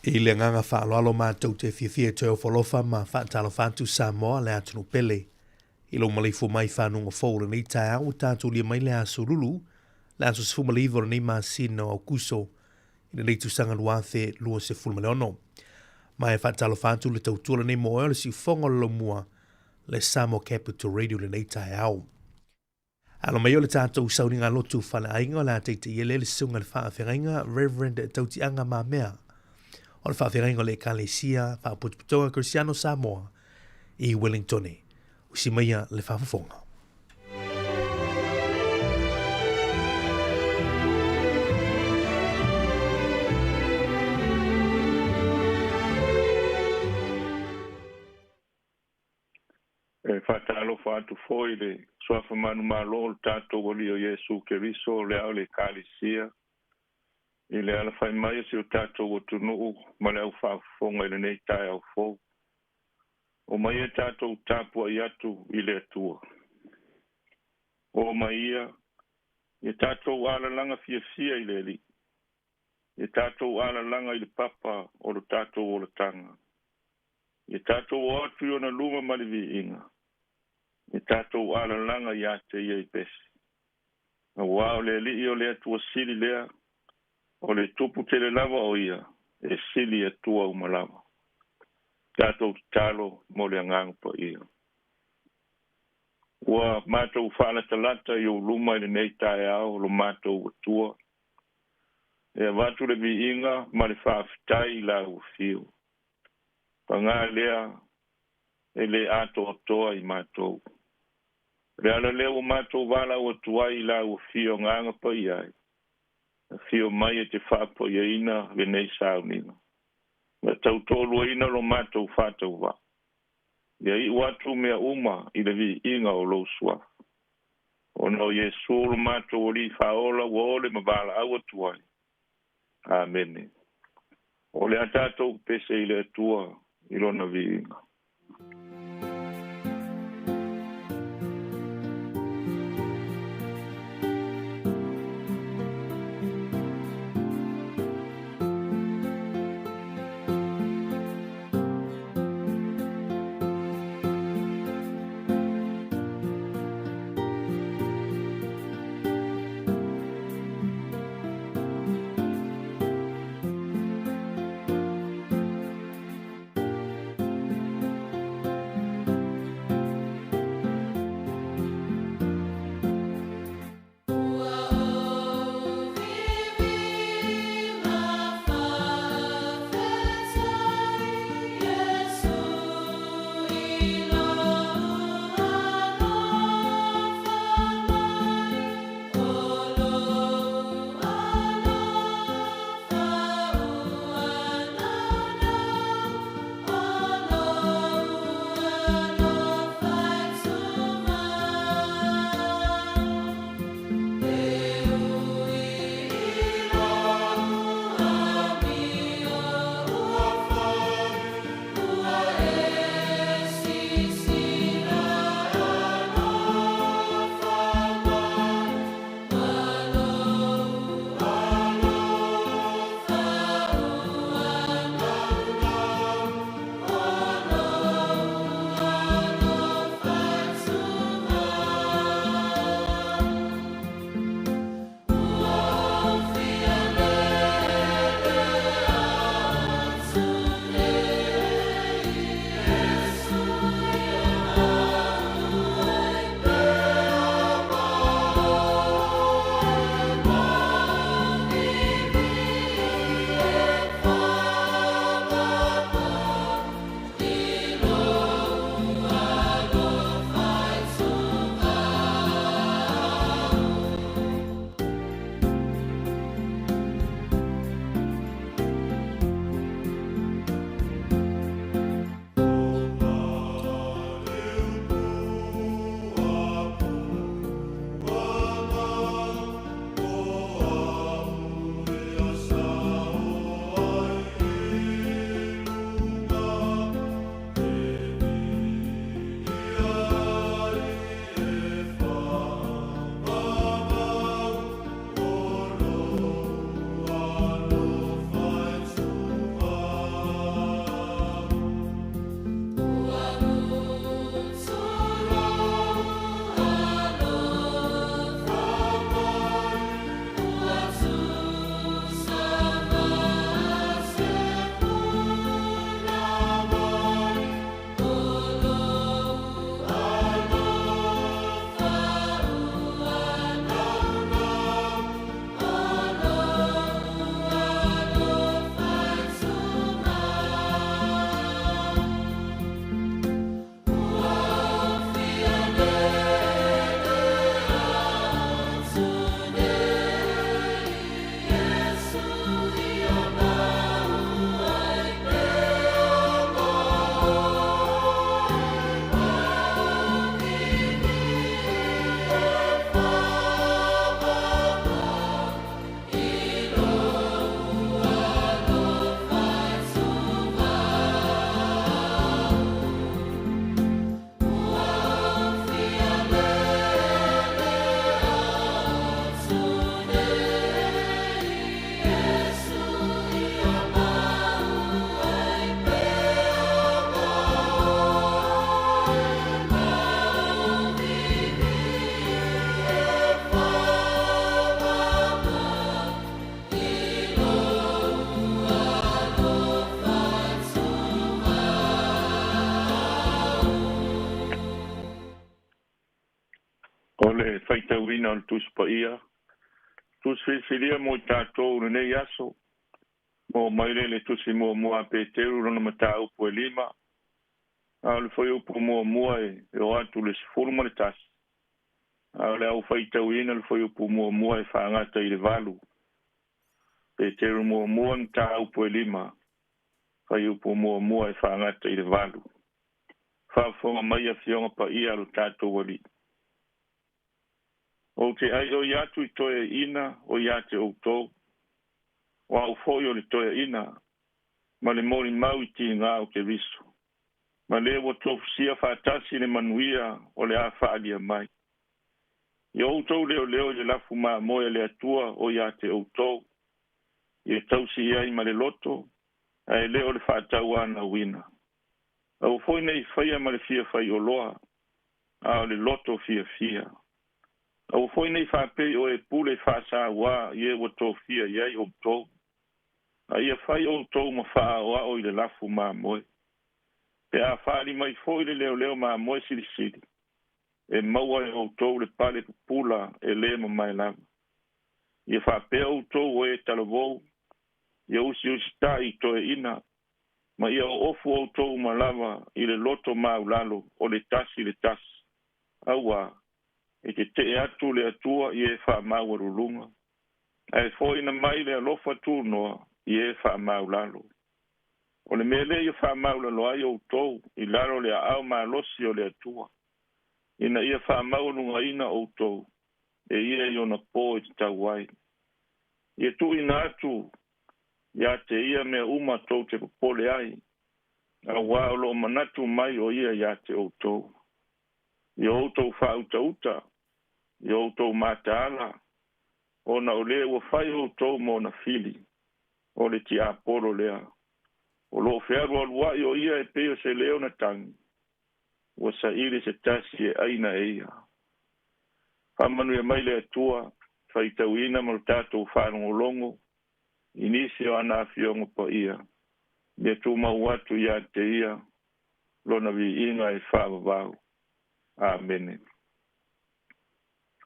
I le agaga faaaloalo matou te fiafia e toe ofo alofa ma faatalofa atu Samoa le atunuu pele i lou maleifua mai i fanuga fou o lenei taeao ua tatou lia mai le aso Lulu le aso 19 o lenei masina o Aokuso i lenei tausaga 2026. Ma e faatalofa atu le tautua lenei mo oe o le siufofoga o le laumua le Samoa Capital Radio i lenei taeao. Alo mai o le tatou sauniga lotu faleaiga o le a taitaia lea le susuga i le faafeagaiga Reverend Tautiaga Mamea o le faafeagaiga o le Ekalesia Faapotopotoga Kerisiano Samoa i Wellingtone. Usi maia le faafofoga. E faatalofa atu foi i le Suafa manumalo o le tatou Alii o Iesu Keriso, le Ao o le Ekalesia, i le alafai mai o si o tatou atunuu ma le au faafofoga i lenei taeao fou. Omai e tatou tapuai atu i le Atua. Omai ia, ia tatou alalaga fiafia i le Alii. Ia tatou alalaga i le papa o lo tatou olataga. Ia tatou o atu i ona luma ma le viiga. Ia tatou alalaga ia te ia i pese. Auā o le Alii o le Atua sili lea, o le Tupu tele lava o ia, e sili Atua uma lava. Tatou tatalo mo le Agaga Paia. Ua matou faalatalata i ou luma i lenei taeao lo matou Atua, e avatu le viiga ma le faafetai i lau afio. Pagā lea e lē atoatoa i matou. O le ala lea ua matou valaau atu ai i lau Afio Agaga Paia e afio mai e te faapaiaina lenei sauniga, ma tautoaluaina lo matou faatauvaa. Ia iu atu mea uma i le viiga o lou Suafa. Ona o Iesu lo matou Alii Faaola ua ole ma valaau atu ai. Amene. O le a tatou pese i le Atua i lona viiga. Faitauina o le Tusi Paia, Tusi filifilia mo i tatou lenei aso, mo mai le le Tusi muamua a Peteru lona mataupu e 5, a o le fuaiupu muamua e o atu le 11, a o le au faitauina le fuaiupu muamua e faagata i le 8. Peteru muamua mataupu e 5, fuaiupu muamua e faagata i le 8. Faafofoga mai afioga paia lo tatou Alii. Ou te ai o atu i toeaiina o ia te outou, o au foi o le toeaina, ma le molimau i tiga o Keriso, ma le ua tofusia faatasi le manuia o le a faalia mai. Ia outou leoleo i le lafu mamoe a le Atua o ia te outou, ia tausi ai ma le loto, ae le o le faatauanauina. Aua foi nei faia ma le fia faioloa, a o le loto fiafia. Aua foi nei faapei o e pule faasauā i e ua tofia i ai outou, a ia fai outou ma faaoao i le lafu mamoe. Pe a faali mai foi le leoleo mamoe silisili, e maua e outou le pale pupula e lē mamae lava. Ia faapea outou o e talavou, ia usiusitaʻi i toeaina, ma ia oofu outou uma lava i le loto maulalo o le tasi le tasi, auā e tetee atu le Atua i e faamaualuluga, ae foaina mai le alofa tunoa i e faamaulalo. O le mea lea ia faamaulalo ai outou i lalo le aao malosi o le Atua, ina ia faamaualugaina outou e ia i ona po e tatau ai. Ia tuuina atu ia te ia mea uma tou te popole ai, auā o loo manatu mai o ia ia te outou. Ia outou faautauta, ia outou mataala, ona o lē ua fai outou ma ona fili, o le tiapolo lea. O loo fealualuaʻi o ia e pei o se leo na tagi, ua saili se tasi e aina e ia. Faamanuia mai le Atua, faitauina ma lo tatou faalogologo, i nisi o ana afioga paia, ia tumau atu ia te ia, lona viiga e faavavau. Amene.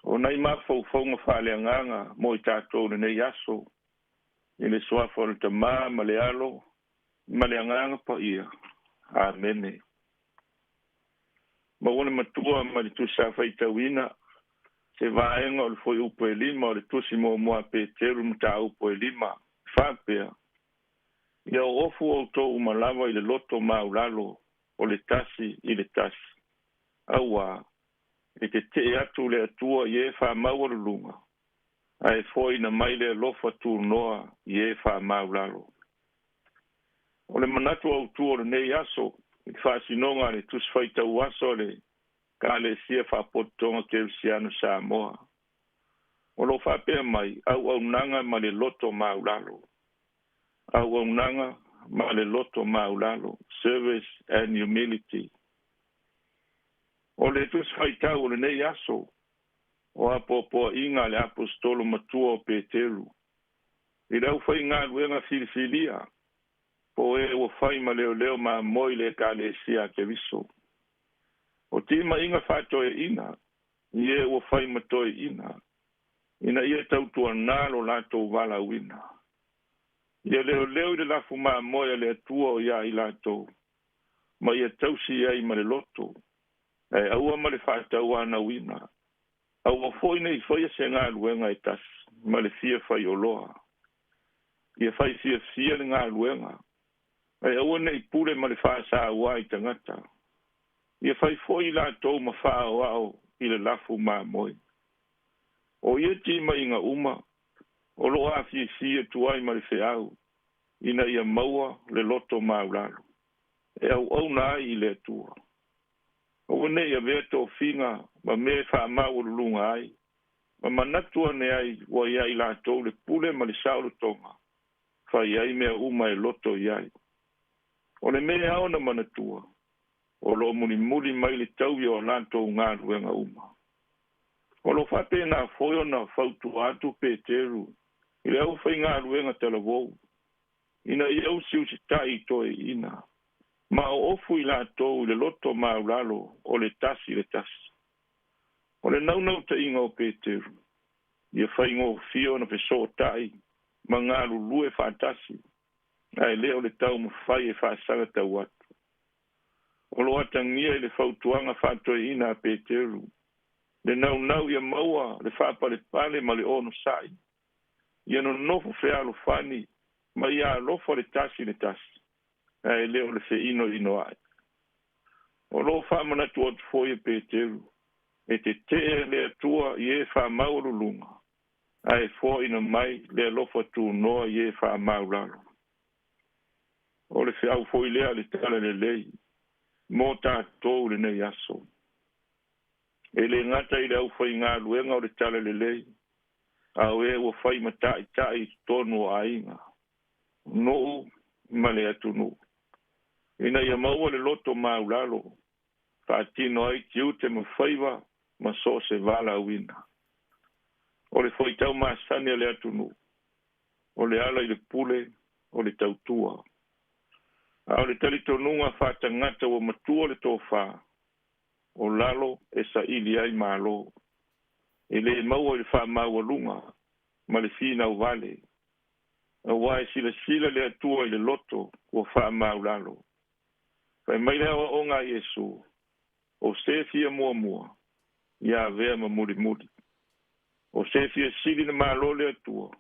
O nai mafaufauga faaleagaga mo i tatou lenei aso, i le suafa o le Tamā ma le Alo ma le Agaga Paia. Amene. Maua le matua ma le tusa faitauina, se vaega o le fuaiupu e 5 o le Tusi muamua a Peteru mataupu e 5, faapea, ia oofu outou uma lava i le loto maulalo o le tasi i le tasi, auā e tetee atu le Atua i e faamaualuluga, ae foaina mai le alofa tunoa i e faamaulalo. O le manatu autū o lenei aso, i le faasinoga a le Tusi Faitau Aso a le Ekalesia Faapotopotoga Kerisiano Samoa, o loo faapea mai, auaunaga ma le loto maulalo. Auaunaga ma le loto maulalo, service and humility. O le Tusi Faitau o lenei aso, o apoapoaiga a le Aposetolo matua o Peteru, i le aufaigaluega filifilia, po o e ua fai ma leoleo mamoe i le Ekalesia a Keriso. O timaiga faatoeaina, i e ua fai ma toeaina, ina ia tautuanā lo latou valaauina. Ia leoleo i le lafu mamoe a le Atua o ia i latou, ma ia tausi ai ma le loto, ae aua ma le faatauanauina. Aua foi nei faia se galuega e tasi, ma le fia faioloa. Ia fai fiafia le galuega, ae aua nei pule ma le faasauā i tagata. Ia fai foi i latou ma faaoao i le lafu mamoe. O ia timaiga uma, o loo afifi atu ai ma le feau, ina ia maua le loto maulalo, e auauna ai i le Atua. Aua nei avea tofiga ma mea e faamaualuluga ai, ma manatu ane ai ua ia i latou le pule ma le saolotoga, fai ai mea uma e loto i ai. O le mea e ao ona manatua, o loo mulimuli mai le taui o latou galuega uma. O loo faapena foi ona fautua atu Peteru i le aufaigaluega talavou, ina ia usiusitaʻi i toeaiina, ma oofu i latou i le loto maulalo o le tasi le tasi. O le naunautaiga o Peteru, ia faigofie ona fesootai ma galulue faatasi, ae le o le taumafai e faasagatau atu. O lo atagia i le fautuaga faatoeaina a Peteru, le naunau ia maua le faapalepale ma le onosai, ia nonofo fealofani ma ia alofa le tasi i le tasi, ae le o le feinoinoai. O lo o faamanatu atu foi e Peteru, e tetee le Atua i e faamaualuluga, ae foaina mai le alofa tunoa i e faamaulalo. O le feau foi lea le tala lelei mo tatou lenei aso. E le gata i le aufaigaluega o le tala lelei, a o e ua fai ma ta'ita'i i totonu o aiga, nuu ma le atunuu, ina ia maua le loto maulalo, faatino ai tiute ma faiva ma so o se valaauina. O le foitau masani a le atunuu, o le ala i le pule, o le tautua. A o le talitonuga faatagata ua matua le tofā, o lalo e saili ai malo. E lē maua i le faamaualuga ma le finau vale, auā e silasila le Atua i le loto ua faamaulalo. Fai mai le aoaoga a Iesu, o se fia muamua, ia avea ma mulimuli. O se fia sili na malo le Atua,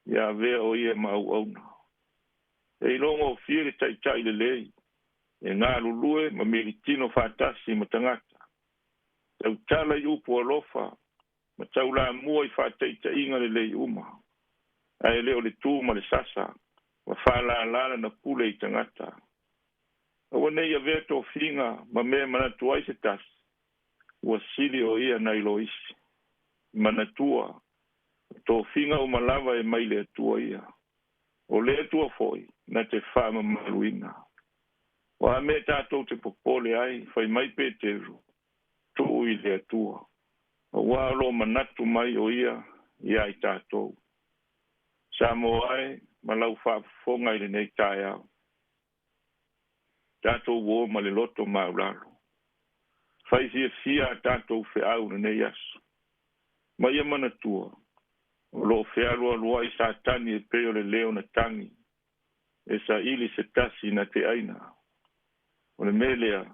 ia avea o ia ma auauna. E ilogofie le ta'ita'i lelei, e galulue ma militino faatasi ma tagata. Tautala i upu alofa ma taulamua i faataitaiga lelei uma, ae le o le tu ma le sasa ma faalalā lana pule i tagata. Aua ne i avea tofiga ma mea e manatu ai se tasi, ua sili o ia nai lo isi. Manatua, o tofiga uma lava e mai le Atua ia. O le Atua foi na te faamamaluina. O a mea tatou te popole ai, fai mai Peteru, tuu i le Atua, auā o lo o manatu mai o ia iā i tatou. Samoa e ma lau faafofoga i lenei taeao, tatou uō ma le loto maulalo. Fai fiafia a tatou feau lenei aso. Ma ia manatua, o lo o fealualuai Satani e pei o le leo na tagi, e saili se tasi na te aina. O le mea lea,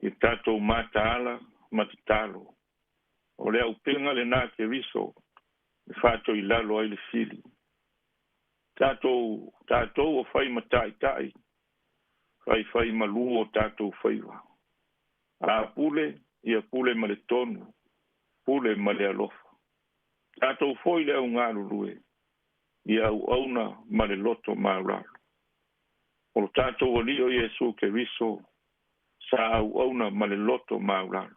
ia tatou mataala ma tatalo. O le auupega lenā Keriso e faatoilalo ai le fili. Tatou, tatou o fai ma ta'ita'i, faifaimalū o tatou faiva. A pule, ia pule ma le tonu, pule ma le alofa. Tatou foi le au galulue, ia auauna ma le loto maulalo. O lo tatou Alii o Iesu Keriso, sa auauna ma le loto maulalo.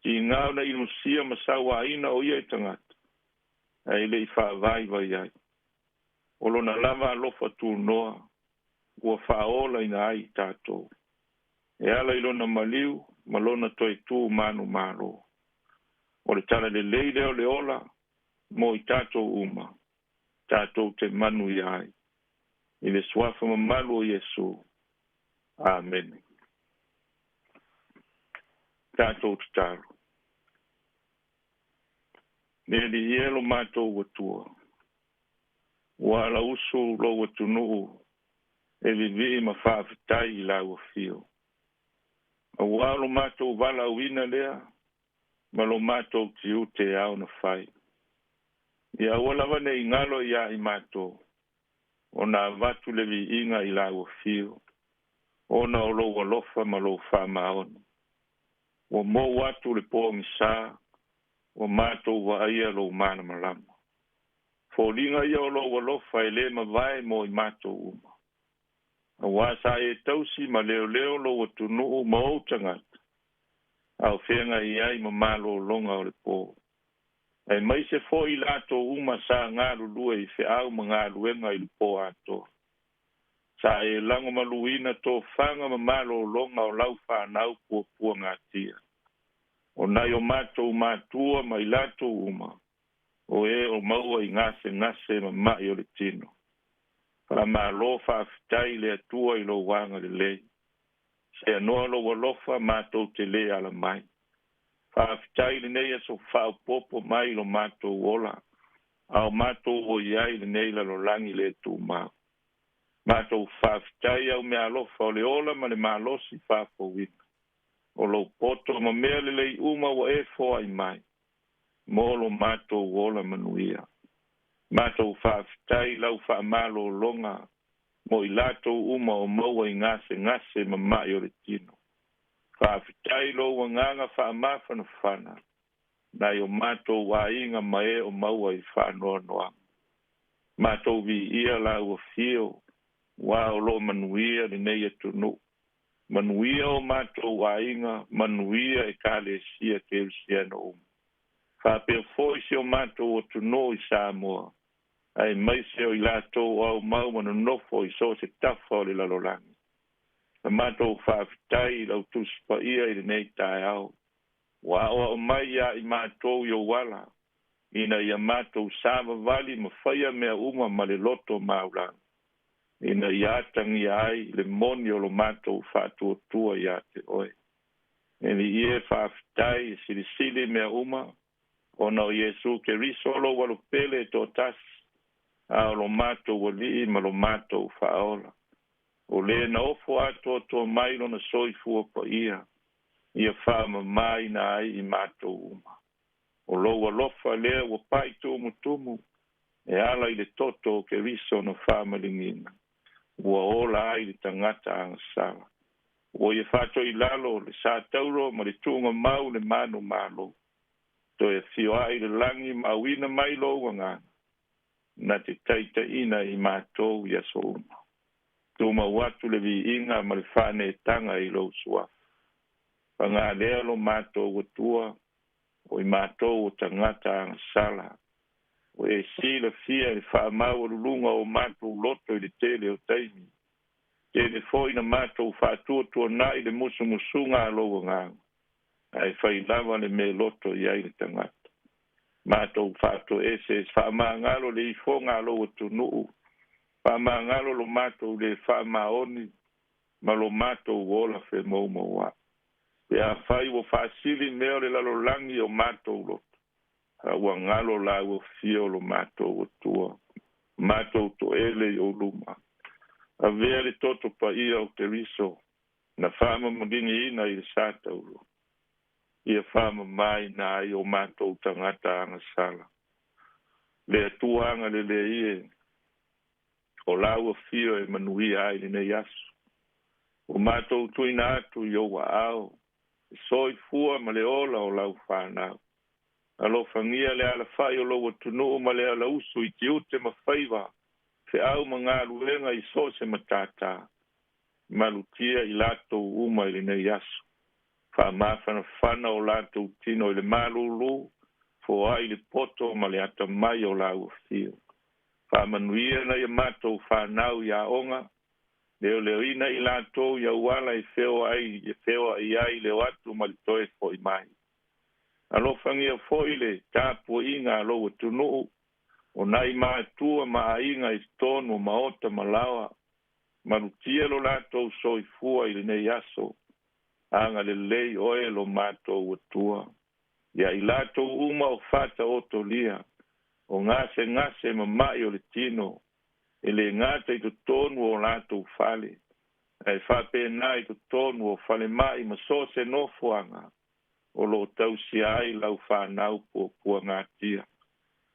Tiga ona inusia ma sauaina o ia e tagata, ae le i faavaivai ai. O lona lava alofa tunoa ua faaolaina ai i tatou, e ala i lona maliu ma lona toe tu manumalo. O le tala lelei lea o le ola mo i tatou uma, tatou te manuia ai. I le suafa mamalu o Iesu. Amene. Tatou tatalo. Le Alii e lo matou Atua, ua alausu lou atunuu e vivii ma faafetai i lau afio. Auā o lo matou valaauina lea ma lo matou tiute e ao ona fai. Ia aua lava ne i galo iā i matou ona avatu le viiga i lau afio, ona o lou alofa ma lou faamaoni. Ua mou atu le pogisa, ua matou vaaia lou malamalama. Foliga ia o lou alofa e lē mavae mo i matou uma. Auā sa e tausi ma leoleo lou atunuu ma ou tagata, a o feagai ai ma malologa o le pō. Aemaise foi i latou uma sa galulue i feau ma galuega i le pō atoa. Sa e lagomaluina tofaga ma malologa o lau fanau puapuagatia. O nai o matou matua ma i latou uma, o e o maua i gasegase ma ma'i o le tino. Faamalo faafetai i le Atua i lou agalelei. Seanoa lou alofa matou te lē ala mai. Faafetai lenei aso faaopoopo mai i lo matou ola, a o matou o i ai i lenei lalolagi le tumau. Matou faafetai au meaalofa o le ola ma le malosi faafouina, o lou poto ma mea lelei uma ua e foai mai, mo lo matou ola manuia. Matou faafetai i lau faamalologa mo i latou uma o maua i gasegase ma ma'i o le tino. Faafetai lou agaga faamafanafana nai o matou aiga ma e o maua i faanoanoaga. Matou viia lau afio, ua o loo manuia lenei atunuu. Manuia o matou aiga, manuia Ekalesia Kerisiano uma. Faapea foi si o matou atunuu i Samoa, aemaise o i latou o aumau ma nonofo i so o se tafa o le lalolagi. Na matou faafetai i lau Tusi Paia i lenei taeao, ua aoao mai iā i matou i ou ala, ina ia matou savavali ma faia mea uma ma le loto maualalo, ina ia atagia ai le moni o lo matou faatuatua iā te oe. E Alii e, faafetai e silisili mea uma, ona o Iesu Keriso lou Alopele e toatasi, a o lo matou Alii ma lo matou Faaola, o le na ofo atoatoa mai lona soifua paia, ia faamamaina ai i matou uma. O lou alofa lea ua pai tumutumu e ala i le toto o Keriso na faamaligiina, ua ola ai le tagata agasala. Ua ia faatoilalo le sa tauro ma le tuugamau le manumalo, toe afio ae i le lagi ma auina mai lou agaga, na te taitaiina i matou i aso uma. Tumau atu le viiga ma le faaneetaga i lou suafa. Paga lea lo matou Atua, o i matou o tagata agasala, ua e silafia i le faamaualuluga o matou loto i le tele o taimi. Tele foi na matou faatuatuanai le musumusuga a lou agaga, ae fai lava le mea loto i ai le tagata. Matou faatoese faamagalo le ifoga a lou atunuu, faamagalo lo matou le faamaoni ma lo matou ola femoumouai. Pe afai ua faasili mea o le lalolagi i o matou loto, a ua galo lau afio lo matou Atua, matou toele i ou luma. Avea le toto paia o Keriso na faamamaligiina i le sa tauro, ia faamamaina ai o matou tagata agasala. Le Atua agalelei e, o lau afio e manuia ai lenei aso. Ua matou tuuina atu i ou aao, e soifua ma le ola o lau fanau. Alofagia le alafai o lou atunuu ma le alausu i tiute ma faiva, feau ma galuega i so o se matata. Malutia i latou uma i lenei aso. Faamafanafana o latou tino i le malūlū, foai le poto ma le atamai o lau afio. Faamanuia nai a matou fanau i aoga, leoleoina i latou i auala e feoai ai le o atu ma le toe foi mai. Alofagia foi le tapuaiga a lou atunuu, o nai matua ma aiga i totonu o maota ma laoa, malutia lo latou soifua i lenei aso, agalelei oe lo matou Atua. Ia i latou uma o faataotolia, o gasegase ma ma'i o le tino, e le gata i totonu o latou fale, ae faapena i totonu o falemai ma so o se nofoaga o loo tausia ai lau fanau puapuagatia.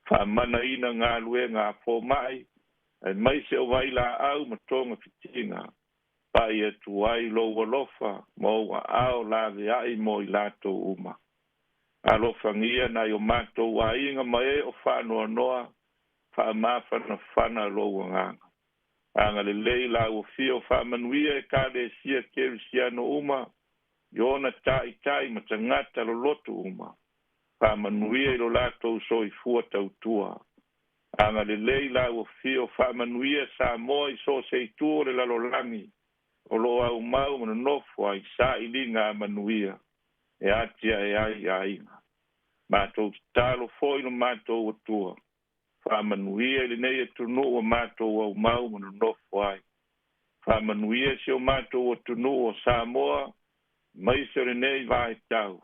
Faamanaina galuega a fomai, aemaise o vailaau ma togafitiga, pai atu ai lou alofa ma ou aao laveai mo i latou uma. Alofagia nai o matou aiga ma e o faanoanoa, faamafanafana lou agaga. Agalelei lau afio, faamanuia Ekalesia Kerisiano uma, i ona taitai ma tagata loloto uma. Faamanuia i lo latou soifua tautua. Agalelei lau afio, faamanuia Samoa i so o se itu o le lalolagi, o loo aumau ma nonofo ai sailiga a manuia e atiae ai aiga. Matou tatalo foi lo matou Atua, faamanuia i lenei atunuu ua matou aumau ma nonofo ai. Faamanuia si o matou atunuu o Samoa, aemaise o lenei vaitau.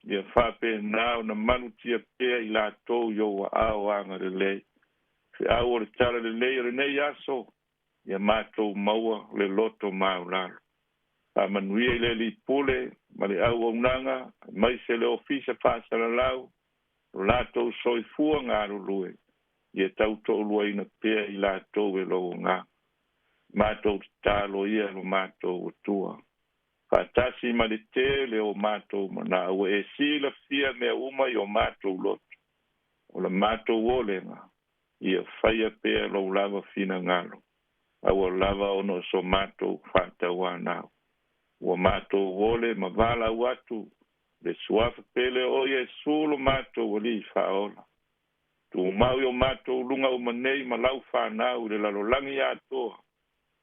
Ia faapenā ona malutia pea i latou i ou aao agalelei. Feau o le tala lelei o lenei aso, ia matou maua le loto maualalo. Faamanuia i le Alii Pule ma le auaunaga, aemaise le Ofisa Faasalalau, lo latou soifua galulue, ia tautoaluaina pea i latou e lou agaga. Matou tatalo ia lo matou Atua. Faatasi ma le tele o matou manao, ua e silafia mea uma i o matou loto. O la matou olega, ia faia pea lou lava finagalo, aua lava ona o so matou faatauanau. Ua matou ole ma valaau atu le suafa pele o Iesu lo matou Alii Faaola. Tumau i o matou luga uma nei ma lau fanau i le lalolagi atoa,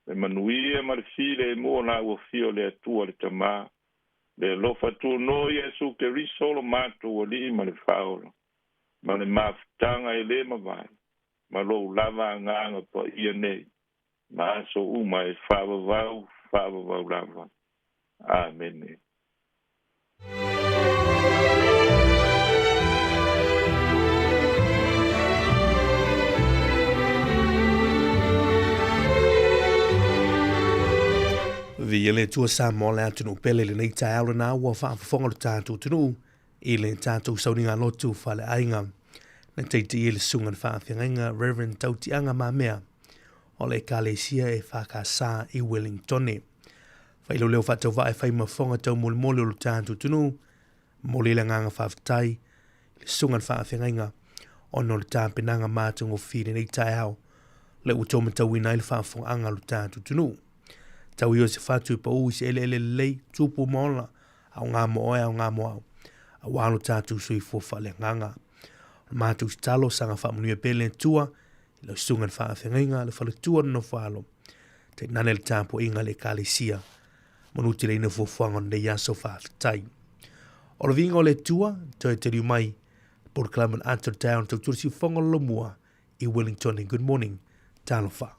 le manuia ma le filemu o la ua fia o le Atua le Tamā, le alofa tunoa Iesu Keriso lo matou Alii ma le Faaola, ma le mafutaga e lē mavae, ma lou lava agaga paia nei, ma aso uma e faavavau, faavavau lava. Amene. Viia le Atua Samoa le atunuu pele i lenei taeao lena ua faafofoga lo tatou atunuu i le tatou sauniga lotu faaleaiga. Na taitaia le susuga i le faafeagaiga Reverend Tautiaga Mamea o le Ekalesia e FKS i Wellingtone. Faailoa leo faatauvaa e fai ma fofoga taumolimoli o lo tatou atunuu, momoli le agaga faafetai i le susuga i le faafeagaiga ona o le tapenaga matagofie i lenei taeao lea ua outou matauina ai le faafofogaaga a lo tatou atunuu. Tau ia o se fatu e pau i se eleele lelei, tupu ma ola, aoga mo oe, aoga mo au, aua lo tatou soifua faaleagaga. O le matou tatalo, saga faamanuia pea le Atua i lau susuga i le faafeagaiga, le faletua le nofo alo, tainane le tapuaiga a le Ekalesia, manuteleina fuafuaga o lenei aso faafetai. O le viiga o le Atua, toe taliu mai, polokalame atoa le taeao na tautua le siufofoga o le Lomua i Wellington. Good morning, talofa.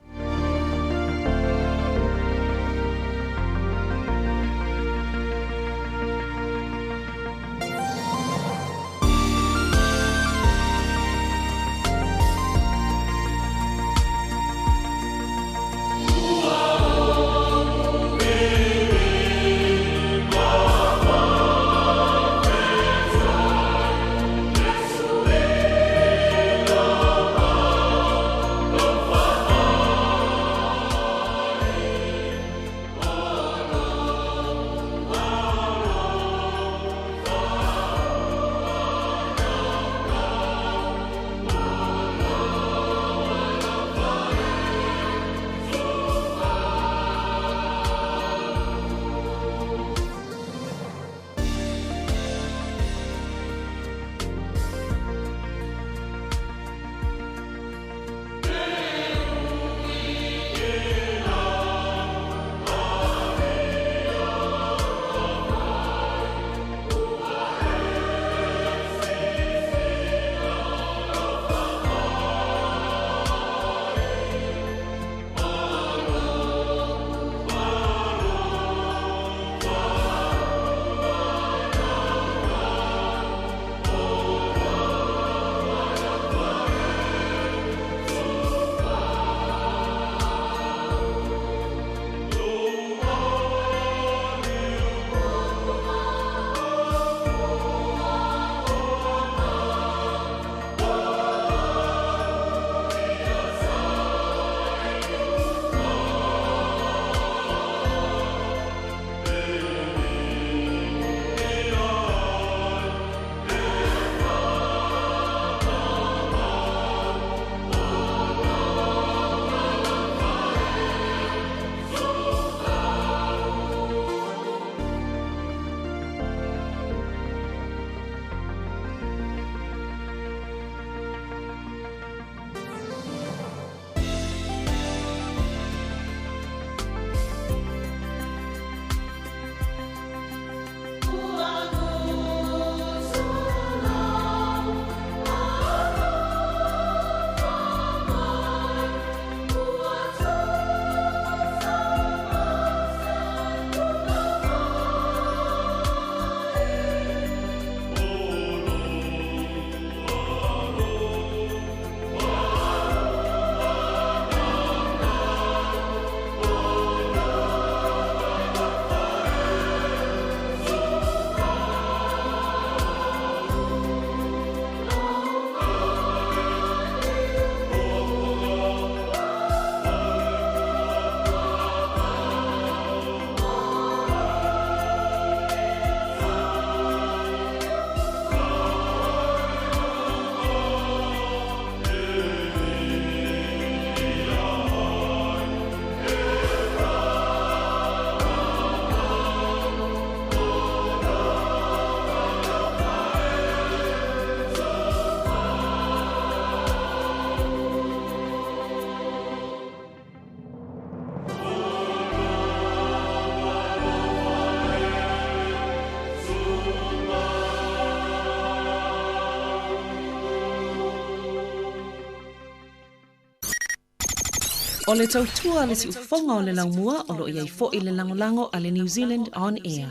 O le tautua a le siufofoga o le laumua o lo o i ai foi le lagolago a le New Zealand On Air.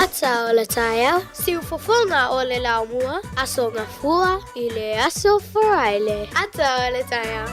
Ata o le taeao, siufofoga o le laumua, Aso Gafua i le Aso Faraile. Ata o le taeao.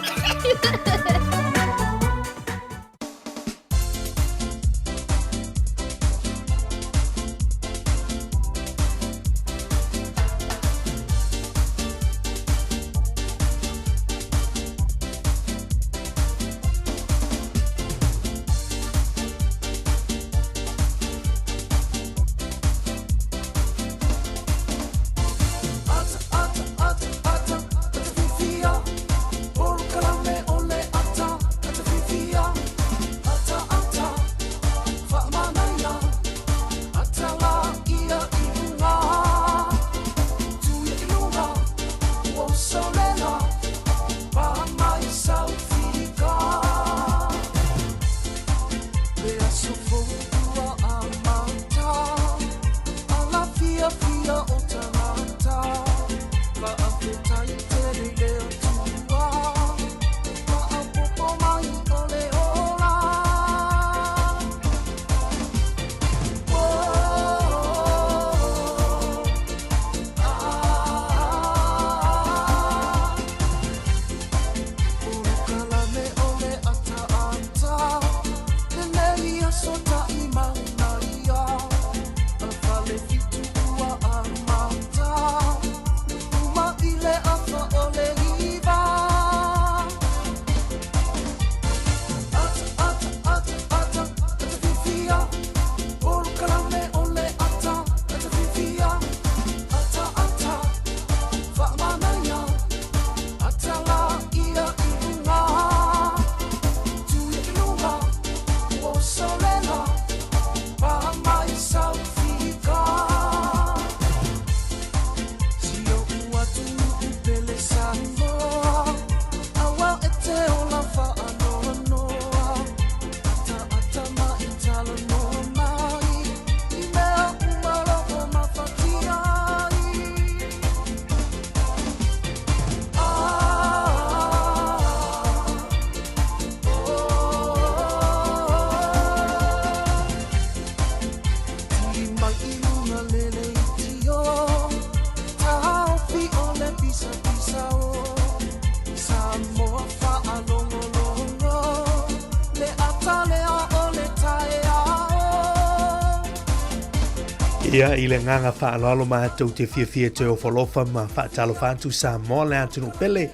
Ia, i le agaga faaaloalo matou te fiafia e toe ofo alofa ma faatalofa atu Samoa le atunuu pele.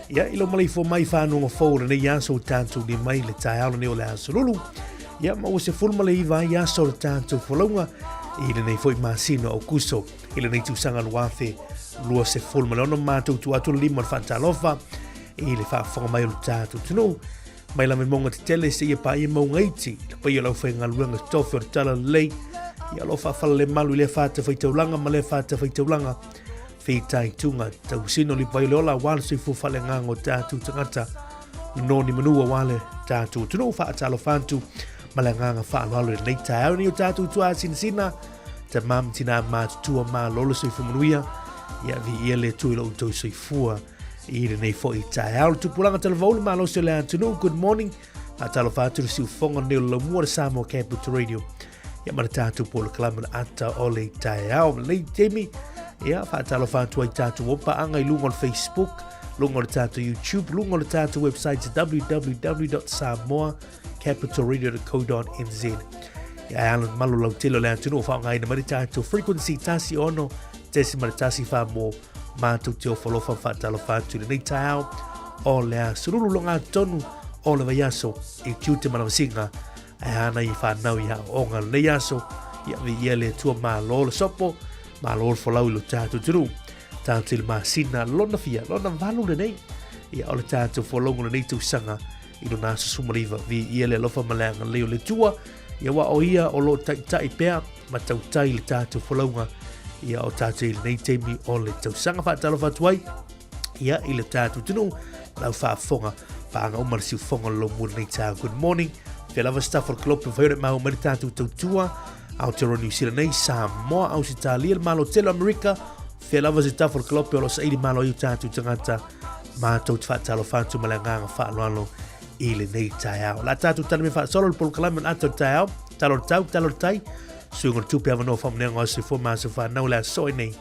Ia, i lo maleifua mai fanuga fou o lenei aso ua tatou ni mai le taeao lenei o le aso lulu. Ia, ma ua 19 ai aso o le tatou folauga i lenei foi masina o Kuso i lenei tausaga 2026 matou tuu atu le lima o le faatalofa i le faafofoga mai o le tatou atunuu mai la mai mauga tetele seia paia mauga iti le paia o le aufaigaluega totofi o le talalelei ia o lo o faafalelemalu i lea fatafaitaulaga ma lea fatafaitaulaga fitaituga tausina o le vai o le ola aua le soifua faaleagaga o tatou tagata noni manu aua le tatou atunuu faatalofa atu ma le agaga faaaloalo i lenei taeao nei o tatou tuasinasina tamā ma tinā matutua malo le soifua manuia ia viia le Atua i lo outou soifua i lenei foi taeao. Le tupulaga talavou le malosi o le atunuu, good morning. Faatalofa atu le siufofoga nei o le laumua le Samoa Capital Radio. Ia ma le tatou polokalame le ata o le taeao. Lenei taimi, ia faatalofa atu ai tatou o paaga i luga o le Facebook, luga o le tatou YouTube, luga o le tatou website www.samoacapitalradio.co.nz. Ia e ala malo lautele o le atunuu faaaogaina mai le tatou frequency 16.1 fa mo Matou te ofo alofa ma faatalofa atu i lenei taeao o le aso lulu logatonu o le vaiaso i tiute ma lavasiga ae ana i whanau i aoaoga lenei aso ia viia le Atua malo le sopo malo le folau i lo tatou atunuu tatou i le masina lona fia lona valu lenei ia o le tatou folauga lenei tausaga i lona aso 19 viia le alofa ma le agalelei o le Atua Ia aua o ia o lo o taitai pea ma tautai le tatou folauga ia o tatou i lenei taimi o le tausaga faatalofa atu ai ia i le tatou atunuu lau faafofoga paaga uma le siufofoga o le lomua lenei taeao. Good morning. Fea lava staff o le club e mafai ona maua mai le tatou tautua Aotearoa New Zealand nei, Samoa, Ausetalia, le Malo Tele o Amerika, Fea lava se tafa o le kalope o lo o saili malo ai o tatou tagata, matou te faatalofa atu ma le agaga faaaloalo i lenei taeao. O le a tatou tala mea faasolo le polokalame o le ata o le taeao, tala o le tau, tala o le tai, suiga o le tupe avanoa faamanuiaga o aso soifua ma aso fanau le aso nei.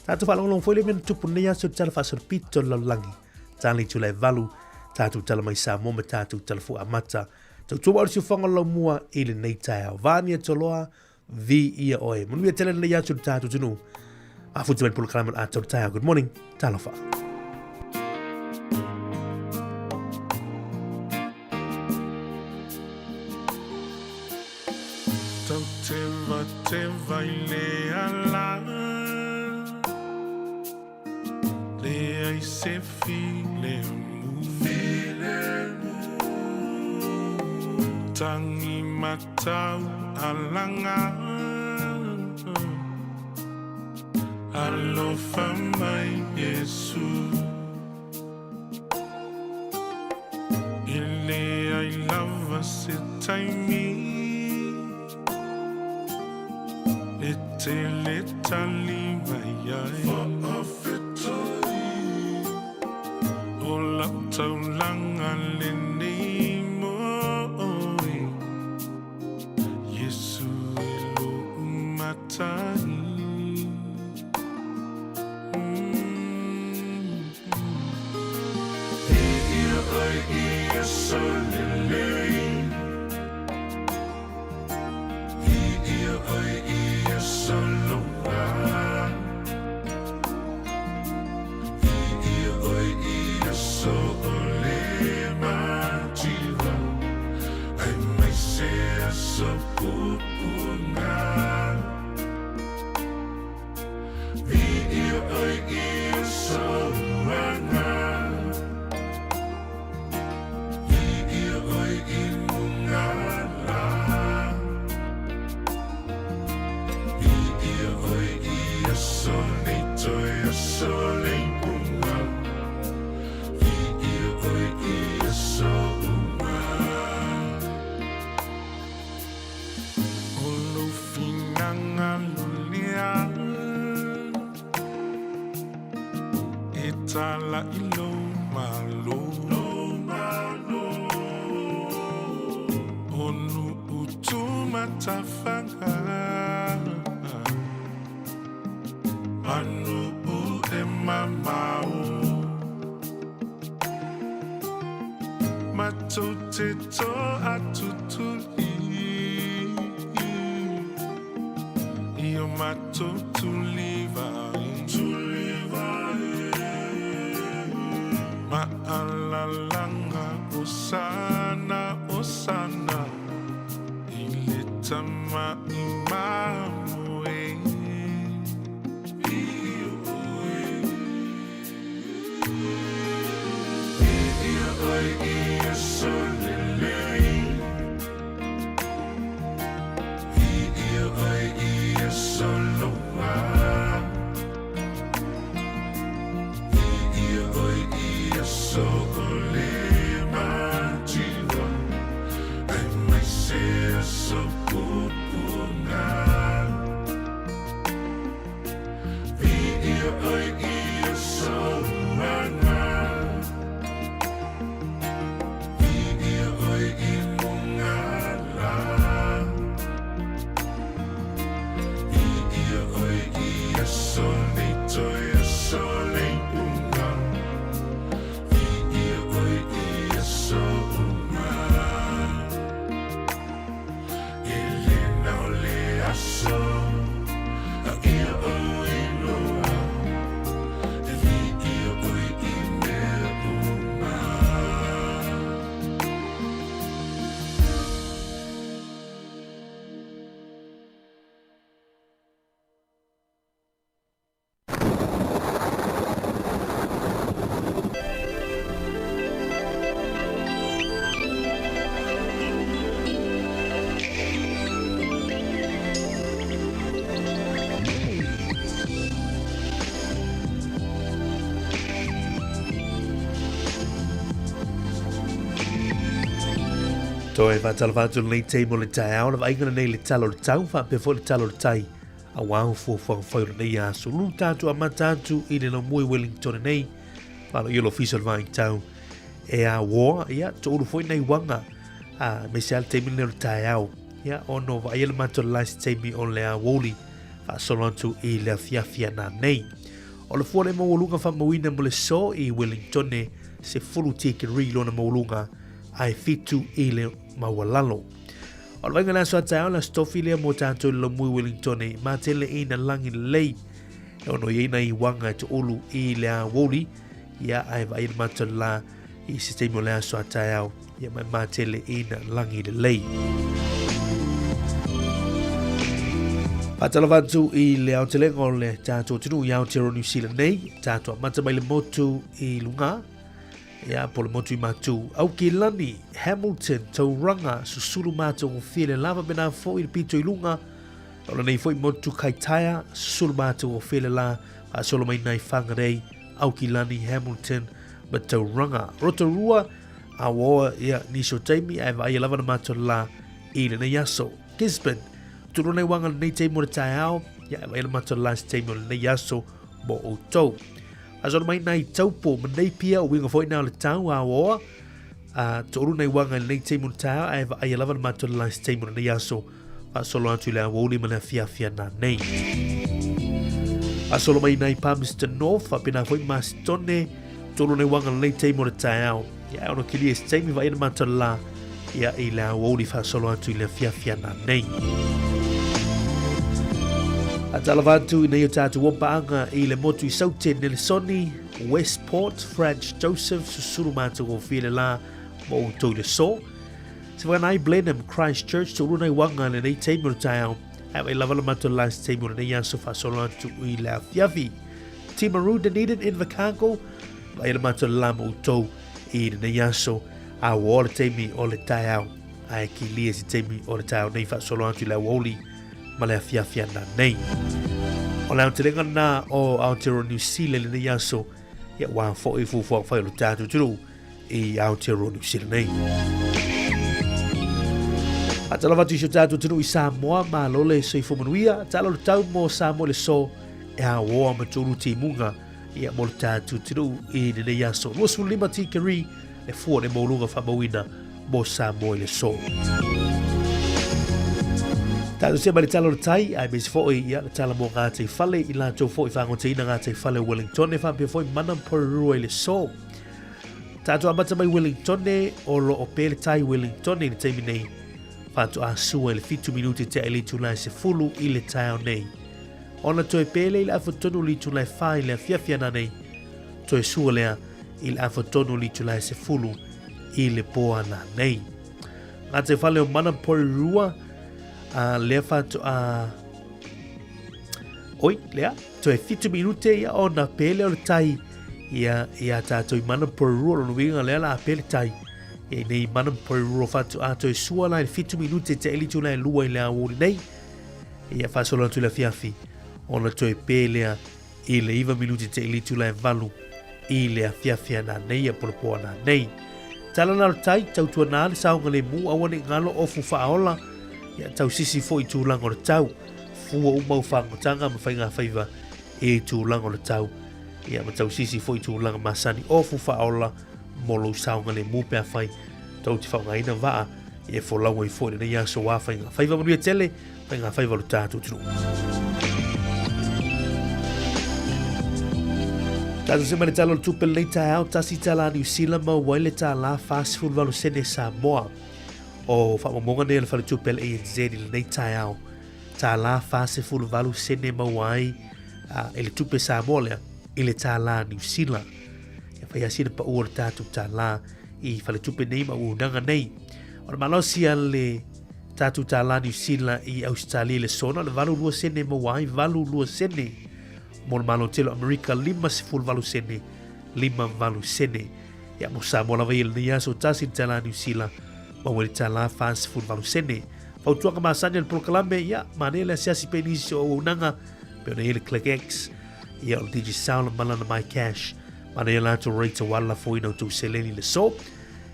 Tatou faalogologo foi le mea na tupu nei aso i le tala faasolopito o le lalolagi. Tala i tula e valu, tatou tala mai Samoa ma tatou tala fua amata. Tautua o le siufaga o le laumua i lenei taeao. Vani e toloa, vi ia oe. Manuia tele lenei aso i le tatou atunuu. Mafuta mai le polokalame o le ata o le taeao. Good morning. Talofa. Tau teva teva i le ala Leai se filemu Tangi matau alanga Alofa mai Yesu E leai lava se taimi E tele tali mai ai Faafetai O lau taulaga lenei mo oe Iesu e lou matai O lou finagalo lea E tala i lou malo O nuu tumatafaga Ma nuu e mamao Matou te toatutuli I o matou tulivae Maalalaga Osana, Osana I le tama i mamoe Toe faatalofa atu lenei taimi o le taeao, le vaaiga lenei i le tala o le tau, faapea foi le tala o le tai. Auā o fuafuaga fai o lenei aso. Lulu tātou amata atu i le laumua i Wellington nei. Whalo i o l'ofisa o le vaitau e a woa, ia, to'ulu foi nei wanga, a, me se al taimi nei o le taeao. Ia, ono vaai le matou le last taimi o le aoauli, faasolo atu i le afiafi ana nei. O le fua le maualuga faamauina mo le so i Wellington 10 tikiri lona maualuga ae 7 i le maualalo. O le vaaiga le aso a taeao le aso tofi lea mo tātou i le laumua i Wellington matele i na lagi lelei e ono i ai nai waga e to'ulu i le aoauli, ia ae vaai le matou le la i se taimi o le aso a taeao, ia mai matele i na lagi lelei. Faatalofa atu i le aotelega o le tātou atunuu i Aotearoa New Zealand nei, tātou amata mai le motu i luga, ia po le motu i Matū, Aukilani, Hamilton, Tauranga, susulu mātagofie le lava me nā foi le pito i luga, o lenei foi motu Kaitaia, susulu mātagofie le la, faasolo mai nai Whangarei, Aukilani, Hamilton, ma Tauranga. Rotorua, aoa ia nisi o taimi, ae vaai lava na mātou la i lenei aso. Gisborne, turo nei wanga lenei taimi o le taeao, ia e vaai la mātou la se taimi o lenei aso mo outou. Asolo mai nai taupo, ma nei pia o winga foi nā o le tau, aoa, a toru nei wanga i lenei taimi o le taeao, ae vaai lava na mātou la se taimi o lenei aso. Faasolo atu i le aoauli ma le afiafi ana nei. Faasolo mai nai Palmerston North, faapena foi Masitone, tolu nei wanga lenei taimi o le taeao. Ia, ono kilia se taimi vaai na mātou la, ia i le aoauli faasolo atu i le afiafi ana nei. Faatalofa atu i nei o tātou opaanga i le motu i Saute, Nelesoni, Westport, Franch Joseph, susulu mātou o while la mo outou i le so. Se whangai Blenheim, Christchurch, te uruna i wanga lenei taimi o le taeao. Ae wai lava le matou last taimi o lenei aso faasolo atu i le afiafi. Timaru, Dunedin, Invercargill, vai le matou le la mo outou i lenei aso. A ua o le taimi o le taeao. Ae kilia se taimi o le taeao nei faasolo atu i le aoauli ma le afiafi ana nei. O le aotelega na o Aotearoa New Zealand lenei aso, ia wā foi fuafuaga fai o le tātou atunuu i Aotearoa New Zealand nei. Faatalofa atu i si o tātou atunuu i Samoa, malo le soifua manuia, tala o le tau mo Samoa i le so e aoa ma tolu timuga ia mo le tātou atunuu i lenei aso. 25 tikeri e fua le maualuga faamauina mo Samoa i le so. Tātou sia mai le tala o le tai, ae mese foi ia le tala mo ngā tei whale i lātou foi whangoteina ngā tei whale o Wellington e whaapea foi mana porirua i le so. Tātou amata mai Wellingtone, o lo o pē le tai Wellingtone i le taimi nei. Whātu a sua i le 7 minute te ai le itula e 10 i le taeao nei. Ona toe pē le i le afa tonu le itula e 4 i le afiafi ana nei. Toe sua lea i le afa tonu le itula e 10 i le pō ana nei. Ngā te whale o mana porirua, a lea whātu a... Oi, lea, toe 7 minute ia ona pē lea o le tai ia i a tātou i mana porirua lona uiga lea la pē le tai. E nei mana porirua whātu a toe sua la i le 7 minute te eli tū la e lua i le aoauli nei. Ia whāsolo atu i le afiafi ona toe pē lea i le 9 minute te eli tū la e 8 i le afiafi ana nei a polopo ana nei. Tala nā le tai, tautua nā le saonga le mū, aua ne ngalo ofu whaaola, ia tau sisi fo i tūlanga o le tau. Fua uma au whangotanga ma whai ngā whaiva e tūlanga o le tau. Ia ma tausisi foi tūlanga masani ofu whaola mo lou saoga le mū pea whai tau te whaongaina vaa e folau ai foi lenei aso wā whai ngā whaiva manuia tele whai ngā whaiva lo tātou atunuu. Tātou se mai le tala o le tupe lenei taeao, tasi tala New Zealand mau ai le tālā 48 sene Samoa. O whaamamonga nei o le whare tupe le ANZ i lenei taeao. Tālā 48 sene mau ai e le tupe Samoa lea i le tālā New Zealand. Ia whai asina pa ua le tātou tālā i whare tupe nei ma unaga nei. O le malosi a le tātou tālā New Zealand i Australia le sona le 82 sene mau ai, 82 sene mo le malo tele o Amerika 58 sene, 58 sene. Ia mo Samoa lava i lenei aso tasi le tālā New Zealand mau ai le tālā 48 sene. Fautuaga masani a le polokalame, ia, manaia le asiasi pea i nisi o auaunaga, pei ona i ai le ClickX, ia, o le Digicel, le mala na MyCash, manaia latou rate o ala foina o tou seleni i le so.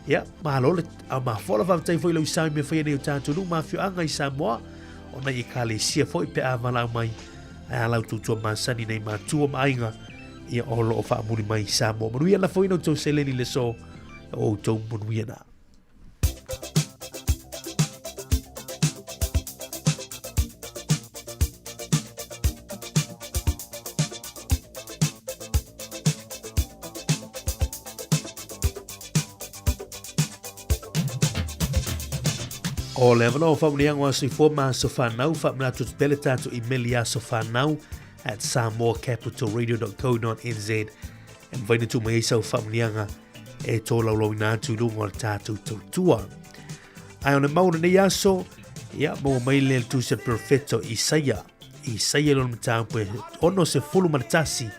Ia, malo le, a mafoa la faafetai foi i lau sao i mea faia nei o tatou nuu ma afioaga i Samoa. o nai ekalesia foi pe a valaau mai ae a la outou tuamasani nai matua ma aiga ia o loo faamuli mai i Samoa. Manuia ana foi na outou seleni le so o outou manuia na. O le avanoa o faamanuiaga o aso ifua ma aso fanau, faamanatu atu pea le tatou imeli aso fanau at samoacapitalradio.co.nz e mafai ona tuu mai ai sau faamanuiaga e tolaulauina atu i luga o le tatou tautua. Ae o le mau o lenei aso, ia maua mai le tusi a le perofeto Isaia. Isaia lona mataupu e 61.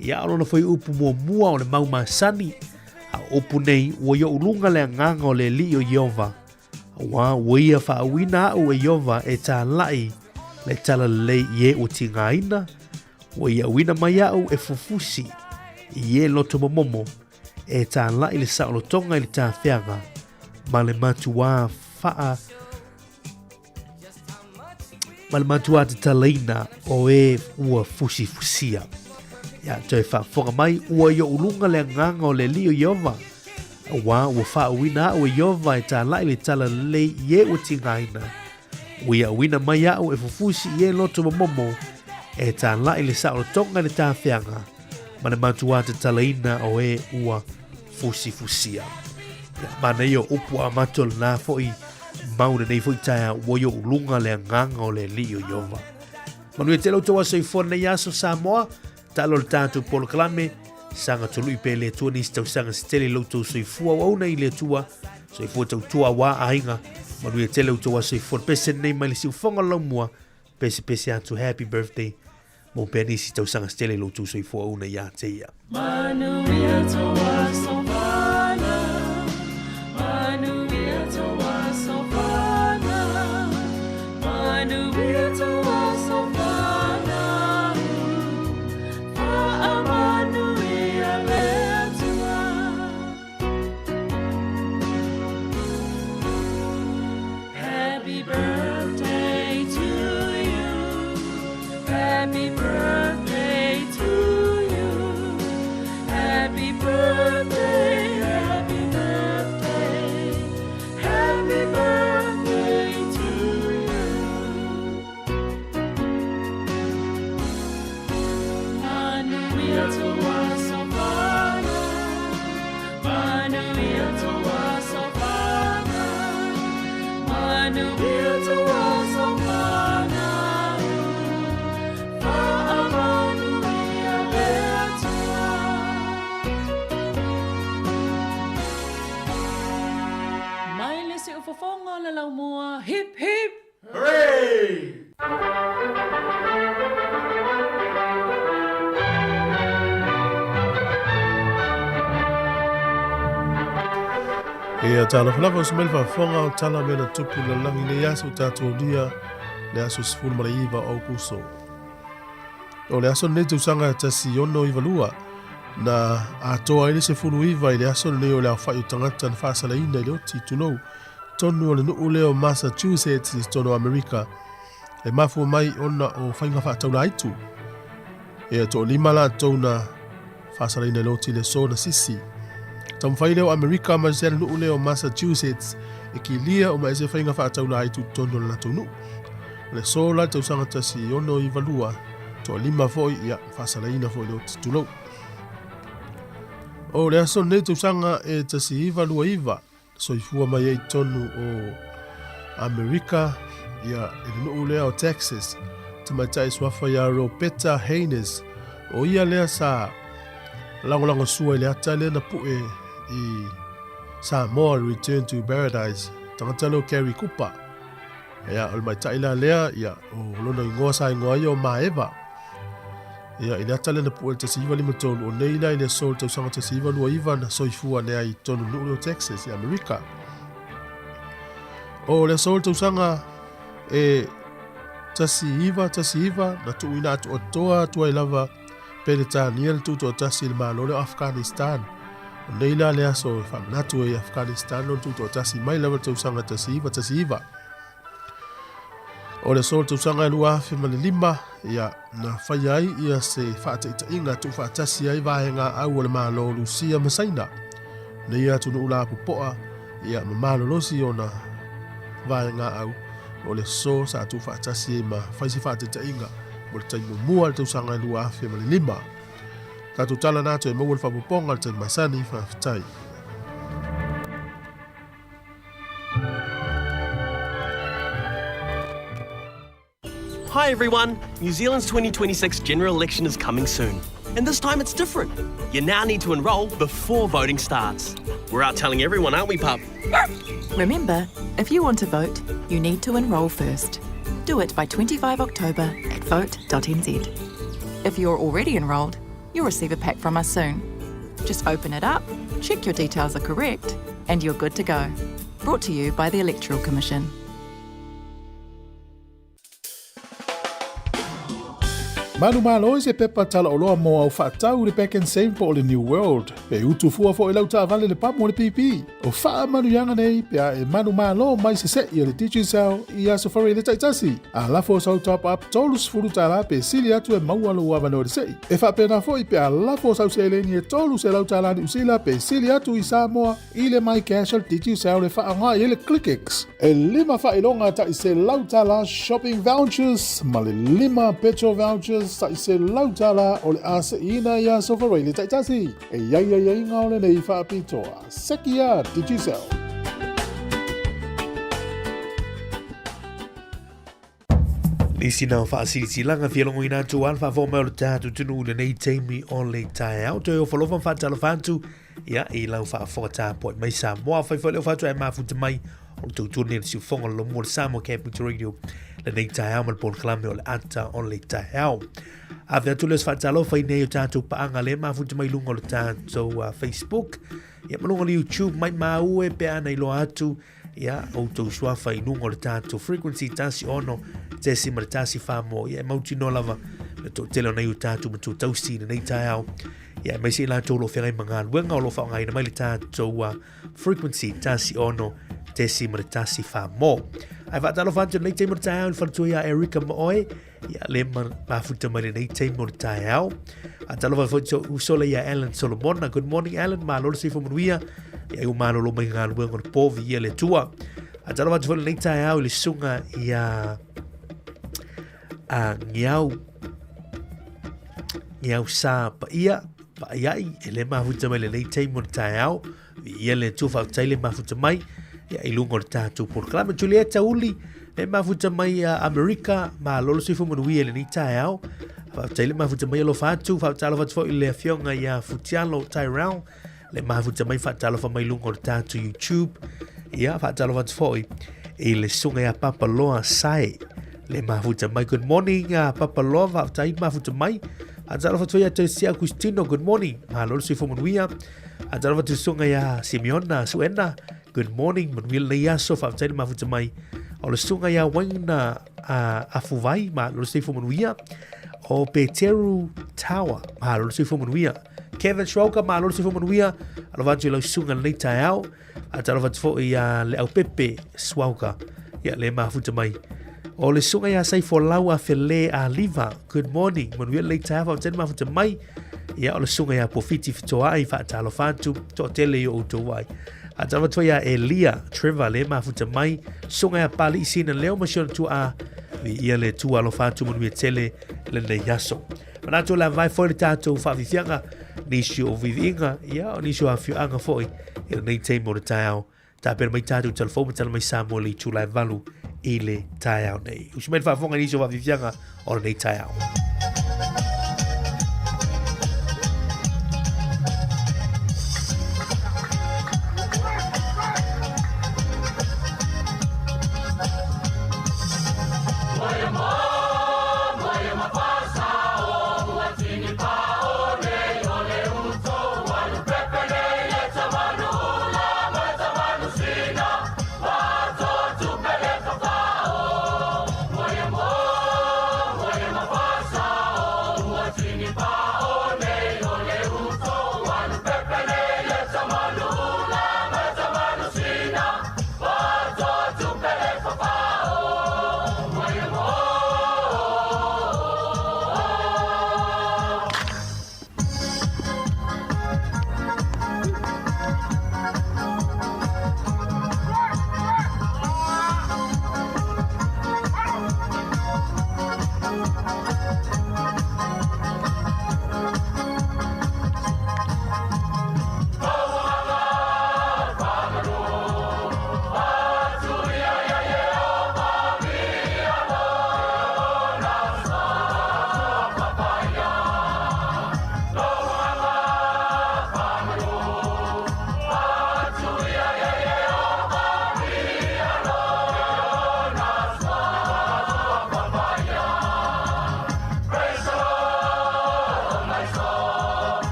Ia o lona foi upu muamua o le mau masani, a o upu nei, ua i ou luga le agaga o le Alii o Ieova, auā ua ia faauuina aʻu e Ieova e tālaʻi le talalelei i e ua tigaina, ua ia auina mai aʻu e fufusi i e loto momomo, e tālaʻi le saolotoga i le tafeaga ma le matuā faa ma le matuā tatalaina o e ua fusifusia. Ia toe faafofoga mai, ua i ou luga le agaga o le Alii o Ieova, auā ua faauuina aʻu e Ieova e tālaʻi le talalelei i e ua tigaina. Ua ia auina mai aʻu e fufusi i e loto momomo, e tālaʻi le saolotoga i le tafeaga, ma le matuā tatalaina o e ua fusifusia. Ia, manaia o upu amata o lenā foi mau lenei foi taeao, ua i ou luga le agaga o le Alii o Ieova. Manuia tele outou aso soifua lenei aso Samoa, talo le tatou polokalame, saga tului pea i le Atua nisi tausaga se tele i lo outou soifua auauna i le Atua, soifua tautua auā aiga, manuia tele outou aso soifua. Le pese lenei mai le siufofoga o le laumua, pese pese atu happy birthday mo pea nisi tausaga se tele i lo outou soifua auauna ia te ia. Manuia tō aso whānau, Manuia tō aso whānau, Manuia tō aso whānau, Whaamanuia le Atua. Happy birthday to you, Happy birthday to you, Happy birthday, happy birthday, Happy birthday to you. Manuia tō aso whānau, Manuia tō aso whānau, Manuia tō aso whānau, Whaamanuia le Atua. Mai le siufofoga o le laumua, hip hip! Hooray! Ia talofa lava o se mea le faafofoga o tala mea na tupu i le lalolagi nei aso o tatou aulia le aso 19 o Aukuso. O le aso lenei tausaga e 1692 na atoa ai le 19 i le aso lenei o le aofai o tagata na faasalaina i le oti tulou tonu o le nuu lea o Massachusetts i totonu o Amerika e mafua mai ona o faiga faataulaitu. E toalima latou na faasalaina i le oti i le aso na sisi. Taumafai lea o Amerika ma se nuu lea o Massachusetts e kilia uma ese faiga faataulaitu i totonu o le latou nuu. O le aso la le tausaga 1692, toalima foi ia faasalaina foi le oti tulou. O le aso lenei tausaga e 1929, Soifua mai ai totonu o Amerika, ia, i le nuu lea o Texas, tamaitai suafa ia Robetta Haynes, o ia lea sa lagolagosua i le ata lea na pue i Samoa, Return to Paradise, tagata lea o Gary Cooper. Ia, o le maitai la lea, ia, o lona ingoa sa ingoa ai o Maeva. Ia, i le ata lea na pue i le 1953, o nei la i le aso o le tausaga 1929 na soifua ane ai i totonu nuu lea o Texas i Amerika. O le aso o le tausaga e 1919 na tuuina atu atoa atu ai lava Peretania le tutoatasi i le Malo lea o Afghanistan. O nei la le aso e faamanatu ai Afghanistan lona tutoatasi mai lava le tausaga 1919. O le aso o le tausaga e 2005, ia, na faia ai ia se faataitaiga tuufaatasi ai vaegaau a le Malo o Lusia ma Saina, nei atunuu lapopoa, ia, ma malolosi ona vaegaau. O le aso sa tuufaatasi ai ma fai se faataitaiga mo le taimi muamua i le tausaga e 2005. Tatou tala na atu e maua le faaopoopoga i le taimi masani. Faafetai. Hi everyone! New Zealand's 2026 general election is coming soon. And this time it's different. You now need to enrol before voting starts. We're out telling everyone, aren't we, pup? Remember, if you want to vote, you need to enrol first. Do it by 25 October at vote.nz. If you're already enrolled, you'll receive a pack from us soon. Just open it up, check your details are correct, and you're good to go. Brought to you by the Electoral Commission. Manumalo i se pepa talaoloa mo au faatau i le Pak'nSave po o le New World. E utu fua foi i lau taavale le pamu o le pipi. O faamanuiaga nei pe a e manumalo mai se se'i a le Digicel i Aso Faraile taitasi. A lafo sau top up $30 pe sili atu e maua lou avanoa i le se'i. E faapena foi pe a lafo sau seleni e $300 Niu Sila pe sili atu i Samoa i le MyCash a le Digicel e faaaoga i ai le ClickX. E lima faailoga tai $100 shopping vouchers ma le lima petrol vouchers tai $100 o le a se'iina i Aso Faraile taitasi. E i ai aiaiga o lenei faapitoa. Seki a Digicel. Nisi na o faasilasilaga fia logoina atu a le faafofoga mai o le tatou atunuu i lenei taimi o le taeao. Toe ofo alofa ma faatalofa atu ia i lau faafofoga tapuai mai Samoa. Fai foi le ofa atu ae mafuta mai o le tautua nei o le siufofoga o le lomua o le Samoa Capital Radio lenei taeao ma le polokalame o le ata o le taeao. Ave atu lea o se faatalofa i nei o tatou paaga le mafuta mai luga o le tatou Facebook ia ma luga o le YouTube mai maue pe ana iloa atu ia outou suafa i luga o le tatou frequency 16.1 whāmoa. Ia e mautinoa lava le toatele o nei o tatou matua tausi i lenei taeao. Ia aemaise i latou o lo o feagai ma galuega o lo o faaaogaina mai le tatou frequency 16.1 whāmoa. Ae faatalofa atu i lenei taimi o le taeao i le faletua ia Erika ma oe. Ia le mafuta mai lenei taimi o le taeao. Faatalofa foi so usola ia Alan Solomona. Good morning Alan, malo le soifua manuia. Ia u malolo mai galuega o le povi ia le tua. Faatalofa atu foi lenei taeao i le susuga ia a Ngiau Ngiau Sa Paia Paaiai e le mafuta mai lenei taimi o le taeao. Ia le Atua faafetai le mafuta mai ia i luga o le tatou polokalame. Julieta Uli, le mafuta mai a Amerika, malo le soifua manuia i lenei taeao. Faafetai le mafuta mai alofa atu, faatalofa atu foi i le afioga ia Futialo Tyrell, le mafuta mai faatalofa mai luga o le tatou YouTube. Ia faatalofa atu foi i le susuga ia Papa Loa Sae, le mafuta mai. Good morning Papa Loa, faafetai le mafuta mai. Faatalofa atu foi ia Teresia Agustino, good morning, malo le soifua manuia. Faatalofa atu i le susuga ia Simeona Suena, good morning, manuia lenei aso, faafetai le mafuta mai. O le susuga ia Waina Afuvai, malo le soifua manuia. O Peteru Tower, malo le soifua manuia. Kevin Schroka, malo le soifua manuia. Alofa atu i lau susuga lenei taeao. Faatalofa atu foi ia Le Aupepe Swauka, ia le mafuta mai. O le susuga ia Saifolau Afele Aliva, good morning, manuia lenei taeao, faafetai le mafuta mai. Ia o le susuga ia Pofiti Fitoai, faatalofa atu, toatele i o outou ai. Faatalofa atu foi ia Elia Trevor, le mafuta mai. Susuga ia Pali'i Sina Leo ma si ona tuaa, viia le Atua, alofa atu, manuia tele lenei aso. Manatu o le a vae foi le tatou faafiafiaga, nisi o viviiga, ia o nisi o afioaga foi i lenei taimi o le taeao. Tapena mai tatou telefoni ma tala mai Samoa i le itula e 8 i le taeao nei. Usu mai le faafofoga i nisi o faafiafiaga o lenei taeao.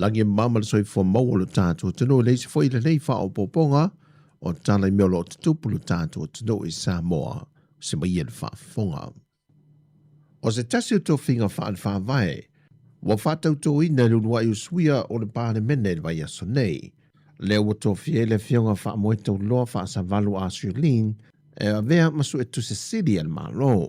Lagi e mama le soifua maua o lo tatou atunuu e leai se foi lenei faaopoopoga o tala i mea o lo o tutupu lo tatou atunuu i Samoa se mai ia le faafofoga. O se tasi o tofiga faale-faavae ua faatautoina e le uluai usuia o le Palemene i le vaiaso nei, lea ua tofia ai le Afioga Faamoetauloa Faasavalu Arthur Lean e avea ma Suetusi Sili a le Malo.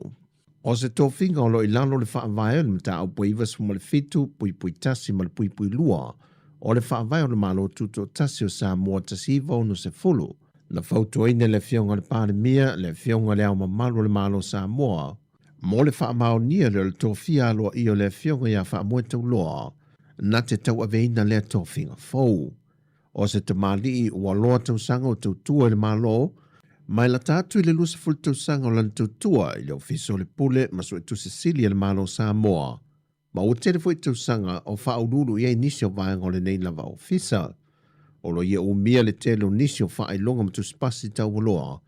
O se tofiga o lo o i lalo o le Faavae o le Mataupu 97 puipui 1 ma le puipui 2 o le Faavae o le Malo Tutoatasi o Samoa 1960, na fautuaina e le Afioga i le Palemia le Afioga i Le Ao Mamalu o le Malo o Samoa mo le faamaonia lea o le tofia aloaia o le Afioga ia Faamoetauloa na te tauaveina lea tofiga fou. O se tamalii ua loa tausaga o tautua i le Malo, mai lata atu i le 20 tausaga o lana tautua i le Ofisa o le Pule ma Suetusi Sili a le Malo o Samoa, ma ua tele foi tausaga o faauluulu i ai nisi o vaega o lenei lava ofisa. O lo ia umia le tele o nisi o faailoga ma tusipasi taualoa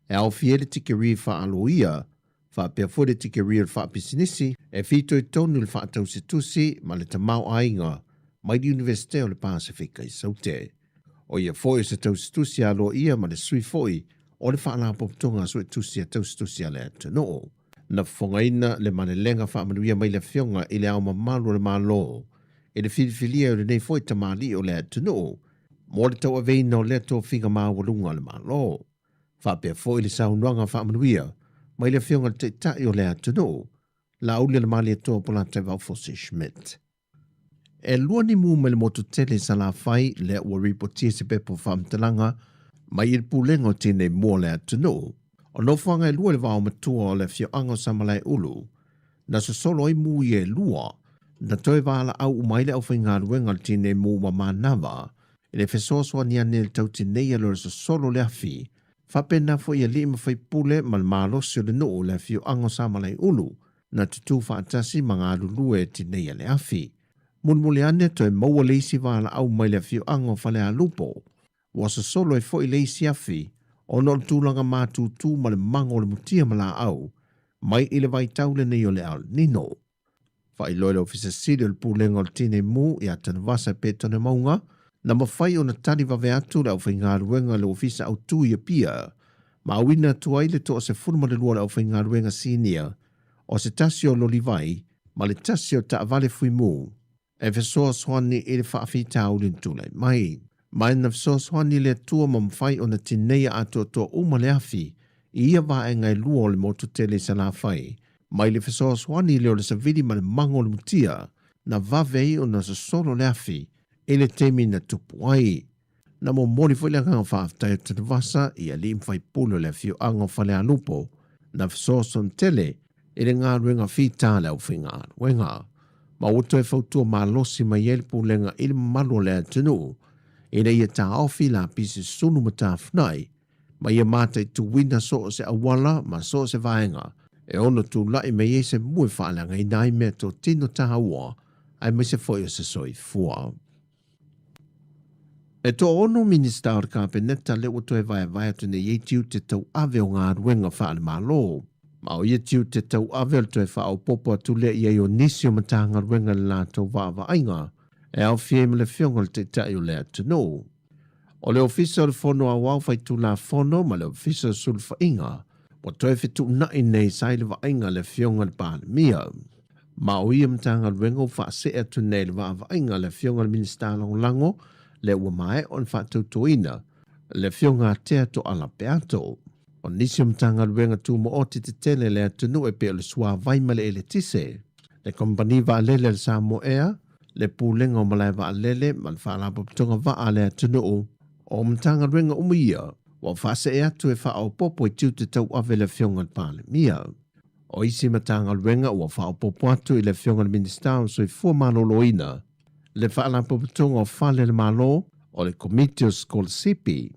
e aofia ai le tikeri faaloia faapea foi le tikeri o le faapisinisi e fitoitonu i le faatausitusi ma le tamaoaiga mai le Iunivesite o le Pasefika i Saute. O ia foi o se tausitusi aloaia ma le sui foi o le Faalapotopotoga a Suetusi a Tausitusi a le Atunuu. Na fofogaina le malelega faamanuia mai le Afioga i Le Ao Mamalu o le Malo i le filifilia o lenei foi tamalii o le atunuu mo le tauaveina o lea tofiga maualuga a le Malo. Faapea foi le saunoaga faamanuia mai le Afioga i le Taitai o le atunuu, Laauli Alemalietoa Polataivao Fosi Schmidt. E lua ni mu mai le motu tele i Salafai lea ua ripotia se pepa faamatalaga mai i le Pulega o Tinei Mu o le atunuu. O nofoaga e lua i le vaomatua o le afioaga o Samalaeulu, na sosolo ai mu ia e lua, na toe valaau uma ai le aufaigaluega o le Tinei Mu ma Manava i le fesoasoani ane i le tautinei lea o le sosolo o le afi. Faapena foi i alii ma faipule ma le malosi o le nuu i le afioaga o Samalaeulu, na tutū faatasi ma galulue e tineia le afi. Mulimuli ane toe maua le isi valaau mai le afioaga o Falealupo. Ua sosolo ai foi le isi afi ona o le tulaga matutu ma le mago o le mutia ma laau mai i le vaitau lenei o le El Nino. Faailoa e le Ofisa Sili o le Pulega o le Tinei Mu ia Tanuvasa Petone Mauga, na mafai ona tali vave atu le aufaigaluega i le Ofisa Autu i Apia ma auina atu ai le 12 o le aufaigaluega sinia o se tasi o loli vai ma le tasi o taavale fuimu e fesoasoani i le faafitauli na tulai mai. Ma na fesoasoani le Atua ma mafai ona tineia atoatoa uma le afi i ia vaega e lua o le motu tele i Salafai, mai le fesoasoani lea o le savili ma le mago o le mutia na vave ai ona sosolo le afi i le taimi na tupu ai. Na momoli foi le agaga faafetai o Tanuvasa i alii ma faipule o le afioaga o Falealupo na fesoasoani tele i le galuega fita a le aufaigaluega. Ma ua toe fautua malosi mai ai le pulega i le mamalu o le atunuu ina ia taofi lapisi sulu ma tafunai ma ia mataituina so o se auala ma so o se vaega e ono tulai mai ai se mu e faaleagaina ai meatotino taua aemaise foi o se soifua. E toaono Minista o le Kapeneta lea ua toe vaevae atu nei ai tiute tauave o galuega faale-Malo. Ma o ia tiute tauave o le toe faaopoopo atu lea i ai o nisi o Matagaluega i le latou vaavaaiga e aofia ai ma le Afioga i le Taitai o le atunuu. O le Ofisa o le Fono Aoao Faitulafono ma le Ofisa o Sulufaiga ua toe fetuunai nei sa i le vaaiga a le Afioga i le Palemia. Ma o ia Matagaluega ua faasee atu nei i le vaavaaiga a le Afioga i le Minisita Lagolago lea ua maea ona faatautoina le Afioga a Tea Toala Peato. O nisi o Matagaluega tumaoti tetele a le atunuu e pei o le Suavai ma le Eletise, le Kamupani Vaalele a le Samoa Air, le Pulega o Malae Vaalele ma le Faalapotopotoga Vaa a le atunuu, o Matagaluega uma ia ua faasee atu e faaopoopo i tiute tauave le Afioga i le Palemia. O isi Matagaluega ua faaopoopo atu i le Afioga i le Minisita o Soifua Maloloina, le Faalapotopotoga o Fale a le Malo, o le Komiti o Sikolasipi.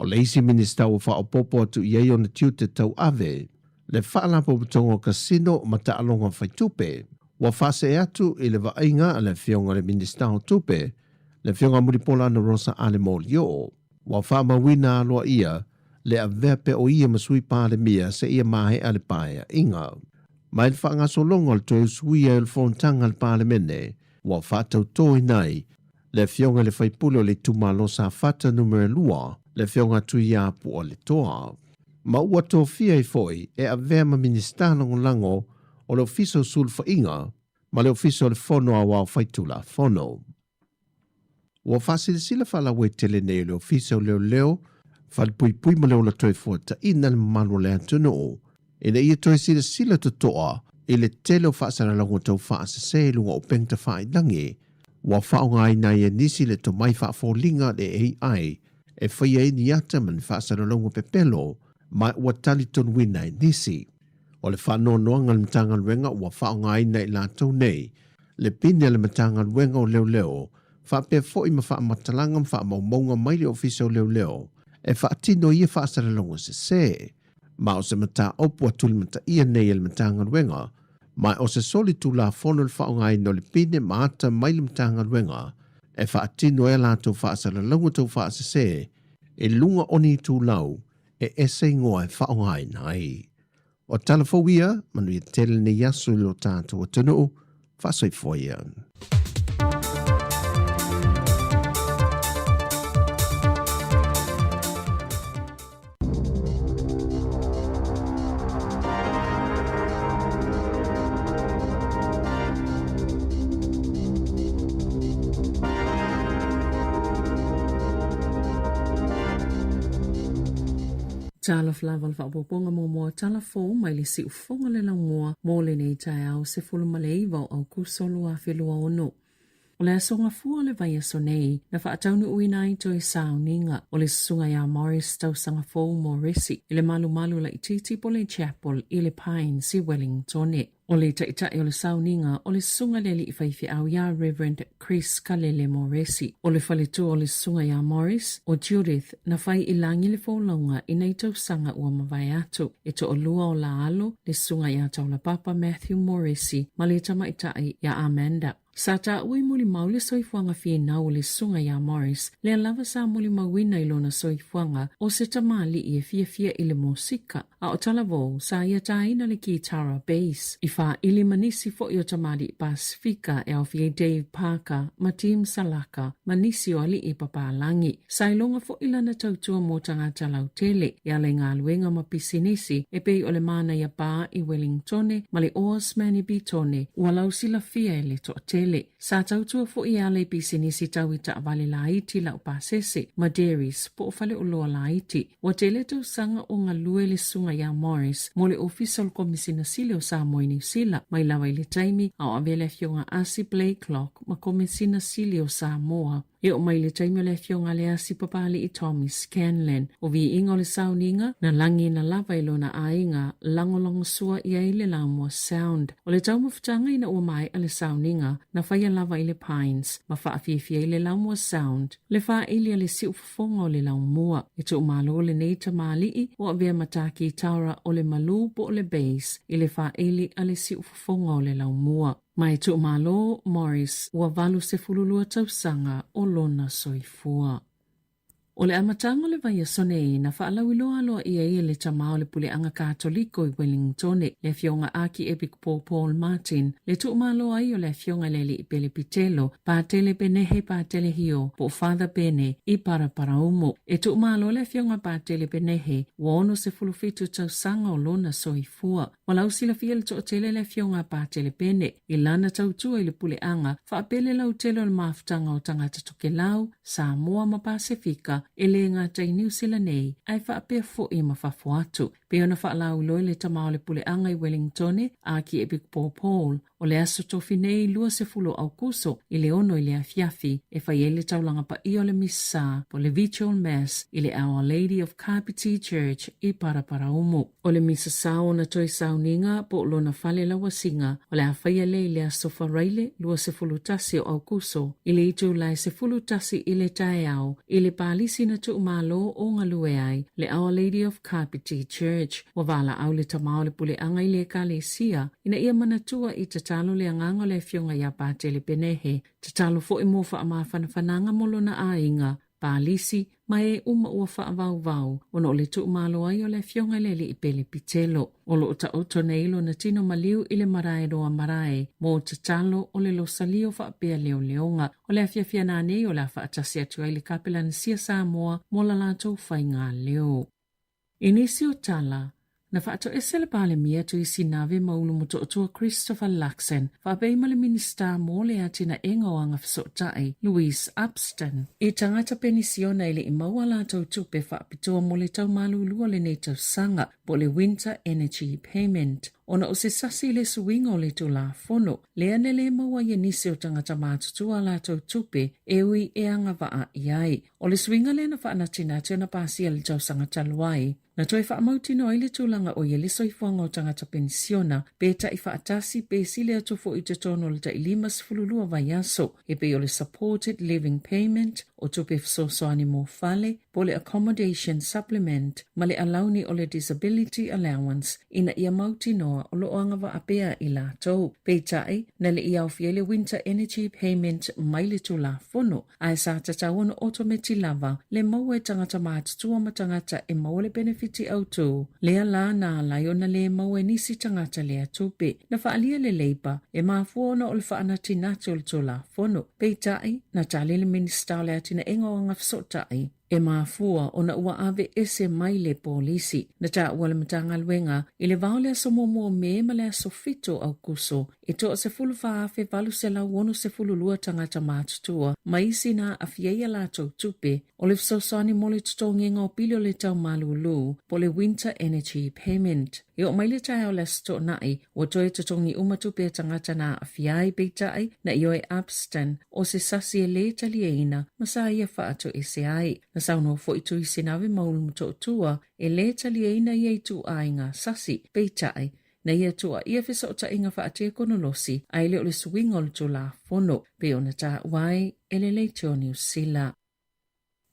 O le isi Minisita ua faaopoopo atu i ai ona tiute tauave, le Faalapotopotoga o Kasino ma Taaloga Faitupe. Ua faasee atu i le vaaiga a le Afioga i le Minisita o Tupe, le Afioga Mulipola Anarosa Ale Molioo. Ua faamauina aloaia le avea pea o ia ma Sui Palemia seia maea le paeaiga. Mai le faagasologa o le toe usuia ai o le fonotaga a le Palemene, ua faatautoina ai le Afioga i le Faipule o le Itumalo Safata Numera 2, le Afioga Tuiapualetoa. Ma ua tofia ai foi e avea ma Minisita Lagolago o le Ofisa o Sulufaiga ma le Ofisa o le Fono Aoao Faitulafono. Ua faasilasila faalauaitele nei e le Ofisa o Leoleo, Falepuipui ma le Ola Toefuataiga le mamalu o le atunuu ina ia toe silasila totoa i le tele o faasalalauga tau faasese i luga o upega tafailagi ua faaaogaina ai e nisi le tomai faafoliga le AI e faia ai ni ata ma ni faasalalauga pepelo ma ua talitonuina e nisi. O le faanoanoaga a le Matagaluega ua faaaogaina e i latou nei le pine a le Matagaluega o Leoleo faapea foi ma faamatalaga ma faamaumauga mai le Ofisa o Leoleo e faatino ia faasalalauga sese. Ma o se mataupu a tulimataia nei e le Matagaluega, ma o se soli tulafono le faaaogaina o le pine ma ata mai le Matagaluega e faatino ai a latou faasalalauga tau faasese i luga o ni itulau e ese igoa e faaaogaina ai. O tala fou ia, manuia tele lenei aso i lo tatou atunuu, faasoifua ia. Talofa lava le faaopoopoga muamua tala fou mai le siufofoga le laumua mo lenei taeao 19 o Aukuso 2026. O le aso Gafua o le vaiaso nei, na faataunuuina ai toe sauniga o le susuga iā Morris Tausaga Fou Moresi i le malumalu laitiiti po le Chapel i le Pines i Wellingtone. O le taitai o le sauniga o le susuga i le alii faifeau iā Reverend Chris Kalele Moresi. O le faletua o le susuga iā Morris, o Judith, na fai i lagi le folauga i nai tausaga ua mavae atu. E toalua o la alo, le susuga iā Taulapapa Matthew Moresi ma le tamaitai iā Amanda. Sa taua i molimau le soifuaga finau o le susuga iā Morris, lea lava sa molimauina i lona soifuaga o se tamalii e fiafia i le mosika, a o talavou sa ia tāina le kitara bass i faaili ma nisi foi o tamalii Pasifika e aofia ai Dave Parker ma Tim Salaka ma nisi o alii papalagi. Sa iloga foi lana tautua mo tagata lautele e ala i galuega ma pisinisi e pei o le Manaia Bar i Wellingtone ma le Oarsman i Bitone ua lausilafia e le toatele. Sa tautua foi e ala i pisinisi tau i taavale laiti laupasese ma dairies po o faleoloa laiti. Ua tele tausaga o galue le susuga iā Morris mo le Ofisa o le Komesina Sili o Samoa i Niu Sila, mai lava i le taimi a o avea le Afioga Asi Blaiklock ma Komesina Sili o Samoa. E oo mai le taimi o le afioga a le Asi Papali'i Tommy Scanlan, o viiga o le sauniga, na lagina lava i lona aiga lagolagosua i ai le Lamua Sound. O le taumafataga ina ua maea le sauniga, na faia lava i le Pines, ma faafiafia ai le Lamua Sound, le faaili a le siufofoga o le laumua. E tuumalo lenei tamalii o avea ma tā kitara o le malū po o le bass i le faaili a le siufofoga o le laumua. Mai Tuumalo Morris ua 82 tausaga o lona soifua. O le amataga o le vaiaso nei na faalauiloa aloaia ai e le tama o le Puleaga Katoliko i Wellingtone, le Afioga Akiepikopo Paul Martin, le tuumalo ai o le Afioga i le Alii Pele Pitelo, Patele Penehe Patele Hio po o Father Pene i Paraparaumu. E tuumalo le Afioga Patele Penehe ua 67 tausaga o lona soifua. Ua lausilafia le toatele le afioga a Patele Pene i lana tautua i le puleaga faapea le lautele o le mafutaga o tagata Tokelau, Samoa ma Pasefika e le gata i Niu Sila nei ae faapea foi ma fafo atu. Pei ona faalauiloa i le tama o le puleaga i Wellingtone, Akiepikopo Paul, O le aso tofi nei 20 o Aukuso i le 6 i le afiafi e fai ai le taulaga paia o le Misa po o le Vigil Mass i le Our Lady of Kapiti Church i Paraparaumu. O le Misa sao ona toe sauniga po o lona fale lauasiga o le a faia lea i le aso Faraile 21 o Aukuso i le itulai 11 i le taeao i le palisi na tuumalo o galue ai le Our Lady of Kapiti Church. Ua valaau le tama o le puleaga i le Ekalesia ina ia manatua i tatalo le agaga o le Afioga iā Patele Penehe, tatalo foi mo faamafanafanaga mo lona aiga. Palisi, ma e uma ua faavauvau ona o le tuumalo ai o le afioga i le Alii Pele Pitelo. O loo taoto nei lona tino maliu i le marae roa marae mo tatalo o le losalio faapea leoleoga. O le afiafi a nanei o le a faatasi atu ai le Kapelanasia Samoa mo la latou faiga leo. I nisi o tala, na faatoese le Palemia Tuisi Nave ma Ulu Motootua Christopher Luxon faapea ma le Minisita mo le Atinaega o Agafesootai, Louise Upston, i tagata penisiona e le i maua latou tupe faapitoa mo le tau malulu o lenei tausaga po o le Winter Energy Payment ona o se sasi i le suiga o le Tulafono lea na le maua ai e nisi o tagata matutua a latou tupe e ui e agavaa i ai. O le suiga lea na faanatinati ona pasia i le tausaga talu ai, na toe faamautino ai le tulaga o i ai le soifuaga o tagata penisiona pe taʻi faatasi pe sili atu foi i totonu o le taʻi 52 vaiaso, e pei o le Supported Living Payment, o tupe fesoasoani mo fale, po o le Accommodation Supplement ma le alauni o le Disability Allowance ina ia mautinoa o lo o agavaa pea i latou. Peitai, na le i aofia ai le Winter Energy Payment mai le Tulafono, ae sa tatau ona otometi lava le maua e tagata matutua ma tagata e maua le penefiti autū, lea la na ala ai ona lē maua e nisi tagata lea tupe. Na faaalia le Labour e mafua ona o le faanatinati o le Tulafono. Peitai, na tali le Minisita o le Atinaega o Agafesootai, e mafua ona ua ave ese mai le polisi. Na taua le Matagaluega i le va o le aso muamua o Me ma le aso 7 o Aukuso e toa 14,862 tagata matutua ma isi na aafia ai a latou tupe o le fesoasoani mo le totogiga o pili o le tau malūlū po o le Winter Energy Payment. E oo mai le taeao o le Aso Toonai, ua toe totogi uma tupe a tagata na aafia ai, peitai, na ioe Upston o se sasi e lē taliaina ma sa ia faatoese ai. Na saunoa foi Tui Sinave ma Ulu Motootua e lē taliaina ia ituaiga sasi, peitai, na ia tuuaia fesootaiga faatekonolosi ae le o le suiga o le Tulafono, pei ona taua ai e le Leitio Niu Sila.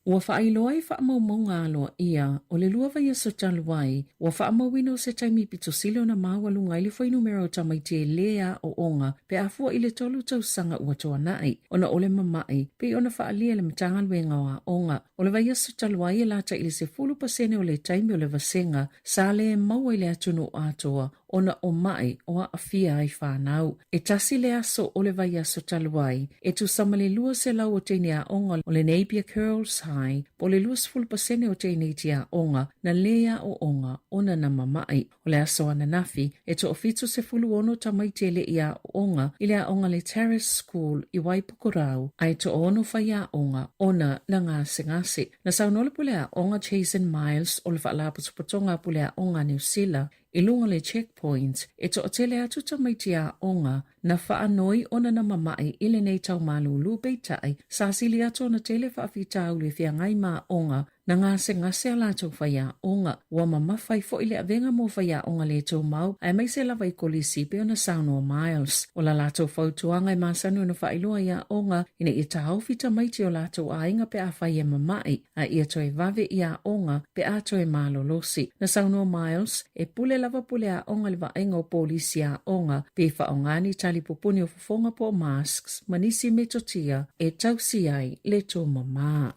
Ua faailoa i faamaumauga aloaia o le lua vaiaso talu ai, ua faamauina o se taimi pito sili ona maualuga ai le fuainumera o tamaiti e lē aooga pe a fua i le tolu tausaga ua tuanai ona o le mama'i pei ona faaalia e le Matagaluega o Aoga. O le vaiaso talu ai e lata i le 10% o le taimi o le vasega sa lē maua i le atunuu atoa ona o maʻi o aafia ai fanau. E tasi le aso o le vaiaso talu ai, e tusa ma le 200 o teine aoga o le Napier Girls High po o le 20% o teineiti aoga na lē aooga ona na mamaʻi. O le aso ananafi, e toa-76 tamaiti e leʻi aooga i le aoga le Terrace School i Waipukurau a e toaono faiaoga ona na gasegase. Na saunoa le pule aoga Jason Miles o le Faalapotopotoga a Pule Aoga a Niu Sila i luga o le checkpoint e toatele atu tamaiti aoga na faanoi ona na mamaʻi i lenei tau malūlū peitai sa sili atu ona tele faafitauli e feagai ma aoga na gasegase a latou faiaoga. Ua mamafa ai foi le avega mo faiaoga lē tumau aemaise lava i kolisi pei ona saunoa Miles. O la latou fautuaga e masani ona faailoa i aoga ina ia taofi tamaiti o latou aiga pe afai e mamaʻi a ia toe vave i aoga pe a toe malolosi. Na saunoa Miles, e pule lava pule aoga i le vaaiga o polisi aoga pe faaaoga ni talipupuni o fofoga po o masks ma nisi metotia e tausi ai le tumamā.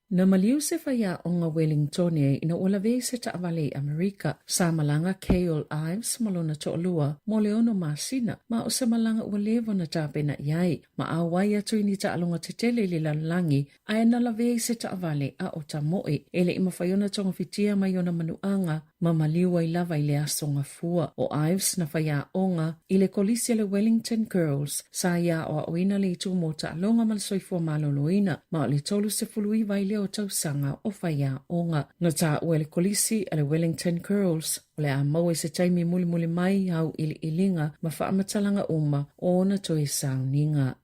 Na maliu se faiaoga Wellingtone ina ua lavea i se taavale i Amerika. Sa malaga Cale Ives ma lona toalua mo le ono masina, ma o se malaga ua leva ona tapena i ai, ma auai atu i ni taaloga tetele i le lalolagi, ae na lavea i se taavale a o tamoe. E le i mafai ona togafitia mai ona manuaga ma maliu ai lava i le aso gafua. ʻO Ives na faiaoga i le kolisi a le Wellington Girls, sa ia aoaoina le itu mo taaloga ma le soifua maloloina, ma o le 39 ai lea o tausaga o faiaoga. Na taua e le kolisi a le Wellington Girls, o le a maua i se taimi mulimuli mai auiliiliga ma faamatalaga uma o ona toe sauniga.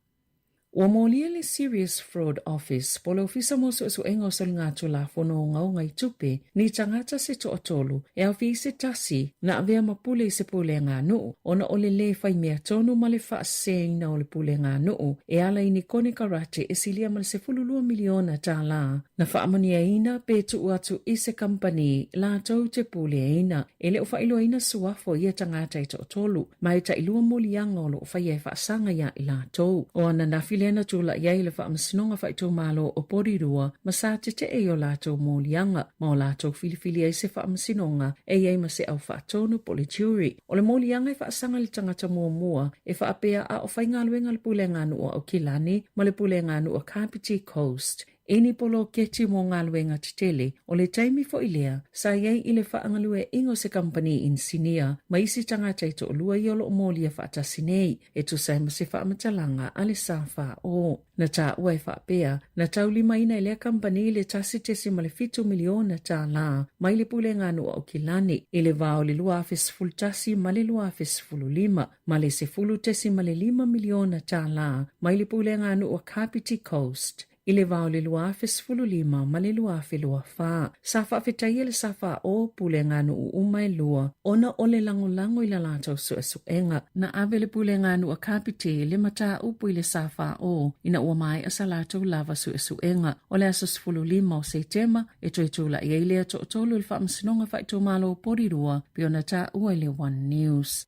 Ua molia le Serious Fraud Office po o le Ofisa mo Suesuega o Soligatulafono Ogaoga i Tupe ni tagata se toatolu e aofia i se tasi na avea ma pule i se pulega a nuu ona o le lē fai mea tonu ma le faaseseina o le pulega a nuu e ala i ni konekarate e silia ma le 12 miliona tālā na faamanuiaina pe tuu atu i se kamupani latou te puleaina. E le o faailoaina suafa o ia tagata e toatolu, ma e tailua moliaga o lo o faia e faasaga iā i latou. O ananafi le. lea na tulai ai le Faamasinoga Faaitumalo o Porirua ma sa tetee i o latou moliaga ma o latou filifili ai se faamasinoga e i ai ma se au faatonu po o le jury. O le moliaga e faasaga i le tagata muamua e faapea a o faigaluega le Puleaganuu a Aukilani ma le Puleaganuu a Kapiti Coast i ni poloketi mo galuega tetele. O le taimi foi lea, sa i ai i le faagalueaiga o se kamupani inisinia ma isi tagata e toalua ia o lo o molia faatasi nei, e tusa ai ma se faamatalaga a le SFO. Na taua e faapea, na taulimaina e lea kamupani le $1.7 miliona tālā mai le Puleaganuu a Aukilani i le va o le 2011 ma le 2015, ma le $10.5 miliona tālā mai le Puleaganuu a Kapiti Coast i le va o le 2015 ma le 2024. Sa faafetaia le SFO Puleaganuu uma e lua ona o le lagolago i la latou suesuega. Na ave le Puleaganuu a Kapiti le mataupu i le SFO ina ua maea sa latou lava suesuega. O le aso 15 o Setema e toe tulai ai lea toatolu i le Faamasinoga Faaitumalo o Porirua pei ona taua i le One News.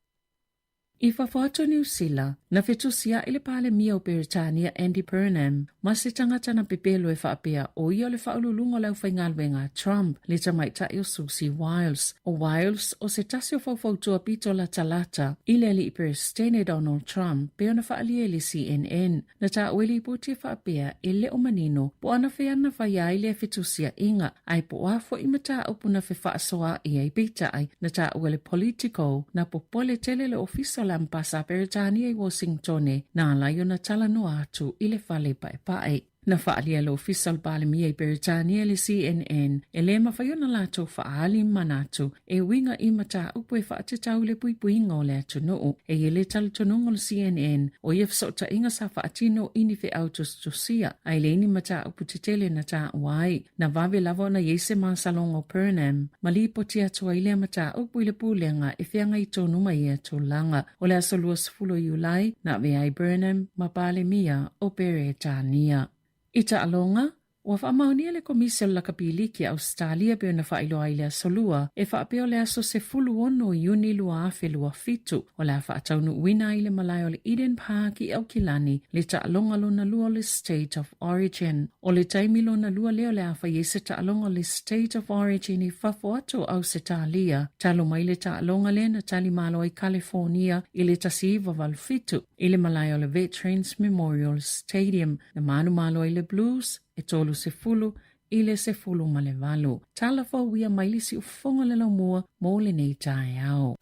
I fafo atu o Niu Sila, na fetusiaʻi le Palemia o Peretania Andy Burnham ma se tagata na pepelo e faapea ʻo ia o le faauluuluga o le aufaigaluega a Trump, le tamaitai o Susie Wiles. ʻO Wiles, o se tasi o faufautua pito latalata i le Alii Peresetene Donald Trump, pei ona faaalia i le CNN. Na taua i lipoti e faapea e le o manino po o anafea na faia ai lea fetusiaʻiga, ae po o a foi mataupu na fefaasoaʻi ai. Peitai, na taua e le Politico, na popole tele le Ofisa o le Ambasa a Peretania i Washingtone na ala ai ona talanoa atu i le fale paepae. Na faaalia e le Ofisa o le Palemia i Peretania i le CNN, e le mafai ona latou faaali manatu e uiga i mataupu e faatatau i le puipuiga o le atunuu. E i ai le talitonuga o le CNN, o ia fesootaiga sa faatino i ni feau tusitusia, a e leai ni mataupu tetele na taua ai. Na vave lava ona i ai se masaloga o Burnham ma lipoti atu ai lea mataupu i le pulega e feagai tonu ma ia tulaga. O le aso 20 o Iulai, na avea ai Burnham ma Palemia o Peretania. I taaloga, Ua faamaonia le Komisi o le Lakapi Liki a Ausetalia pei ona faailoa ai i le Aso Lua, e faapea o le aso 16 o Iuni 2027 o le a faataunuuina ai le malae o le Eden Park i Aukilani le taaloga lona lua o le State of Origin. O le taimi lona lua lea o le a fai ai se taaloga o le State of Origin i fafo atu o Ausetalia, talu mai le taaloga lea na talimalo ai Kalifonia i le 1987 i le malae o le Veterans Memorial Stadium. Na manumalo ai le Blues e 30 i le 18. Tala fou ia mai le siufofoga o le laumua mo lenei taeao.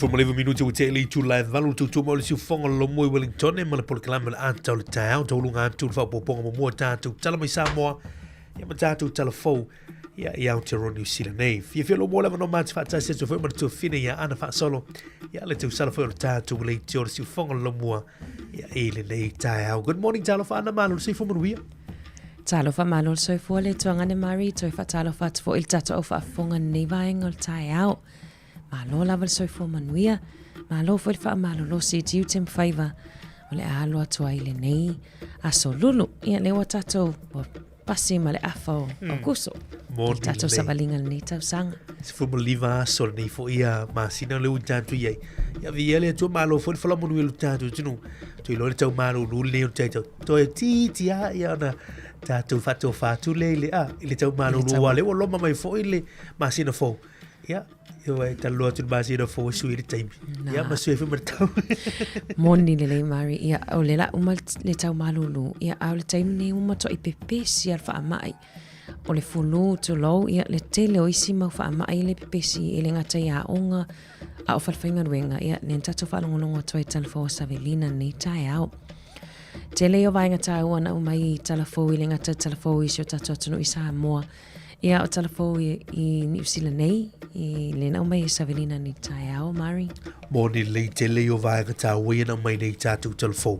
19 minuti ua tea le itula e valu tutu mo le siufofoga o le Lomoi Wellington ma le polokalame o le ata o le taeao tauluga atu le faaopoopoga muamua tatou tala mai Samoa ia ma tatou tala fou ia i Aotearoa New Zealand nei. Fiafia lo mo le avanoa mate faatasi atu foi ma le tuafine ia Ana Faasolo ia le tausala foi o le tatou leitio o le siufofoga o le Lomua ia i lenei taeao. Good morning, talofa Ana, malo le soifua manuia. Talofa malo le soifua le tuagane Mari, toe faatalofa atu foi i le tatou au faafofoga lenei vaega o le taeao. Malo lava le soifua manuia, malo foi le faamalolosi i tiute ma faiva o le a alo atu ai lenei aso lulu. Ia lea ua tatou ua pasi ma le afa o Aukuso. Moni Le tatou lelei. savaliga lenei tausaga. 15 aso lenei foi a masina le ua tatou i ai. Ia viia le Atua malo foi le falamanuia o le tatou atunuu. Toe iloa le tau malulu lenei o le tatou. Toe titi a ia ona tatou faatofa atu lea i le, a, i le tau malulu aua lea ua loma mai foi le masina fou. Ia, ia e talanoa atu i le masina fou e sui le taimi. Ia ma sui ai foi ma le tau. Moni lelei Mari, ia o le la uma le tau malulu, ia a o le taimi nei ua matuai pepesi a le faamai. O le fulu, tulou, ia le tele o isi mau faamai le pepesi e le gata i aoga, a o falefaigaluega, ia lea na tatou faalogologo atu ai i tala fou a Savelina lenei taeao. Tele ia o vaega taua na aumai i tala fou i le gata i tala fou i si o tatou atunuu i Samoa. Ia o tala fou i, i Niu Sila nei, i le na aumai e Savelina lenei taeao, Mari. Moni lelei tele ia o vaega taua ia na aumai nei i tatou tala fou.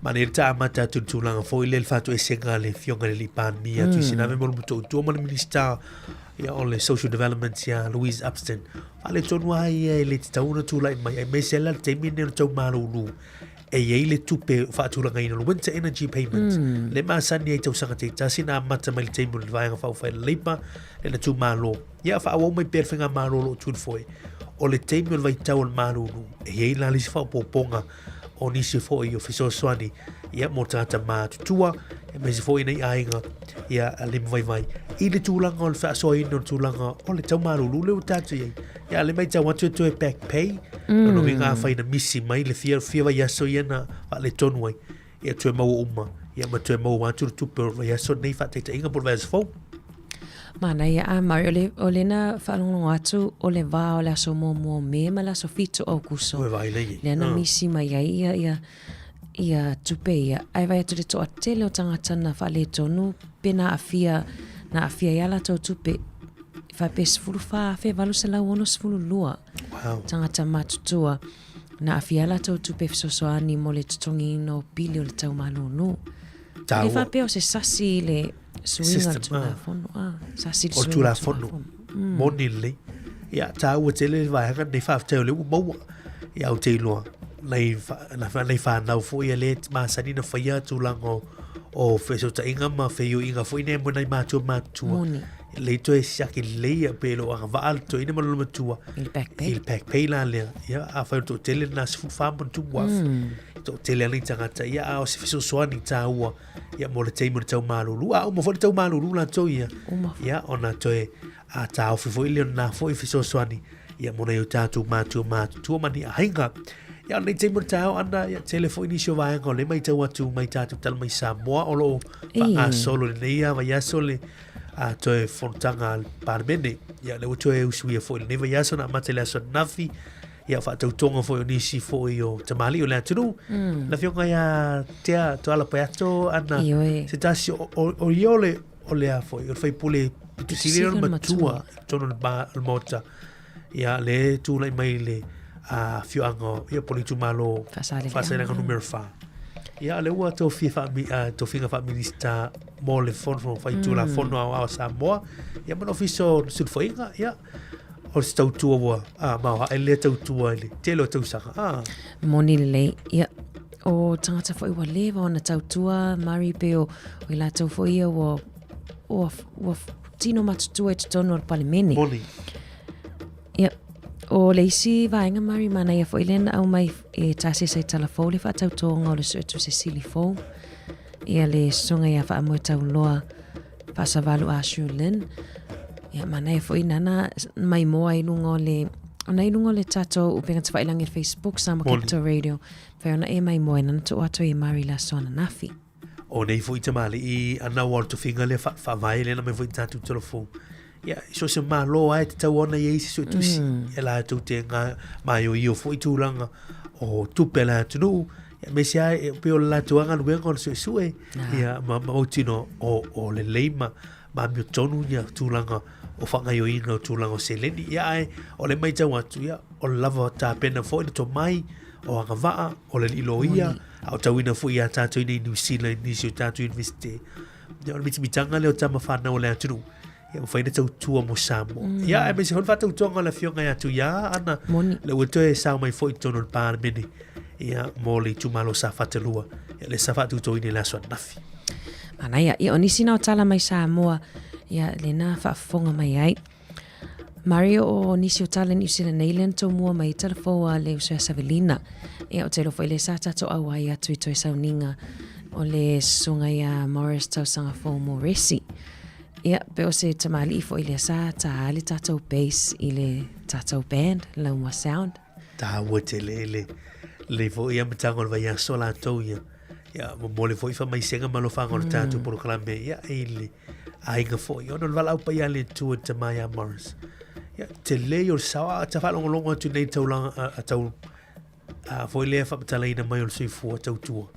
Manaia le taamata atu i le tulaga foi lea i le faatoesega a le Afioga i le Alii Palemia Tuisinave mo le Motootua ma le Minisita ia, o le Social Development ia Louise Upston. Faaletonu lava ia e le tatau ona tulai mai, aemaise la le taimi lenei o le tau malulu e i ai le tupe faatulagaina, le Winter Energy Payment, le masani ai i tausaga taitasi na amata mai i le taimi o le Vaega Faaupufai a le Leipa le na tumalo. Ia faaauau mai pea le faigamalo o lo o tu i le foe. O le taimi o le vaitau o le malulu, e i ai la le isi faaopoopoga o nisi foi o fesoasoani ia mo tagata matutua, aemaise foi nei aiga ia lima vaivai i le tulaga o le faasoaina o le tulaga o le tau malulu lea ua tatou i ai. Ia le matau atu e toe back pay, lona uiga afai na misi mai le fia, fia vaiaso ia na faaletonu ai, ia toe maua uma, ia ma toe maua atu le tupe o le vaiaso lenei faataitaiga po o le vaiaso fou. Manaia a Mari, o le, o le na faalogologo atu o le va o le aso muamua o Me ma le aso 7 o Aukuso. Ua vaai lei. Lea na misi mai ai ia, ia, ia tupe ia. Ae vaai atu le toatele o tagata na faaletonu pe na aafia, na aafia ai a latou tupe. Faapea 14,862 Wow. tagata matutua na aafia ai a latou tupe fesoasoani mo le totogiina o pili o le tau malulu. E le Tāua. faapea o se sasi i le suiga o le System, ah. Tulafono. Ah, sasi i le O le suiga o le Tulafono. Tulafono. Moni lelei. Ia, tāua tele le vaega lenei faafetai o lea ua maua. Ia, ou te iloa, nai, fa- na- nai whānau foi ia le masani na whaia tulaga o, o fesootaiga ma feioiga foi nei mo nai mātua matutua. Moni. Lei toe siaki lelei ia pe lo agavaa le toeaina ma lona matua. I le back pay. I le back pay la lea. Ia, afai o le toatele lena 14 ma ona tupu afe. Toatele ana i tagata ia, a o se fesoasoani tāua ia mo le taimi o le tau malulu. A uma foi le tau malulu latou ia. Uma foi. Ia, ona toe a taofi foi lea o lena foi fesoasoani ia mo nai o tātou mātua matutua ma ni aiga. Ia, o lenei taimi o le taeao ana, ia, tele foi nisi o vaega o lea matau atu mai tātou tala mai Samoa o lo o faagasolo i lenei lava vaiaso le a toe fonotaga a le Palemene. Ia, lea ua toe usuia foi i lenei vaiaso na amata i le aso ananafi, ia, faatautoga foi o nisi foi o tamalii o le atunuu. Mm. Le afioga ia Tea Toala Peato ana Ioe. se tasi o, o, o ia o le, o le a foi, o le faipule pito sili o le matua i totonu o le ba- o le Maota. Ia, le tulai mai le afioaga o, ia, po o le itumalo Faasaleleaga. Faasaleleaga numera 4. Ia, lea ua tofia faami, tofiga faaminista mo le fono faitulafono aoao a Samoa, ia ma le Ofisa o Sulufaiga, ia, o se tautua ua maoae lea tautua i le tele o tausaga. Ah. Moni lelei, ia, o tagata foi ua leva ona tautua, Mari, pe o, o i latou foi ia ua, ua, ua tino matutua i totonu o le Palemene. Moni. Ia, o le isi vaega Mari manaia foi lea na aumai e Tasesa i Talafou le faatautoga o le Suetusi Sili fou. Ia le susuga ia Faamoetauloa Faasavalu Ashu Lin. Ia manaia foi nana maimoa i luga o le ona i luga o le tatou upega tafailagi le Facebook Samoa Capital Radio. Mafai ona e maimoa nana tuu atu i Mari le aso ananafi. O nei foi tamalii ana ua o le tofiga lea faavae lea na aumai foi i tatou telefoni. Ia, so o se Malo lava e tatau ona i ai se suetusi e latou te maioio foi tulaga o tupe a le atunuu, aemaise lava e pei o le latou lava galuega o le suesue ia ma mautinoa o lelei ma amiotonu ia tulaga o faagaoioiga o tulaga o seleni. Ia, ae o le matau atu, ia, o le lava tapena foi le tomai, o agavaa, o le alii loia, a o tauina foi ia tatou i nei New Zealand i nisi o tatou Universite. Ia, o le mitamitaga lea o tama whanau o le atunuu. Ia, mafai ona tautua mo Samoa. Ia, aemaise foi le faatautoga o le afioga ia Tuia ana, Moni. le ua toe sao mai foi i totonu o le Palemene, ia, mo le itumalo o Safata 2, ia, lea sa faatautoina i le aso ananafi. Manaia, ia, o nisi na o tala mai Samoa, ia, lena faafofoga mai ai. Mario o nisi o tala New Zealand nei lea na tomua mai tala fou a le uso ia Savelina. Ia o te iloa foi lea sa tatou auai atu i toe sauniga o le susuga ia Morris Tausaga Fou Moresi. Ia pe o se tamalii foi lea sa ta le tatou bass i le tatou band Laumua Sound. Taua tele le le foi amataga o le vaiaso latou ia. Ia momoli foi faamaisega ma alofaga o le tatou polokalame ia i le aiga foi. Ona o le valaau paia a le Atua i le tama ia Morris. Ia, tele ia o le sao, a ta faalogologo atu nei taulaga, a, tau, a, foi lea faamatalaina mai o le soifua tautua.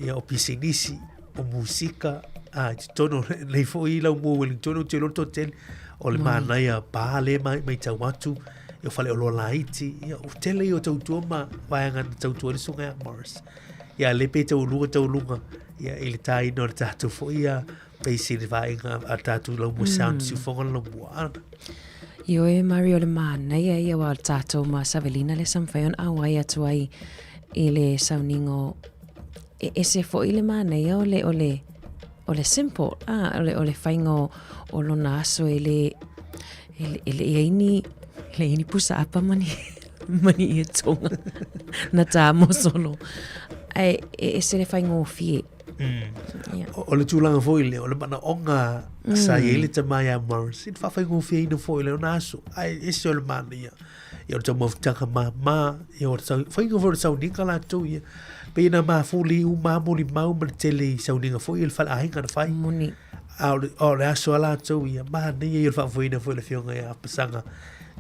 Ia, o pisinisi, o musika, a, i totonu o lenei foi laumua Wellington, ou te iloa le toatele, o le manaia pa lea mai, matau atu, ia o faleoloa laiti, ia, o tele ia o tautua ma vaega na tautua ai le susuga ia Morris. Ia le pe taualuga taualuga ia i le tāina o le tatou foi ia base i le vaaiga a tatou Laumua Sound siufoga le Laumua ana. Ioe Mari o le manaia ia aua o le tatou ma Savelina lea sa mafai ona auai atu ai i le sauniga o e ese foi le manaia o le o le o le simple a o le o le faiga o, o lona aso e le e le, e le i ai ni e le i ai ni pusa apa ma ni ma ni ie tonga na tā mosolo ae e ese le faigofie. Yeah. O, o le tulaga foi lea, o le manaoga sa i ai le tama ia Morris, i le faafaigofieina foi le ona aso, ae ese o le manaia. Ia o le taumafataga māmā, ia o le sau, faiga foi o le sauniga latou ia. Pei na mafuli uma molimau ma le tele i sauniga foi i le faleaiga na fai. Moni. A o le, o le aso a latou ia, manaia ia o le faafoeina foi le afioga ia Apasaga,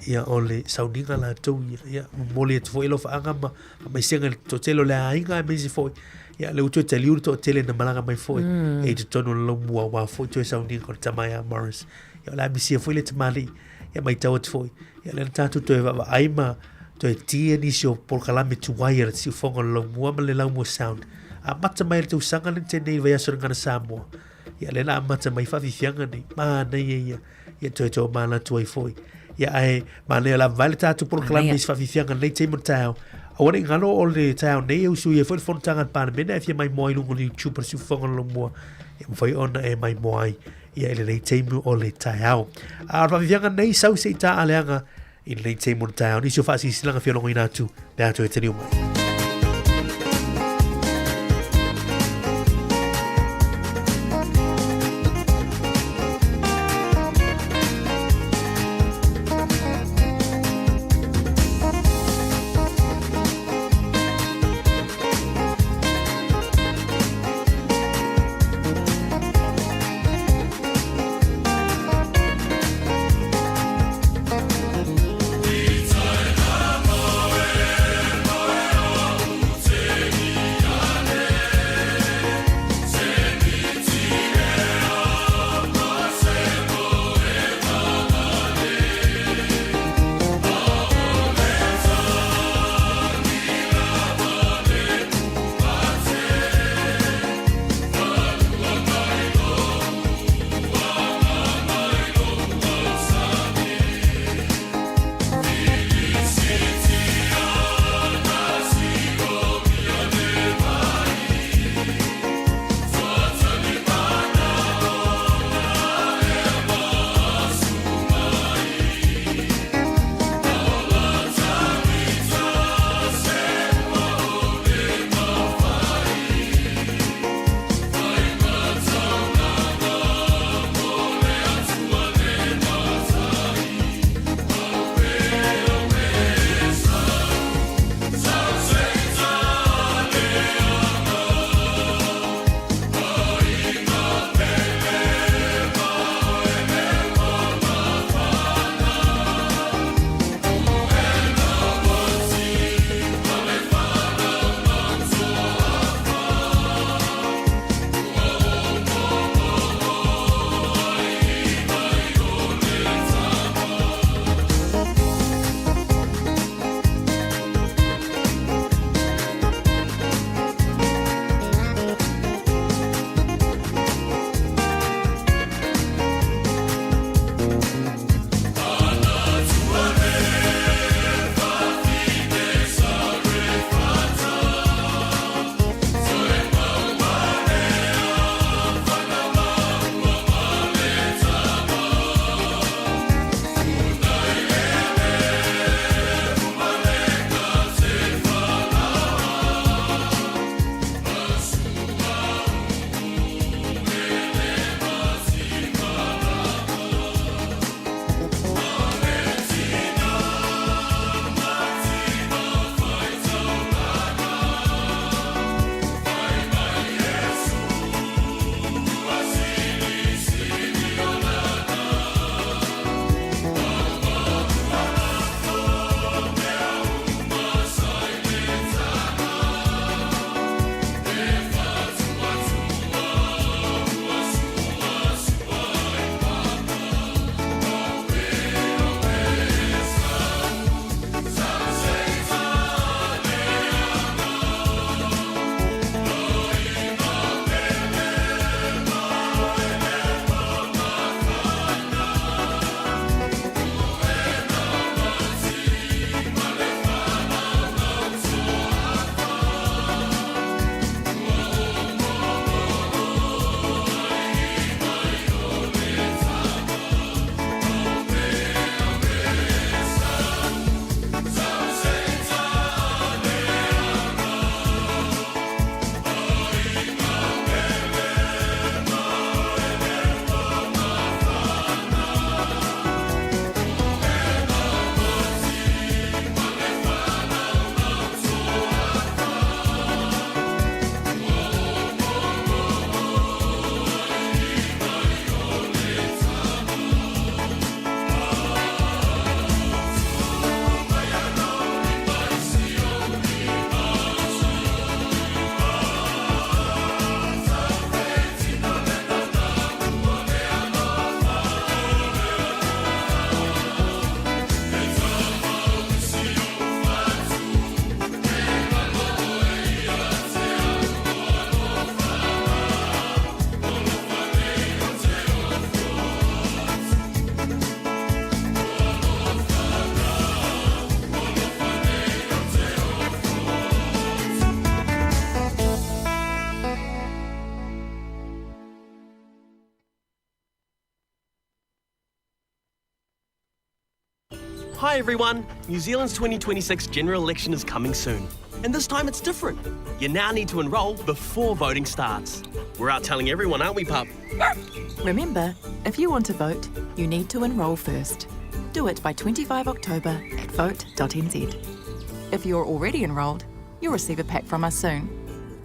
ia o le sauniga latou ia, ia momoli atu foi alofaaga ma faamaisega i le toatele o le aiga aemaise foi ia lea ua toe taliu le toatele na malaga mai foi e i totonu o le laumua aua foi toe sauniga o le tama ia Morris. Ia o le a misia foi le tamalii ia matau atu foi ia lea na tatou toe vaavaai ma toe tia nisi o polokalame tuai a le siufoga o le laumua ma le laumua sound. Amata mai le tausaga le tene i le vaiaso le Gana Samoa. Ia lea na amata mai faafiafiaga nei, manaia ia ia toe toe manatu ai foi. Ia ae manaia la vai le tatou polokalame i se faafiafiaga nei taimi o le taeao. Aua ne i galo o le taeao nei e usu ai foi le fonotaga a le Palemene ae fia maimoa ai i luga o le YouTube a le Siufofoga o le Laumua. Ia mafai ona e maimoa ai ia i lenei taimi o le taeao. A o le faafiafiaga nei sau se i taaleaga i lenei taimi o le taeao. Nisi o faasilasilaga fia logoina atu pe a toe taliu mai. Hi everyone! New Zealand's 2026 general election is coming soon. And this time it's different. You now need to enrol before voting starts. We're out telling everyone, aren't we, pup? Remember, if you want to vote, you need to enrol first. Do it by 25 October at vote.nz. If you're already enrolled, you'll receive a pack from us soon.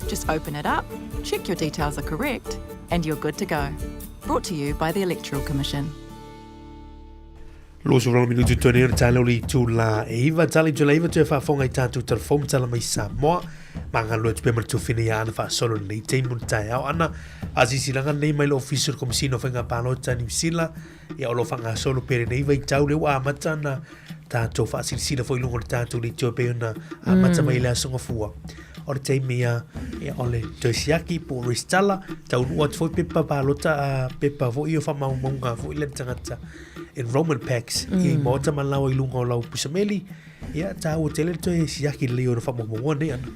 Just open it up, check your details are correct, and you're good to go. Brought to you by the Electoral Commission. 28 minutu tonu o tala o le itula e iva tala itula iva toe faafofoga i tatou telefou ma tala mai Samoa ma galue atu pea ma le tufina ia ana faasolo lenei taimi o le taeao ana faasisilanga lenei mai le ofisa o le Komesina o Faiga Palota Niu Sila ia o lo o faagasolo pea lenei vaitau lea ua amata ona tatou faasilasila foi i luga o le tatou leitio e pei ona amata mai i le Aso Gafua. O le taimi ia, ia o le toe siaki po o resitala, taunuu atu foi pepa palota, a pepa foi o faamaumauga foi le tagata, enrollment packs, mm. i maota ma lawa i luga o lau pusameli, ia tāua tele le toe siaki lelei o na faamaumauga nei ana.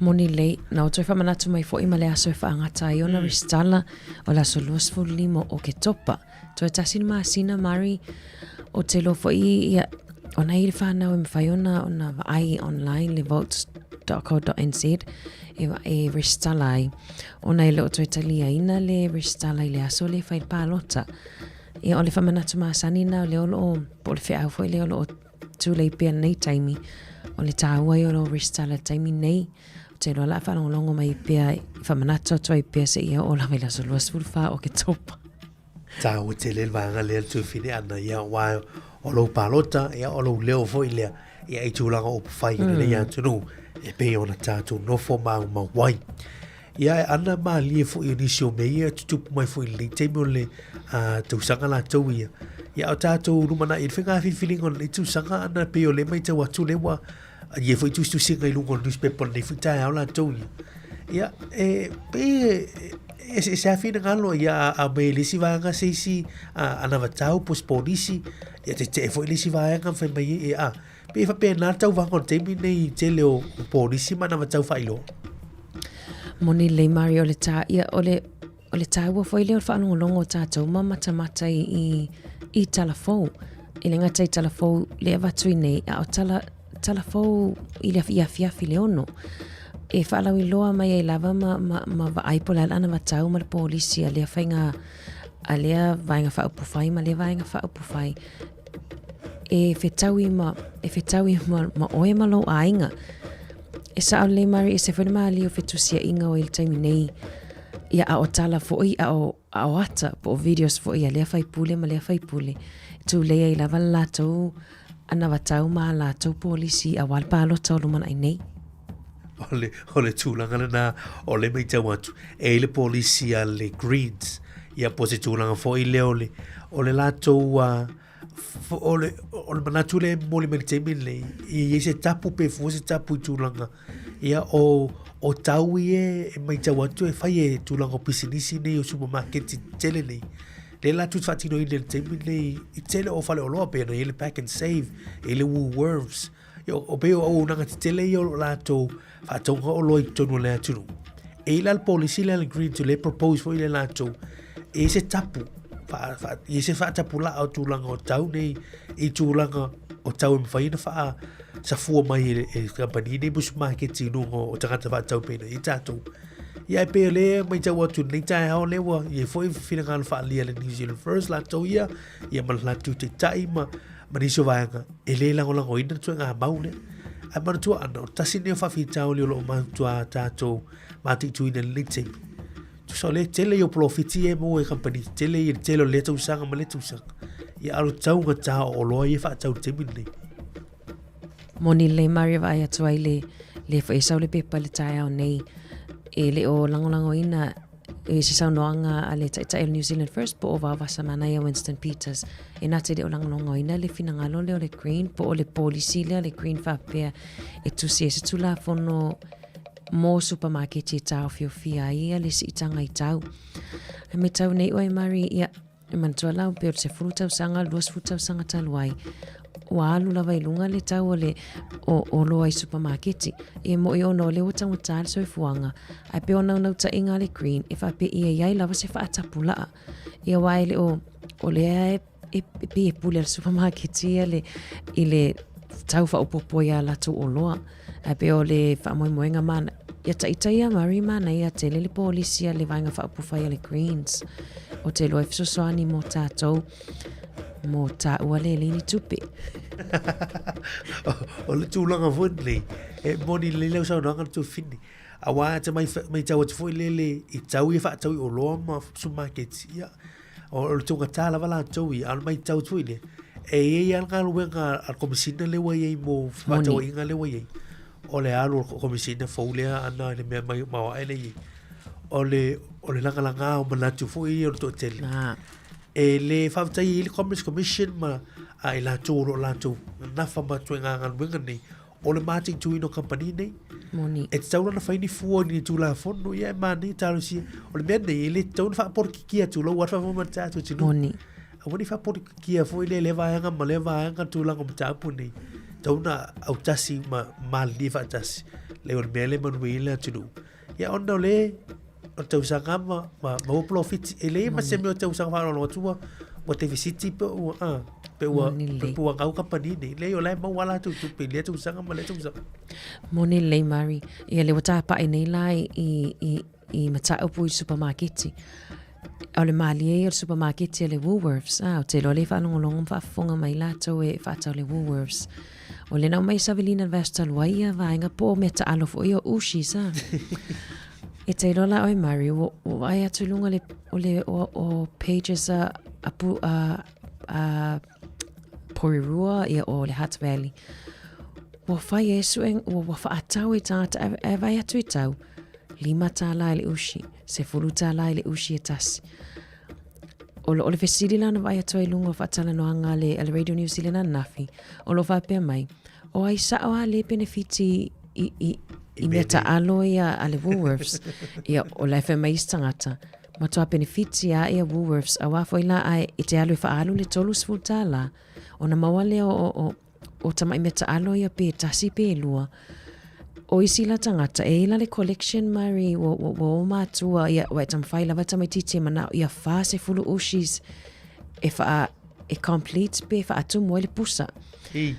Moni lei, na o toe whamanatu mai foi ma le aso e whaangata ai ona mm. resitala o le aso 25 o Oketopa. Toe tasi le masina Mari o te iloa foi ia ona i le whanau e mawhai ona ona vaai online le votes.co.nz e, e resitala ai. Ona e le o toe taliaina le resitala i le aso le whai pālota. Ia o le whamanatu masani na o le olo o, po o le wheau foi le olo o tūlei pea nei taimi. O le tāua i o lo resitala taimi nei. O te iloa la whaalongolongo mai pea i whamanatu atu ai pea se ia o lava i le aso 24 o Oketopa. Tāua tele le vaega lea le tuafine ana ia aua o lou palota ia o lou leo foi lea ia i tulaga o upufai o lenei atunuu e pei ona tatou nofo maumau ai. Ia e ana malie foi o nisi o mea ia tutupu mai foi i lenei taimi o le tausaga latou ia. Ia o tatou lumanai i le faiga filifiliga o lenei tausaga ana pei o lea matau atu lea ua ia foi tusitusiga i luga o le newspaper o lenei foi taeao latou ia. Ia, e pei e se a finagalo ia a mai le isi vaega se isi anavatau po o se polisi, ia tetee foi le isi vaega ma fai mai ai, a pei e faapena le tauvaga o le taimi lenei i le tele o polisi ma anavatau faailoa. Moni lelei Mario o le tā, ia o le O le tāua foi lea o le faalogologo o tātou ma matamata i, i, i tala fou. E le gata i tala fou le avatu i nei, a o tala, tala fou i le i afiafi le ono. E faalauiloa mai ai lava ma, ma, ma vaai po o le a le anavatau ma le polisi a lea faiga, a lea vaega faaupufai ma lea vaega faaupufai. E fetaui ma, e fetaui ma, ma oe ma lou aiga. E sao lelei Mari, e se foi le malie o fetusiaiga o i le taimi nei. Ia a o tala foi, a o, a o ata, po o videos foi a lea faipule ma lea faipule. E tulei ai lava le latou anavatau ma a latou polisi aua le palota o lumanai nei. O le, o le tulaga lena o le matau atu, e i le polisi a le Greens, ia po o se tulaga foi lea o le, o le latou uh, o le, o le manatu lea e momoli mai le taimi lenei, ia i ai se tapu pe fua se tapu i tulaga, ia o, o tau ia e matau atu e fai e tulaga o pisinisi nei o supamaketi tetele nei. Lea latou te faatinoina i le taimi lenei i tele o faleoloa pei ona i ai le Pack and Save, e i ai le Woolworths, Ia, o pei o auaunaga tetele ia o lo o latou faatauga oloa i totonu o le atunuu. E i ai la le polisi lea a le Greens o lea e propose foi le latou, e i ai se tapu, faa, faa, e i ai se faatapulaa o tulaga o tau nei i tulaga o tau e mafai ona faasafua mai e, e kamupani nei mo supamaketi i luga o tagata faatau pei ona i ai tatou. Ia, e pei o lea e matau atu i lenei taeao lea ua i ai foi finagalo faaalia a le New Zealand First latou ia, ia ma le latou taitai ma, ma nisi o vaega e le lagolagoina le ituaiga mau lea. Ae manatua ana, o le tasi lenei o faafitauli o lo o matua tatou mataituina i lenei taimi. Tusa o lea tele ia o polofiti ia e maua e kamupani tetele ia i le tele o lea tausaga ma lea tausaga. Ia a o le taugata o oloa ia e faatau i le taimi lenei. Moni lelei Maria vaai atu ai le, le foi e sau le pepa i le taeao nei e le o lagolagoina i se saunoaga a le Taitai o le New Zealand First po o Vaovasa Manaia Winston Peters e na te le o lagolagoina le finagalo lea o le Green po o le polisi lea o le Green faapea e tusi ai se Tulafono mō supamaketi e tāofiofia ai ia le siitaga i tau. Ae matau nei oe Mari, ia, E manatua la, pei o le 10 tausaga, 20 tausaga talu ai, ua alu lava i luga le tau o le o oloa i supamaketi. E moʻi ona o lea ua taugata le soifuaga, ae pei o naunautaiga a le Green e faapea ia i ai lava se faatapulaa. Ia aua e le o, o lea e e pei e pule a le supermarket ia le, i le tau faaopoopo i a latou oloa. Ae pei o le faamoemoega mana, ia ita ia Murray manaia tele le polisi a le Vaega Faaupufai a le Greens. O te iloa e fesoasoani mo tatou mo taua le le ni tupe. O le tulaga foi lenei, e moni lelei lau saunoaga le Tuafafine. Aua e te matau atu foi lele i tau ia faatau i oloa ma supamaketi, ia, o le taugata lava latou ia, a o le matau atu foi lea, e i ai lava le galuega a le Komesina lea ua i ai mo fefaatauaiga lea ua i ai, o le alu o le Komesina fou lea ana i le mea maoae lea e i ai, o le, o le lagalaga o manatu foi ia o le toatele. E le faafetai ai le Commerce Commission ma a i latou o lo o latou nafa ma ituaiga galuega nei, o le mataituina o kamupani nei. Moni. E tatau la ona fai ni fua i ni Tulafono, ia e manaia talosia. O le mea nei, e le tatau ona faapolokikia tulou lava le faafofoga mai a le tatou atunuu. Moni. Aua ne i faapolokikia foi lea lea vaega ma lea vaega tulaga o mataupu nei. Tatau ona autasi ma malilie faatasi. Leai o le mea lea e manuia ai le atunuu. Ia ona o le o le tausaga ma, ma maua polofiti. E leai ma se mea o tausaga faaaloalo atu ua, ua tefisiti pe ua, a, pe ua, pe ua gau kamupani nei. Leai o la e maua a latou tupe i lea tausaga ma lea tausaga. Moni lelei Murray. Ia lea ua tapae nei la i, i, i, i mataupu i supamaketi. O le mālie ia o le supamaketi a le Woolworths. Ah, ou te iloa lea e faalogologo ma faafofoga mai latou e faatau le Woolworths. O lea na aumai e Savelina le vaiaso talu ai ia vaega po o mea taalo foi ia o Ooshies, ah. E te iloa la oe Murray, ua, ua vaai atu i luga le, o le, o, o pages a, a, pu, a, a Porirua ia o le Hutt Valley. Ua fai e sue, ua, ua faatau i tagata, ae, ae vaai atu i tau, $5 i le ushi, $10 i le ushi e tasi. O, o le fesili la na vaai atu ai i luga o faatalanoaga a le, a le Radio New Zealand ananafi, o lo o faapea mai, o ai sao a le penefiti i, i, i mea taalo ia a le Woolworths. Ia, o la e fai mai isi tagata, matua penefiti a ia Woolworths, auā foi la ae e te alu e faaalu le $30, ona maua lea o, o, o tamai mea taalo ia pe tasi pe lua. O isi la tagata, e i la le collection Murray, ua, ua, ua o matua, ia, ua e taumafai lava tamaitiiti e manao ia 40 ooshies e wha, e complete pe faatumu ai le pusa. I.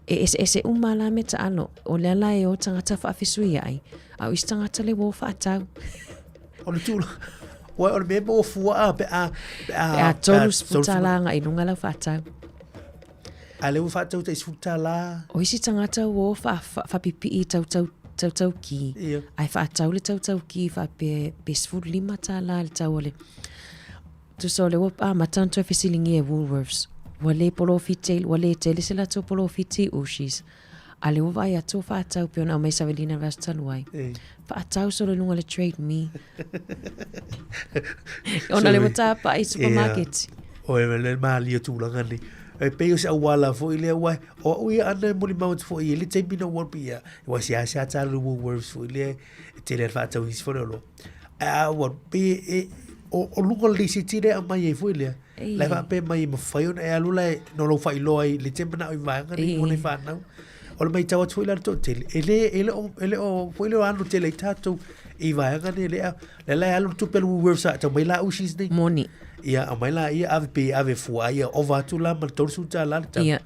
E eseese uma la mea taalo, o lea la e o tagata faafesuiai, a o isi tagata le ua o faatau. O le tula, ua o le mea mo fua a pe a, pe a, Pe a $30 agai i luga lau faatau. A lea ua faatau tai $10. O isi tagata ua o faapipii i tautau, tautaukī. Ia. Ae faatau le tautaukī faapea pe $15 le tau o le... Tusa o lea ua amata ona toe fesiligia e Woolworths. Ua le polofiti, ua le tele se latou polofiti i Ooshies. A lea ua vaai atu o faatau pei ona aumai Savelina i le vaiaso talu ai. Faatau solo i luga o le Trade Me. Ona lea ua tapaai i supermarket. Oi, le malie o tulaga nei. E pei o se auala foi lea ua, o au ia ana e molimau atu foi i le taimi na ua pia, ua seasea tālu le Woolworths foi lea, e tele a le faatau isi foi le oloa. Ae a ua pei e, o, o luga o le lisiti lea e aumai ai foi lea, la e faapea mai e mafai ona e alu la e, no lou faailoa ai le te manao i vaega nei mo nai fanau. O le matau atu foi la le toatele, e le, e le o, e le o, foi le o alu tele ai tatou i vaega nei lea, lea la e alu le tupe a le Woolworths a tau mai la Ooshies nei. Moni. Ia, aumai la ia, ave pe ave fua ia, ova atu la ma le $30 le tau. Ia.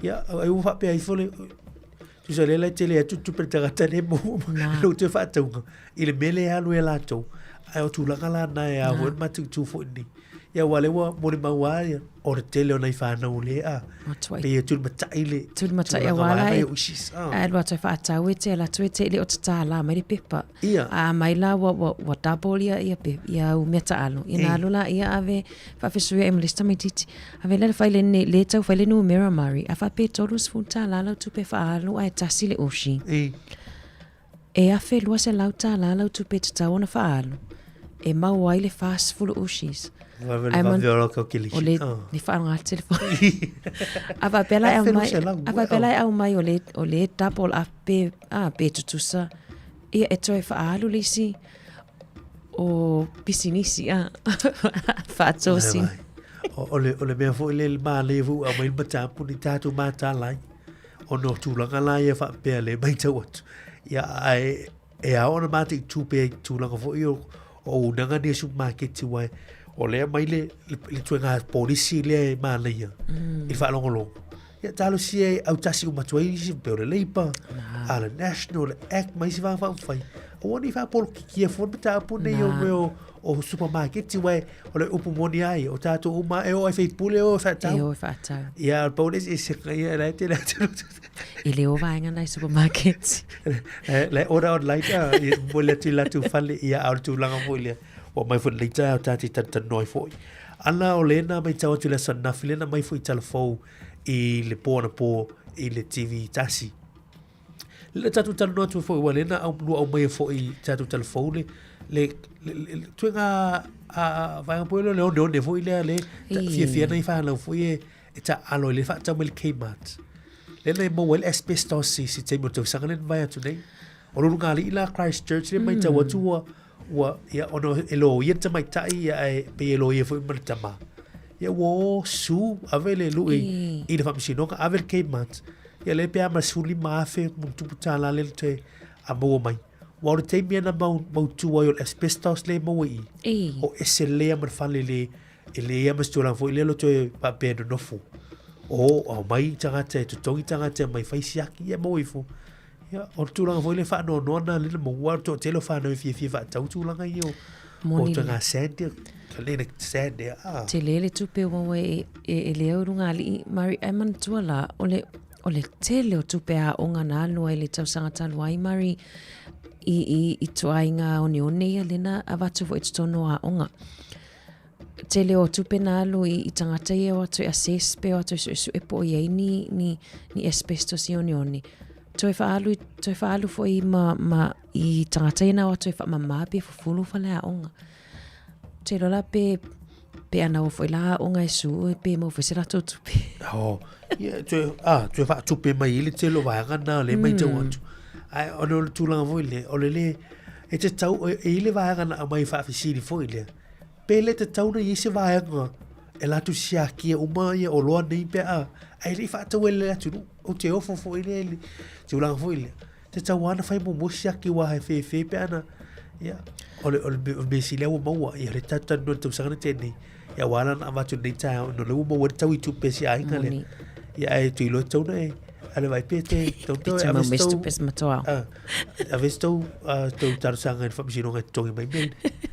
Ia, ai ua faapea ifo le, tusa lea la e tele atu tupe le tagata le mo, lou toe faatauga, i le mea lea e alu e latou. Ae o tulaga la na e a foi le matutu foi nei. Ia aua o lea ua molimau lava ia, o le tele o nai fanau lea a. Matuai. Pei e tulimatai le Tulimatai tulaga aua la vaega e ia o issues. Ah. Ae alu atu e faatau e te alu atu e te le o tatala mai le pepa. Ia. A mai la ua, ua, ua double ia, ia, pe, ia au mea taalo. Ia na alu la ia ave faafesuia e ma le isi tamaitiiti. Ave lea le fai le, le tau fai le numera Mari. A faapea e $30 lau tupe faaalu ae tasi le oshi. Ei. E $1,200 lau tupe e tatau ona faaalu e maua ai le 40 ooshies. Vave le vave o lau calculation. O le, le faaaoga le telefoni. A faapea la e aumai, a faapea la e aumai o le, o le double up pe, a, pe tutusa, ia e toe faaalu le isi o pisinisi, a, faatosina. O, o le, o le mea foi le manaia foi ua aumai le mataupu ni tatou matala ai. Ona o tulaga la ia faapea le matau atu. Ia, ae e ao ona mataitu pea i tulaga foi o auaunaga nei a supamaketi aua O lea mai le, le, le tuenga polisi lea e manaia mm. i le faalogologo. Ia talosia e autasi uma atu ai isi pei o le Labour, a le National, le Act ma isi vaega faaupufai. Aua ne i faapolokikia fua le mataupu nei o mea o, o supamaketi aua o le upu moni lava ia, o tatou uma e oo lava i faipule e o e faatau. E o e faatau. Ia, o le pau le eseesega ia, la e tele atu. E le o vaega na i supermarkets. La e order online, a, ia momoli atu i latou fale, ia, a o le tulaga foi lea. Ua aumai foi lenei taeao ta te talatalanoa ai foi. Ana o lena matau atu i le aso ananafi, lena aumai foi i Talafou i le po anapo i le TV tasi. Le tatou talanoa atu foi, ua lena au, lua aumaia foi i tatou Talafou le, le, le, le, le tuega a, a, vaega po le oneone foi lea le fiafia nei whanau foi e, e taalo i le whaatau mai le Kmart. Le nei maua ai le asbestos i si taimi o tausaga le na vae atu nei. O le ulugalii la Christchurch le matau atu ua, ua, ia, ona e loia le tamaitai, ia, ae pei e loia foi ma le tama. Ia, ua o su, ave le lui i le faamasinoga, ave le Kmart. Ia, le pe a ma le 15,000 ma tupu tālā le toe a maua mai. Ua o le taimi ana mau, mautū ai o le asbestos le maua i i. O ese lea ma le fale le, e le ia ma se tulaga foi lea lo toe faapea e nonofo. O, ao mai tagata e totogi tagata e mai fai siaki, ia maua ifo. Ia, o le tulaga foi lea faanoanoa na lea na maua, o le toatele o fanau e fiafia faatau tulaga ia o, o tanga sand ia, ka le sand ia. Ah. Tele le tupe ua e, e, e lea o luga alii, Mari, ai manatua la, o le, o le tele o tupe aoga na alu ai le tausaga talu ai, Mari, i, i, i tuaiga oneone ia lena avatu foi i totonu o aoga. Tele o tupe na alu i, i tagata ia o atu e assess pe o atu e suesue po o i ai ni, ni, ni asbestos i oneone. Toe whaalu, toe whaalu foi ma, ma i tagata ia na o atu e whaamamā pe fufulu whale aoga. Te iloa la pe, pe ana o foi la aoga e su e pe mau foi se latou tupe. Oh, ia, toe, ah, toe whaatupe mai i le tele o vaega na le mai tau atu. Ai, o le tulaga foi le, o le le, e te tau, e, e i le vaega na aumai faafesili foi lea. Pe le tatau na i ai se vaega e latou siakia uma ia oloa nei pe a, ae le i faatau e le atunuu. Ou te ofo foi lea i le tulaga foi lea. Tatau lava ona fai muamua siaki aua he fefe pe ana, ia, o le, o le, o le mea sili lava ua maua, ia le tatou talanoa i le tausaga na tea nei, ia aua la na avatu i lenei taeao ona o lea ua maua ai le tau i tupe a si aiga lea. Moni. Ia ae tuiloa tatau ona e, a le vaai pe te, tatau Pe ona te ave mau se me se tou, tupe se matoa. ah, ave se tou, ah, tou talosaga i le faamasinoga e totogi mai mea nei.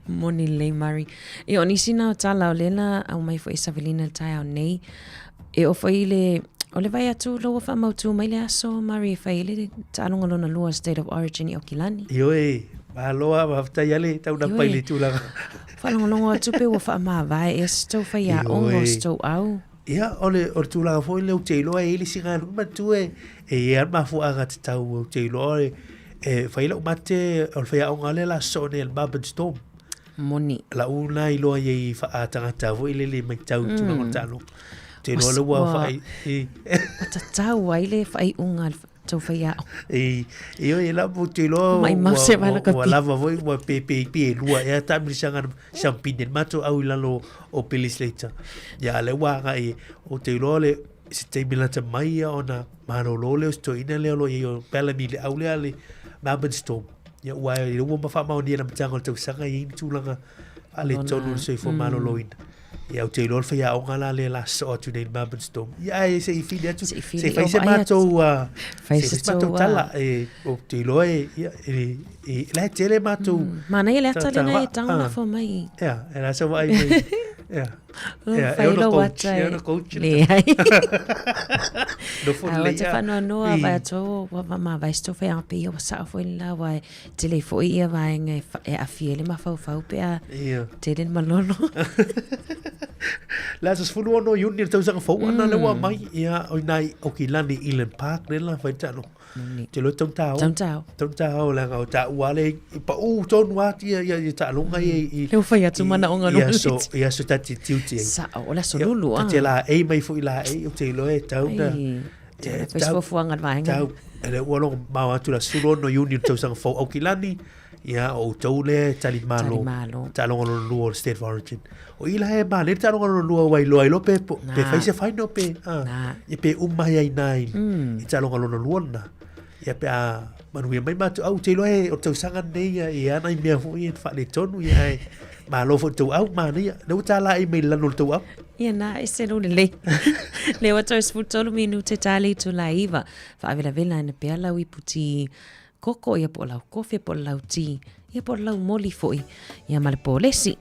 Moni lelei Mari. Ia o nisi na o tala o lea na aumai foi e Savelina le taeao nei. E oo foi i le, o le vaai atu la ua faamautu mai le aso Mari e fai ai le taaloga lona lua State of Origin i Aukilani. Ioe, malo lava, faafetai lava le taunapa i le tulaga. Faalogologo atu pe ua faamavae ea se tou faiaoga o se tou au. Ia, o le, o le tulaga foi lea ou te iloa e i ai le isi galuega, manatua e, e i ai lava le mafuaaga tatau ou te iloa e, e fai lau mate o le faiaoga lea la sosoo nei a le Melbourne Storm. Moni. Lau na iloa i ai faa-tagata foi lele matau i tulaga o le taaloga. Ou te iloa lea ua faai... Ua tatau ai le faaiuga a le tou faiaoga. I, ioe, la ou te iloa Maimau se vala ua, ua lava foi, ua pe, pe, pe lua ea taamilisanga siampine le matou au i lalo o Billy Slater. Ia, a lea ua agai, ou te iloa le, se taimi lata mai ia ona malolo lea o si toeaina lea o lo o i ai o Bellamy le au lea a le Melbourne Storm. Ia, ua e ua ma faamaonia i le amataga o le tausaga e i ai ni tulaga faaletonu o le soifua maloloina. Ia, ou te iloa le faiaoga la lea la sosoo atu nei i le Melbourne Storm. Ia, ae se i fili atu, Se i se fili, i fai o se vaai atu. matou, Fai se i se fai se matou tou, tala. E, ou te iloa e, ia, e, e, la e tele matou Manaia le ata lena e tagata tago lafo mai. Ia, e la sa vaai mai. Ia. Oh, Ia, e fai ono lou coach, ata e e. ono coach. Leai. Nofo Ae lelei ua te ia. faanoanoa I. vaai atu ua mavae se tou faiaoga pei ua sao foi le la aua e tele foi ia vaega e, e aafia ai le mafaufau pe a Ia. tele le malolo. Le aso 16 Iuni le tausaga fou ana lea ua aumai, ia, o i ina i Aukilani i Eden Park lea la fai le taaloga. Te iloa e taugata o. Taugata o. Taugata o leaga o taua lea i paū tonu lava ia, ia, ia taaloga ia i, Lea ua fai atu manaoga i loa aso, i aso ta te tiuti ai. Sao, o le aso lulu, Ta te laei mai foi laei, ou te iloa e tau na, Ai, e fai se fuafuaga a le vaega. Tau, e lea ua logo mao atu la 16 Iuni o le tausaga fou Aukilani, ia, o outou lea e talimalo, Talimalo. taaloga lona lua o le State of Origin. O i la e male le taaloga lona lua ua iloa ai loa pe, pe Nā. fai se final pe, a, Nā. ia pe uma ai ai nā i, i taaloga lona lua lena. Ia pe a manuia mai mātou, au te iloa e o le tausaga nei ia, e ana i mea foi e faaletonu ia ae. Malo foi tauau, manaia. Lea ua talai mai lalo le tauau. Ia na, e se lelei. Le ua toe 13 minute ta le itula e 9. Faavelavela ina pea lau iputi koko, ia po o lau kofe, po o lau ti, ia po o lau moli foi, ia ma le polesi.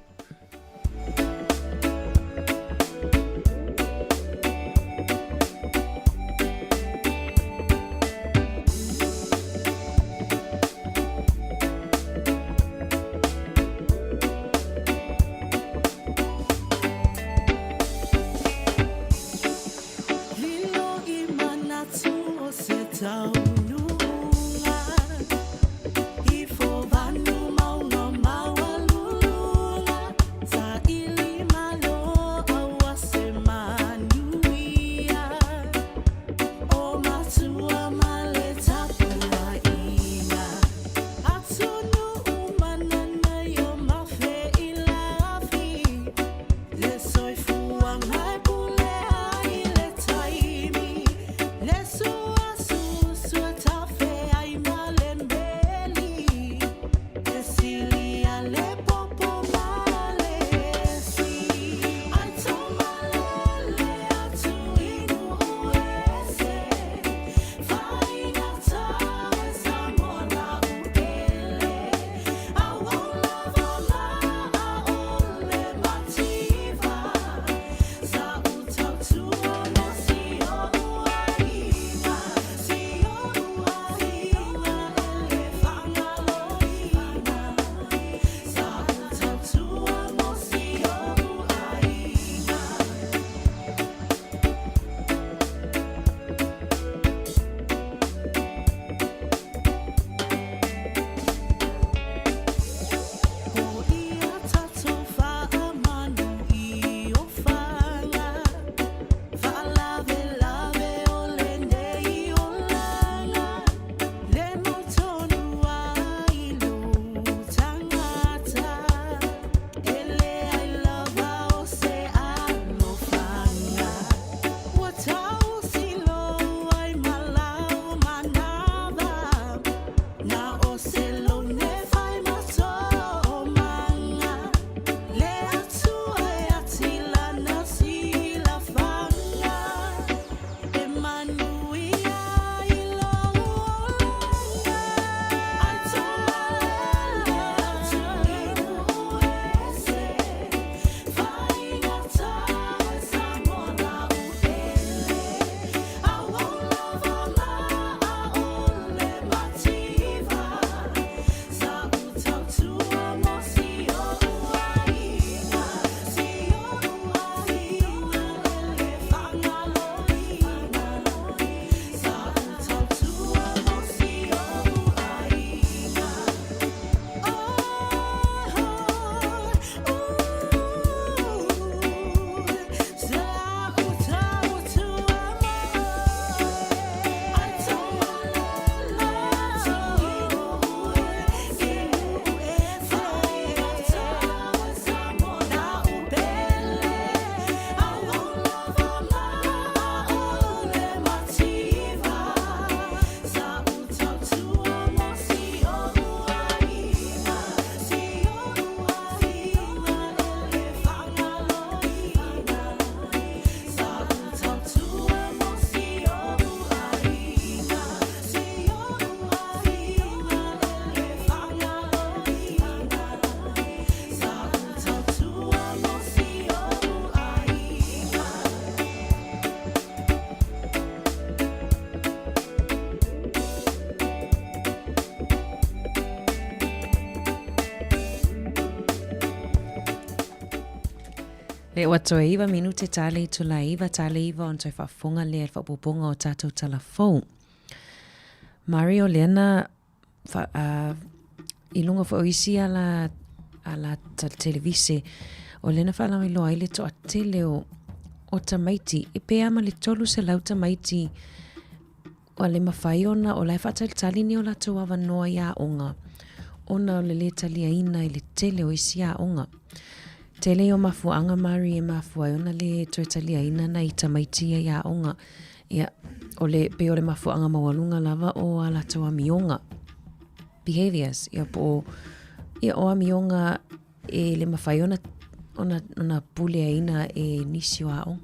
Le ua toe iwa minute ta le itula iwa ta le iwa ona toe faafofoga lea i le faaopoopoga o tatou tala fou. Mario lea na fa, uh, i luga foi o isi ala, ala televise, o lea na faalauiloa ai le toatele o, o tamaiti, e pe a ma le 300 tamaiti Ua le mafai ona o la e faatalitali ni o latou avanoa i aoga ona o le lē taliaina i le tele o isi aoga. Tele ia o mafuaaga Mari e mafua ai ona lē toe taliaina nai tamaiti ia i aoga. Ia, o le, pei o le mafuaaga maualuga lava o a latou amioga, behaviours, ia po o, ia o amioga. e le mafai ona ona ona puleaina e nisi o aoga.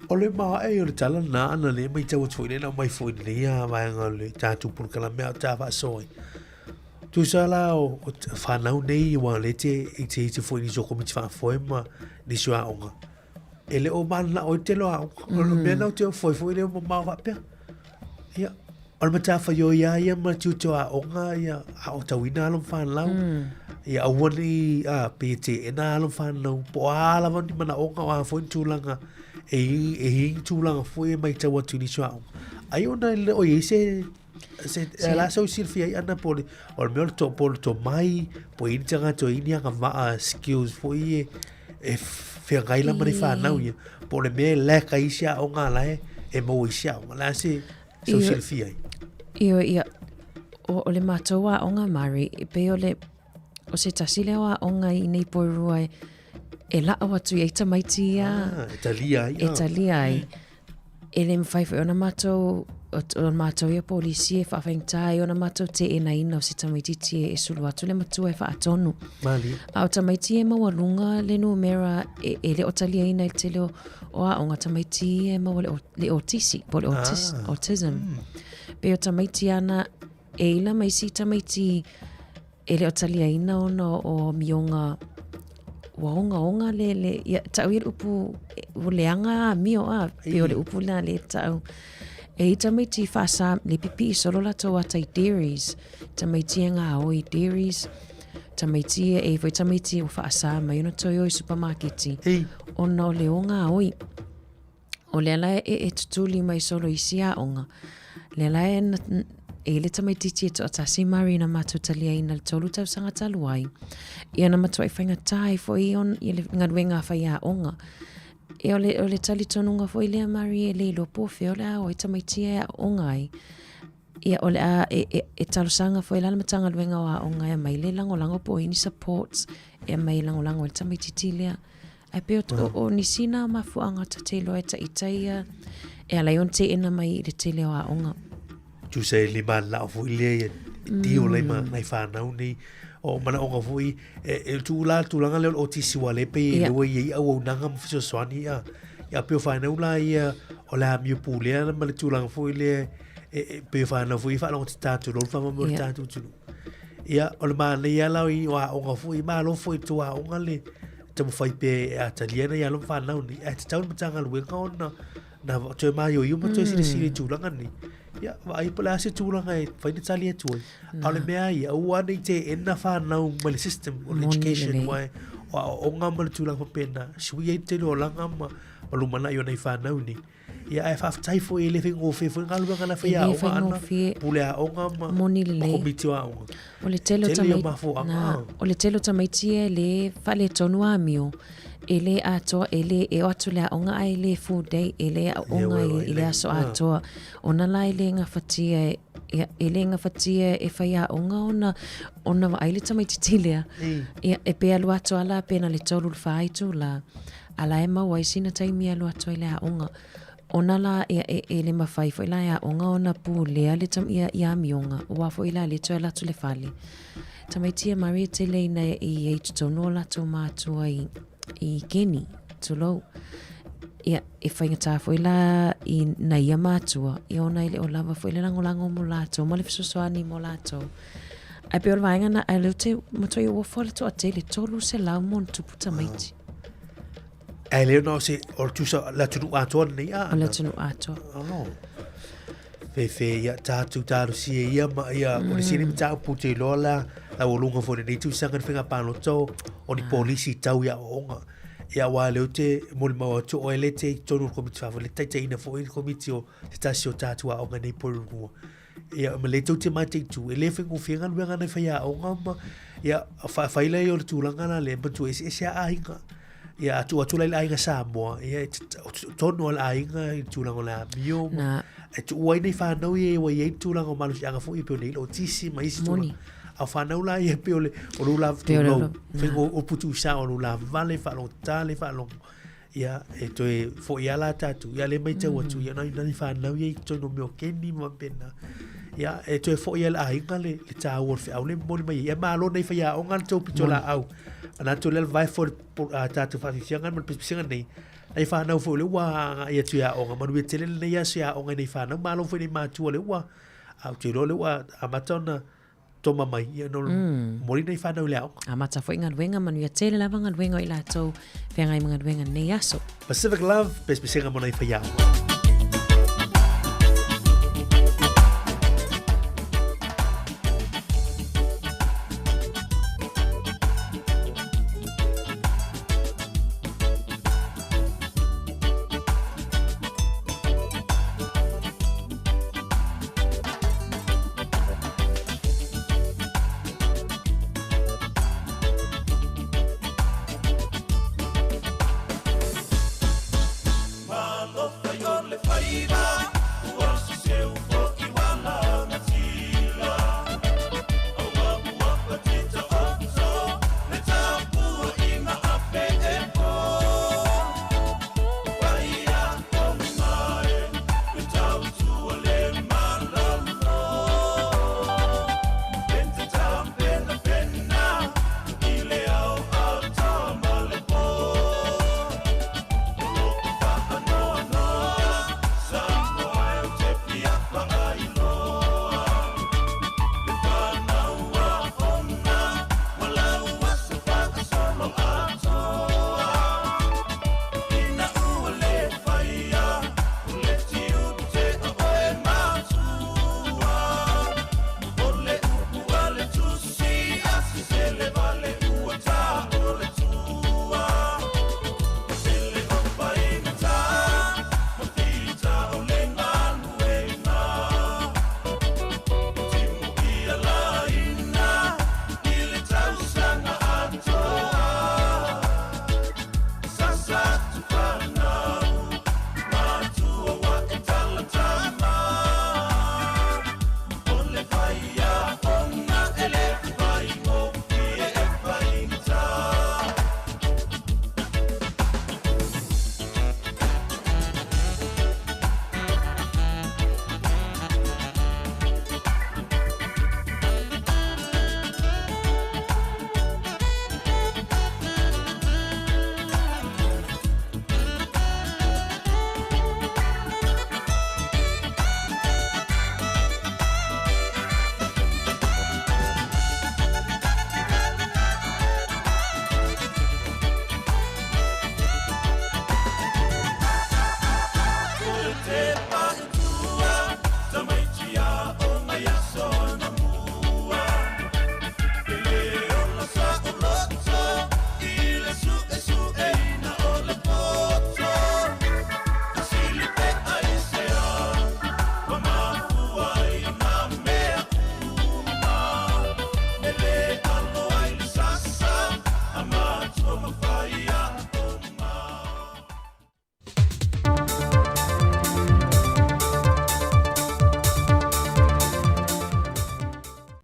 O le maoae o le tala lena ana le matau atu foi lea na aumai foi i lenei vaega o le tatou polokalame a o ta faasoa ai. Tusa la o fanau nei aua o lea e te iteite foi i nisi o komiti faafoe ma nisi o aoga, e le o mananao ai le tele o aoga. O le mea lena ou te ofo ai foi lea mamao faapea. Ia, o le matafaioi lava ia ma le tiute o aoga ia aotauina alo ma fanau. Ia aua ne i pei e teena alo ma fanau po o a lava ni manaoga o a foi ni tulaga e i e i ni tulaga foi e matau atu i nisi o aoga. Ai ona e le o i ai se se se la sau silafia ai ana po o le o le mea o le to po o le tomai po o i ai ni tagata o i ai ni agavaa skills foi e e feagai la ma le fanau ia po o le mea e lack ai isi aoga la e e maua isi aoga. O le a se sau silafia ai? Ioe, ia, o, o le matou aoga Mari, e pei o le, o se tasi lea o aoga i nei Porirua e, e la'o atu i ai tamaiti ia. Ah, e talia ai. E talia ai. E le mafai foi ona matou, o, o matou ia polisi e faafaigata ai ona matou teenaina o se tamaitiiti e, e sulu atu le matua e faatonu. Malie. A o tamaiti e maualuga le numera e, e le o taliaina i le tele o, o aoga tamaiti e maua le, le otisi, po o le autis, ah. autism. Pei o tamaiti ana e ila ma isi tamaiti e le o taliaina ona o amioga ua ogaoga le, le ia, ta'u ia le upu ua leaga amio a, pei o le upu lena lea e ta'u. E i tamaiti faasā le pipii solo latou ata i dairies, tamaiti e gaoi i dairies, tamaiti e, e foi tamaiti ua faasā mai ona toe o i supamaketi, ona o le ogaoi. O lea la e, e tutuli mai solo i isi aoga. Lea la e, e le tamaitiiti e toatasi Mari na matou taliaina le tolu tausaga talu ai. Ia na matuai faigata ai foi on, ia le galuega a faiaoga. E o le, o le talitonuga foi lea Mari e le iloa po o fea o le a o ai tamaiti e aooga ai. Ia o le a e, e, e talosaga foi la le Matagaluega o Aoga e aumai le lagolago po o ai ni supports e aumai e lagolago ai le tamaitiiti lea. Ae pei o, o, o nisi nā mafuaaga ta te iloa e taʻita ia e ala ai ona teena mai i le tele o aoga. Tusa e le mananao foi lea ia tio lai ma nai whanau nei. O manaoga foi e, e tu la tulaga lea o le otisi wa le pe e leua ia i auaunaga ma fesoasoani ia. Ia pe o whanau la ia o le amio pulea ma le tulaga foi lea e, e pe o whanau foi i whaalogo te tātou lolu whamama o le tātou tunu. Ia o le manaia la i o aoga foi, malo foi tu aoga le taumafai pea e atalia ai nai alo ma fanau nei, ae tatau le Matagaluega ona na toe maioio ma toe silasila i tulaga nei. Ia, vaai po o le a se tulaga e mafai ona tali atu ai. A o le mea ia, aua ne i teena fanau mai le system o le education aua o aoaoga ma le tulaga faapena, sui ai le tele o olaga ma lumanai o nai fanau nei. Ia, ae faafetai foi, e le faigofie foi galuega na fai aoga ana, pule aoga ma, Moni lelei. ma komiti o aoga. O le tele o Tele ia mafuaaga. Na, o le tele o tamaiti e le faaletonu amio, e le atoa, e le e o atu le aoga ae le full day, e le aoga i, i le aso atoa. Ona la e le gafatia e, ia, e le gafatia e fai aoga ona, ona vaai le tamaititi lea. Ia, e pe alu atoa la pe na le tolu le whā itulā. A la e maua ai sina taimi e alu atu ai le aoga. Ona la, ia, e, e le mafai foi la e aoga ona pulea le tam, ia, ia amioga, ua foi la le toe alu atu le fale. Tamaiti e Mari e tele ina e i ai totonu o latou mātua i, i Keni, tulou. Ia, e faigata foi la i na ia mātua, ia ona e le o lava foi le lagolago mo latou, ma le fesoasoani mo latou. Ae pei o le vaega na, ae lea ou te matuai ofo le toatele, 300 ma ona tupu tamaiti. Ae le ona o se, o le tusa, le atunuu atoa lenei a? O le atunuu atoa. Oh. Fefe ia tātou tārusi e ia ma ia, o le sini mataupu te iloa la, la ualuga foi lenei tausaga ni faiga palota o, o ni polisi tau i aoaoga. Ia aua lea ou te molimau atu o e le te i totonu o le komiti faafoe, le taitaiina foi le komiti o se tasi o tātou aoga nei Porirua. Ia, ma le tou te mataitu, e le faigofie galuega nai faiaoga ma, ia, fai lea o le tulaga la le matua eseese a aiga. Ia, a tuu atu la i le aiga Samoa, ia, e tonu a le aiga i le tulaga o le amio. Na. E tuu ai nei whanau ia ua i ai le tulaga o malosiaga foi, pei o nei le otisi ma isi tulaga. A o whanau la ia pei o le, o lou la Pei o le tulou, whengo o putu sa o lou la vale, whaalogotā le whaalogo. Ia, e toe foi lava la tatou, ia lea e matau atu, ia nai, nai fanau ia i totonu o mea o keni ma faapena. Ia, e toe foi lava i le aiga le, le taua o le feau lea e momoli mai ai. Ia malo nai faiaoga le tou pitolaau. Manatu le vae foi a tātou whawhiwhianga ma le pisipisiga nei, nei whānau foi le ua agai atu i aoga, manuia tele lenei aso i aoga i nei whānau, malo foi nei mātua le ua, a ou te iloa le ua amata ona toma mai, ia no moli nei whānau i le aoga. Amata foi galuega, manuia tele lava galuega o i latou feagai ma galuega nei aso. Pacific Love, pisipisiga mo nei whaiaoga.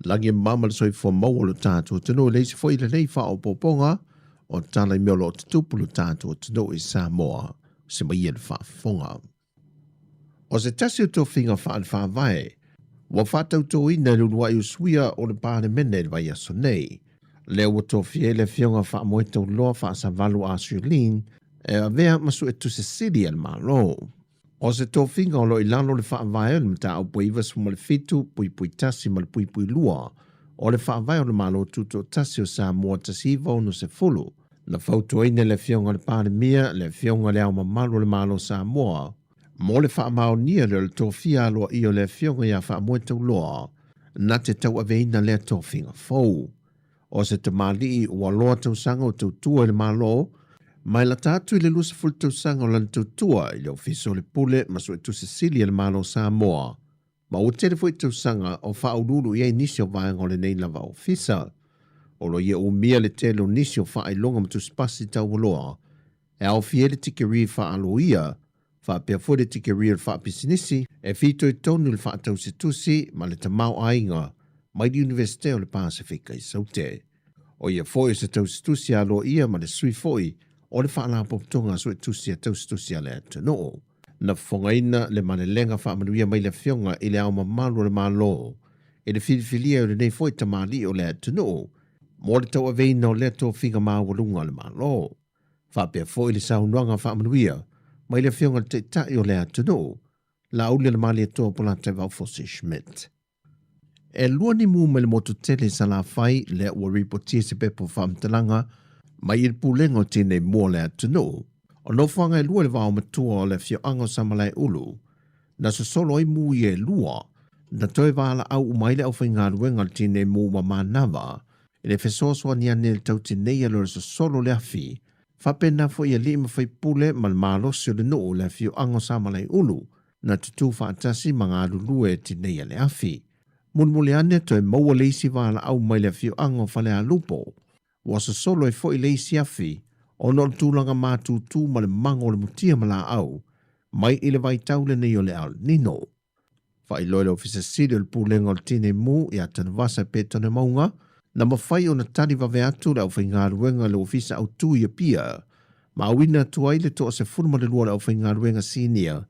Lagi e mama le soifua maua o lo tatou atunuu e le isi foi lenei faaopoopoga o tala i mea o lo o tutupu lo tatou atunuu i Samoa se mai ia le faafofoga. O se tasi o tofiga faale-faavae ua faatautoina e le uluai usuia o le Palemene i le vaiaso nei, lea ua tofia ai le Afioga Faamoetauloa Faasavalu Arthur Lin e avea ma Suetusi Sili a le Malo. O se tofiga o lo o i lalo o le Faavae o le Mataupu 97 puipui 1 ma le puipui 2 o le Faavae o le Malo Tutoatasi o Samoa 1960, na fautuaina e le Afioga i le Palemia le Afioga i Le Ao Mamalu o le Malo o Samoa mo le faamaonia lea o le tofia aloaia o le Afioga ia Faamoetauloa na te tauaveina lea tofiga fou. O se tamalii ua loa tausaga o tautua i le Malo, mai lata atu i le 20 tausaga o lana tautua i le Ofisa o le Pule ma Suetusi Sili a le Malo o Samoa, ma ua tele foi tausaga o faauluulu i ai nisi o vaega o lenei lava ofisa. O lo ia umia le tele o nisi o faailoga ma tusipasi taualoa e aofia ai le tikeri faaloia, faapea foi le tikeri o le faapisinisi e fitoitonu i le faatausitusi ma le tamaoaiga mai le Iunivesite o le Pasefika i Saute. O ia foi o se tausitusi aloaia ma le sui foi o le Faalapotopotoga Suetusi a Tausitusi a le Atunuu. Na fofogaina le malelega faamanuia mai le Afioga i Le Ao Mamalu o le Malo i le filifilia o lenei foi tamalii o le atunuu. mo le tauaveina o lea tofiga maualuga a le Malo. Faapea foi le saunoaga faamanuia mai le Afioga i le Taitai o le atunuu, Laaulialemalietoa Polataivao Fosi Schmidt. E lua ni mu mai le motu tele i Salafai lea ua ripotia se pepa faamatalaga mai i le Pulega o Tinei Mu o le atunuu. O nofoaga e lua i le vaomatua o le afioaga o Samalaeulu, na sosolo ai mu ia e lua, na toe valaau uma ai le aufaigaluega a le Tinei Mu ma Manava i le fesoasoani ane i le tautinei alo le sosolo o le afi. Faapena foi alii ma faipule ma le malosi o le nuu i le afioaga o Samalaeulu, na tutū faatasi ma galulue e tineia le afi. Mulimuli ane toe maua le isi valaau mai le afioaga o Falealupo, ua sosolo ai foi le isi afi ona o le tulaga matutu ma le mago o le mutia ma laau mai i le vaitau lenei o le El Nino. Faailoa e le Ofisa Sili o le Pulega o le Tinei Mu ia Tanuvasa Petone Mauga, na mafai ona tali vave atu le aufaigaluega i le Ofisa Autu i Apia ma auina atu ai le 12 o le aufaigaluega sinia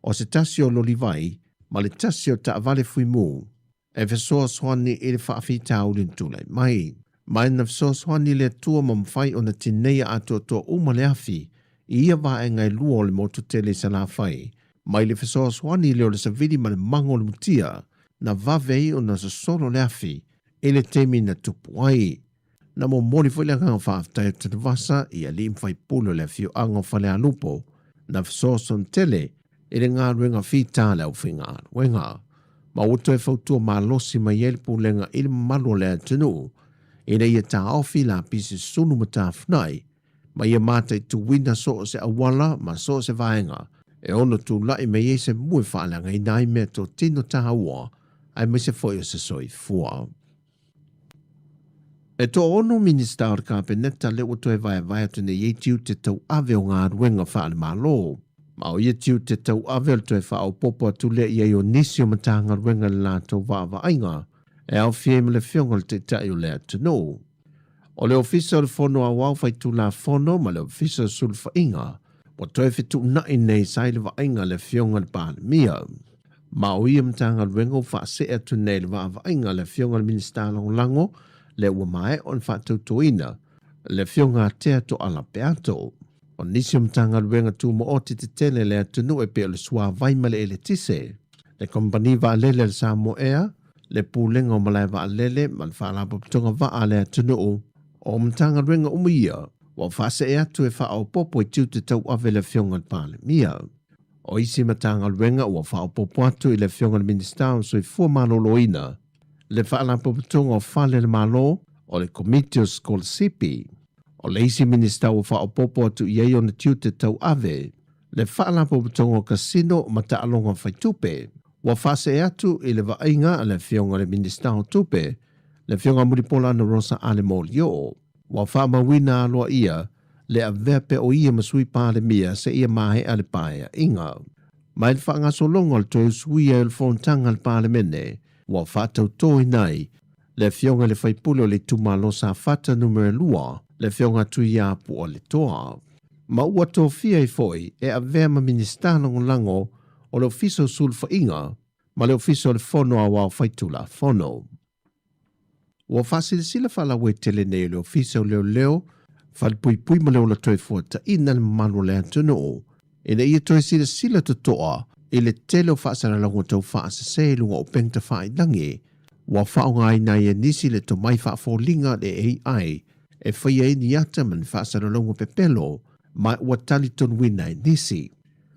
o se tasi o loli vai ma le tasi o taavale fuimu e fesoasoani i le faafitauli na tulai mai. Ma na fesoasoani le Atua ma mafai ona tineia atoatoa uma le afi i ia vaega e lua o le motu tele i Salafai, mai le fesoasoani lea o le savili ma le mago o le mutia, na vave ai ona sosolo le afi i le taimi na tupu ai. Na momoli foi le agaga faafetai o Tanuvasa i alii ma faipule o le afioaga o Falealupo na fesoasoani tele i le galuega fita a le aufaigaluega. Ma ua toe fautua malosi mai ai le pulega i le mamalu o le atunuu ina ia taofi lapisi sulu ma tafunai ma ia mataituina so o se auala ma so o se vaega e ono tulai mai ai se mu e faaleagaina ai meatotino taua aemaise foi o se soifua. E toaono Minista o le Kapeneta lea ua toe vaevae atu nei ai tiute tauave o galuega faale-Malo. Ma o ia tiute tauave o le toe faaopoopo atu lea i ai o nisi o Matagaluega i le latou vaavaaiga e aofia ai ma le Afioga i le Taitai o le atunuu. O le Ofisa o le Fono Aoao Faitulafono ma le Ofisa o Sulufaiga ua toe fetuunai nei sa i le vaaiga a le Afioga i le Palemia. Ma o ia Matagaluega ua faasee atu nei i le vaavaaiga a le Afioga i le Minisita Lagolago lea ua maea ona faatautoina le Afioga a Tea Toala Peato. O nisi o Matagaluega tumaoti tetele a le atunuu e pei o le Suavai ma le Eletise, le Kamupani Vaalele a le Samoa Air, le Pulega o Malae Vaalele ma le Faalapotopotoga Vaa a le atunuu, o Matagaluega uma ia ua faasee atu e faaopoopo i tiute tauave le Afioga i le Palemia. O isi Matagaluega ua faaopoopo atu i le Afioga i le Minisita o le Soifua Maloloina, le Faalapotopotoga o Fale a le Malo, o le Komiti o Sikolasipi. O le isi Minisita ua faaopoopo atu i ai ona tiute tauave, le Faalapotopotoga o Kasino ma Taaloga Faitupe. Ua faasee atu i le vaaiga a le Afioga i le Minisita o Tupe, le Afioga Mulipola Anarosa Ale Molioo. Ua faamauina aloaia le avea pea o ia ma Sui Palemia seia maea le Paeaiga. Mai le faagasologa o le toe usuia ai o le fonotaga a le Palemene, ua faatautoina ai le Afioga i le Faipule o le Itumalo Safata Numera 2, le Afioga Tuiapu Letoa. Ma ua tofia ai foi e avea ma Minisita Lagolago o le Ofisa o Sulufaiga ma le Ofisa o le Fono Aoao Faitulafono. Ua faasilasila faalauaitele nei e le Ofisa o Leoleo, Falepuipui ma le Ola Toefuataiga le mamalu o le atunuu ina ia toe silasila totoa i le tele o faasalalauga tau faasese i luga o upega tafailagi ua faaaogaina ai e nisi le tomai faafoliga le AI e faia ai ni ata ma ni faasalalauga pepelo ma ua talitonuina e nisi.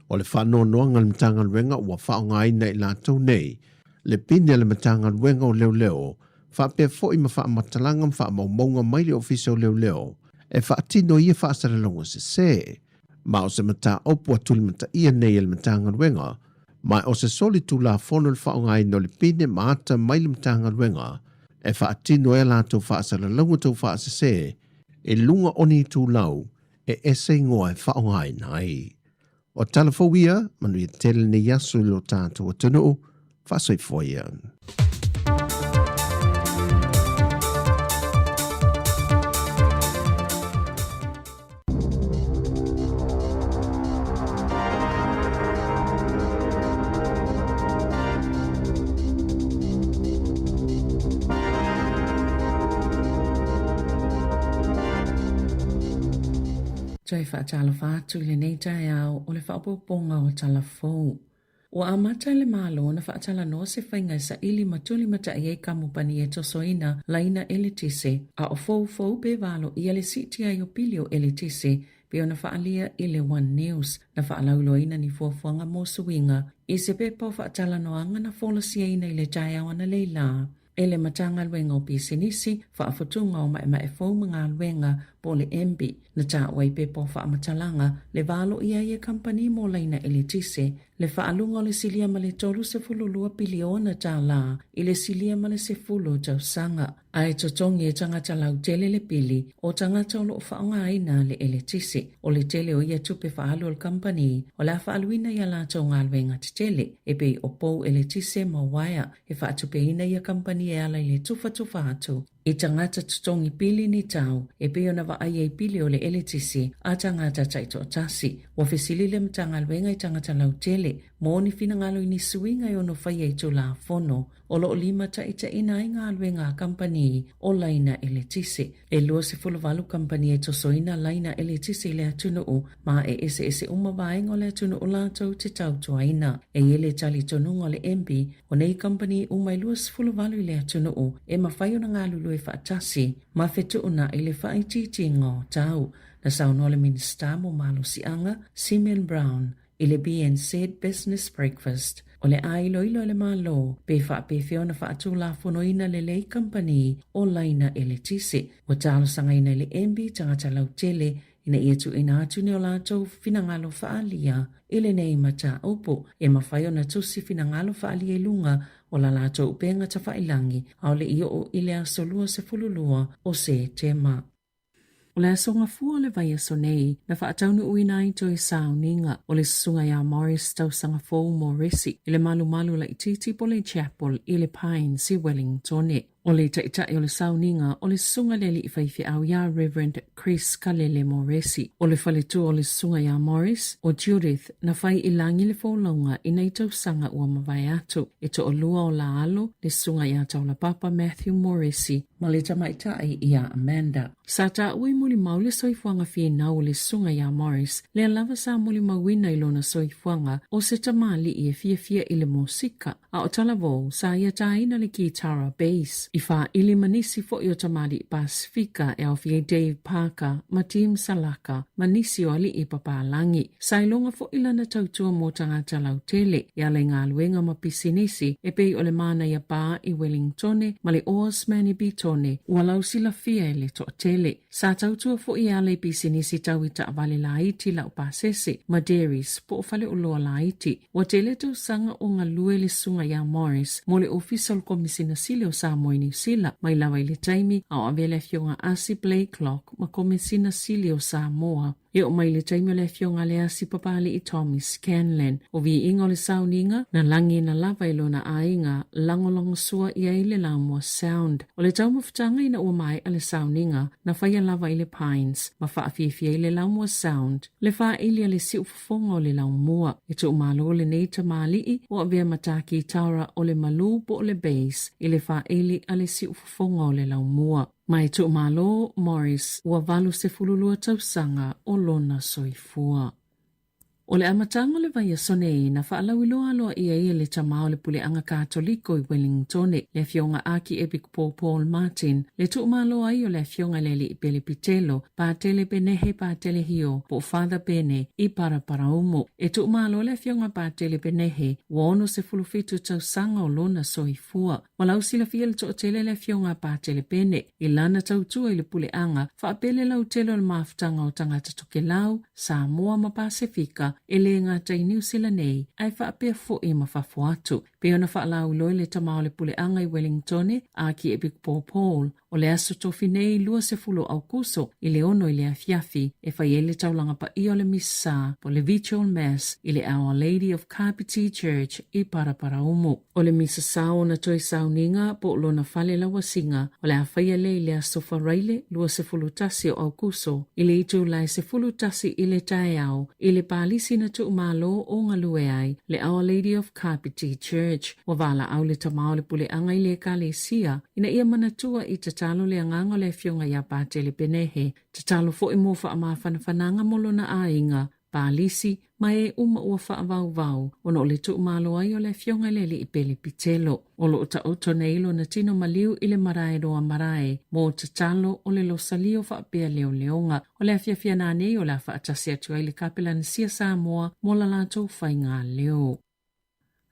O le faanoanoaga a le Matagaluega ua faaaogaina e i latou nei le pine a le Matagaluega o Leoleo faapea foi ma faamatalaga ma faamaumauga mai le Ofisa o Leoleo e faatino ai ia faasalalauga sese. Ma o se mataupu a tulimataia nei e le Matagaluega, ma o se soli tulafono le faaaogaina o le pine ma ata mai le Matagaluega e faatino ai a latou faasalalauga tau faasese i luga o ni itulau e ese igoa e faaaogaina ai. O tala fou ia, manuia tele lenei aso i lo tatou atunuu, faasoifua ia. Toe faatalofa atu i lenei taeao o le faaopoopoga o Tala Fou. Ua amata le Malo ona faatalanoa se faiga e saili ma tulimatai ai kamupani e tosoina laina eletise, a o foufou pe valoia le siitia ai o pili o eletise pei ona faaalia i le One News na faalauiloaina ni fuafuaga mo suiga i se pepa o faatalanoaga na folasiaina i le taeao analeila e le Matagaluega o Pisinisi, Faafutuga o Maemae Fou ma Galuega, po o le MBIE, na taua i pepa o faamatalaga le valoia ai e kamupani mo laina eletise, le faaluga o le silia ma le $32 piliona tālā i le silia ma le 10 tausaga. A e totogi e tagata lautele le pili o tagata o lo o faaaogaina le eletise. O le tele o ia tupe faaalu a le kamupani o le a faaaluina i a latou galuega tetele e pei o pou eletise ma uaea e faatupeina ia kamupani e ala i le tufatufa atu i tagata totogi pili ni tau e pei ona vaaia i pili o le eletise a tagata taitoatasi. Ua fesili le Matagaluega i tagata lautele mo ni finagalo i ni suiga e ono faia i Tulafono o lo o limataitaiina ai galuega a kamupani o laina eletise. E 28 kamupani e tosoina laina eletise i le atunuu ma e eseese uma vaega o le atunuu latou te tautuaina. E i ai le talitonuga o le MB o nei kamupani uma e 28 i le atunuu e mafai ona galulue faatasi ma fetuunai le faaitiitiga o tau. Na saunoa le Minisita mo Malosiaga, Simeon Brown, i le BNZ Business Breakfast, o le a iloilo e le Malo pe faapefea ona faatulafonoina lelei kamupani o laina eletise. Ua talosagaina i le MB tagata lautele ina ia tuuina atu ni o latou finagalo faaalia i lenei mataupu. E mafai ona tusi finagalo faaalia i luga o la latou upega tafailagi a o le i oo i le aso 22 o Setema. O le aso Gafua o le vaiaso nei, na faataunuuina ai toe sauniga o le susuga iā Morris Tausaga Fou Moresi i le malumalu laitiiti po o le Chapel i le Pines i Wellingtone. O le taitai o le sauniga o le susuga i le alii faifeau iā Reverend Chris Kalele Moresi. O le faletua o le susuga iā Morris, o Judith, na fai i lagi le folauga i nai tausaga ua mavae atu. E toalua o la alo, le susuga iā Taulapapa Matthew Moresi, ma le tamaitai iā Amanda. Sa taua i mulimau le soifuaga finau o le susuga iā Morris, lea lava sa mulimauina i lona soifuaga o se tamalii e fiafia i le mosika, a o talavou sa ia tāina le kitara bass i fāili ma nisi foi o tamalii Pasifika e aofia ai Dave Parker ma Tim Salaka ma nisi o alii papalagi. Sa iloga foi lana tautua mo tagata lautele e ala i galuega ma pisinisi e pei o le Manaia Bar i Wellingtone ma le Oarsman i Bitone, ua lausilafia e le toatele. Sa tautua foi e ala i pisinisi tau i taavale laiti laupasese ma dairies po o faleoloa laiti. Ua tele tausaga o galue le susuga iā Morris mo le Ofisa o le Komisina Sili o Samoa i Niu Sila, mai lava i le taimi a o avea le Afioga Asi Blaiklock ma Komisina Sili o Samoa. E oo mai i le taimi o le afioga a le Asi Papali'i Tommy Scanlan, o viiga o le sauniga, na lagiina lava e lona aiga lagolagosua i ai le Laumua Sound. O le taumafataga ina ua maea le sauniga, na faia lava i le Pines, ma faafiafia ai le Laumua Sound, le faaili a le siufofoga o le Laumua. E tuumalo lenei tamalii ua avea ma tā kitara o le malū po o le bass i le faaili a le siufofoga o le Laumua. Mai Tuumalo Morris ua 82 tausaga o lona soifua. O le amataga o le vaiaso nei na faalauiloa aloaia ai e le tama o le Puleaga Katoliko i Wellingtone, le Afioga Akiepikopo Paul Martin, le tuumalo ai o le Afioga i le Alii Pele Pitelo, Patele Penehe Patele Hio po o Father Pene i Paraparaumu. E tuumalo le Afioga Patele Penehe ua 67 tausaga o lona soifua. Ua lausilafia le toatele le afioga a Patele Pene i lana tautua i le puleaga faapea le lautele o le mafutaga o tagata Tokelau, Samoa ma Pasefika e le gata i Niu Sila nei ae faapea foi ma fafo atu. Pei ona faalauiloa i le tama o le puleaga i Wellingtone, Akiepikopo Paul, O le aso tofi nei 20 o Aukuso i le 6 i le afiafi e fai ai le taulaga paia o le Misa po o le Vigil Mass i le Our Lady of Kapiti Church i Paraparaumu. O le Misa sao ona toe sauniga po o lona fale lauasiga o le a faia lea i le aso Faraile 21 o Aukuso i le itula e 11 i le taeao i le palisi na tuumalo o galue ai le Our Lady of Kapiti Church. Ua valaau le tama o le puleaga i le Ekalesia ina ia manatua i tatalo. tatalo le agaga o le Afioga ia Patele Penehe, tatalo foi mo faamafanafanaga mo lona aiga, Palisi, ma e uma ua faavauvau ona o le tuumalo ai o le Afioga i le Alii Pele Pitelo. O loo taoto nei lona tino maliu i le marae roa marae mo tatalo o le losalio faapea leoleoga. O le afiafi nanei o le a faatasi atu ai le Kapelanasia Samoa mo la latou faiga leo.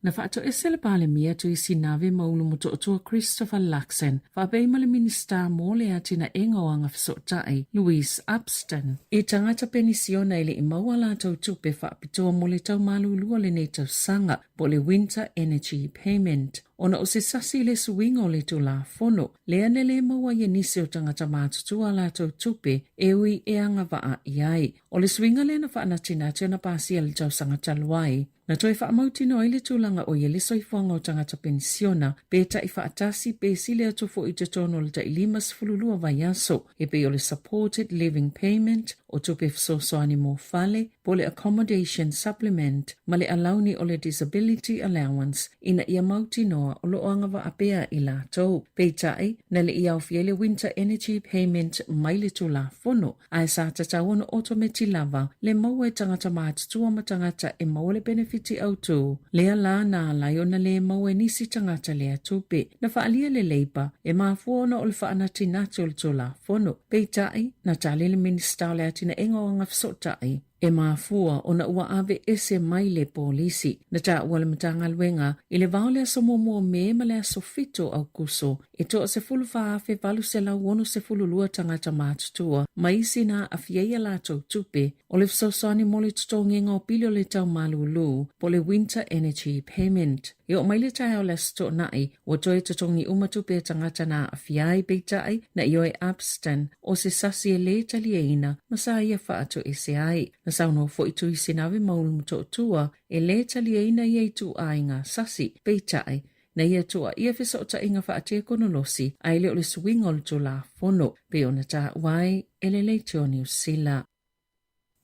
Na faatoese le Palemia Tuisi Nave ma Ulu Motootua Christopher Luxon, faapea ma le Minisita mo le Atinaega o Agafesootai, Louise Upston, i tagata penisiona e le i maua latou tupe faapitoa mo le tau malulu o lenei tausaga, po o le Winter Energy Payment, ona o se sasi i le suiga o le Tulafono, lea na le maua ai e nisi o tagata matutua a latou tupe e ui e agavaa i ai. O le suiga lea na faanatinati ona pasia i le tausaga talu ai. Na toe faamautinoa ai le tulaga o i ai le soifuaga o tagata penisiona, pe taʻi faatasi pe sili atu foi i totonu o le taʻi 52 vaiaso, e pei o le Supported Living Payment, o tupe fesoasoani mo fale, po o le Accommodation Supplement, ma le alauni o le Disability Allowance, ina ia mautinoa o lo o agavaa pea i latou. Peitai, na le i aofia ai le Winter Energy Payment mai le Tulafono, ae sa tatau ona otometi lava le maua e tagata matutua ma tagata e maua le penefiti autū, lea la na ala ai ona lē maua e nisi tagata lea tupe. Na faaalia le Labour e mafua ona o le faanatinati o le Tulafono. Peitai, na tali le Minisita o le Atinaega o Agafesootai, e mafua ona ua ave ese mai le polisi. Na taua le Matagaluega i le va o le aso 1 o Me ma le aso 7 o Aukuso e 14,862 tagata matutua ma isi na aafia ai a latou tupe o le fesoasoani mo le totogiga o pili o le tau malūlū po o le Winter Energy Payment. E oo mai le taeao o le Aso Toonai, ua toe totogi uma tupe a tagata na aafia ai, peitai, na ioe Upston o se sasi e lē taliaina ma sa ia faatoese ai. Na saunoa foi Tui Sinawe ma Ulu Motootua e lē taliaina ia ituaiga sasi, peitai, na ia tuuaia fesootaiga faatekonolosi ae le o le suiga o le Tulafono, pei ona taua ai e le Leitio Niu Sila.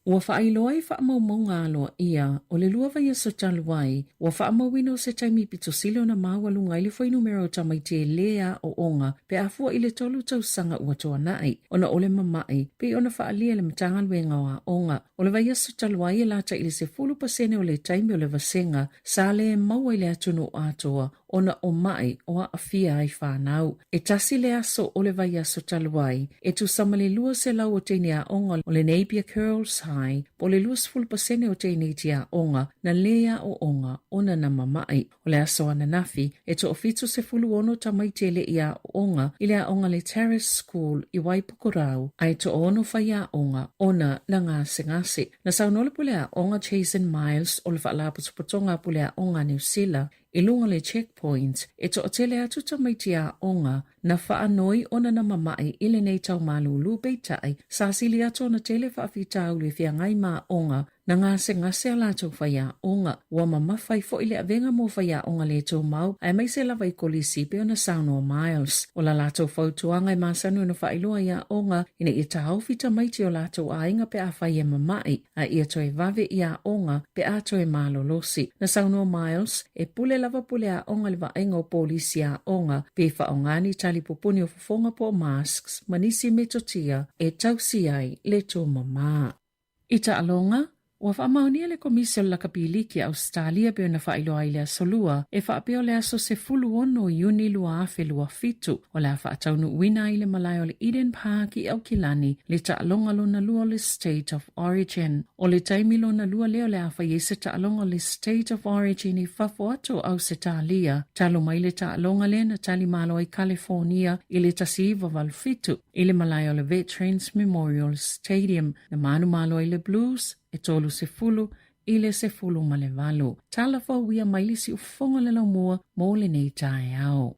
Ua faailoa i faamaumauga aloaia o le lua vaiaso talu ai, ua faamauina o se taimi pito sili ona maualuga ai le fuainumera o tamaiti e lē aooga pe a fua i le tolu tausaga ua tuanai, ona o le mama'i, pei ona faaalia e le Matagaluega o Aoga. O le vaiaso talu ai e lata i le 10% o le taimi o le vasega sa lē maua i le atunuu atoa ona o maʻi o aafia ai fanau. E tasi le aso o le vaiaso talu ai, e tusa ma le 200 o teine aoga o le Napier Girls High po o le 20% o teineiti aoga na lē aooga ona na mamaʻi. O le aso ananafi, e 76 tamaiti e leʻi aooga i le aoga le Terrace School i Waipukurau ae toaono faiaoga ona na gasegase. Na saunoa le pule aoga Jason Miles o le Faalapotopotoga a Pule Aoga a Niu Sila i luga o le checkpoint e toatele atu tamaiti aoga na faanoi ona na mamaʻi i lenei tau malūlū peitai sa sili atu ona tele faafitauli e feagai ma aoga na gasegase a latou faiaoga. Ua mamafa ai foi le avega mo faiaoga lē tumau aemaise lava i kolisi pei ona saunoa Miles. O la latou fautuaga e masani ona faailoa i aoga ina ia taofi tamaiti o latou aiga pe afai e mamaʻi a ia toe vave i aoga pe a toe malolosi. Na saunoa Miles, e pule lava pule aoga i le vaaiga o polisi aoga pe faaaoga ni talipupuni o fofoga po o masks ma nisi metotia e tausi ai le tumamā. I taaloga, ua faamaonia le Komisi o le Lakapi Liki a Ausetalia pei ona faailoa ai i le Aso Lua, e faapea o le aso 16 Iuni 2027 o le a faataunuuina ai le malae o le Eden Park i Aukilani le taaloga lona lua o le State of Origin. O le taimi lona lua lea o le a fai ai se taaloga o le State of Origin i fafo atu o Ausetalia, talu mai le taaloga lea na tali malo ai Kalifornia i le 1987 i le malae o le Veterans Memorial Stadium. Na manumalo ai le Blues e 30 i le 18. Tala fou ia mai le siufofoga o le laumua mo lenei taeao.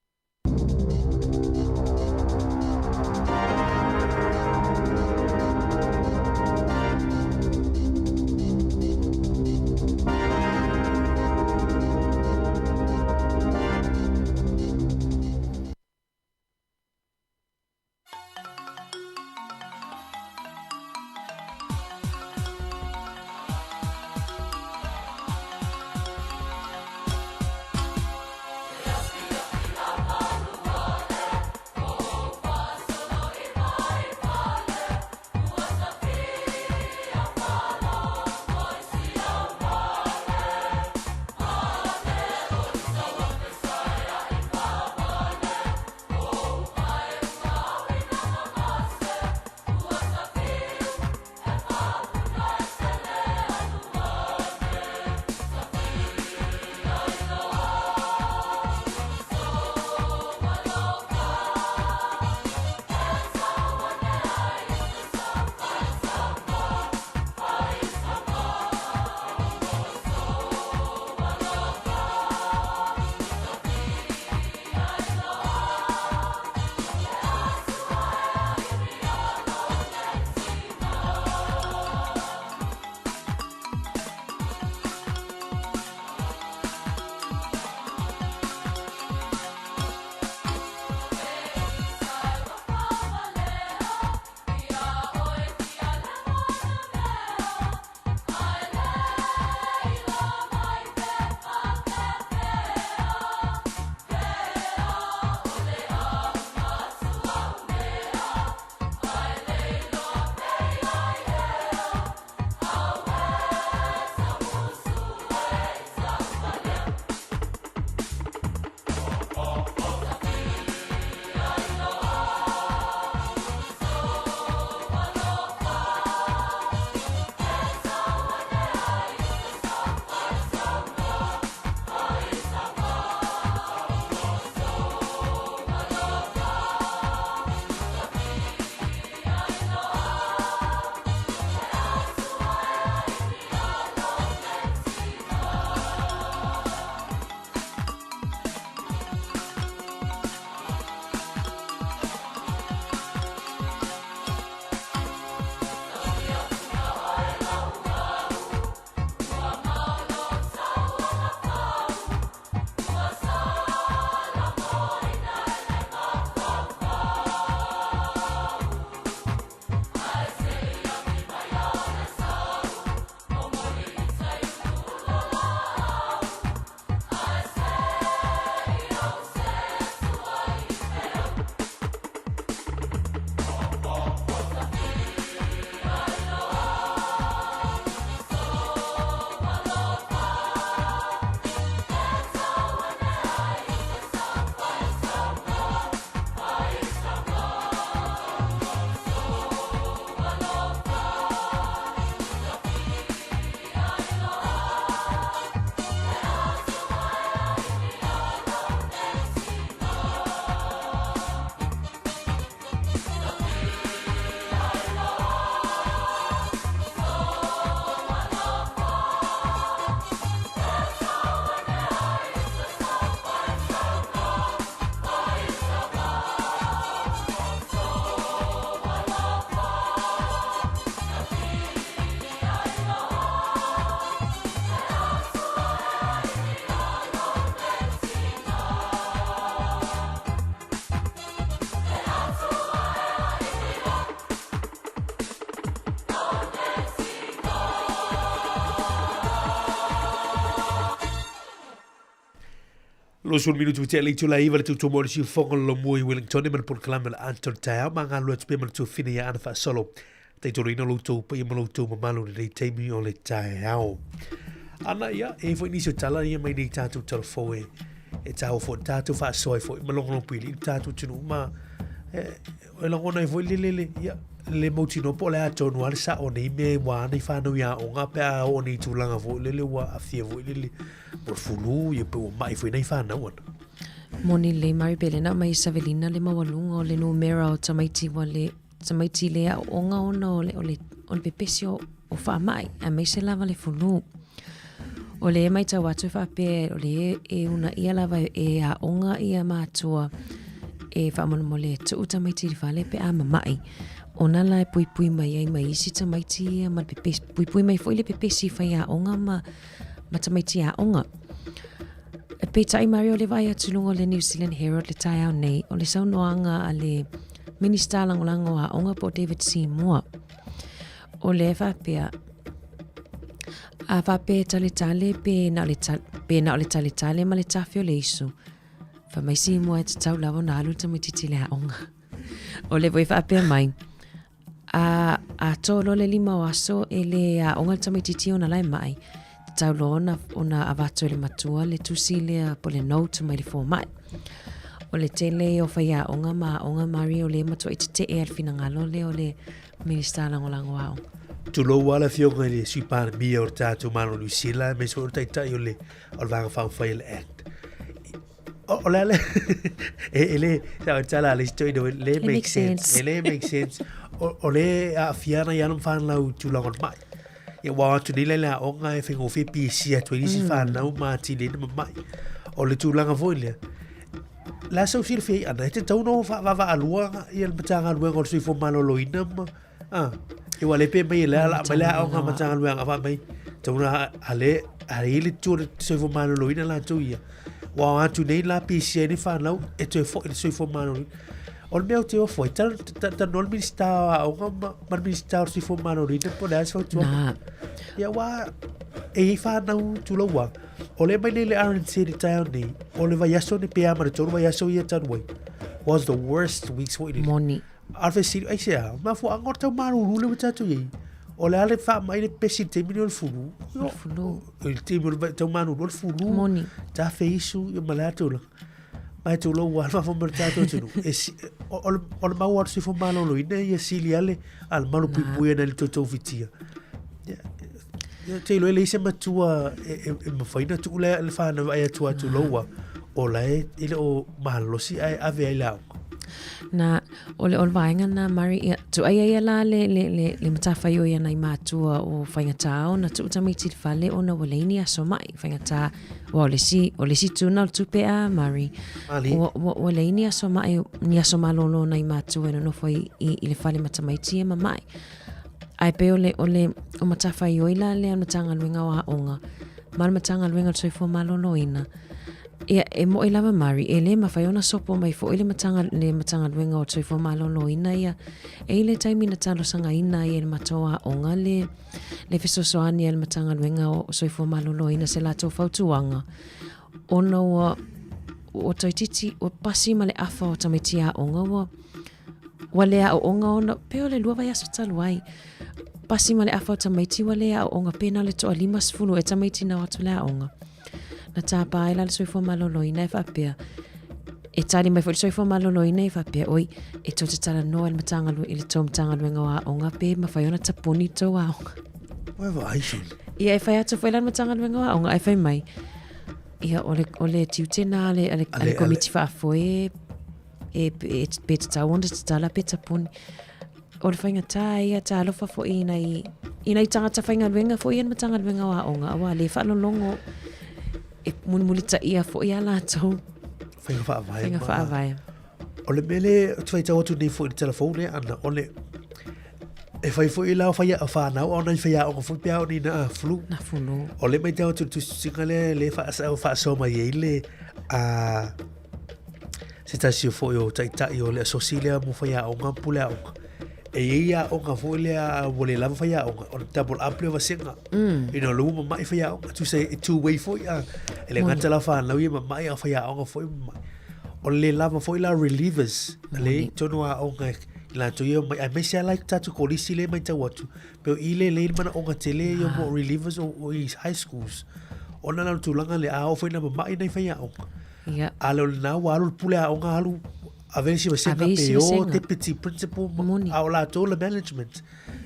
20 minutu i te le itula iva le tutu mo le siufoga lo mua i Wellington ma le polokalame le Anton Taeao ma galue atu pea ma le tuafine ia ana faasolo. Taitoloina lo outou paia ma lo outou mamalu i lenei taimi o le taeao. Ana ia, e foi nisi o tala ia mai nei tātou tala fou e, e tāua foi, tātou faasoa ai foi, ma logologo pili, tātou tunu ma, e, e lagona ai foi le lele, ia, le mautinoa po o le a tonu lava le sao o nei mea ua ana i whānau i aoga pe a oo nei tulaga foi lele ua aafia foi lele mo le fulu ia pe ua mai foi nei whānau ana. Moni lelei Mary Belen a mai Savelina le maualuga o le numera o tamaiti ua le tamaiti le aooga ona o le o le o le pepesi o, o faamai aemaise lava le fulu. O le matau atu e faapea o le e uunaia lava e aoga ia matua e faamolemole e tuu tamaiti i le fale pe a mama'i ona la e puipui mai ai ma isi tamaiti ia ma le pepesi puipui mai foi le pepesi i faiaoga ma ma tamaiti aoga. E peitai Marie o le vaai atu i luga o le New Zealand Herald le taeao nei o le saunoaga a le Minista Lagolago o Aoga po o David Seymour. O lea e faapea, a faapea e taletale pe na o le, pe na o le taletale ma le tafe o le isu, fai mai Seymour e tatau lava ona alu le tamaitiiti i le aoga. O lea foi e faapea mai, a, a to loa le lima o aso e le aoga le tamaitiiti ona la e mai, tatau loa ona, ona avatu e le matua le tusi lea po le note mai le fomai. O le tele ia o faiaoga ma aoga Marie o lea e matuai tetee a le finagalo lea o le Minista Lagolago Aoga. Tulou lava le Afioga i le Sui Palemia o le tatou Malo o Niu Sila aemaise foi o le Taitai o le o le Vaega Faaupufai o le Act. O le a le e le sa o tala le isi toeaina le make sense. E le make sense. O le aafia ana i alo ma fanau i tulaga o le mai. Ia ua o atu nei la i le aoga e faigofie pisi atu ai nisi fanau ma atili ai na mamai. O le tulaga foi lea, le a sau silafia ai ana, e tatau ona faavaavaalua ia le Matagaluega o le Soifua Maloloina ma, a, e ua le pe mai e le ala mai le aoga Matagaluega fa mai, tatau ona ale, ale i le tu o le Soifua Maloloina latou ia. Ua o atu nei la pisi ai ni fanau e toe foi i le Soifua Maloloina. O le mea ou te ofo ai, talanoa le Minisita o Aoga ma, ma le Minisita o le Soifua Maloloina po o le a se fautuaga. Na. Ia ua e i ai whānau tulaua. O le mai nei le RNC le taeao nei, o le vaiaso nei pe a ma le tolu vaiaso ia talu ai, was the worst weeks foi lele. Moni. A o le fesili, aisea, mafuaaga o le tau malulu lea ua tatou i ai. O le a le faamai le pepesi i le taimi lenei o le fulu. O le fulu. I le taimi o le tau malulu o le fulu. Moni. Tafe isu, ia ma le a tulaga. Mai tulou ua alu ma le tatou atunuu. E si, o, o, le, o le mau a le soifua maloloina ia sili ale a le malu puipui ana i le toutou fitia. Ia, ia, te iloa e leai se matua e, e, e mafai ona tuu le, le fanau ai atu a tulou ua o la e, e le o malolosi ae ave ai le aoga. Na, o le, o le vaega na Murray, ia, tuai ai ia la le, le, le, le matawhaioi ana i mātua o whaingatā ona tuu tamaiti i le fale ona ua leai ni aso mai whaingatā. Ua o le isi, o le isi tuna o le tupe a Murray. Ali. Ua, ua, ua leai ni aso mai, ni aso malolo ona i mātua e nonofo i, i, i le fale ma tamaiti e mamae. Ae pei o le, o le, o matawhaioi la lea o le Matagaluega o Aoga, ma le Matagaluega o le Soifua Maloloina. Ia, e moe lava Murray, e le mafai ona sopo mai foi le matanga, le Matagaluega o le Soifua Maloloina ia. E i ai le taimi na talosagaina ai e le matou aoga le, le fesoasoani a le Matagaluega o Soifua Maloloina se latou fautuaga, ona ua, ua toeitiiti, ua pasi ma le afa o tamaiti aoga ua, ua le aooga ona, pei o le lua vaiaso talu ai, pasi ma le afa o tamaiti ua le aooga, pe na o le toa 50 e tamaiti na o atu le aoga. Na tāpā ai la le soifua maloloina e faapea, e tali mai foi le soifua maloloina e faapea, oi, e tou te talanoa i le Matagaluega, i le tou Matagaluega o Aoga pe mafai ona tapuni tou aoga. Ua vaai sole. Ia, e fai atu foi la le Matagaluega o Aoga, ae fai mai, ia, o le, o le tiute na a le, a le, a le komiti faafoe e, e, pe tatau ona tatala pe tapuni. O le faigata ia, talofa foi i nai, i nai tagata faigaluega foi ia le Matagaluega o Aoga, aua le faalologo e mulimulitaia foi a latou Faiga faavae. Faiga faavae. O le mea lea ou te faitau atu nei foi i le tala fou lea ana, o le, e fai foi la o fai o whanau o nai whaiaoga foi pe ao ni na flu. Na flu. O le matau atu i le tusitusiga lea le whaasoa mai ai le a se tasi o foi o taitai o le asosi lea mo whaiaoga pule aoga. E i ai aoga foi lea ua le lava faiaoga, o le double up lea o vasega. Ina o lea ua mama'i faiaoga, tusa e two way foi a. E le gata la o fanau ia e mama'i a o faiaoga foi e mama'i. O le le lava foi la o relievers, lea e i totonu o aoga i latou ia e omai, aemaise lava la i tatou kolisi lea e matau atu, pei o i lea e lelei ai le manaoga tele ia mo relievers o i high schools. Ona la o le tulaga lea, a oo foi ina mama'i nai faiaoga, a le o lena ua alu le pule aoga alu ave isi vasega pe o deputy principal a o latou le management.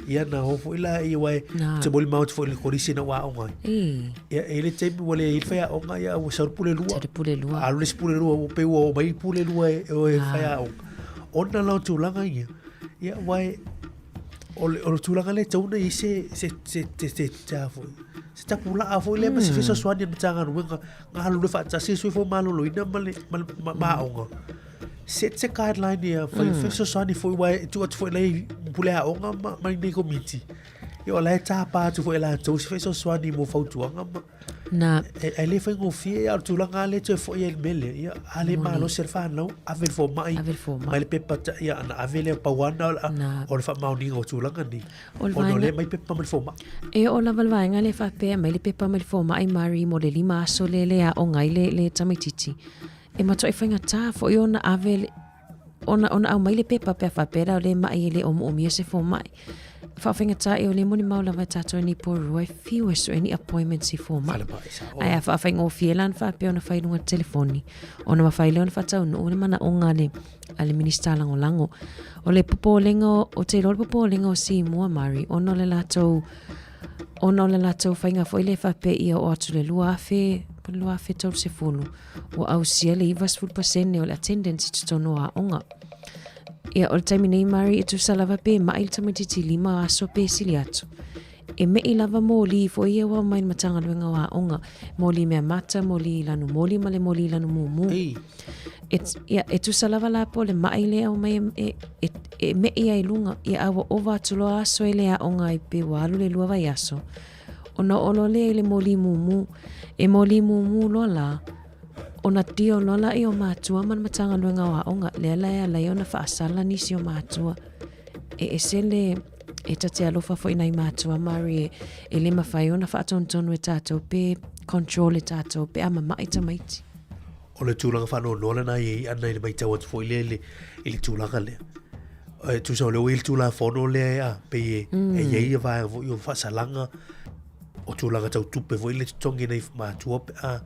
Ia na o foi la ia aua ou te molimau atu foi i le kolisi na ou aoga ai. Ia e i ai le taimi ua leai ai le faiaoga ia ua sau le pule lua. Sau le pule lua. Alu le isi pule lua ua pei ua omai le pule lua e o e faiaoga. Ona la o tulaga ia, ia aua o le, o le tulaga lea e tatau ona i ai se, se, se, se, se, se, a foi, se tapulaa foi lea ma se fesoasoani a le Matagaluega galulue faatasi le soifua maloloina ma le, ma le ma, ma aoga. Set se guideline ia, fai mm. fesoasoani foi aua e tuu atu foi lai pule aoga ma, ma nei komiti. Ia o la e tapa atu foi e latou se fesoasoani mo fautuaga ma Na. E, e le faigofie ia o le tulaga lea toe foi ai le mea lea. Ia, a le malosi le whanau, ave le fomai. Ave le fomai. Mai le pepa, ia, ana ave lea pau ana o le faamaoniga o tulaga nei. O le Ona o lea mai pepa mai le fomai. E oo lava le vaega lea faapea mai le pepa mai le fomai Mari mo le 5 aso lea le aoga ai le, le tamaitiiti. E matuai faigata foi ona ave le, ona, ona aumai le pepa pe a faapea la o lea ma'i e le o moomia se fomai. Faafaigata e o lea molimau lava e tatou i nei porua e fiu e sue ni appointments i fomai. Ae a faafaigofie la ona faapea ona fai i luga o le telefoni, ona mafai lea ona faataunuu le manaoga a le, a le Minista Lagolago. O le popolega, ou te iloa o le popolega o Simua Mari, ona o le latou, ona o le latou faiga foi lea faapea ia oo atu i le 2000, po o le 2030, ua ausia le 90% o le attendance i totonu o aoga. Ia, o le taimi nei, Mari, e tusa lava pe ma'i le tamaitiiti 5 aso pe sili atu. E me'i lava moli foi ia ua aumai le Matagaluega o Aoga, moli mea mata, moli lanu moli ma le moli lanu mumu. Ei. E, ia, e tusa lava la po o le ma'i lea aumai e, e, e me'i ai luga, ia a ua ova atu loa aso e le aoga ai pe ua alu le lua vaiaso. Ona oo loa lea i le moli mumu. E moli mumu loa la, ona tio loa laia o matua ma le Matagaluega o Aoga, lea la e ala ai ona faasala nisi o matua. E ese le, e ta te alofa foi nai matua Mari e, e le mafai ona faatonutonu e tatou pe control e tatou pe a mama'i tamaiti. O le tulaga faanoanoa lena e i ai ana i le matau atu foi lea i le, i le tulaga lea. E tusa o lea ua i ai le Tulafono lea e a, pei e, e i ai ia vaega foi o faasalaga, o tulaga tau tupe foi le totogi e nai matua pe a,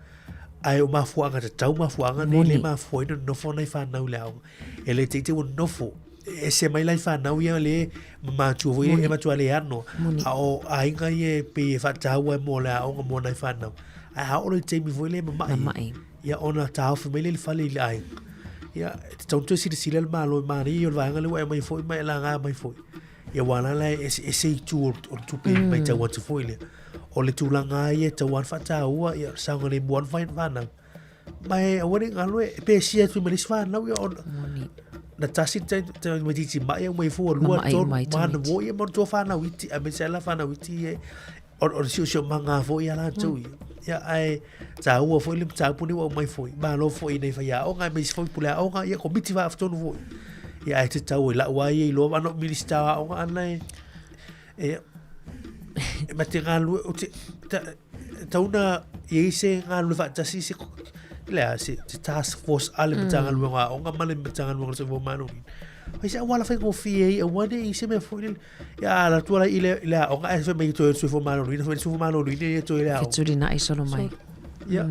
ae o mafuaaga tatau mafuaaga nei le mafua ai ona nonofo nai fanau i le aoga. E le teitei ua nonofo, e ese mai la i fanau ia le ma matua foi e matua le ano. A o aiga ia e pei e faataua e mo le aoga mo nai fanau. Ae a oo loa i le taimi foi lea e mama'i. Mama'i. Ia ona taofi mai lea i le fale i le aiga. Ia, e tatau ona toe silasila le Malo i manaia ia o le vaega lea ua e aumai foi ma e laga mai foi. Ia aua la la e eseese itu o le tupe e matau atu foi lea. O le tulaga lava ia e tatau lava ona faataua ia saogalemu lava le fanau. Ma e aua ne i galo e pesia atu ma le isi fanau ia ona na tasi le tamaitiiti ma'i aumai fua lua tolu ma ana uo ia ma ona tua fanau iti aemaise lava la fanau iti ia o le siosiomaga foi ia latou ia. Ia ae taua foi le mataupu lenei ua aumai foi. Malo foi i nei faiaoga aemaise foi pule aoga ia komiti faafatonu foi. Ia ae tatau i lau lava ia iloa ana ou Minisita o Aoga ana e e e ma te galulue ou te tatau ona i ai se galulue faatasi se le a se task force a le Matagaluega o Aoga ma le Matagaluega o le Soifua Maloloina. Fai se auala faigofie ai aua ne i se mea foi lele. Ia a alu atu la i le, le aoga ae fai mai toe soifua maloloina, fai mai le soifua maloloina ia toe le aoga. Fetulinai solo mai. Ia.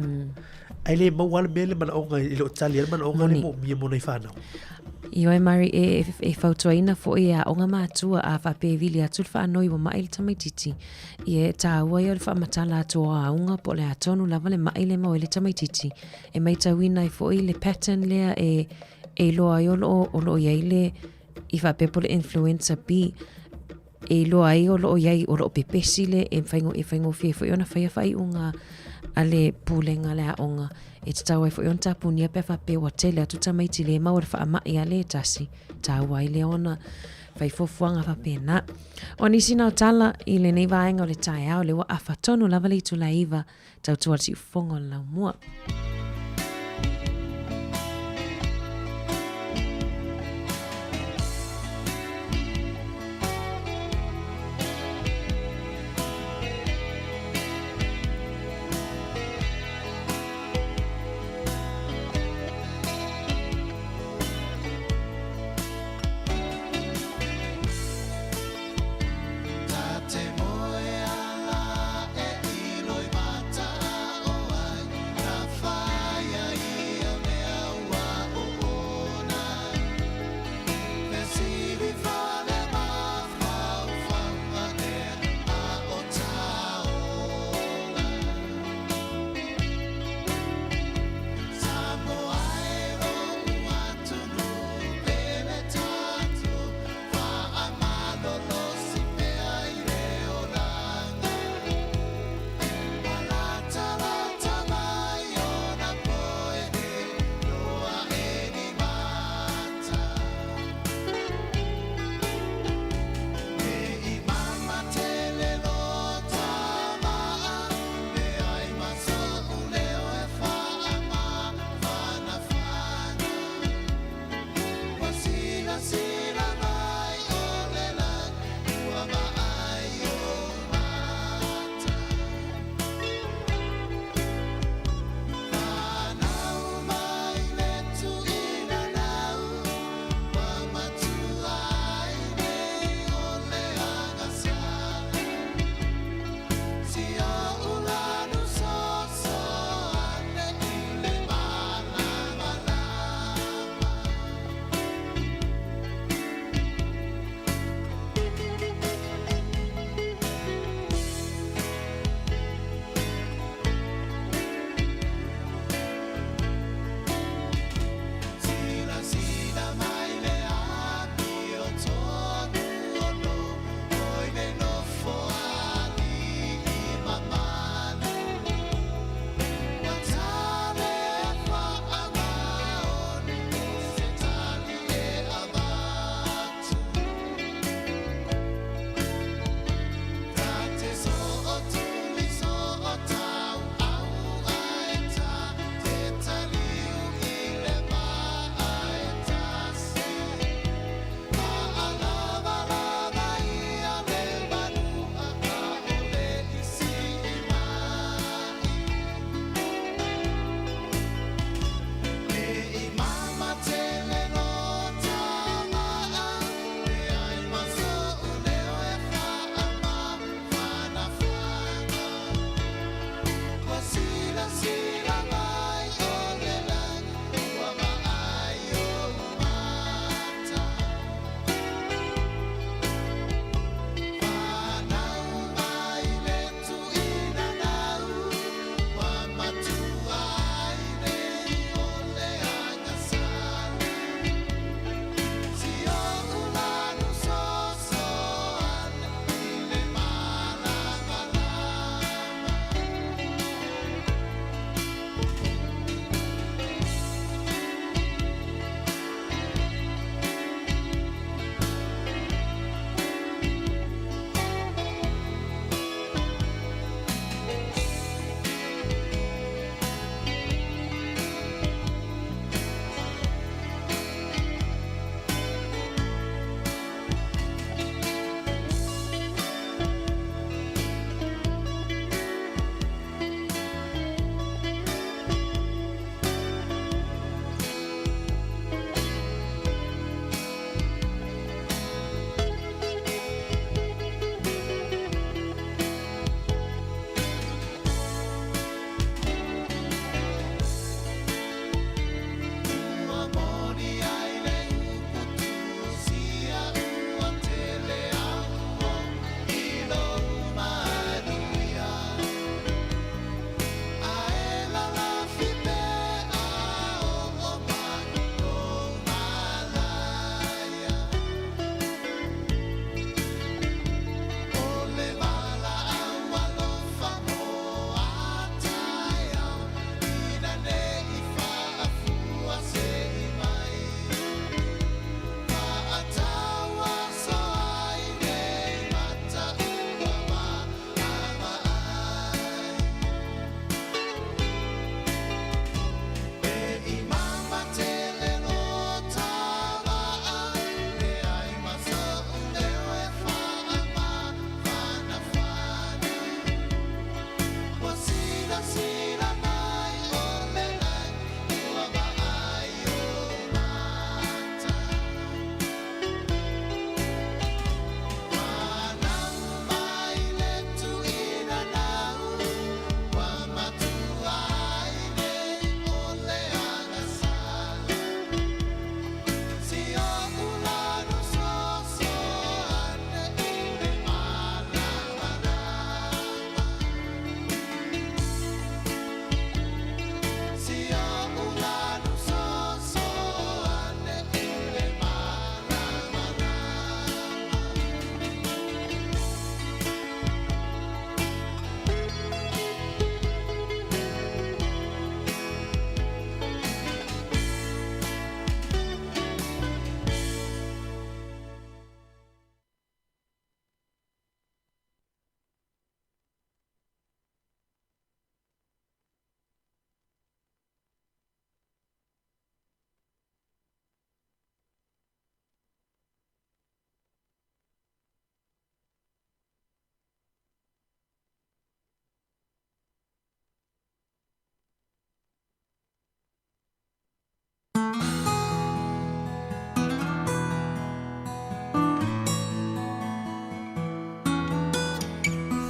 Ae le maua lava le mea le manaoga e le o tali ai le manaoga le moomia mo nai fanau. Ioe Mari, e, e, e fautuaina foi e aoga matua a faapea e vili atu le faanoi ua ma'i le tamaitiiti. Ia e tāua ia o le faamatala atu o aoga po o le a tonu lava le ma'i le maua ai le tamaitiiti. E matauina ai foi le pattern lea e, e iloa ai o lo o, o lo o i ai le, i faapea po o le influenza B e iloa ai o lo o i ai, o lo o pepesi le e whaingo, e whaingofie foi ona whaia whaiunga a le pulega le aoga. E tatau ai foi ona tapunia pea faapea ua tele atu tamaiti le maua le faamai a le tasi, tāua ai lea ona whai fuafuaga faapena. O nisi nā o tala i lenei vaega o le taeao, le ua afa tonu lava le itula e 9, tautua le siufofoga o le laumua.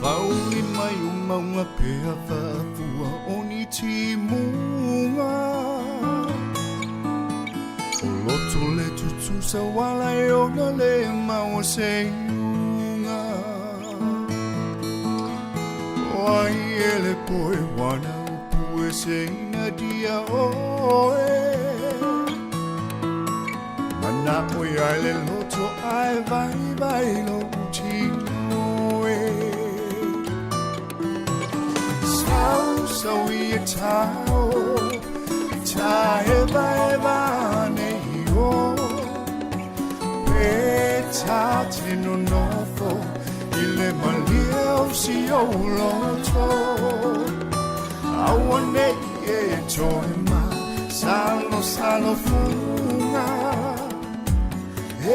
Whauli mai o maunga pea whafua o ni timunga. O loto le tutusa wala e ona le maua se iunga. O ai ele poe wana upu e se ina dia oe. Mana o ia le loto ai vai vai lo tino e. Sau sau i e tau, i ta e vai vane i o. Pe ta te no nofo, i le malia o si o loto. Aua nei e toe ma, salo salo funga.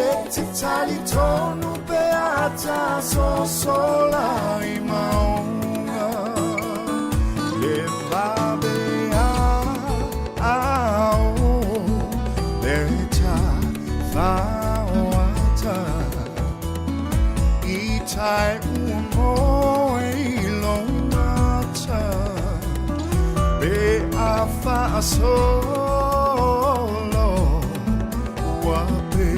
E te tali tonu pe ata so sola i maunga. Le vabe a ao, le ta whaoata. I tai ua moe i lo mata. Pe a whaasolo, ua pe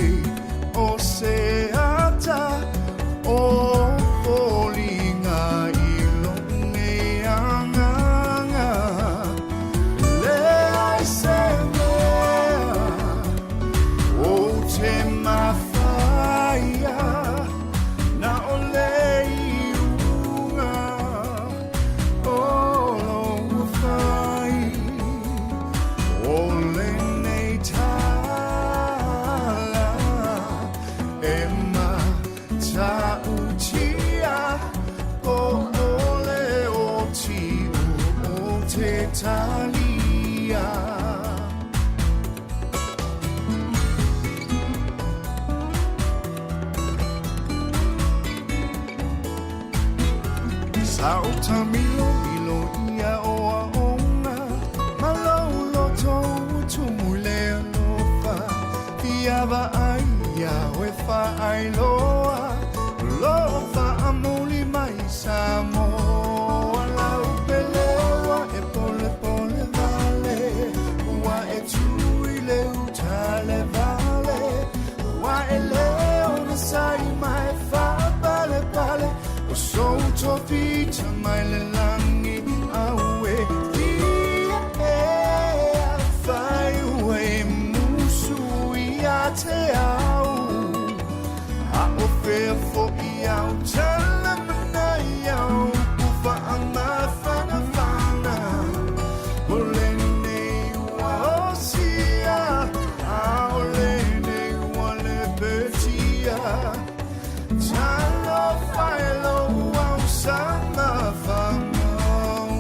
o se ata o foliga i lo nei anganga. Le ai se mea o te mawhaia, na o le iunga o lo whai. O lenei tala e matautia o ole o tiu o te talia. Sa o ta milo milo ia o a onga, ma lau loto ua tumu le alofa. Fiava ai ia oe fa ai loa, lofa a muli mai Samoa. Lau pelewa e pole pole vale, ua e tui le utale vale, ua e leo na sai mai fa pale pale, o so to fita mai le langi aue. Fia e a fai ue musu ia te au, a o fea fo i au tala mana i au, ku wha mawhana whana. O le nei ua o sia, a o le nei ua le petia. Talo whaelo au sama whamau.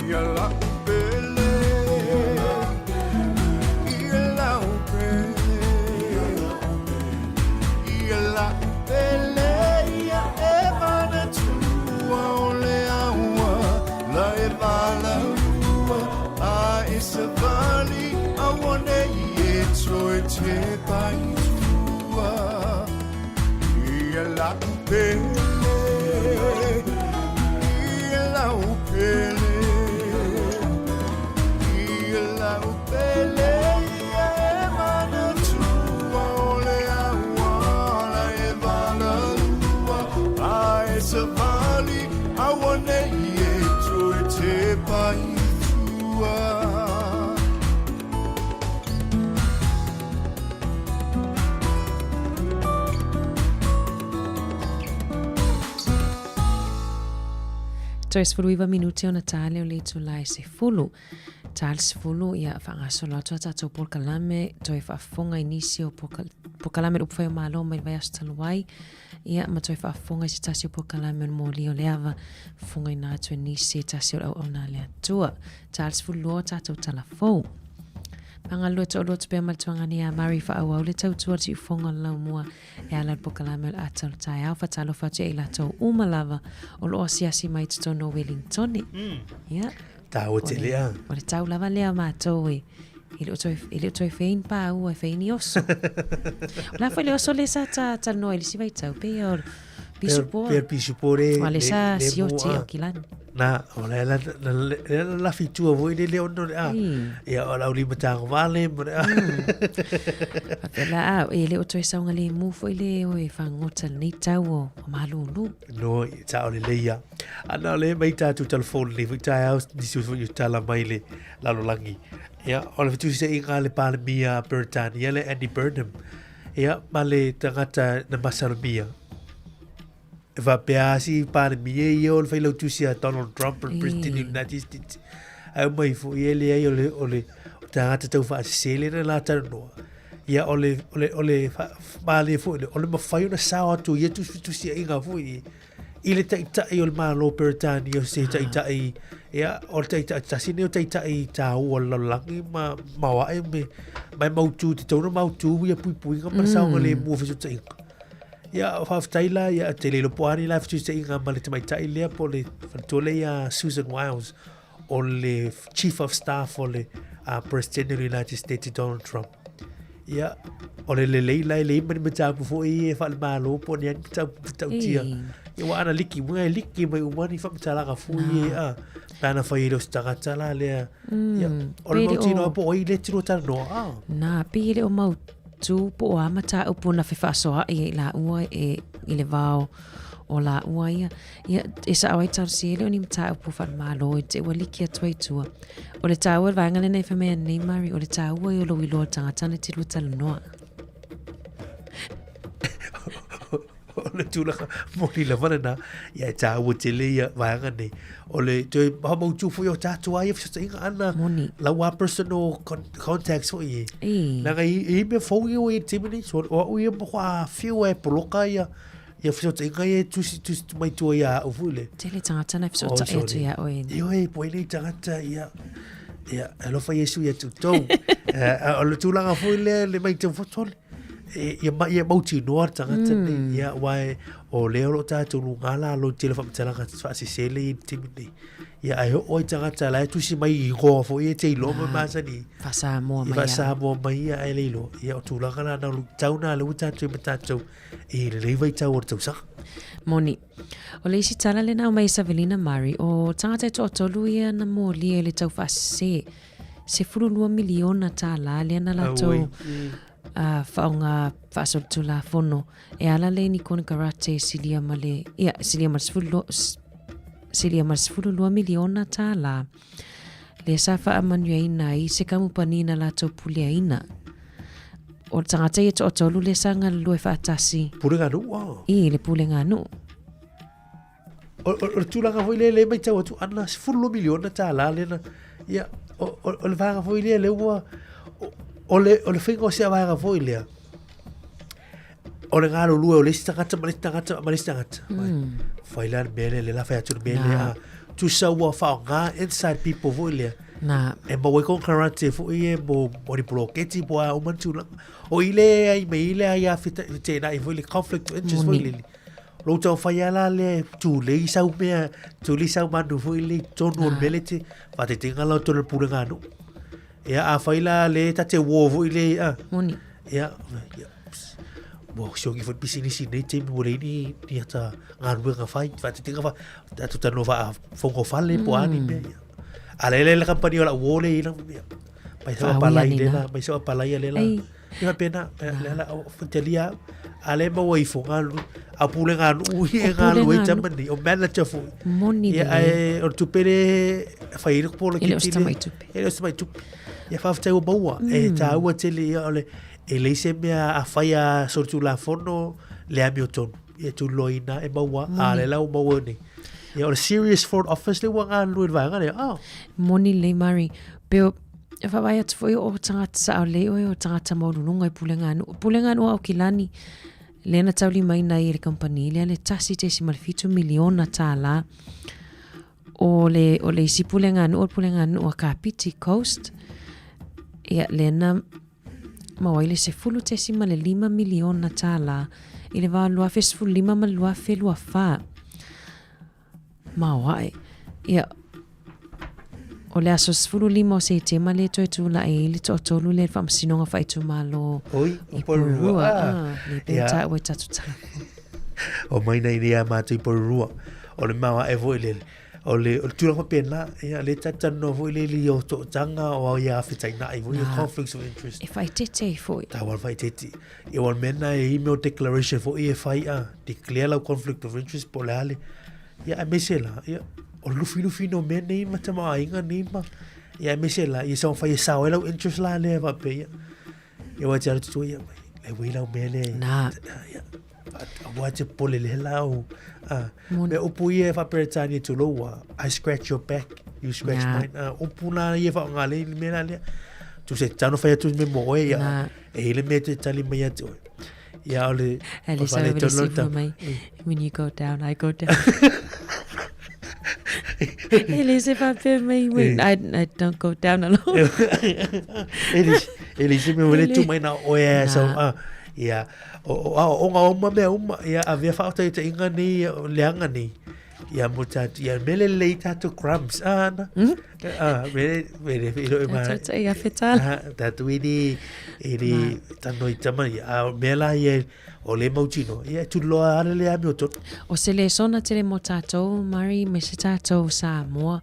Ia la upele, ia la upele, ia la upele, ia e mana tua o le aua, la e vala ua, a e sa vali, a wane i e toe te pai tua. Ia la upele, ia la upele, ia la upele, ia e mana tua o le aua, la e vala ua, a e sa vali, a wane i e toe te pai tua. Toe 19 minute ona tale o le itula e 10. Tale 10 ia whangasolo atu a tātou polokalame, toe whaafonga i nisi o polokalame o upufai o malo mai le vaiaso talu ai. Ia ma toe whaafonga i se tasi o polokalame o le moli o le ava, fonga i nā atu e nisi e tasi o le auauna a le Atua. Tale 12 tātou talafou. Pangalua to lotu pea ma le tuangani a Mari whaauau le tautua te ufonga o le laumua e ala le polokalame o le ata o le taeao whatalofa atu e i latou uma lava o loo asiasi mai totonu o Wellington. Ia. Tāua te lea. O le tau lava lea mātou e. I le o toe, i le o toe whein pāua, e whein i oso. O la foi le oso le sa ta, ta noa i le siwa i tau, pe o Pisupo. Pea pisupo le. Wa le sa sioti o kilani. Na, o le la la la la fitua voi le le ono le a. Ia o la uli matango vale mo le a. Faapea a e le o toe saogalemu foi le o e fagota lenei tau o malulu. No, ta o le leia. Ana o le mai tātou telefone le foi taeao nisi o foi o tala mai le lalolagi. Ia, o le fetusiaiga a le Palemia a Peretania le Andy Burnham. Ia, ma le tagata na masalomia. E faapea a si Palemia ia o le failautusi a Donald Trump, le President of United States. Ae mai foi e leai o le, o le o tagata tau faasese le na la talanoa. Ia, o le, o le, o le malie foi le, o le mafai ona sao atu ia tusitusiaiga foi i le taitai o le Malo Peretania o se taitai, ia, o le taitai, tasi nei o taitai tāua o le lalolagi ma maoae me, ma e mautū, te tauna mautū ia puipuiga ma le saogalemu o fesootaiga. Ia, o faafetai la, ia, te le iloa po o a ni la fetusiaiga ma le tamaitai lea po o le faletua lea ia Susan Wiles, o le Chief of Staff o le uh, President o le United States Donald Trump. Ia, o le lelei la e lei mani mataupu foi e whaalemalo po ni ani mataupu matautia. Ia wa ana liki mua e liki mai umani whamatalaga foi e a. Pēna whai e leo tagata la lea. Ia, o le mautino po o i le tiro tala noa. Ah. Nā, pe le o mau tū po o a mataupu na whewhaasoa i la ua e i le vao o la ua ia. Ia, e sao ai talosia e le o ni mataupu faale-Malo i te ua liki atu ai tua. O le tāua le vaega lena e fai mai ana nei Murray, o le tāua i o lou iloa o le tagata ana te lua talanoa. o le tulaga moni lava lena, ia e tāua tele ia vaega nei. O le toe whakamautu foi o tātou ai fesootaiga ana Moni. lau a personal contacts foi e. E. Nanga i, i mea fou ia o e te mene, so o au ia mo a whiu e poloka ia, Ia fesootaiga ia e tusi, tusi mai tua ia au foi le. Tele tagata na fesootai atu ia oe. Ioe, po ai nei tagata ia, ia, alofa Iesu ia toutou. O le tulaga foi lea le mai tau fotole. E, ia, ma, ia mautinoa le tagata mm. nei. Ia, aua e, o lea o lo o tātou lugā la lo tele whakamatalaga whaasesele i te taimi nei. Ia, ai ho oi tagata la e tusi mai i igoa foi e te iloa ma masani. Whasamoa mai. I whasamoa mai ia ai le iloa. Ia, o tulaga la na tau nā le ua tātou ma tātou I lenei vaitau o le tausaga. Moni. O le isi tala lena aumai e Savelina Murray, o tagata e toatolu ia na molia i le tau faasese, 12 miliona tālā lea na latou uh, whaonga faasolitulafono e ala le ni konekarate silia ma le, ia, silia ma le 12, silia ma le 12 miliona tālā. Lea sa faamanuiaina ai se kamupani na latou puleaina. O le tagata ia toatolu lea sa galulue faatasi. Pulega nuu a? I le pulega nuu. O, o, o le tulaga foi lea le matau atu ana 12 miliona tālā lea na, ia, o, o, o le vaega foi lea le ua, o, o le, o le faiga o sea vaega foi lea, o le galulue o le isi tagata ma le isi tagata ma le isi tagata. Mm. Fai la le mea lea, le la fai atu le mea lea. Mm. Tusa ua whaonga inside people foi lea. Nā. E maua ai konekarate foi e mo, mo ni poloketi po a uma ni tulaga. O i le ai me i le ai a fita, tēnā i foi le conflict of interest foi le. Lou tau whai ala le tūlei sau mea, tūlei sau manu foi le tonu o le mele te, whatetenga lau tonu le pulenga anu. Ia, a whai la le ta te wō foi le, a. Moni. Ia, ia, mo sioki foi pisinisi nei taimi mo le ini ni ata galuega fai, whatetenga wha, atu tano wha whongo whale po ani mea ia. A le le le kampani o la wō le ina, ia. Mai sa palai le la, mai sa palai le la. Ia pena, le la, o whantalia, a le maua ifo ngalu, a pule ngā nuu i e ngā lue tamani, o manager foi. Moni Ia, lelei. e, o le tupe le whai ina ko E le o se tamai tupe. E le o se tamai tupe. Ia whawhetai o maua. E tāua tele ia o le, e lei se mea a whai a solitulafono le amio tonu. Ia tūloa ina e maua, a le lau maua nei. Ia o le Serious Fraud Office le ua ngā lue le vaega lea. Oh. Moni lelei Murray. Pe o, e whawai atu foi o tagata sao lei oe o tagata maualuluga i pulega a nuu. Pulega a nuu a Aukilani, lea na taulimaina ai e le kamupani lea le 1.7 miliona tālā o le, o le isi pulega a nuu, o le pulega a nuu a Kapiti Coast. Ia, lea na maua ai le 10.5 miliona tālā i le va o le 2015 ma le 2024. Maoae. Ia, o le aso 15 o Setema lea toe tulai ai le toatolu lea i le Faamasinoga Faaitumalo Oi, o i Porirua. Porirua. Ah, le pea Ia. tāua i tatou tala. O mai nei nei a mātou i Porirua. O le mau ae foi lele. O le, o le tulaga faapena, ia, le talanoa foi lele i o tootanga o au ia awhitainai foi, ia conflicts of interest. E whaitete ai foi. Tā wala whaitete. Ia wala mena e email declaration foi e whai a, declare lau conflict of interest po le ale. Ia, a mese la, ia, o lufi lufi no mea nei ma tama ainga nei ma. Ia, a mese la, ia sa whai e sao e lau interest la le wape, ia. Ia wai te ara tutua ia, le wei lau mea le. Nā. Ia, Aua te pole le lau. Me upu ia e whaperetania tulou a, I scratch your back, you scratch yeah. mine. Upu nā ia wha ngā le me nā lea. Tu se tano whai atu me mo oe ia. E hile me te tali mai atu oe. Ia ole. Ele sa wele sifu mai. When you go down, I go down. Ele se whapea mai, when I don't go down alone. Ele se me wele tu mai nā oe a sa. Ia, o, o aoaoga uma mea uma, ia avea faataitaiga nei o leaga nei, ia mo tātou, ia mea lelei tātou crumbs, ah, ana, ah, mele, mele, i lo e ma, Tātou ia whetala. ah, tātou i ni, i ni, tano i tama, ia, a mea la ia, o le mautino, ia, tu loa ale le ami o tonu. O se lesona tele mo tātou, Murray, me se tātou Samoa,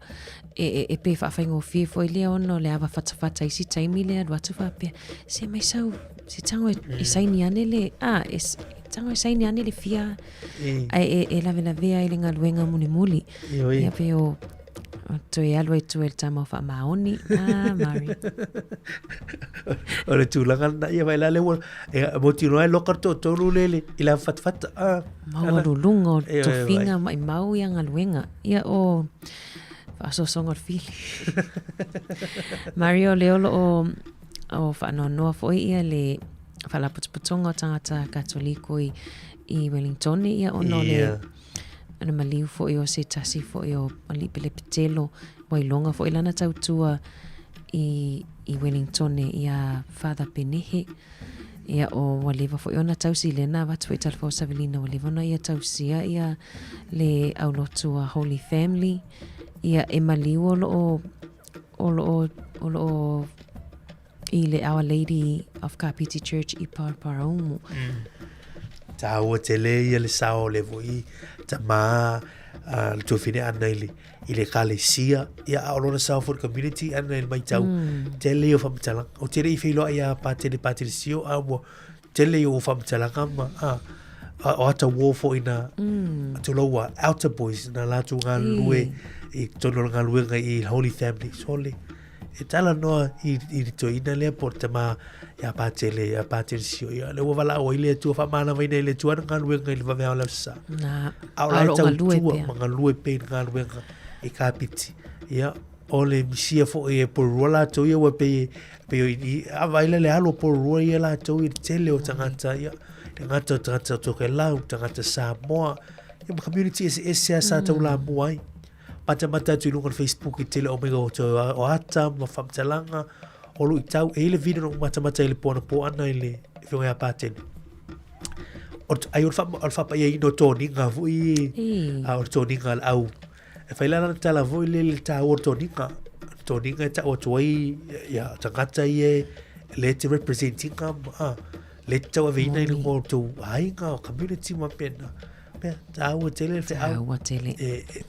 e, e, e pe whaawhaingofie foi lea ona o le ava whatawhata isi taimi lea alu atu whapea, se mai sau, se tango e, e saini ane le, ah, e, tango e saini ane le fia, ai e, e lawe lavea i le galuega mulimuli. Ia pe o, o toe alu ai tua i le tama o faamaoni. Ah, Murray. O le tulaga lena, ia vai la le ua, e, mo tino ai loka to tolu lele, i la fatafata, ah. Maualuluga o tofiga maimau ia galuega. Ia o faasoasoga o le fili. Mario, lea o lo o o faanoanoa foi ia le faalapotopotoga o tagata Katoliko i, i Wellington ia ona o le yeah. le maliu foi o se tasi foi o Alii Pelepetelo ua iloga foi lana tautua i, i Wellington ia Father Penehe ia o ua leva foi ona tausi lena avatu foi tala fao savelina ua leva ona ia tausia ia le aulotu a Holy Family ia e maliu o loo o loo o loo i le Our Lady of Kapiti Church i Paraparaumu. Tāua tele ia le sao le voi tamā le tuafine ana i le i le ekalesia ia a o lona sao for community ana i le maitau tele ia o faamatalaga o tele i feiloai ia Patele Patele Sio a ua tele ia o faamatalaga ma a o ata uo foi na tulou a Outer Boys na latou galulue i totonu o le galuega i Holy Family sole E tala noa i, i le toeaina lea po o le tama ia Patele, ia Patele Sio. Ia, le ua valaau ai le Atua, faamanavaina e le Atua ana galuega i le vaveao o le Aso Sa. Na, A o la e tautua ma galue pea i le galuega i Kapiti. Ia, o le misia foi e Porirua latou ia, ua pei, pei o i, a vaai la le alo o Porirua ia latou i le tele o tagata, ia, le gata o tagata o Tokelau, tagata Samoa, ia ma community eseese lava sa taulamua ai. Matamata atu i luga o le Facebook i tele o mega o te o ata ma whamtalanga o lu i tau e i le video no matamata i le pona po ana i le whionga ia pātene. O ai o le whapa ia ino tōninga vui a o le tōninga le au. E whai lana tala vui le le tā o tōninga. Tōninga e ta o tuai ia tangata i e le te representinga a le te tau ave ina i lunga o tō ainga o community ma pena. Pea, tāua tele le wheau. Tāua tele. E, e,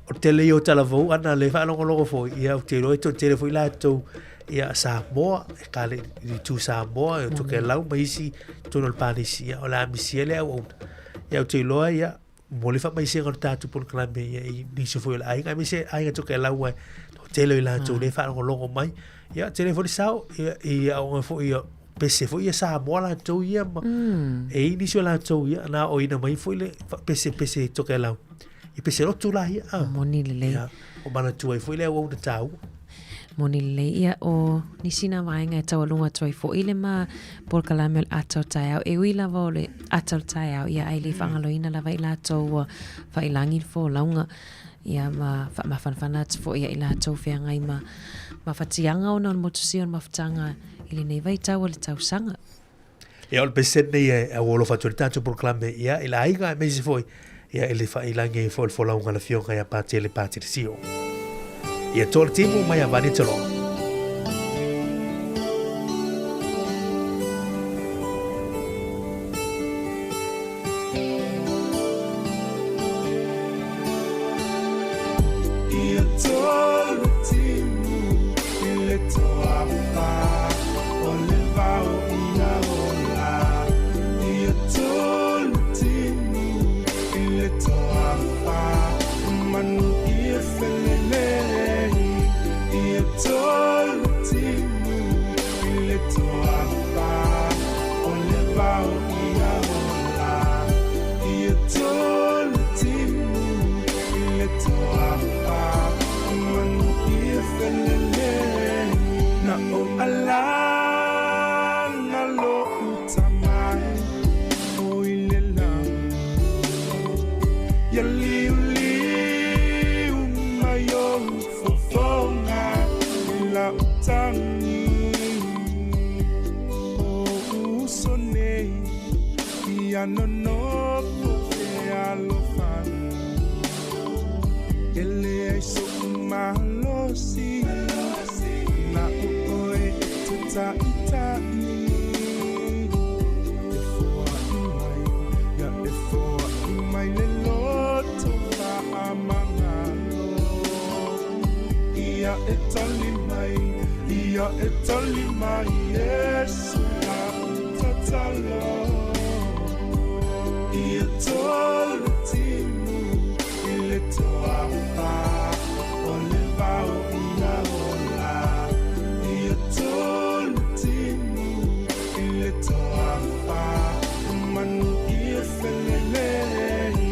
o tele i o talavou ana le whaalongolongo foi, ia o te roi tō tele foi lātou, ia Samoa, e ka le i tū Samoa, e o toke lau ma isi, tōno le pānisi, ia o la amisia le au auna. Ia o te iloa, ia, mo le whamaisega o le tātou polokalame, ia i nisi foi o le aiga, aemaise aiga toke lau ai, tō tele i lātou le whaalongolongo mai, ia tele foi le sao, ia i aonga foi ia pese foi ia Samoa latou ia ma mm. e i nisi o latou ia na o ina mai foi le pese pese Tokelau i pese lotu la ia ah. Moni lelei. Ia, o manatua ai foi le au na tāua. Moni lelei ia o nisi na vaega e taualuga atu ai foi le ma polokalame o le ata o taeao e ui lava o le ata o le taeao ia ai le faagaloina lava i latou ua faailagi le folauga ia ma faamafanafana atu foi ia i latou feagai ma mafatiaga ona o le motusia o le mafutaga i lenei vaitau o le tausaga. Ia o le pesene nei e ua alofa atu ai le tatou polokalame ia i le aiga aemaise foi ia i le faailagi ai foi o le folauga a le Afioga ia Patele Patele Sio. Ia toa le timu mai a Vani Toloa. Liuliu mai ou fofoga i lau tagi. O uso nei ia nonofo fealofani. E leai soʻu malosi na o ʻoe e te taʻitaʻi. E foaʻi mai, ia e foaʻi mai le loto faamagalo. Ia e tali mai, ia e tali mai, Iesu lau tatalo. Ia tolu timu i le toafa o le vao ia ola. Ia tolu timu i le toafa manu ia felelei.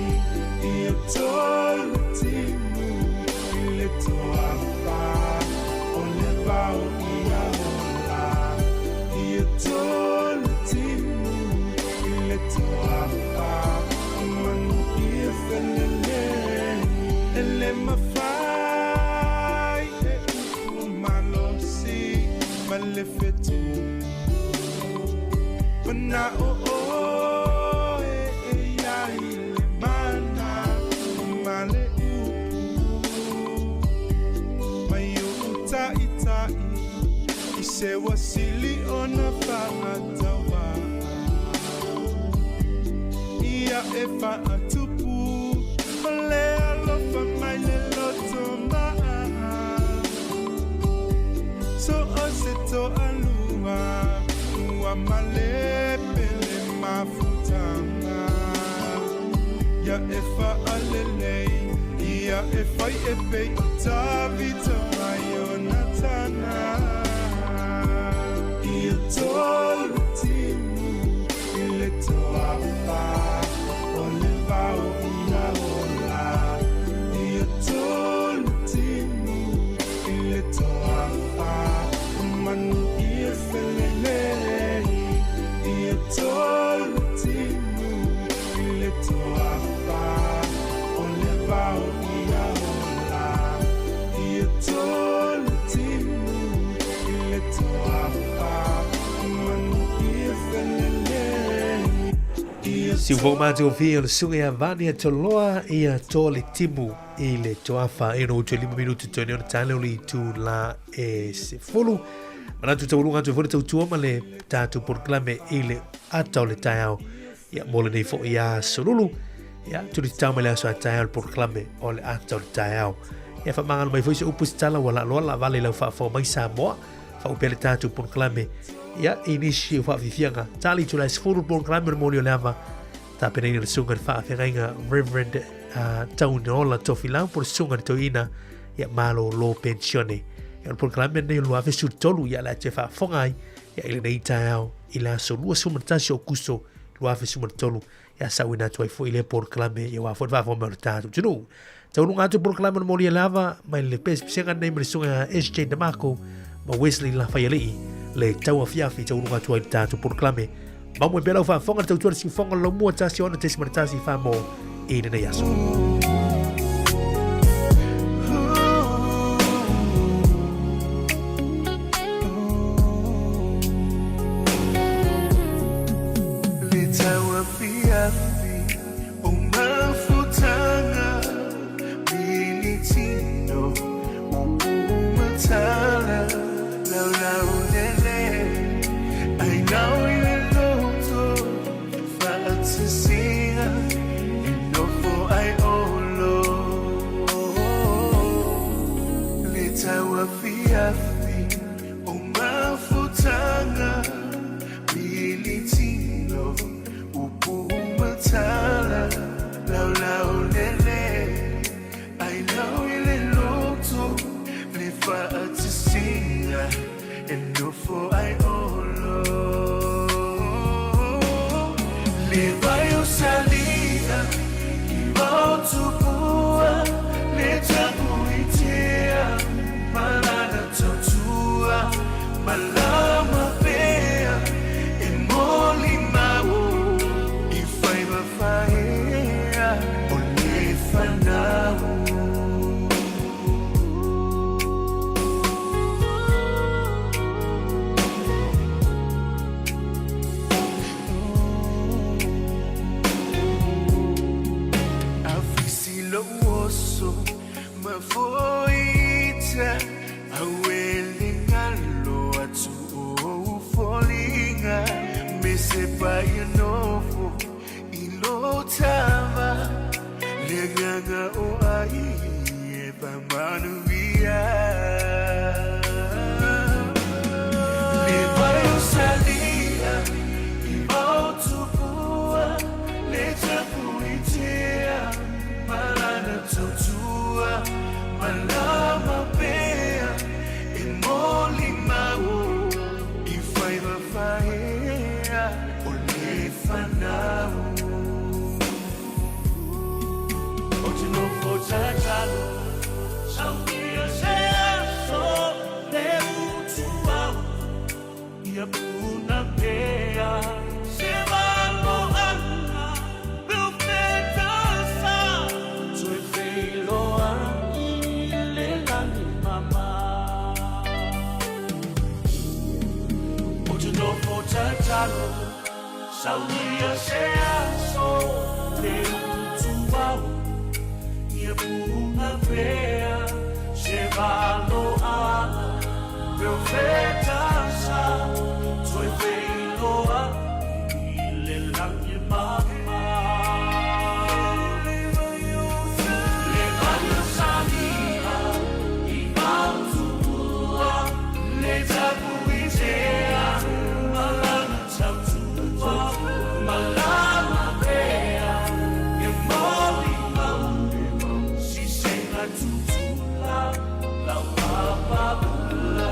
Ia tolu timu i le toafa o le vao ia ola. Ia tolu timu i le toafa manu ia felelei. E le mafai e upu malosi ma le fetu. Mana'o ʻoe e iai le mana ma le upu. Mai oʻu taʻitaʻi i se ua sili ona faatauvaa. Ia e faatupu o le alofa mai le loto maa. So o se toalua ua malepe le mafutaga. Ia e faalelei, ia e fai e pei o Tavita ma Ionatana. Ia tolu timu i le toafa o le vao ia ola. Ia tolu timu i le toafa manu ia felelei. Ia tolu timu i le toafa o le vao ia ola. Ia tolu timu i le toafa manu ia felelei. Ia Siufofoga matagofie o le susuga ia Vania Toloa ia to le timu i le toafa e no utu e 5 minuti toe nei ona tae lea o le itula e 10. Manatu taualuga atu ai foi le tautua ma le tatou polokalame i le ata o le taeao ia mo lenei foi aso lulu. Ia tuli tatau mai le aso a taeao le polokalame o le ata o le taeao. Ia faamagalo mai foi se upu se tala ua laaloa laavale i lau faafofoga mai Samoa. Faaupea le tatou polokalame ia i nisi o faafiafiaga. Tali itula e 10 le polokalame o le moli o le ava tapenaina le susuga i le faafeagaiga Reverend Taunola Tofilau po o le susuga i le toeaina ia malolo pensione. Ia o le polokalame lenei o le 2013 ia o le a toe faafofoga ai ia i lenei taeao i le aso 21 o Akuso 2013 ia sauina atu ai foi lea polokalame ia aua foi le faafofoga mai o le tatou atunuu. Taualuga atu le polokalame o le moli e lava mai le pesepesega nei ma le susuga ia SJ Damako ma Wesley Lafaialii le tauafiafi taualuga atu ai le tatou polokalame. Mamoe pea lau faafofoga le tautua le siufofoga o le laumua 1 6.1 wha mo i lenei aso. Le tauafiafi o mafutaga Militino upu matala Laulaulele ai gau i le loto Faatasiga e nofo ai olo. Le tauafiafi o mafutaga Militino upu matala. fanau. Afisi lo oso mafoita awele ngalo atu o folinga mese pa nofo ilo tava le nganga o ai e pa manuia le vai o salia i mautupu le tapuitea malana tautua malama pea e moli mau i faiva faea o le fanau. O te nofo tatalo saunia se aso le utu au ia puna pea se valo anga pe ufeta sa toe feiloa i le lagi mama. O te nofo tatalo saunia se aso le utu au ia puna pea se valo anga pe ufeta sa toe feiloa i le lagi mama. Le vai o salia i mautupu le tapuitea malana tautua malama pea e moli mau sisenga tutula lau papaula.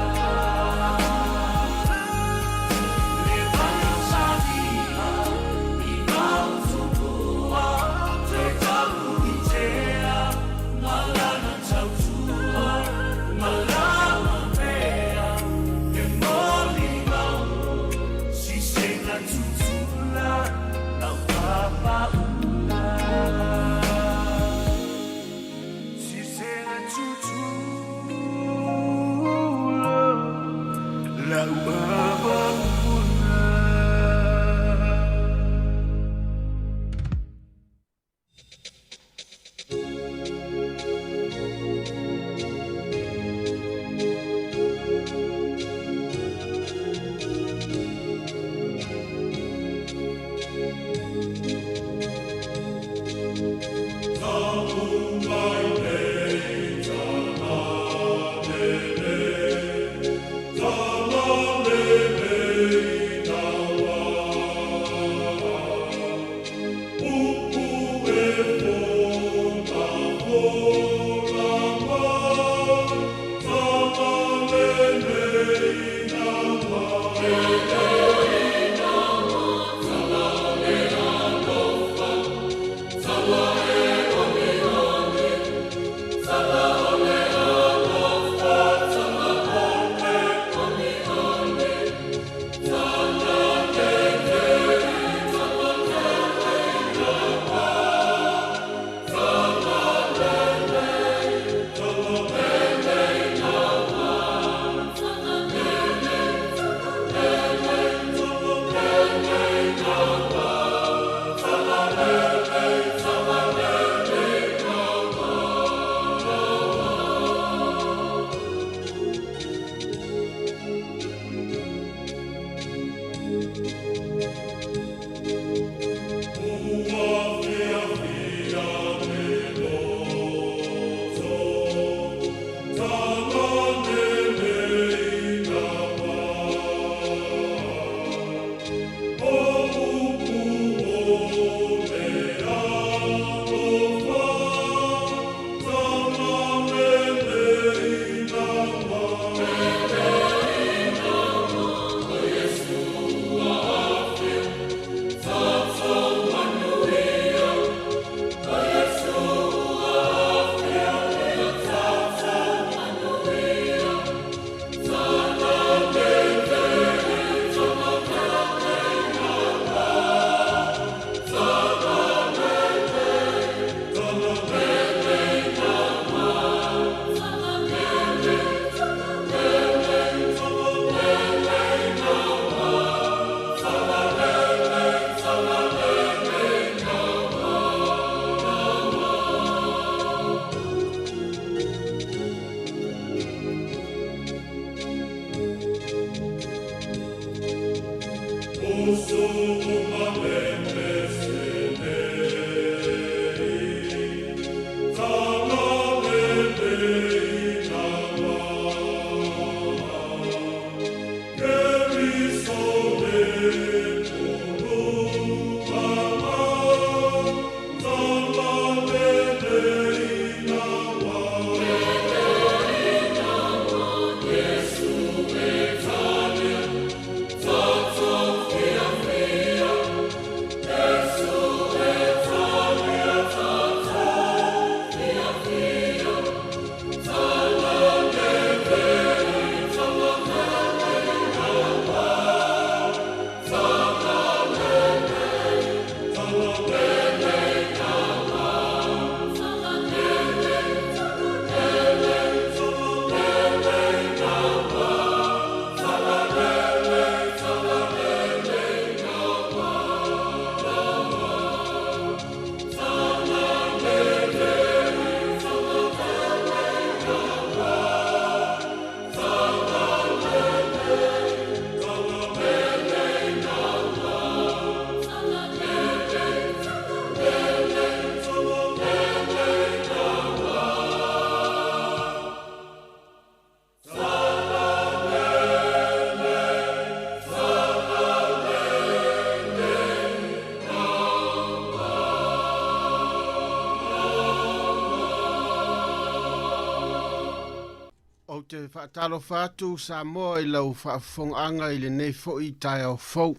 te faatalofa atu Samoa i lau faafofogaaga i lenei foi taeao fou.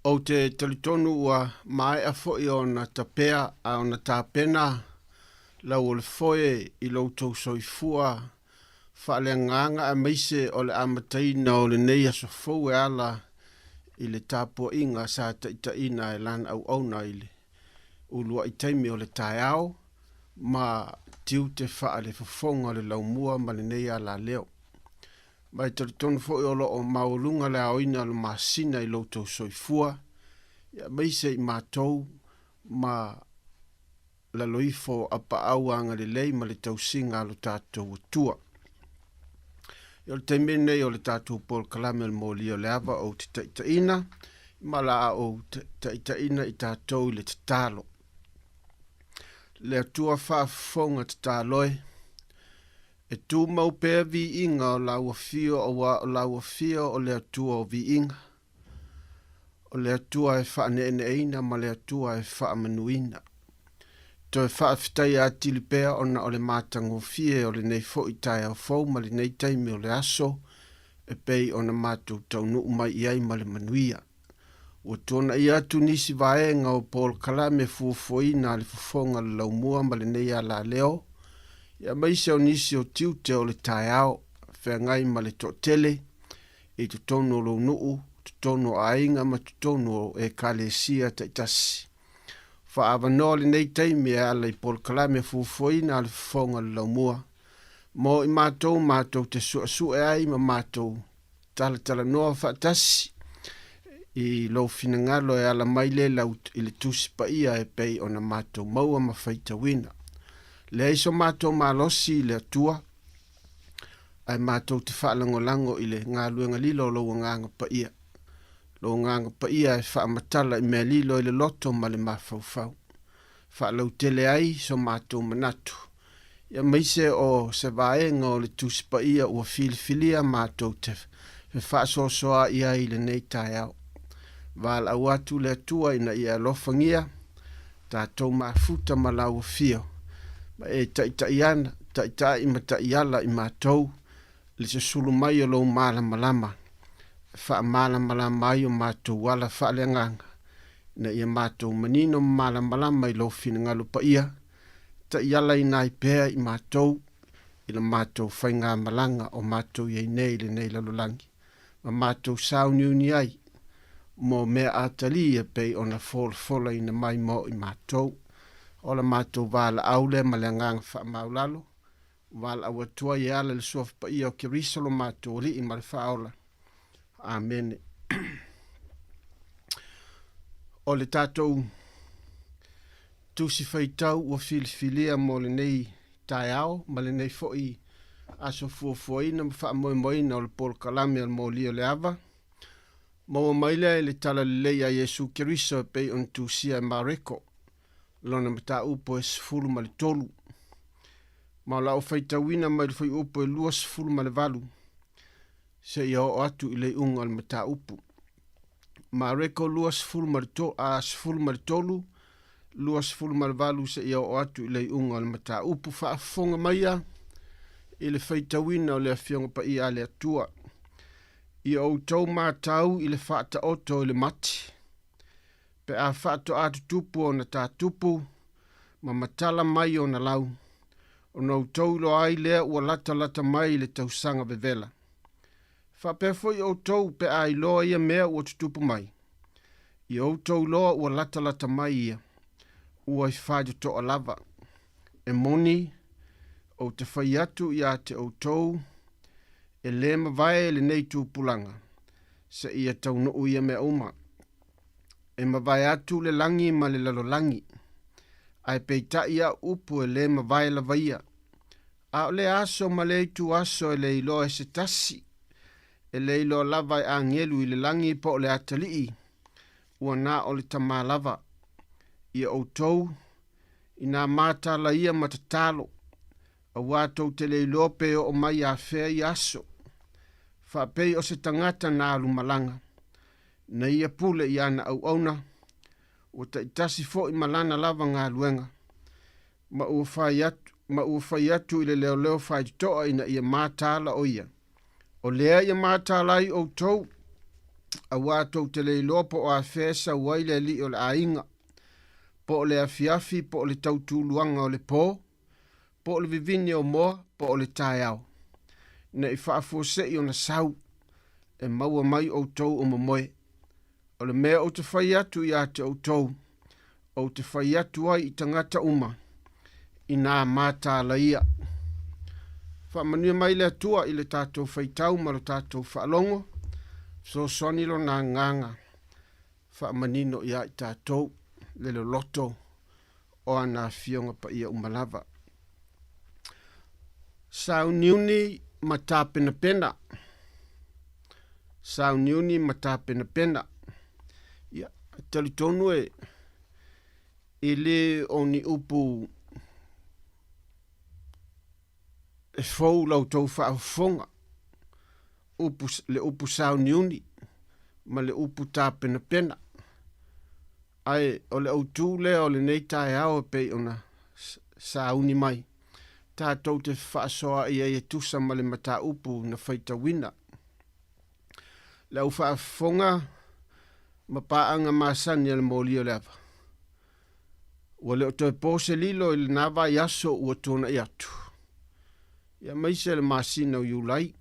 Ou te talitonu ua maea foi ona tapea a ona tapena lau o le foe i lo outou soifua faaleagaga aemaise o le amataina o lenei aso fou e ala i le tapuaiga sa taitaiina e lana auauna i le uluai taimi o le taeao ma tiute faalefofoga o le laumua ma lenei alaleo. Ma e talitonu foi o lo o maualuga le aoina o le masina i lo outou soifua, aemaise i matou ma lalo ifo o apaau agalelei ma le tausiga a lo tatou Atua. O le taimi lenei o le tatou polokalame o le Molia o le Ava ou te taitaiina, ma la a ou taitaiina i tatou i le tatalo. Le Atua faafofoga tatalo e, e tumau pea viiga o lau afio auā o lau afio o le Atua o viiga, o le Atua e faaneeneeina ma le Atua e faamanuina. Toe faafetaia atili pea ona o le matagofie o lenei foi taeao fou ma lenei taimi o le aso e pei ona matou taunuu mai i ai ma le manuia. Ua tuanaia atu nisi vaega o polokalame fuafuaina a le fofoga o le laumua ma lenei alaleo, aemaise o nisi o tiute o le taeao, feagai ma le toatele i totonu o lou nuu, totonu o aiga ma totonu o ekalesia taitasi. Faaavanoa lenei taimi e ala i polokalame fuafuaina a le fofoga o le laumua mo i matou matou te suesue ai ma matou talatalanoa faatasi i lou finagalo e ala mai le lau i le Tusi Paia e pei ona matou maua ma faitauina. Leai so matou malosi i le Atua, ae matou te faalagolago i le galuega lilo o lou Agaga Paia. Lou Agaga Paia e faamatala i mea lilo i le loto ma le mafaufau. Faalautele ai so matou manatu, aemaise o se vaega o le Tusi Paia ua filifilia matou te fefaasoasoaai i ai i lenei taeao. Valaau atu le Atua ina ia alofagia tatou mafuta ma lau afio, ma e taitai ana, taitai ma taiala i matou le susulu mai o lou malamalama, e faamalamalama ai o matou ala faaleagaga, ina ia matou manino ma malamalama i lou finagalo paia, taialaina ai pea i matou i la matou faigamalaga o matou i ai nei i lenei lalolagi, ma matou sauniuni ai mo mea atalii e pei ona folafolaina mai mo i matou. O la matou valaau lea ma le agaga faamaulalo, valaau atu ai e ala i le Suafa Paia o Keriso lo matou Alii ma le Faaola. Amene. O le tatou tusi faitau ua filifilia mo lenei taeao ma lenei foi aso fuafuaina ma faamoemoeina o le polokalame o le Moli o le Ava, maua mai lea i le Talalelei a Iesu Keriso e pei ona tusia e Mareko, lona mataupu e 13. Ma o lau faitauina mai le fuaiupu e 28 seia oo atu i le iuga o le mataupu. Mareko 23, 28 seia oo atu i le iuga o le mataupu. Faafofoga maia i le faitauina o le Afioga Paia a le Atua. Ia outou matau i le faataoto i le mati, pe a faatoa tutupu ona tatupu ma matala mai ona lau, ona outou iloa ai lea ua latalata mai le tausaga vevela. Faapea foi outou pe a iloa ia mea ua tutupu mai, ia outou iloa ua latalata mai ia, ua i faitotoa lava. E moni, ou te fai atu ia te outou, e lē mavae lenei tupulaga, seia taunuu ia mea uma. E mavae atu le lagi ma le lalolagi, ae peitai a'u upu e lē mavae lava ia. A o lea aso ma lea ituaso e le iloa e se tasi, e le iloa lava e agelu i le lagi po o le atalii, ua na o le Tamā lava. Ia outou, inā matala ia ma tatalo, auā tou te le iloa pe oo mai afea ia aso. Faapei o se tagata na alu malaga, na ia pule i ana auauna, ua taitasi foi ma lana lava galuega, ma ua fai atu, ma ua fai atu i le leoleo faitotoa ina ia mataala o ia. O lea ia mataala ai outou, auā tou te le iloa po o afea e sau ai le alii o le aiga, po o le afiafi, po o le tautuluaga o le pō, po o le vivini o moa, po o le taeao. Ne i faafuasei ona sau, e maua mai outou o momoe. O le mea ou te fai atu iā te outou, ou te fai atu ai i tagata uma, inā mataala ia. Faamanuia mai le Atua i le tatou faitau ma lo tatou faalogo, fesoasoani Lona Agaga faamanino iā i tatou le loloto o ana Afioga Paia uma lava. Sauniuni ma tapenapena. Sauniuni ma tapenapena. Ia, e talitonu e, e le o ni upu e fou la outou faafofoga, upu, le upu sauniuni ma le upu tapenapena. Ae o le autū lea o lenei taeao e pei ona sauni mai, tatou te fefaasoaai ai e tusa ma le mataupu na faitauina. Le au faafofoga ma paaga masani a le moli o le ava. Ua le o toe po se lilo i lena vaiaso ua tuanai atu. Ia aemaise le masina o Iulai,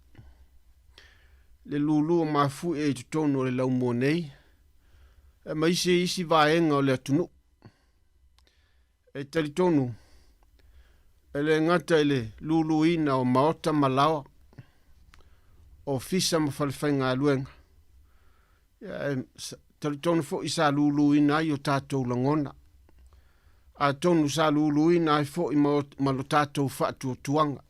le lūlū o mafuie i totonu o le laumua nei, aemaise isi vaega o le atunuu. E talitonu, e le gata i le luluina o maota ma laoa, ofisa ma falefaigaluega, ia e talitonu foi sa luluina ai o tatou lagona. Atonu sa luluina ai foi ma, ma lo tatou faatuatuaga.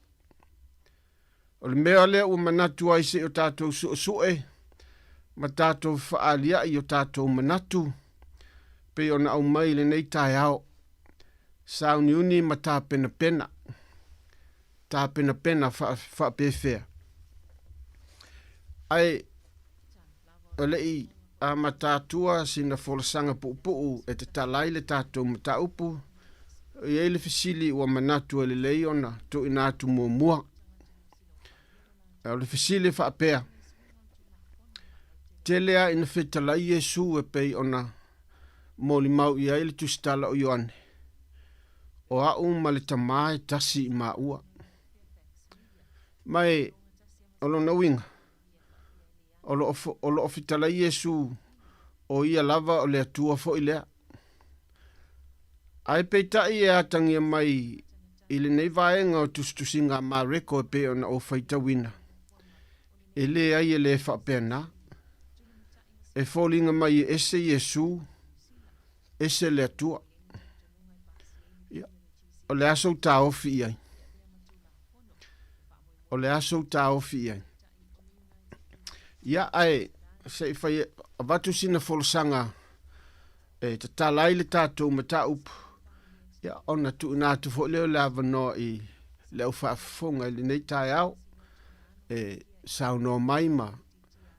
O le mea lea ua manatu ai se i o tatou suesue ma tatou fefaalia'i i o tatou manatu pei ona aumai i lenei taeao, sauniuni ma tapenapena, tapenapena faapefea. Ae o le i amata atua sina folasaga puupuu e tatala ai le tatou mataupu, e i ai le fesili ua manatu e lelei ona tuuina atu muamua. O le fesili e faapea, Tele lava ina fetalai Iesu e pei ona molimau i ai le tusitala o Ioane, O a'u ma le Tamā e tasi i māua. Ma e, o lona uiga, o lo o, o lo o fetalai Iesu o ia lava o le Atua foi lea. Ae peitai e atagia mai i lenei vaega o tusitusiga a Mareko e pei ona ou faitauina, e leai e le faapena. E foliga mai e ese Iesu, ese le Atua. Ia, o le a sou taofi i ai? O le a sou taofi i ai? Ia, ae se i fai avatu sina folasaga e tatala ai le tatou mataupu, ia, ona tuuina atu foi lea o le avanoa i le au faafofoga i lenei taeao e saunoa mai ma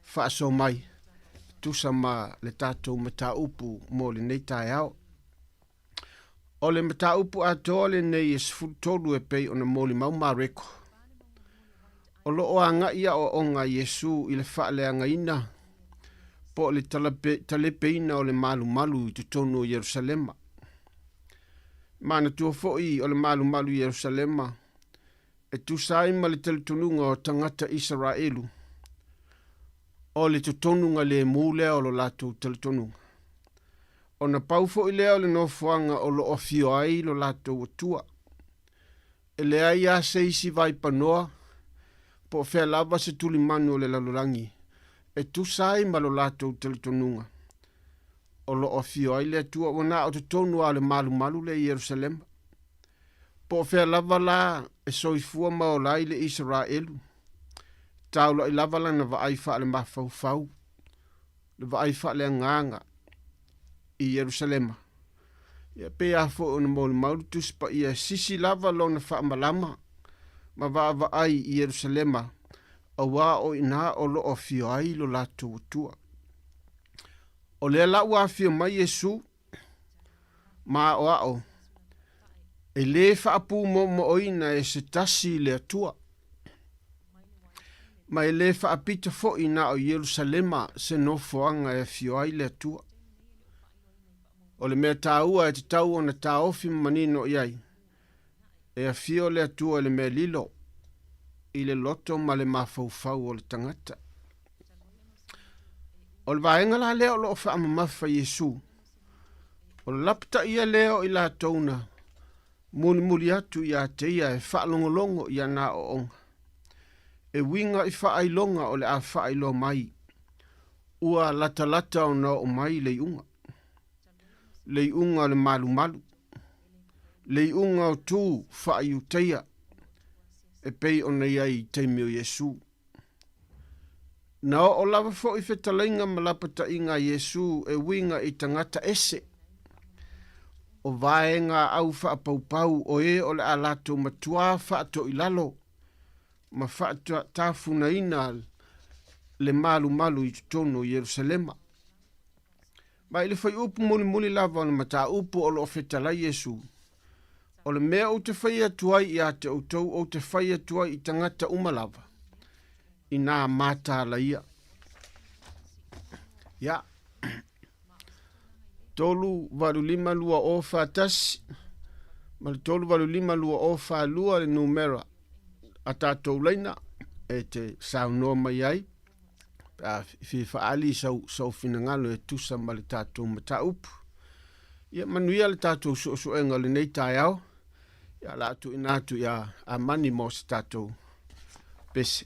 faasoa mai tusa ma le tatou mataupu mo lenei taeao. O le mataupu atoa lenei e 13 e pei ona molimau Mareko. O lo o agai aoaoga a Iesu i le faaleagaina po o le talepeina o le malumalu i totonu o Ierusalema. Manatua foi o le malumalu i Ierusalema e tusa ai ma le talitonuga o tagata Isaraelu, o le totonuga lemu lea o lo latou talitonuga. Ona pau foi lea o le nofoaga o lo o afio ai lo latou Atua. E leai lava se isi vaipanoa po o fea lava se tulimanu o le lalolagi e tusa ai ma lo latou talitonuga o lo o afio ai le Atua, ua na o totonu lava o le malumalu lea i Ierusalema. Po o fea lava la e soifua ma ola ai le Isaraelu, taula'i lava lana vaai faalemafaufau, le vaai faaleagaga i Ierusalema. Ia pei lava foi ona molimau le Tusi Paia e sisi lava lona faamalama ma vaavaai i Ierusalema, auā o i ina o lo o afio ai lo latou Atua. O lea la ua afio mai Iesu ma aoao. E lē faapumoomo'oina e se tasi le Atua, ma e lē faapito fo'i na o Ierusalema se nofoaga e afio ai le Atua. O le mea tāua e tatau ona taofi ma manino i ai, e afio le Atua i le mea lilo, i le loto ma le mafaufau o le tagata. O le vaega la lea o loo faamamafa Iesu, o le lapataia lea o i latou na mulimuli atu ia te ia e faalogologo i ana aoaoga, e uiga i faailoga o le a faailoa mai, ua latalata ona oo mai le iuga, le iuga o le malumalu, le iuga o tu faaiutaia e pei ona i ai i taimi o Iesu. Na oo lava fo'i fetalaiga ma lapataiga a Iesu e uiga i tagata ese, o vaega au faapaupau o e o le a latou matuā faatoilalo ma faatafunaina le malumalu i totonu o Ierusalema. Ma i le fuaiupu mulimuli lava o le mataupu o loo fetalai Iesu, O le mea ou te faia atu ai ia te outou ou te fai atu ai i tagata uma lava, inā mataala ia. Ia. 3 8 5 2 0 4 1 ma le 3 8 5 2 0 4 2 le numera a tatou laina e te saunoa mai ai pe a fia faaali sau finagalo e tusa ma le tatou mataupu. Ia manuia le tatou suesuega o lenei taeao. Ia o le a tuuina atu ia Amani mo se tatou pese.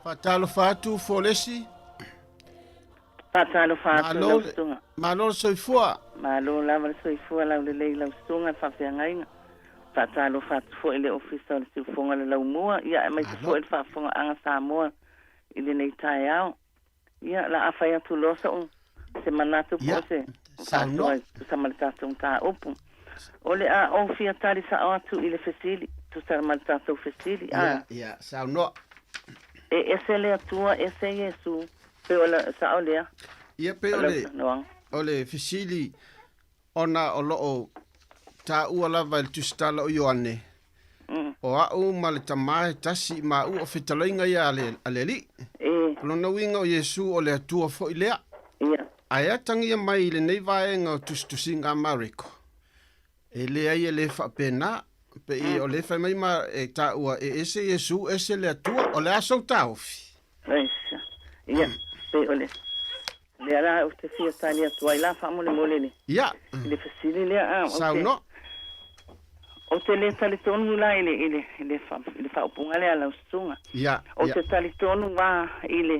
Faatalofa atu Folesi. Faatalofa atu lau susuga. Malo le soifua. Malo lava le soifua laulelei lau susuga le faafeagaiga. Faatalofa atu foi i le Ofisa o le Siufofoga o le Laumua, ia aemaise foi le faafofogaaga Samoa i lenei taeao. Ia, la a fai atu loa so'u se manatu po o se faasoa e tusa ma le tatou mataupu. O le a ou fia tali sa'o atu i le fesili, tusa ma le tatou fesili, a. Ia, saunoa. E ese le Atua, ese Iesu, pei o le sa'o lea. Ia, pei o le, o le fesili ona o loo taua lava i le Tusitala o Ioane, o a'u ma le Tamā e tasi, ma ua o fetalaiga ia a le Alii. O lona uiga o Iesu o le Atua foi lea. Ae atagia mai i lenei vaega o tusitusiga a Mareko, e leai e le faapena, pei o lea e fai mai ma e taua e ese Iesu ese le Atua, o le a sou taofi? Ia, pei o le lea la ou te fia tali atu ai la faamolemole le Ia. I le fesili lea a ou te Saunoa. Ou te le talitonu la i le i le i le i le faaupuga lea a lau susuga. Ia, Ou ia. te talitonu a i le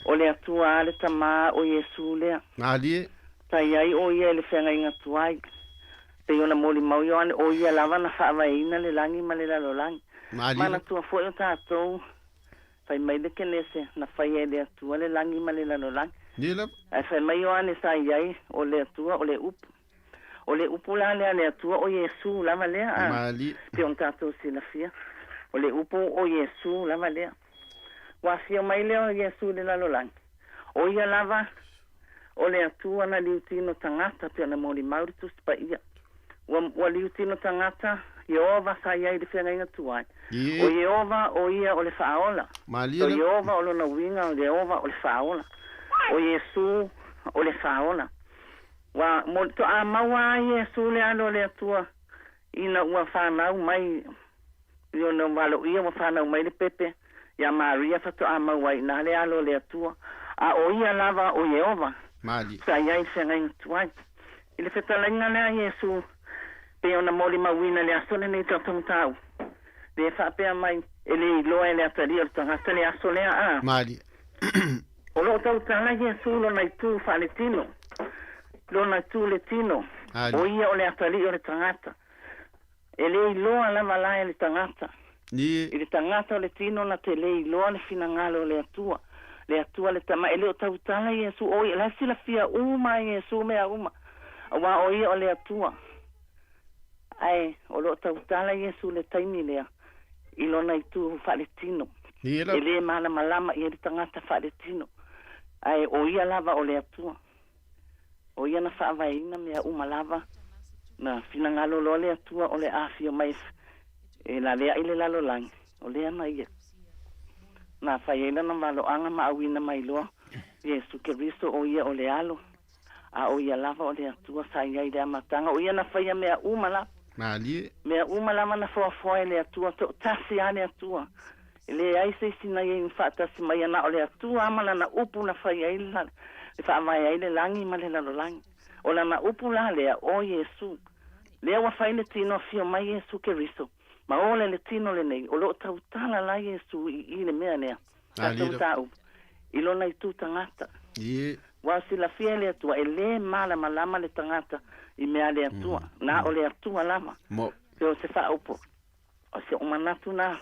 o le Atua a le Tamā o Iesu lea. Malie. Tai ai o ia i le feagaiga tuai. Pei ona molimau Ioane o ia lava na faavaeina le lagi ma le lalolagi. Malie. Manatua foi o tatou Fai mai le Kenese, na faia e le Atua le lagi ma le lalolagi. Ae fai mai Ioane sa i ai, o le Atua o le Upu. O le Upu la lea a le Atua o Iesu lava lea, a pei ona tatou silafia, o le Upu o Iesu lava lea. Ua afio mai lea o Iesu i le lalolagi, o ia lava o le Atua na liutino tagata pei ona molimau le Tusi Paia. Ua, ua liutino tagata, Ieova sa i ai i le feagaiga tuai. O Ieova o ia o le Faaola. O Ieova o lona uiga o Ieova o le Faaola. O Iesu o le Faaola. Ua mo, toa maua ai Iesu le alo o le Atua ina ua fanau mai i ona valoia ua fanau mai le pepe iā Maria faatoa maua ai i ina le alo o le Atua, a o ia lava o Ieova sa i ai i le feagaiga tuai. I le fetalaiga lea a Iesu, pei ona molimauina i le aso lenei tatou mataupu, lea e faapea mai, E le iloa e le atalii o le tagata le aso lea, a. O lo o tautala Iesu lona itu faaletino, lona itu le tino, o ia o le atalii o le tagata. E le iloa lava la e le tagata. I le tagata o le tino na te le iloa le finagalo o le Atua. Le Atua le Tama, e le o tautala Iesu, o ia, la e silafia uma e Iesu mea uma, auā o ia o le Atua. Ae o lo o tautala Iesu i le taimi lea, i lona itu faaletino. E le malamalama i ai le tagata faaletino, ae o ia lava o le Atua. O ia na faavaeina mea uma lava, na finagalo loa le Atua o le afio mai e laleaʻi le lalolagi, o lea na ia. Na fai ai lana maloaga ma auina mai loa Iesu Keriso o ia o le Alo, a o ia lava o le Atua sa i ai i le amataga, o ia na faia mea uma lava. Malie. Mea uma lava na foafoa e le Atua, toatasi lava le Atua. E leai se isi na ia i faatasi mai ana o le Atua ma lana upu na fai ai le faavae ai le lagi ma le lalolagi. O lana upu la lea, o Iesu. Lea ua fai le tino afio mai Iesu Keriso, ma ola le tino lenei, o lo o tautala la Iesu i i le mea lea, tatou mataupu, i lona itu tagata. Ua silafia e le Atua, e le malamalama le tagata i mea a le Atua, na o le Atua lava. Pei o se faaupu. O si o'u manatu na,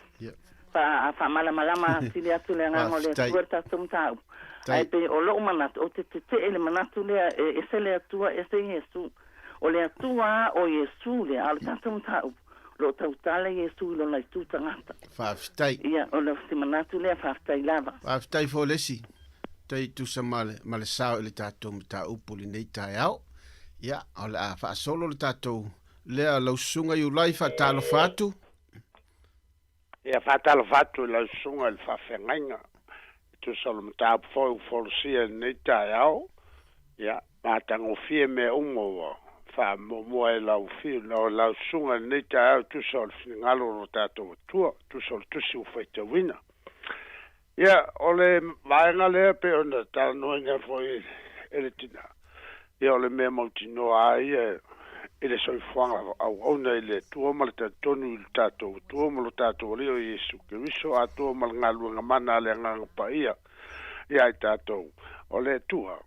fa, faamalamalama atili atu le agaga o le Atua i le tatou mataupu. Ae pei o lo'u manatu, ou te tete'e i le manatu lea, e ese le Atua, ese Iesu. O le Atua a o Iesu lea, a o le tatou mataupu, o lo o tautala Iesu i lona itu tagata. Faafetai. Ia, o le si manatu lea, faafetai lava. Faafetai Folesi, tai tusa ma le, ma le sao i le tatou mataupu i lenei taeao. Ia, o le a faasolo le tatou Lea lau susuga Iulai faatalofa atu. Ia faatalofa atu i lau susuga i le faafeagaiga e tusa o le mataupu foi ua folasia i lenei taeao. Ia, matagofie mea uma ua faamuamua e lau afio, o lau susuga i lenei taeao e tusa o le finagalo o lo tatou Atua, e tusa o le tusi ua faitauina. Ia, o le vaega lea pei ona talanoaina foi e le tina. Ia, o le mea mautinoa a ia i le soifuaga auauna i le Atua ma le talitonu i le tatou Atua ma lo tatou Alii o Iesu Keriso atoa ma le galuega mana a le Agaga Paia ia i tatou. O le Atua,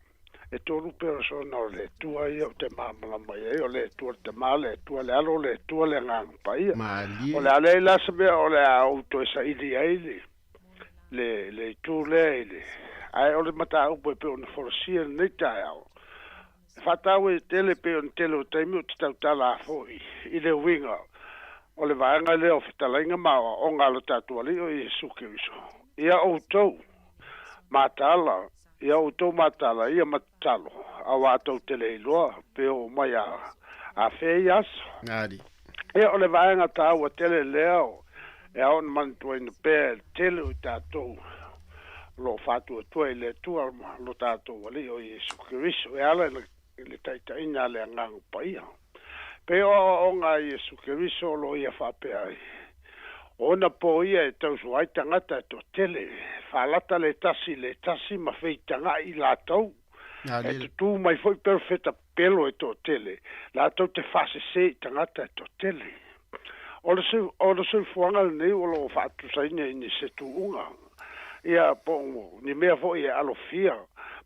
e tolu peresona o le Atua ia ou te malamalama i ai, o le Atua le Tama, o le Atua le Alo, o le Atua le Agaga Paia. Malie. O le a leai la se mea o le a ou toe saili ai le, le, le itu lea i le, ae o le mataupu e pei ona folasia i lenei taeao, e faataua e tele pei ona tele o taimi ou te tautala foi i le uiga o le vaega lea o fetalaiga ma aoaoga a lo tatou Alii o Iesu Keriso. Ia outou mataala, ia outou mataala ia ma tatalo, auā tou te le iloa pe oo mai a afea ia aso. Ngāri. Ia, o le vaega taua tele lea o e ao ona manatuaina pea e le tele o i tatou o lo o faatuatua i le Atua ma lo tatou Alii o Iesu Keriso e ala i le taitaiga a le Agaga Paia. Pei o aoaoga a Iesu Keriso o lo o ia faapea ai, O ona po ia e tausua ai tagata e toatele, e faalata le tasi i le tasi ma feitagaʻi i latou. E tutū mai foi perofeta pepelo e toatele, latou te faasese i tagata e toatele. O le o le soifuaga lenei o lo o faatusaina i ni se tuuga, ia po o ni mea foi e alofia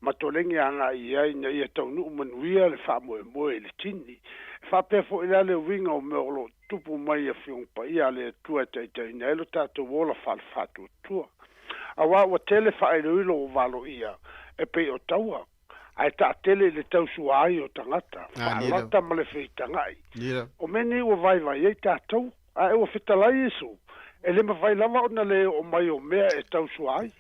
ma tolege agai i ai ina ia taunuu manuia le faamoemoe i le tini. E faapea foi la le uiga o mea o lo o tutupu mai i Afioga Paia a le Atua e taitaiina ai lo tatou ola faale-faatuatua. Auā ua tele faailoilo ua valoia e pei o taua, ae taatele i le tausua ai o tagata, faalata ma le feitagaʻi. O mea nei ua vaivai ai tatou, ae ua fetalai Iesu, e le mafai lava ona le oo mai o mea e tausua ai.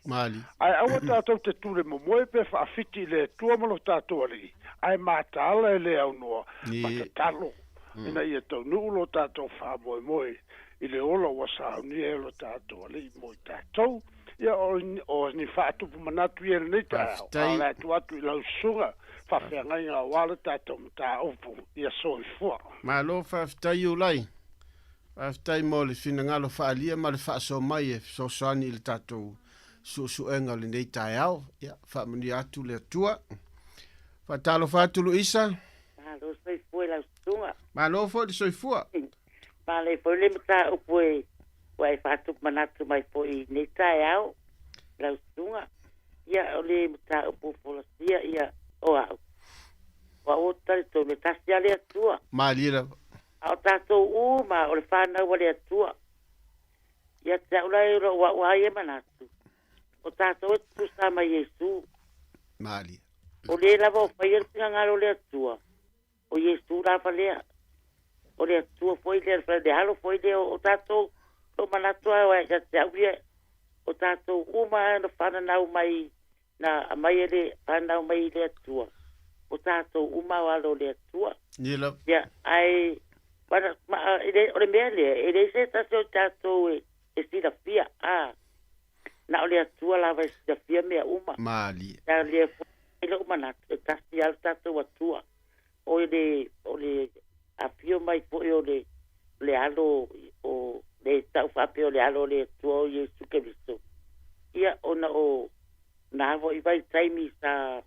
Ae aua tatou te tule momoe pe faafiti i le Atua ma lo tatou Alii, ae mataala e le aunoa ma tatalo ina ia taunuu lo tatou faamoemoe i le ola ua saunia e lo tatou Alii mo i tatou. Ia, o, o ni faatupu manatu ia i lenei taeao, a o le a tuu atu i lau susuga faafeagaiga aua le tatou mataupu. Ia soifua. Malo faafetai Iulai. Faafetai mo le finagalo faaalia ma le faasoa mai e fesoasoani i le tatou suesuega o lenei taeao. Ia, faamanuia atu le Atua. Faatalofa atu Luisa. Malo soifua i lau susuga. Malo foi le soifua. Manaia foi le mataupu e ua e faatupu manatu mai foi i nei taeao lau susuga. Ia, o le mataupu folasia, ia, o au. O au ou te talitonu e tasi lava le Atua. Malie lava. A o tatou uma o le fanau a le Atua. Ia te au la e lou au lava ia manatu, o tatou e tutusa ma Iesu. Malie. O le lava o faia le finagalo o le Atua, o Iesu lava lea. O le Atua foi lea, le Alo foi lea o tatou, lou manatu lava ia te au ia, o tatou uma na fananau mai, na aumai e le, fanau mai i le Atua, o tatou uma o alo o le Atua. Ia lava. Ia, ae, ma, ma, o le mea lea, e leai se tasi o tatou e, e silafia, a, na o le Atua lava e silafia mea uma. Malie. Ia, lea foi lou manatu, e tasi lava lo tatou Atua. O le, o le afio mai foi o le, le Alo o le tau faapea o le Alo o le Atua o Iesu Keriso. Ia, ona o nā foi vaitaimi sa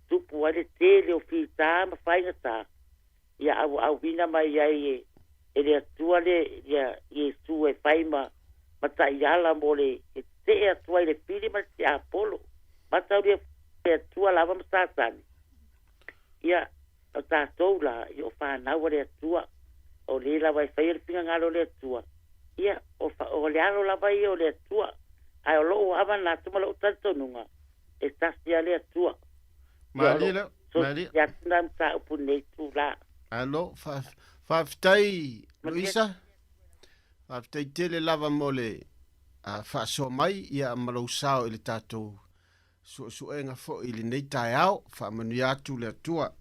tupu ai le tele o fita ma faigata, ia auauina mai ai e, e le Atua le, ia Iesu e fai ma, ma taiala mo le e tetee atu ai le pili ma le tiapolo. Mataulia le Atua lava ma Satani. Ia, o tatou la, ia o fanau a le Atua, o le lava e faia le finagalo o le Atua, ia, o, fa, o le alo lava ia o le Atua, ae o lou amanatu ma lou talitonuga, e tasi lava le Atua. Malie la, malie. Ia atu nā mataupu nei tūlā. Alo, fa, faafetai Luisa. Faafetai tele lava mo le uh, faasoa mai ia ma lou sao i le tatou suesuega foi i lenei taeao. Faamanuia atu le Atua.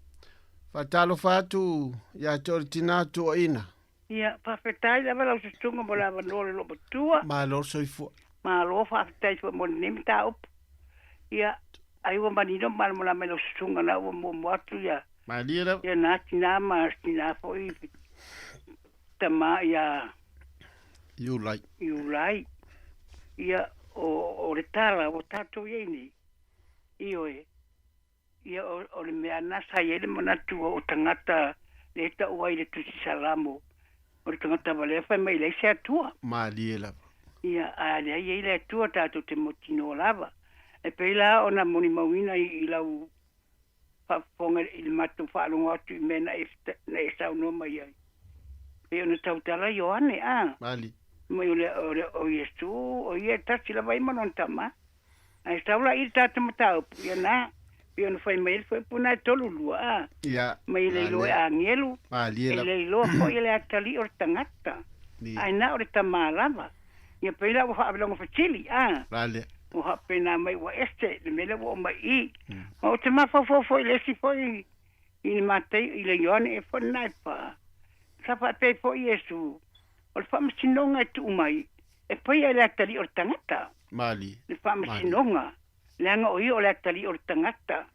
Faatalofa atu ia te oe le tina tuuaina. Ia, faafetai lava lau susuga mo le avanoa o le loomatua. Malo le soifua. Malo faafetai foi mo lenei mataupu. Ia, ai ua manino ma malamalama i lau susuga na ua muamua atu ia. Malie lava. Ia na tina ma tina foi tama ia Iulai. Iulai. Ia, O, o le tala ua tatou i ai nei, ioe, ia o, o le mea na sa i ai le manatu o tagata lea e tau ai i le Tusi Salamo, o le tagata valea fai mai e leai se Atua. Malie lava. Ia, a leai e i ai le Atua tatou te mautinoa lava. E pei la ona molimauina i, i lau faafofoga i le matou faalogo atu i mea na e, na e saunoa mai ai. Pei ona tautala Ioane, a. Mali. Mai o le, o le, o Iesu, o ia e tasi lava ai ma lona tama. Ae sau la i le tatou mataupu, ia na, pei ona fai mai ai le fuaiupu na e 32, a. Ia. Mai e le iloa e agelu, Malie e lava. le iloa foi e le atalii o le tagata, ae na o le tama lava. Ia pei la ua faalogo fesili, a. Lale. Ua faapena mai ua ese le mea lea ua oo mai i i. Ma ou te mafaufau foi i le isi foi i le Mataio, i le Ioane ea foi lena e pa. Sa faapea ai foi Iesu, o le faamasinoga e tuu mai, e faia e le atalii o le tagata. Malie. Le faamasinoga, leaga o ia o le atalii o le tagata.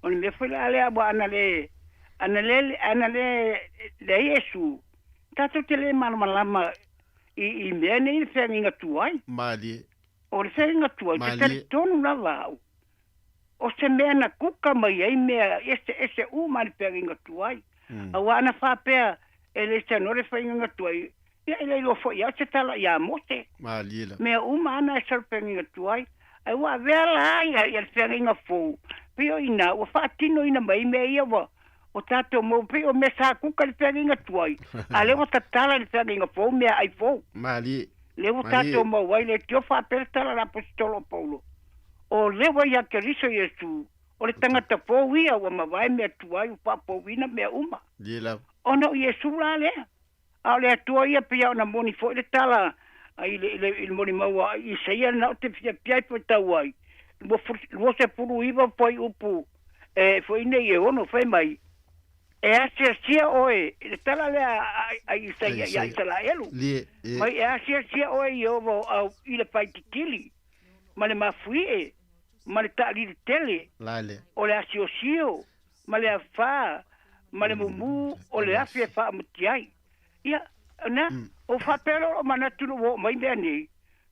O le mea foi la lea ua ana le, ana le, ana le leai Iesu, tatou te le malamalama i, i mea nei le feagaiga tuai. Malie. O le feagaiga tuai, ou te talitonu lava au, o se mea na kuka mai ai mea eseese uma i le feagaiga tuai. Aua ana faapea e le saunoa le feagaiga tuai, ia e le iloa foi ia se tala ia Mose. Malie lava. Mea uma ana e sau i le feagaiga tuai, ae ua avea la ia, ia le feagaiga fou, pei o i ina ua faatinoina mai mea ia ua o tatou maua, pei o mea sa kuka i le feagaiga tuai, a lea ua tatala i le feagaiga fou meaai fou. Malie. Lea ua tatou maua ai le Atua faapea le tala a le Aposetolo o Paulo, O lea ua ia Keriso Iesu, o le tagata fou ia ua mavae mea tuai ua faapouina mea uma. Malie lava. Ona o Iesu la lea. A o le Atua ia pei ona moni foi le tala i le, i le, i le molimau a Isaia na o te fiafia ai faitau ai, 29 fuaiupu e foi nei e ono fai mai, E asiasia oe, i le tala lea a Isaia ia Isaraelu, mai e asiasia oe Ieova o au i le faititili, ma le mafuie, ma le taalili tele, o le asiosio, ma le afā, ma le mumu o le afi e faamuti ai. Ia, na, o faapea loa lou manatu ina ua oo mai mea nei,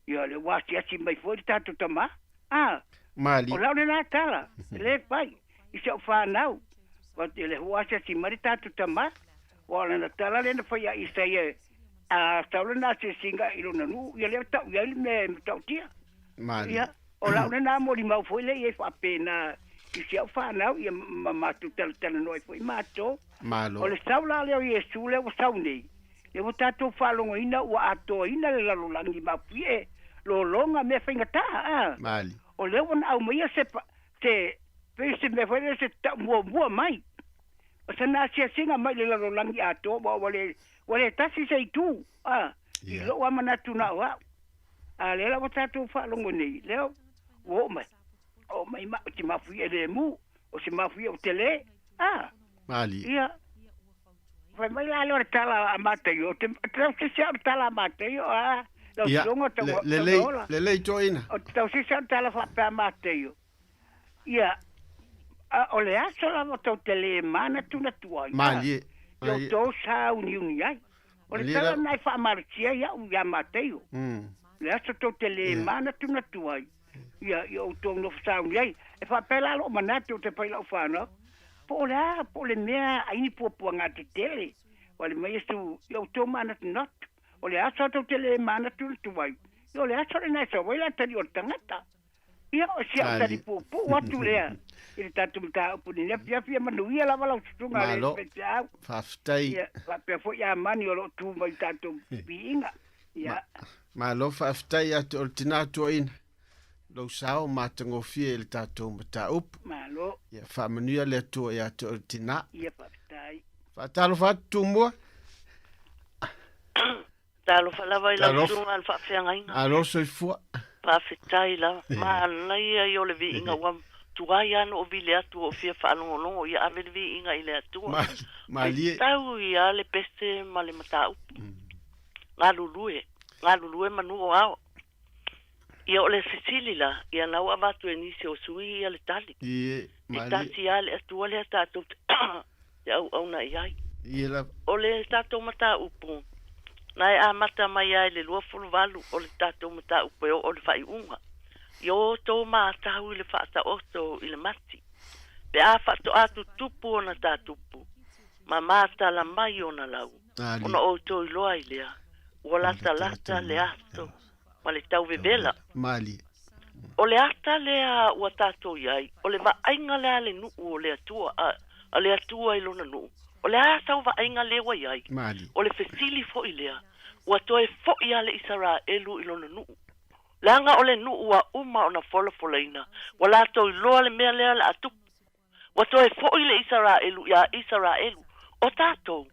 ia lea ua asiasi mai foi le tatou tamā. A, Mali. o lau lena tala, e le fai i si au fanau, but e le ua asiasi mai le tatou tamā. Aua o lana tala lea na fai ia Isaia, a sau lana asiasiga i lona nuu, ia lea tau i ai le mea e matautia. Mali. Ia, o lau lena molimau foi lea i ai faapena i si au fanau, ia ma matou talatalanoa ai foi matou. Malo. O le sau la lea o Iesu lea ua sau nei, lea ua tatou faalogoina ua atoaina le lalolagi mafuie lologa mea faigata, a. Mali. O lea ua na aumaia se, se, pei se mea foi lea se tau muamua mai. O sana asiasiga mai le lalolagi atoa, ua, ua le, ua le tasi se itu, a. I lou lava manatu na o au. A lea la ua tatou faalogo nei, lea ua oo mai, oo mai ma, o se mafuie lemu, o se mafuie o tele, a. Mali. Ia, fai mai la lea o le tala a Mataio, te, te tausisi au le tala a Mataio, a, lau Ia, susuga o tau, le, tau lelei, ola. lelei toeaina. O te tausisi au le tala faapea a Mataio. Ia, a, o le aso lava tou te le manatunatu ai, a, Malie, i o malie. tou sauniuni ai. O le Malie tala lava. lena e faamalosia ai au ia Mataio. Le aso tou te le manatunatu ai, ia, i o outou nofo sauni ai. E faapea la lou manatu ou te fai i lau fanau, po o le a, po o le mea ai ni puapuaga tetele. Ua le mai Iesu, i o outou manatunatu. O le aso tou te le manatunatu ai, ia o le aso lena e sau ai le atalii o le tagata. Ia, o si au tali puupuu atu lea i le tatou mataupu i lenei afiafi. Ia manuia lava lau susuga le Malo. faifeau. Faafetai. Ia, faapea foi Amani o lo o tu mai i tatou piiga. Ia. Malo faafetai ia te oe le tina toeaina. Lou sao matagofie i le tatou mataupu. Malo. Ia faamanuia le Atua ia te oe le tina. Ia, faafetai. Faatalofa atu Tumua. Talofa lava i lau Talofa. susuga le faafeagaiga. Alo soifua. Faafetai lava. Manaia ia o le viiga ua tuai lava ona ou vili atu ua ou fia faalogologo ia ave le viiga i le Atua. Malie. Faitau ia le pese ma le mataupu. Galulue, galulue manu o ao. Ia o le fesili la, ia na ua avatu e nisi o sui ia le tali. Ie, E malie. tasi lava le Atua lea tatou te auauna i ai. Ie lava. O le tatou mataupu, Na e amata mai ai le 28 o le tatou mataupu e oo le faaiuga. Ia outou matau i le faataoto i le mati, pe a faatoa tutupu ona tatupu, ma matala mai ona lau, ona outou iloa ai lea, ua latalata le aso ma le tauvevela. O le ata lea ua tatou i ai, o le vaaiga lea a le nuu o le Atua, a, a le Atua i lona nuu. O le a sau vaaiga lea ua i ai? O le fesili foi lea, ua toe foi a le Isaraelu i lona nuu. Leaga o le nuu ua uma ona folafolaina, ua latou iloa le mea lea o le a tupu. Ua toe foi le Isaraelu iā Isaraelu, o tatou,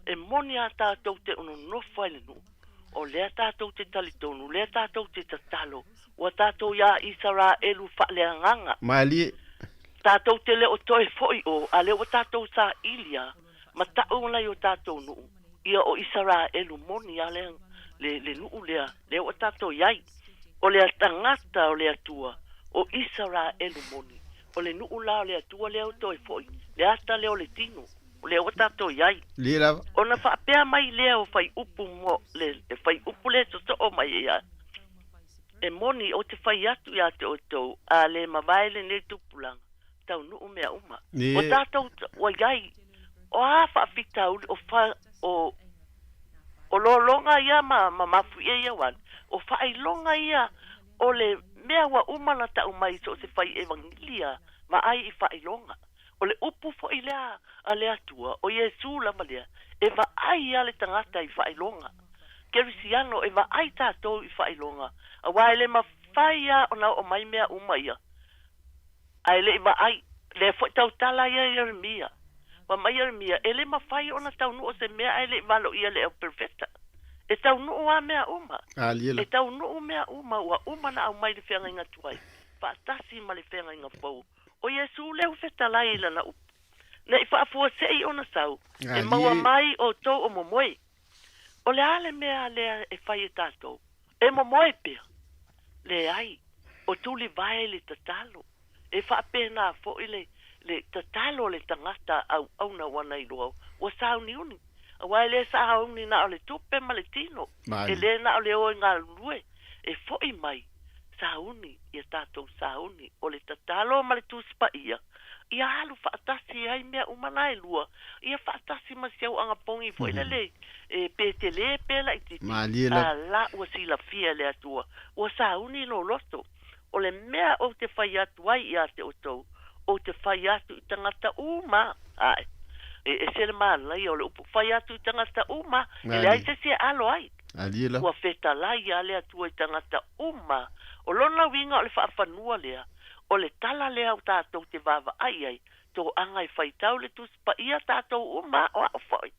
e moni a tatou te nonofo ai le nuu, o lea tatou te talitonu, lea tatou te tatalo, ua tatou iā Isaraelu faaleagaga. Malie. Tatou te le o toe foi o, a lea ua tatou saili a, ma ta'u nai o tatou nuu, ia o Isaraelu moni a le, le, le nuu lea, lea ua tatou iai. O le tagata o le Atua, o Isaraelu moni. O le nuu la o le Atua lea ua toe foi, le ata lea o le tino, o lea ua tatou iai. Lea lava. Ona faapea mai lea o faiupu mo, le, le faiupu lea e sosoo mai ai a, E moni, ou te fai atu ia te outou, a le mavae lenei tupulaga, taunuu mea uma. Ua tatou, ua iai, o a faafitauli, o fa, o, o lologa ia ma, ma mafuie ia ua o faailoga ia o le mea ua uma ona tau mai so o se fai evagilia vaai i faailoga. O le upu foi lea a le Atua, o Iesu lava lea, e vaai a le tagata i faailoga. Kerisiano, e vaai tatou i faailoga, auā e le mafai a ona oo mai mea uma ia, ae le i vaai. Lea foi tautala ia Ieremia. Fai mai Ieremia, e le mafai ona taunuu se mea ae le i valoia le auperofeta. E taunuu a mea uma. E taunuu mea uma ua uma ona aumai le feagaiga tuai, faatasi ma le feagaiga fou. O Iesu lea ua fetalai i lana upu. Ne i faafuasei ona sau, e maua mai outou o momoe. O le a le mea lea e fai e tatou? E momoe pea? Leai, o tulivae le tatalo. E faapena foi le, le tatalo a le tagata auauna ua na iloa ua sauniuni. Aua e le sauni na o le tupe ma le tino, e le na o le o e galulue, e foi mai, sauni ia tatou sauni. O le tatalo ma le Tusi Paia, ia alu faatasi ai mea uma la e lua, ia faatasi ma si au agapogi foi lele e pe tele pe laitiiti, a la ua silafia e le Atua, ua sauni lou loto. O le mea ou te fai atu ai ia te outou, ou te fai atu i tagata uma, ae, e ese le manaia o le upu fai atu i tagata uma, e leai se isi e alo ai. Ua fetalai lava le Atua i tagata uma. O lona uiga o le faafanua lea, o le tala lea o tatou te vaavaai ai, toaga e faitau le Tusi Paia tatou uma, o au foi.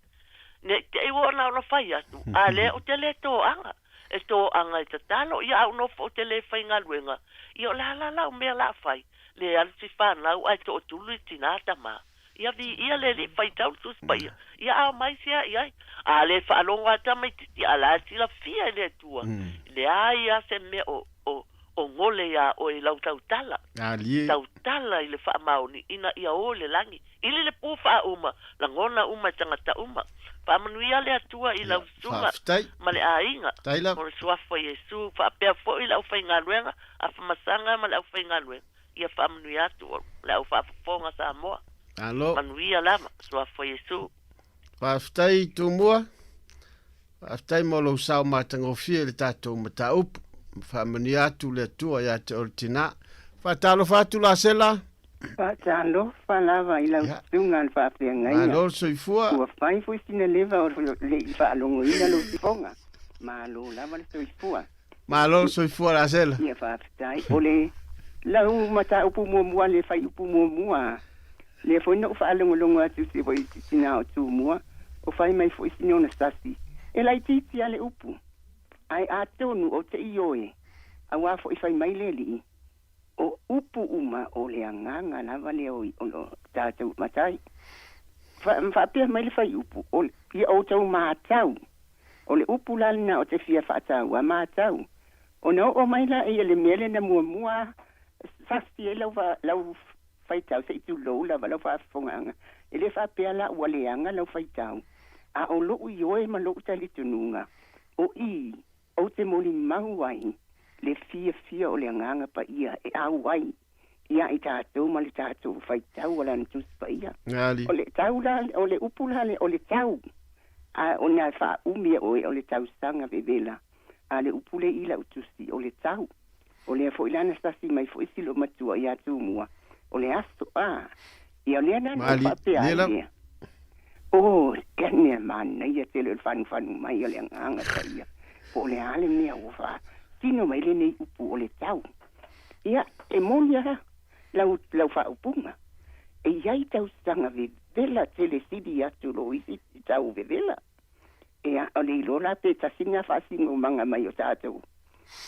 Ne i te i ua ona ona fai atu, a lea ou te le toaga. E toaga e tatalo, ia a ou nofo ou te le faigaluega, ia o le a la lau mea la fai, le alu si fanau ae tootulu i tinā tamā. Ia viia le alii faitau le Tusi Paia, ia ao mai sea i ai. A le faalogo a tamaitiiti, a la e silafia e le Atua, leai a se mea o, o, o gole iā oe i lau tautala. Tautala i le faamaoni ina ia o i le lagi. Ili le pū faauma, lagona uma e tagata uma. Faamanuia le Atua i lau susuga ma le aiga, mo le suafa o Iesu, faapea foi le aufaigaluega a Famasaga ma le aufaigaluega. Ia faamanuia atu o le au faafofoga Samoa. Manuia lava, suafa o Iesu. Faafetai Tumua. Faafetai mo lou sao matagofie i le tatou mataupu. Faamanuia atu le Atua ia te oe le tinā. Faatalofa atu Lasela. Faatalofa lava i lau susuga le faafeagaiga. Malo le soifua. Ua fai foi sina leva o le i faalogoina lou sifoga. Malo lava le soifua. Malo le soifua Lasela. Ia faafetai. O le lau mataupu muamua le faiupu muamua lea foi na ou faalogologo atu se foi i tina o Tumua o fai mai foi sina ona sasi e laitiiti a le upu ae atonu ou te ioe auā foi fai mai le Alii o upu uma o le agaga lava lea o o tatou matai. Faapea mai le faiupu o ia outou matau O le upu la lena o te fia faataua matau. Ona oo mai laia i le mea lea na muamua sasi ai lau lau faitau se i tulou lava lau faafofogaaga. E le faapea la ua leaga lau faitau, a o lou ioe ma lou talitonuga, O i, ou te molimau ai le fiafia o le Agaga Paia e auai ia i tatou ma le tatou faitau o Lana Tusi Paia. O le tau la, o le upu la o le tau, a o na faaumi e oe o le tausaga vevela, a le upu le i lau tusi o le tau. O lea foi la na sasi mai foi si loomatua ia Tumua, o le aso, a, ia o lea la na ou faapea ai lea. O, e mea manaia tele o le fanufanu mai o le Agaga Paia, po o le a le mea ua faatino mai lenei upu o le tau. Ia, e moni lava lau, lau faaupuga, e i ai tausaga vevela tele sili atu lo isi tau vevela. Ia, o le iloa la pe tasi lena faasinomaga mai o tatou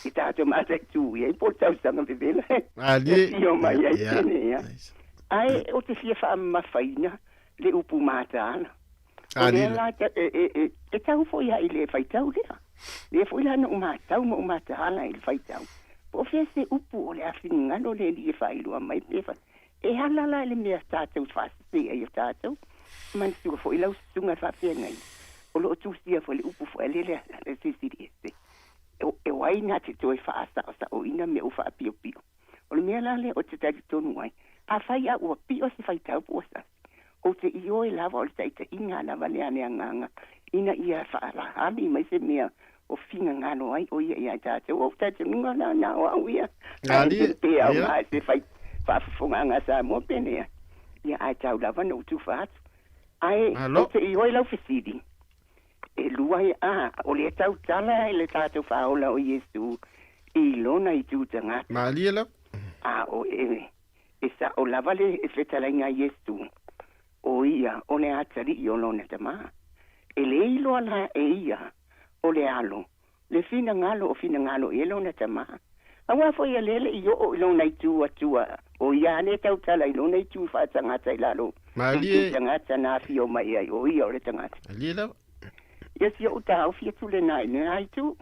i tatou mataitu i ai po o le tausaga vevela e afio mai ai pene, ia. Ae ou te fia faamamafaina le upu mataala. O lea la e tau foi lava i le faitau lea. Lea foi la na ou matau ma ou mataala i le faitau, po o fea se upu o le a finagalo le Alii e faailoa mai pe E ala la i le mea tatou faasese ai o tatou. Manatua foi lau susuga e faafeagai, o lo o tusia foi le upu foi lele a le Silisili Ese, e o ai na te toe faasaosaoina mea ua faapiopio. O le mea la lea ou te talitonu ai, afai a ua pio se faitau po ua sasi, ou te ioe lava o le taitaiga lava lea a le Agaga ina ia faalahali mai se mea o finagalo ai o ia ia tatou. O talitonuga la na o au ia, ae pe aoga i se fai faafofogaaga a Samoa pe leai. Ia ae tau lava na ou tufa atu. Ae ou te ioe lau fesili, e lua ia, a, o lea tautala i le tatou faaola o Iesu i lona itu tagata. Malie lava. A o e, e sa'o lava le fetalaiga a Iesu, o ia o le atalii o lona tama. E le iloa la e ia o le alo, le finagalo o finagalo i ai lona tama. Aua foi ia lele i oo i lona itu atua, o ia ane e tautala i lona itu faatagata i lalo o le itu tagata na afio mai ai, o ia o le tagata. Malie lava. Ia si ou taofi atu lena i lena itu.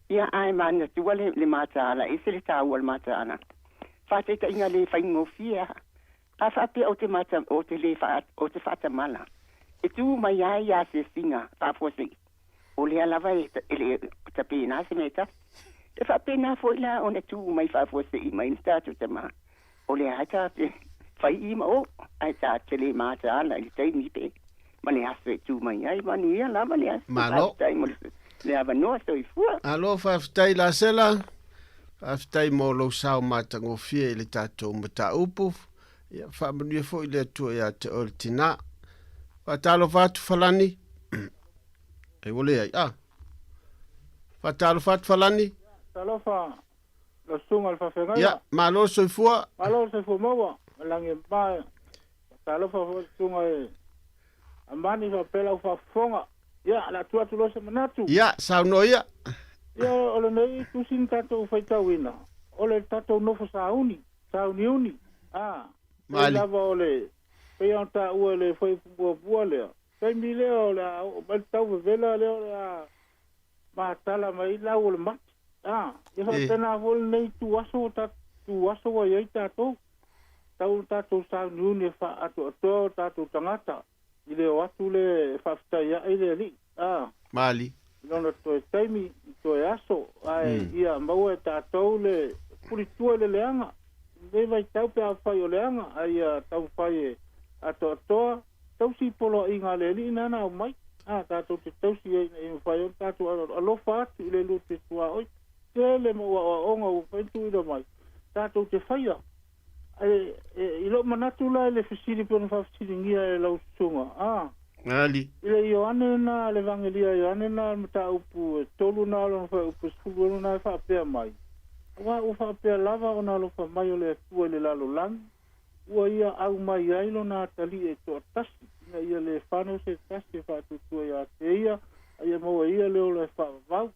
Ia ae manatua le, le mataala, ese le taua o le mataala. Faataitaiga le faigofie a. A faapea ou te mata, ou te le faa, ou te faatamala, e tu mai ai ia asiasiga faafuasei, o lea lava e, e le tapena se mea e tasi. E faapena foi la ona tu mai faafuasei mai le tatou tama, o lea lava ta te fai i ma o, ae ta te le mataala i le taimi pe ma le aso e tu mai ai. Manuia lava le aso. Malo. Faafetai mo le avanoa. Soifua. Malo faafetai Lasela. Faafetai mo lou sao matagofie i le tatou mataupu. Ia faamanuia foi le Atua ia te oe le tinā. Faatalofa atu Falani. Ai ua leai. Ah. Faatalofa atu Falani. Talofa lau susuga i le faafeagaiga. Ia, malo le soifua. Malo le soifua maua, ma lagi e mama. Faatalofa foi le susuga i Amani faapea lau faafofoga. Ia, o le a tuu atu loa se manatu. Ia, saunoa ia. Ia, o lenei tusi na tatou faitauina, o le tatou nofo sauni, sauniuni, a, pei lava o le, pei ona taua e le fuaiupu muamua lea, taimi lea o le a oo mai le tau vevela lea o le a matala mai ai lau o le mati. A, ia faapena foi lenei itu aso tu aso ua i ai tatou, tau ona tatou sauniuni e faaatoatoa o tatou tagata i le o atu le faafetai ae i le Alii, a. Mali. I lona toe taimi, i toe aso, ae ia maua e tatou le pulitua i le leaga, i lenei vaitau pe afai o leaga, a ia taumafai e atoatoa tausi i poloaiga a le Alii nana aumai, a, tatou te tausi ai ina ia mafai ona tatou alofa atu i le lua te tuaoi tele ma aoaoga ua mafai ona tuuina mai, tatou te faia. Ae, i lou manatu la i le fesili pei ona faafesiligia e lau susuga, a, Ali. I le Ioane lena, le Evagelia a Ioane lena, o le mataupu e tolu na o lona fuaiupu e 16 na e faapea mai, Aua ua faapea lava ona alofa mai o le Atua i le lalolagi, ua ia aumai ai lona atalii e toatasi, ina ia le fanau se tasi e faatuatua ia te ia, a ia maua e ia le ola e faavavau.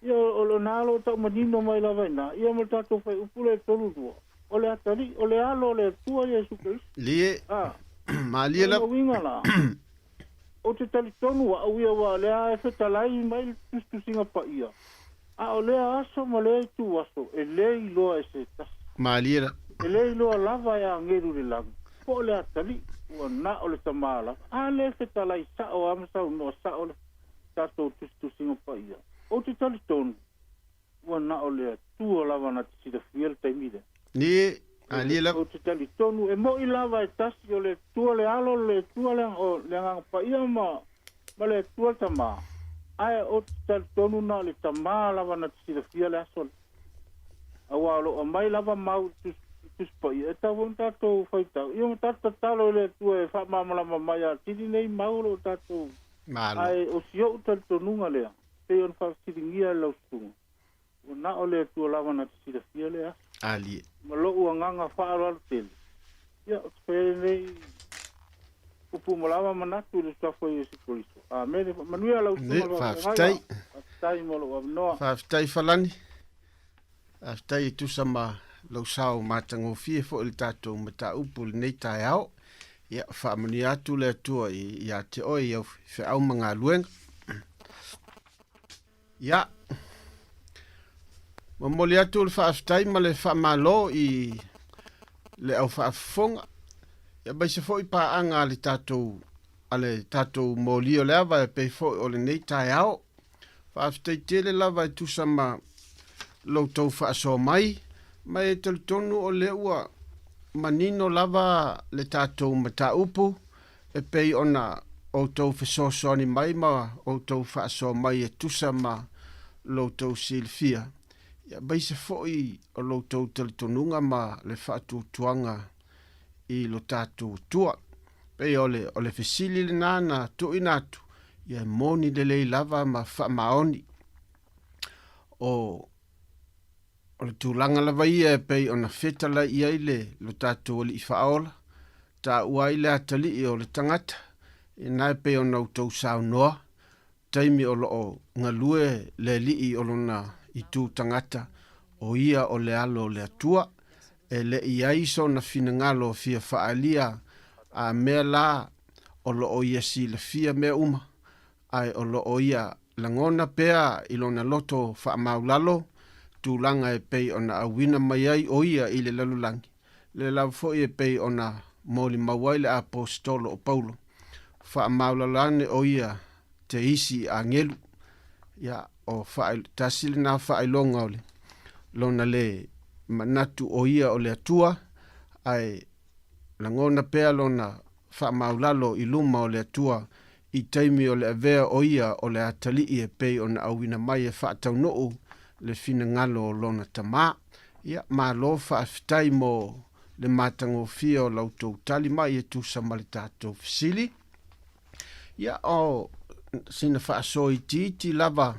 Ia, o lena o lo o tau manino mai lava i ina, ia ma le tatou fuaiupu lea e 32, o le atalii, o le alo o le Atua Iesu Keriso. Lie. A. Malie lava. O lona uiga la, ou te talitonu au ia aua o lea e fetalai mai le tusitusiga paia, a o lea aso ma lea itu aso e le iloa e se tasi. Malie la. E le iloa lava e agelu i le lagi, po o le atalii, ua na o le Tama lava. A lea e fetalai sa'o lava ma saunoa sa'o le tatou tusitusiga paia. Ou te talitonu, ua na o le Atua lava na te silafia le taimi lea. Ni, alie lava. Ou te talitonu, e mo'i lava e tasi o le Atua le Alo, le Atua le, o le Agaga Paia ma, ma le Atua le Tamā, ae ou te talitonu na o le Tamā lava na te silafia le aso lea. Auā o lo o aumai lava mau i Tusi, i Tusi Paia, e tatau foi ona tatou faitau, ia ma tatou tatalo i le Atua e faamalamalama mai atili nei mau o lo o tatou Malo. Ae o si ou talitonuga lea, pei ona faafesiligia e lau susuga, ua na o le Atua lava na te silafia le aso. Alie. Ma lou agaga faaaloalo tele, ia, ou te fai ai lenei upu uma lava manatu i le Suafa o Iesu Keriso. Amene. Manuia lau Ne, susuga i le faafetai. faafeagaiga. Faafetai mo lou avanoa. Faafetai Falani. Faafetai e tusa ma lou sao matagofie foi i le tatou mataupu i lenei taeao. Ia, faamanuia atu le Atua ia te oe i au feau ma galuega. Ia, momoli atu le faafetai ma le faamalo i le au faafofoga, ia aemaise foi paaga a le tatou a le tatou moli o le ava e pei foi o lenei taeao. Faafetai tele lava e tusa ma lo outou faasoa mai, ma e talitonu o lea ua manino lava le tatou mataupu e pei ona outou fesoasoani mai ma outou faasoa mai e tusa ma lo outou silafia, aemaise foi o lo outou talitonuga ma le faatuatuaga i lo tatou Atua. Pei o le, o le fesili lena na tuuina atu, ia e moni lelei lava ma faamaoni. O, o le tulaga lava ia e pei ona fetalai i ai le lo tatou Alii Faaola, taua ai le atalii o le tagata, ina e pei ona outou saunoa, taimi o lo o galue le alii o lona itu tagata, o ia o le alo o le Atua, e le i ai sona finagalo fia faaalia a mea la o lo o ia silafia mea uma, ae o lo o ia lagona pea i lona loto faamaulalo tulaga e pei ona auina mai ai o ia i le lalolagi, le lava foi e pei ona molimau ai le Aposetolo o Paulo, faamaulalo ane o ia te isi i agelu. Ia, o tasi lena faailoga o le lona le manatu o ia o le Atua, ae lagona pea lona faamaulalo i luma o le Atua i taimi o le avea o ia o le atalii e pei ona auina mai e faataunuu le finagalo o lona Tamā. Ia, malo faafetai mo le matagofie o la outou tali mai e tusa ma le tatou fesili. Ia, o sina faasoa itiiti lava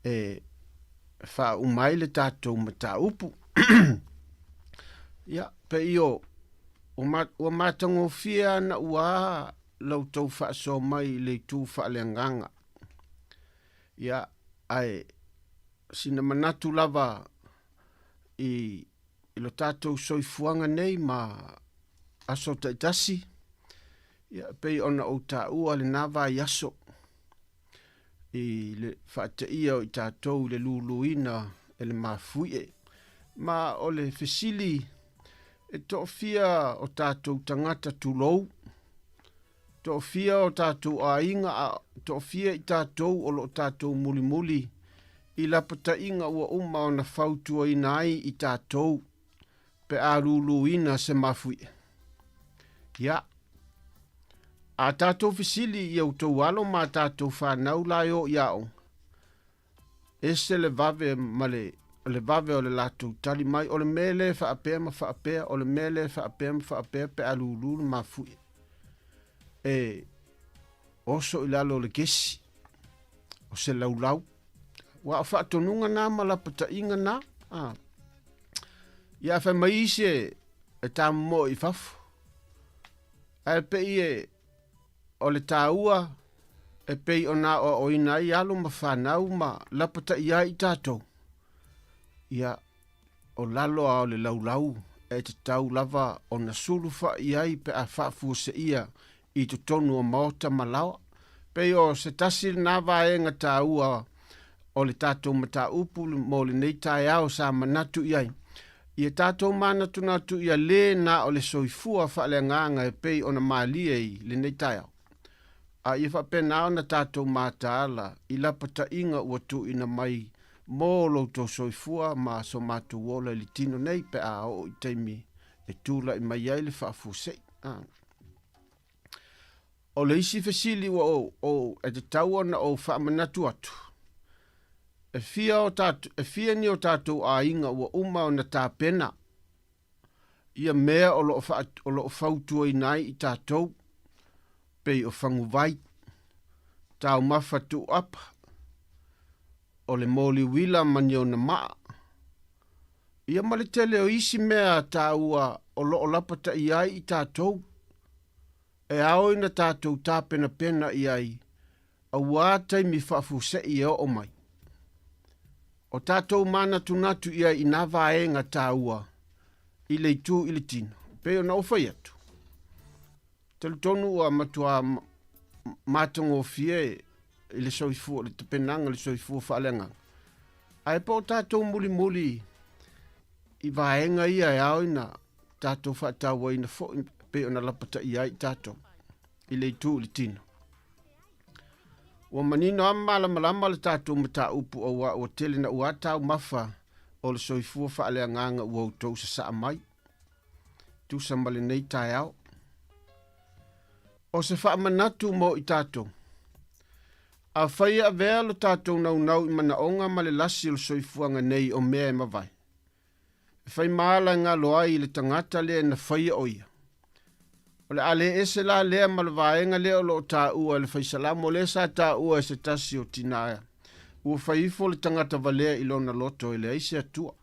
e faauma ai le tatou mataupu. Ia, pei o, ua matagofie ana ua la outou faasoa mai i le itu faaleagaga. Ia, ae sina manatu lava i, i lo tatou soifuaga nei ma aso taitasi, ia, e pei ona ou taua lena vaiaso i le faateia o i tatou i le luluina e le mafuie. Ma o le fesili e toafia o tatou tagata tulou, toafia o tatou aiga a toafia i tatou o lo o tatou mulimuli i lapataiga ua uma ona fautuaina ai i tatou pe a luluina se mafuie. Ia, a tatou fesili i outou alo ma a tatou fanau la e o i aoga, Ese le vave ma le, le vave o le latou tali mai, o le mea lea e faapea ma faapea, o le mea lea e faapea ma faapea pe a lulu le mafuie. E oso i lalo o le kesi, o se laulau. Ua o faatonuga na ma lapataiga na. A. Ia a fai mai isi e, e tamomoe i fafo. Ae pei e, O le taua e pei ona aoaoina ai alo ma fanau ma lapataia ai i tatou, ia, o lalo a o le laulau e tatau lava ona sulufa'i ai pe a faafuaseia i totonu o maota ma laoa. Pei o se tasi lena vaega taua o le tatou mataupu mo lenei taeao sa manatu i ai, Ia tatou manatunatu ia lē na o le soifua faaleagaga e pei ona malie i lenei taeao, A ia faapena ona tatou mataala i lapataiga ua tuuina mai mo lo outou soifua ma so matou ola i le tino nei pe a oo i taimi e tulai mai ai le faafuasei. O le isi fesili ua ou e tatau ona ou faamanatu atu, e fia o tatou, e fia ni o tatou aiga ua uma ona tapena ia mea o lo o faa, o lo o fautuaina ai i tatou, pei o faguvai, taumafa tuuapa, o le moli uila ma ni ona maa, ia ma le tele o isi mea taua o lo o lapataia ai i tatou, e ao ina tatou tapenapena i ai auā taimi faafuasei e oo mai. O tatou manatunatu i ai i nā vaega taua i le itu i le tino, pei ona ou fai atu. Talitonu ua matua matagofie i le soifua, le tapenaga le soifua faaleagaga. Ae po o tatou mulimuli i vaega ia e ao ina tatou faatauaina foi pei ona lapataia ai i tatou i le itu i le tino. Ua manino lava ma malamalama le tatou mataupu auā ua tele naua taumafa o le soifua faaleagaga ua outou sasaa mai. Tusa ma lenei taeao. O se faamanatu mo i tatou. Afai e avea lo tatou naunau i manaoga ma le lasi o le soifuaga nei o mea e mavae, e fai ma ala e galo ai i le tagata lea na faia o ia. O le a le ese la lea ma le vaega lea o lo o taua e le Faisalamo lea sa taua e se tasi o tinā ua fai ifo le tagata valea i lona loto e leai se Atua.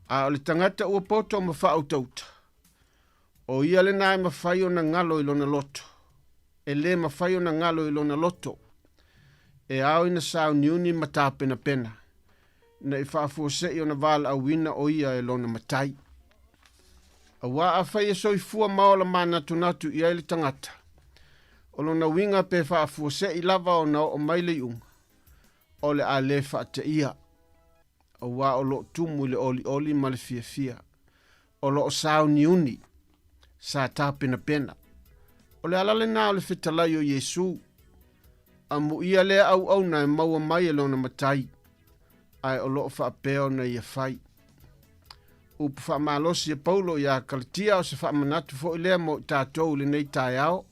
A o le tagata ua poto ma faautauta, o ia lena e mafai ona galo i lona loto. E lē mafai ona galo i lona loto. E ao ina sauniuni ma tapenapena, ina i faafuasei ona valaauina o ia e lona Matai. Auā afai e soifua ma ola manatunatu i ai le tagata, o lona uiga pe faafuasei lava ona oo mai le iuga, o le a lē faateia, auā o lo o tumu i le olioli ma le fiafia, o lo o sauniuni, sa tapenapena. O le ala lenā o le fetalai o Iesu, amuia lea auauna e maua mai e lona Matai, ae o lo o faapea ona ia fai. Upu faamalosi e Paulo iā Kalatia o se faamanatu foi lea mo i tatou i lenei taeao,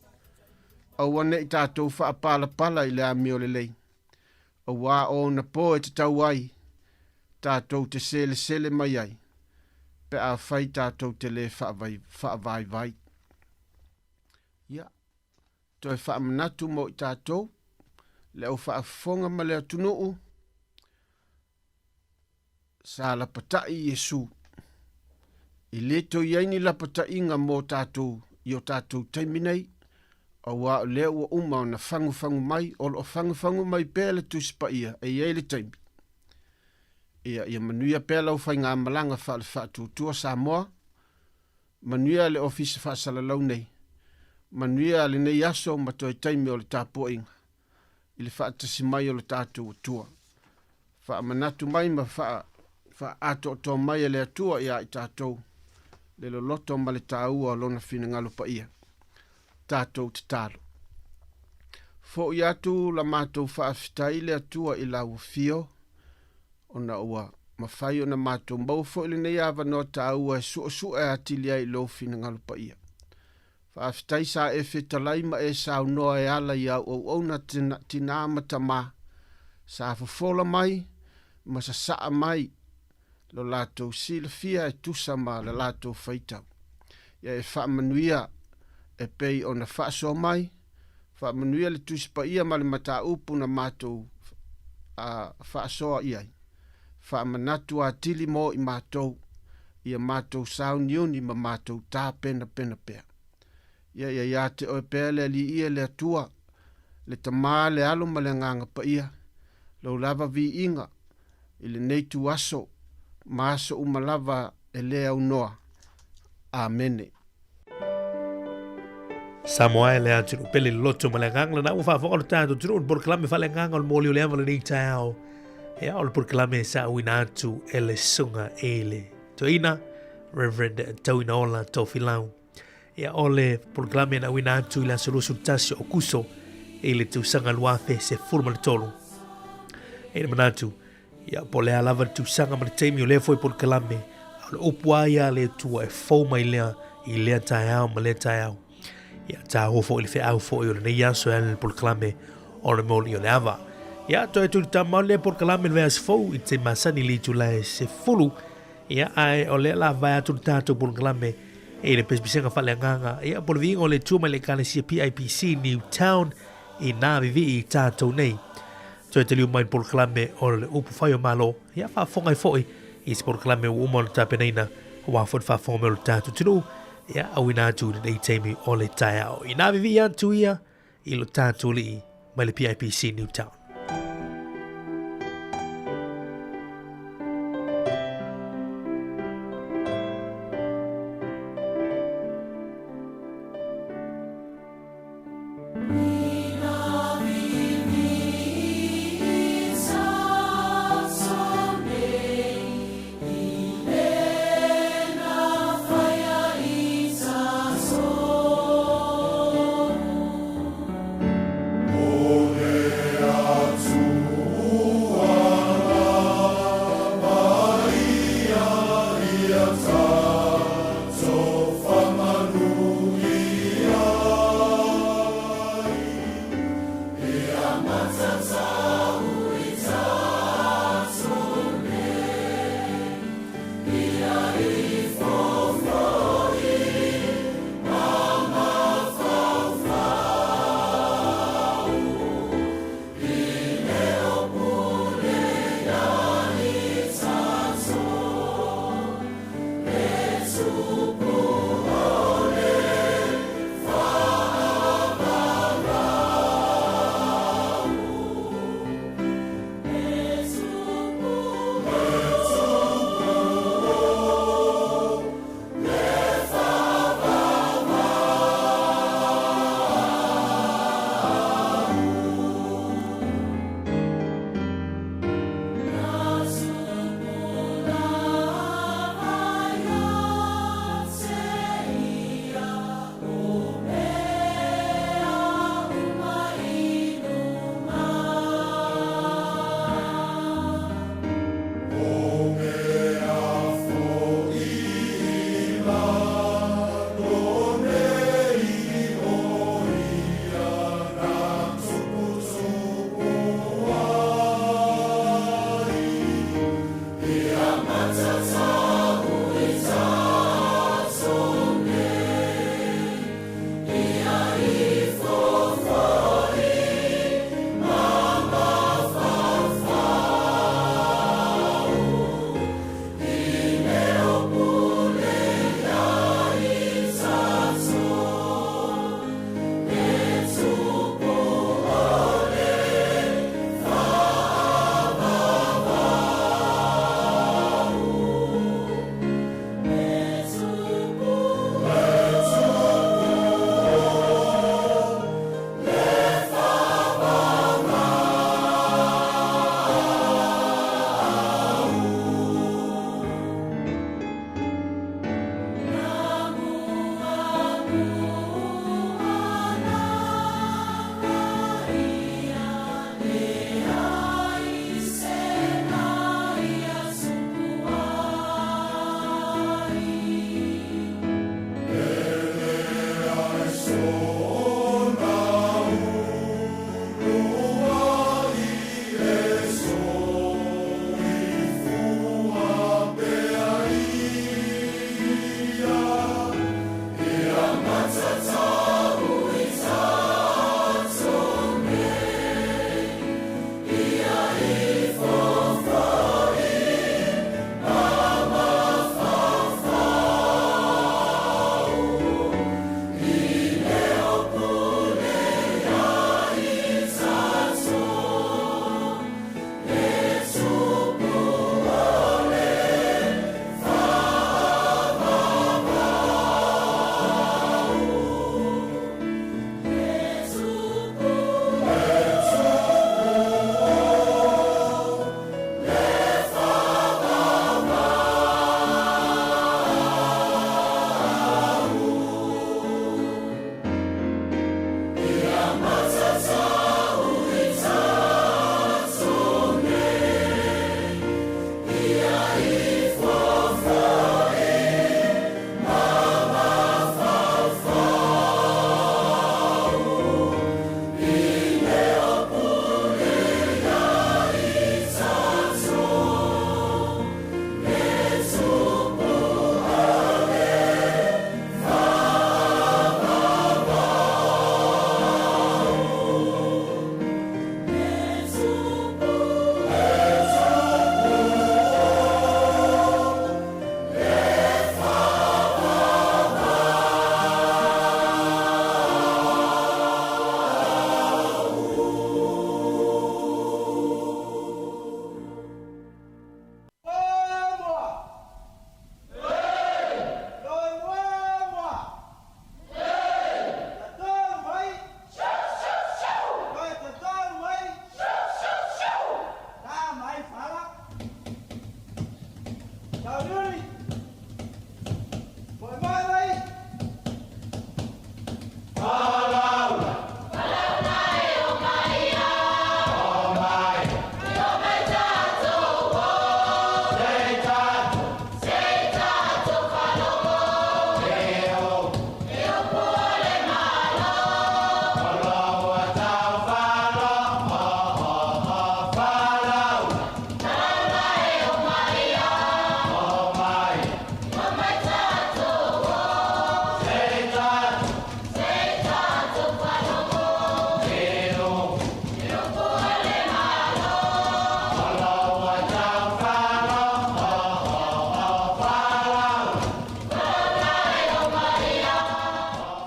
aua ne i tatou faapalapala i le amio lelei, auā o ona po e tatau ai tatou te selesele mai ai pe afai tatou te lē faavaivai. Ia, toe faamanatu mo i tatou, le au faafofoga ma le atunuu, sa lapatai Iesu. E lē toe i ai ni lapataiga mo tatou i o tatou taimi nei, auā o lea ua uma ona fagufagu mai, o lo o fagufagu mai pea le Tusi Paia e i ai le taimi. Ia, ia manuia pea lau faigamalaga faale Faatuatua Samoa, manuia le Ofisa Faasalalau nei, manuia lenei aso ma toe taimi o le tapuaiga i le faatasi mai o le tatou Atua. Faamanatu mai ma faa faaatoatoa mai e le Atua iā i tatou le loloto ma le taua o Lona finagalo paia. Tatou tatalo. Foʻi atu la matou faafetai i le Atua i lau afio, ona ua mafai ona matou maua foi lenei avanoa taua e suesue atili ai i lou finagalo paia. Faafetai sa e fetalai ma e saunoa e ala i au auauna tinā ma tamā, sa fofola mai ma sasaa mai lo latou silafia e tusa ma la latou faitau. Ia e faamanuia e pei ona faasoa mai, faamanuia le Tusi Paia ma le mataupu na matou faasoa i ai. Faamanatu atili mo i matou, ia matou sauniuni ma matou tapenapena pea. Ia ia iā te oe pea le Alii e le Atua, le Tamā, le Alo ma le Agaga Paia, lou lava viiga i lenei tuaso ma aso uma lava e lē aunoa. Amene. Samoa e le atunuu pele le loto ma le agaga lena ua faafofoga lo tatou atunuu i le polokalame faaleagaga o le moli o le ava lenei taeao. Ia o le polokalame sa auina atu e le susuga i le toeaina Reverend Tauinaola Tofilau. Ia, o le polokalame na auina atu i le aso 21 o Kuso i le tausaga 2013. E le manatu, ia, po o le a lava le tausaga ma le taimi o lea foi polokalame, a o le upu lava ia a le Atua e fou mai lea i lea taeao ma lea taeao. Ia, taua foi le feau foi o lenei aso e ala i le polokalame o le moli o le ava. Ia, toe atu i le tama o lea polokalame le vaiaso fou i te masani i le itula e 10. Ia, ae o lea la vae atu le tatou polokalame i le pesepesega faaleagaga. Ia, po o le viiga o le Atua mai le Ekalesia PIPC New Town i nā vivii i tatou nei. Toe taliu mai le polokalame o le upu fai o Malo. Ia, faafofoga ai foi i se polokalame ua uma ona tapenaina aua foi le faafofoga mai o le tatou atunuu. Ia, auina atu i lenei taimi o le taeao. I nā vivii atu ia i lo tatou alii mai le PIPC Newtown.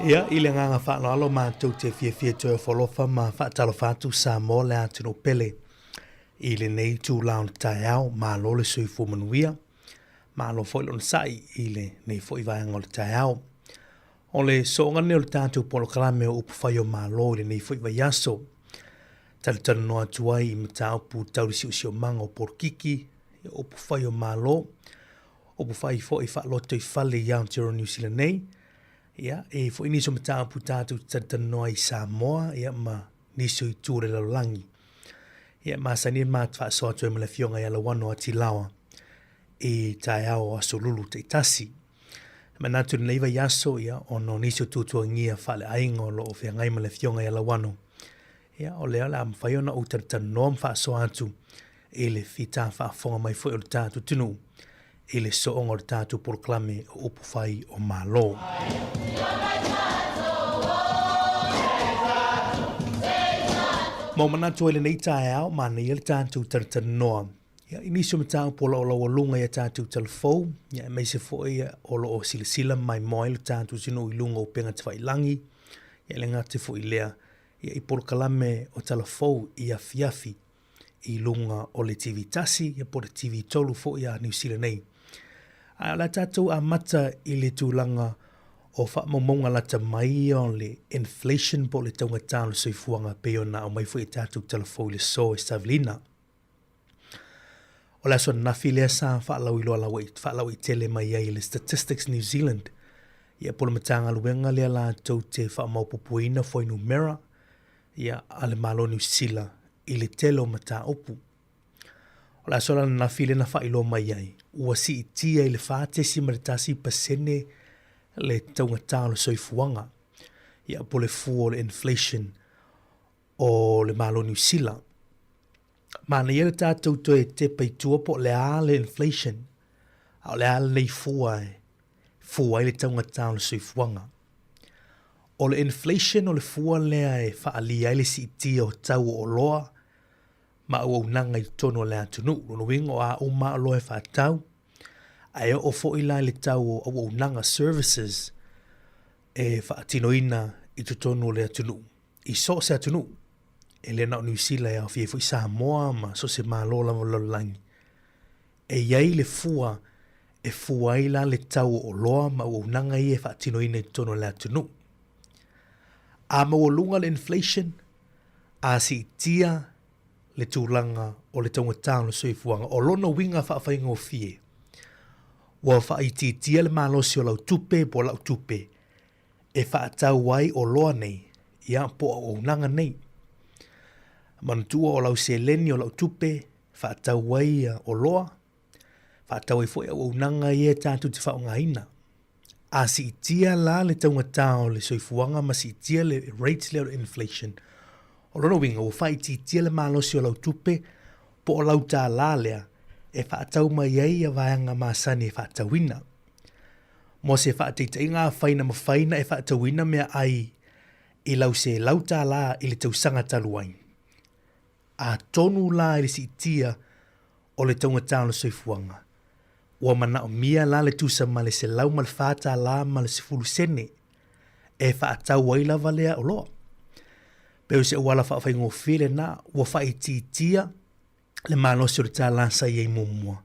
Ia, i le agaga faaaloalo matou te fiafia toe ofo alofa ma faatalofa atu Samoa le atunuu pele i lenei itula o le taeao. Malo le soifua manuia, malo foi le onosai i lenei foi vaega o le taeao. O le sooga lenei o le tatou polokalame o Upufai o Malo i lenei foi vaiaso. Talatalanoa atu ai i mataupu tau le siosiomaga o polokiki, o upufai o Malo, upufai foi faalotoifale i Aotearoa Niu Sila nei. Ia, e i ai foi nisi o mataupu tatou te talatalanoa ai i Samoa, ia, ma nisi o itu o le lalolagi. Ia, e masani ona matou faasoa atu ai ma le Afioga ia Lauano Atilaoa i taeao o Aso Lulu taitasi. E manatu i lenei vaiaso, ia, ona o nisi o tuatuagia faaleaiga o lo o feagai ma le Afioga ia Lauano, ia, o lea o le a mafai ona ou talatalanoa ma faasoa atu i le fita faafofoga mai foi o le tatou atunuu i le sooga o le tatou polokalame o Upufai o Malo. Ma ua manatu ai lenei taeao, manaia le tatou talatalanoa ia, i nisi o mataupu o lo o laualuga i a tatou talafou, ia, aemaise foi o lo o silasila ma maimoa ai le tatou atunuu i luga o upega tafailagi, ia, e le gata foi i lea, ia, i polokalame o talafou i afiafi i luga o le TV tasi ia po o le TV 3 foi a Niu Sila nei. Ae o le a tatou amata i le tulaga o faamaumauga lata mai ia o le inflation po o le taugata o le soifuaga pei ona aumai foi e tatou talafou i le so e Savelina. O le aso ananafi lea sa faalauiloa faalauaitele mai ai e le Statistics New Zealand ia po o le Matagaluega lea latou te faamaopoopoina fuainumera ia a le Malo Niu Sila i le tele o mataupu. O le aso la ananafi lea na faailoa mai ai, ua siitia i le 4.1% le taugata o le soifuaga, ia po o le fua o le inflation o le Malo Niu Sila. Manaia le tatou toe tepa i tua po o le a le inflation, a o le a lenei fua e fua ai le taugata o le soifuaga. O le inflation o le fua lea e faaalia ai le siitia o tau o oloa ma auaunaga i totonu o le atunuu. Lona uiga o a uma lava oloa e faatau, ae oo foi la i le tau o auaunaga, services, e faatinoina i totonu o le atunuu, i so o se atunuu. E le na o Niu Sila, e aofia ai foi Samoa ma so o se Malo lava o le lalolagi. E i ai le fua e fua ai la le tau o oloa ma auaunaga ia e faatinoina i totonu o le atunuu. A maualuga le inflation, a siitia le tulaga o le taugata o le soifuaga, o lona uiga faafaigofie, ua faaitiitia le malosi o lau tupe po o lau tupe e faatau ai oloa nei, ia, po o auaunaga nei. Manatua o lau seleni o lau tupe faatau ai oloa, faatau ai foi auaunaga ia tatou te faaaogaina. A siitia la le taugata o le soifuaga ma siitia le rate lea o le inflation, o lona uiga ua faaitiitia le malosi o lau tupe po o lau tālā lea e faatau mai ai ia vaega masani e faatauina. Mo se faataitaiga afai na mafai na e faatauina meaai i lau $100 i le tausaga talu ai, Atonu la i le siitia o le taugata o le soifuaga, ua manaomia la le tusa ma le $104.10 e faatau ai lava lea oloa. Pei o se auala faafaigofie lena ua faaitiitia le malosi o le tālā sa i ai muamua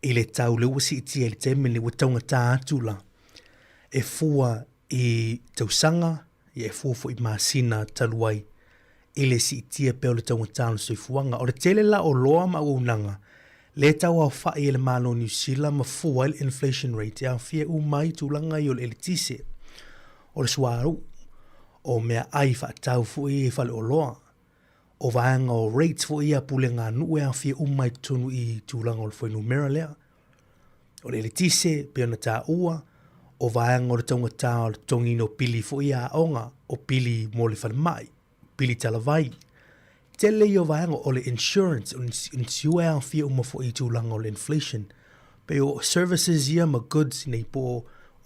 i le tau lea ua siitia i le taimi lenei ua taugata atu la e fua i tausaga ia e fua foi i masina talu ai i le siitia pea o le taugata o le soifuaga. O le tele la o oloa ma auaunaga lea e tauaofa'i e le Malo o Niu Sila ma fua ai le inflation rate e aofia uma ai tulaga ia o le eletise, o le suauu, o meaai faatau foi ia i faleoloa, o vaega o rates foi ia a pulega a nuu e aofia uma ai i totonu i tulaga o le fuainumera lea. O le eletise, pei ona taua, o vaega o le taugata o le totogiina o pili foi ia a aoga, o pili mo le falemai, pili talavai. Tele ia o vaega o le insurance, o le insure e aofia uma foi i tulaga o le inflation. Pei o services ia ma goods nei po o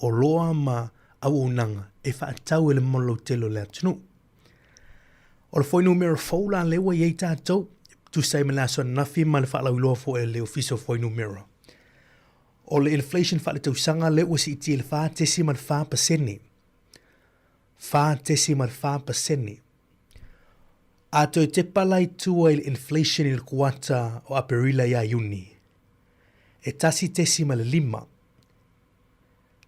oloa ma auaunaga e faatau e le mamalu lautele o le atunuu. O le fuainumera fou la lea ua i ai tatou, tusa ai ma le aso ananafi ma le faalauiloa foi a le Ofisa o Fuainumera. O le inflation faaletausaga lea ua siitia i le 4.4%. 4.4%. A toe tepa la i tua i le inflation i le kuata o Aperila ia Iuni, e 1.5,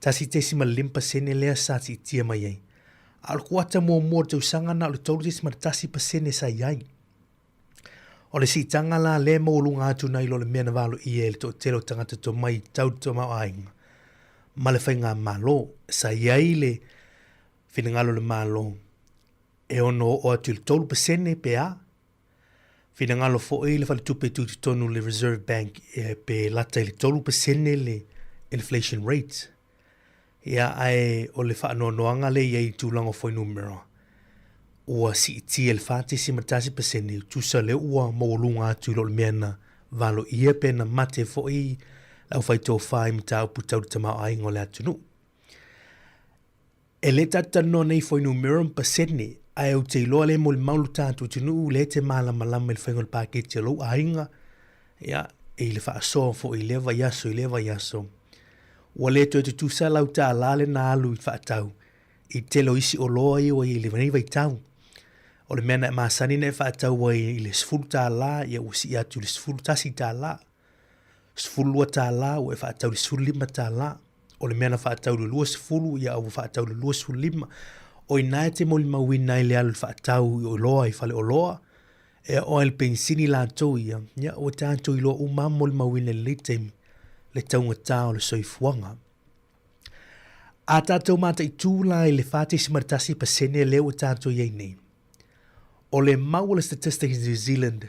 1.5% lea sa siitia mai ai. A o le kuata muamua o le tausaga na o le 3.1% sa i ai. O le siitaga la lea e maualuga atu nai lo le mea na valoia e le toatele o tagata tomai tau le tamaoaiga ma le faigamalo. Sa i ai le finagalo o le Malo e ono oo atu i le 3% pe a. Finagalo foi le Faletupe Tutotonu le Reserve Bank pe lata i le 3% le inflation rate. Ia, ae o le faanoanoaga lea e i ai i tulaga o fuainumera, ua siitia i le 4.1%, tusa lea ua maualuga atu i lo le mea na valoia pe na mate foi le aufaitofa i mataupu tau le tamaoaiga o le atunuu. E le tatou talanoa nei i fuainumera ma pasene, ae ou te iloa lea e molimau lo tatou atunuu lea e te malamalama i le faiga o le paketi a lou aiga, ia, i le faasoa foi i lea vaiaso i lea vaiaso. Ua le toe tutusa lau tālā lea na alu i faatau i le tele o isi oloa ia ua i ai i lenei vaitau. O le mea na e masani na e faatau ai i le $10, ia ua sii atu i le $11. $12 ua e faatau i le $15. O le mea na faatau i le 20, ia ua faatau i le 25. O i ina e te molimauina ai le alu i le faatau i oloa i faleoloa, e oo ai i le penisini latou ia, ia ua tatou iloa uma lava molimauina i lenei taimi le taugata o le soifuaga. A tatou mataitū la i le 4.1% lea ua tatou i ai nei, o le mau a le Statistics New Zealand,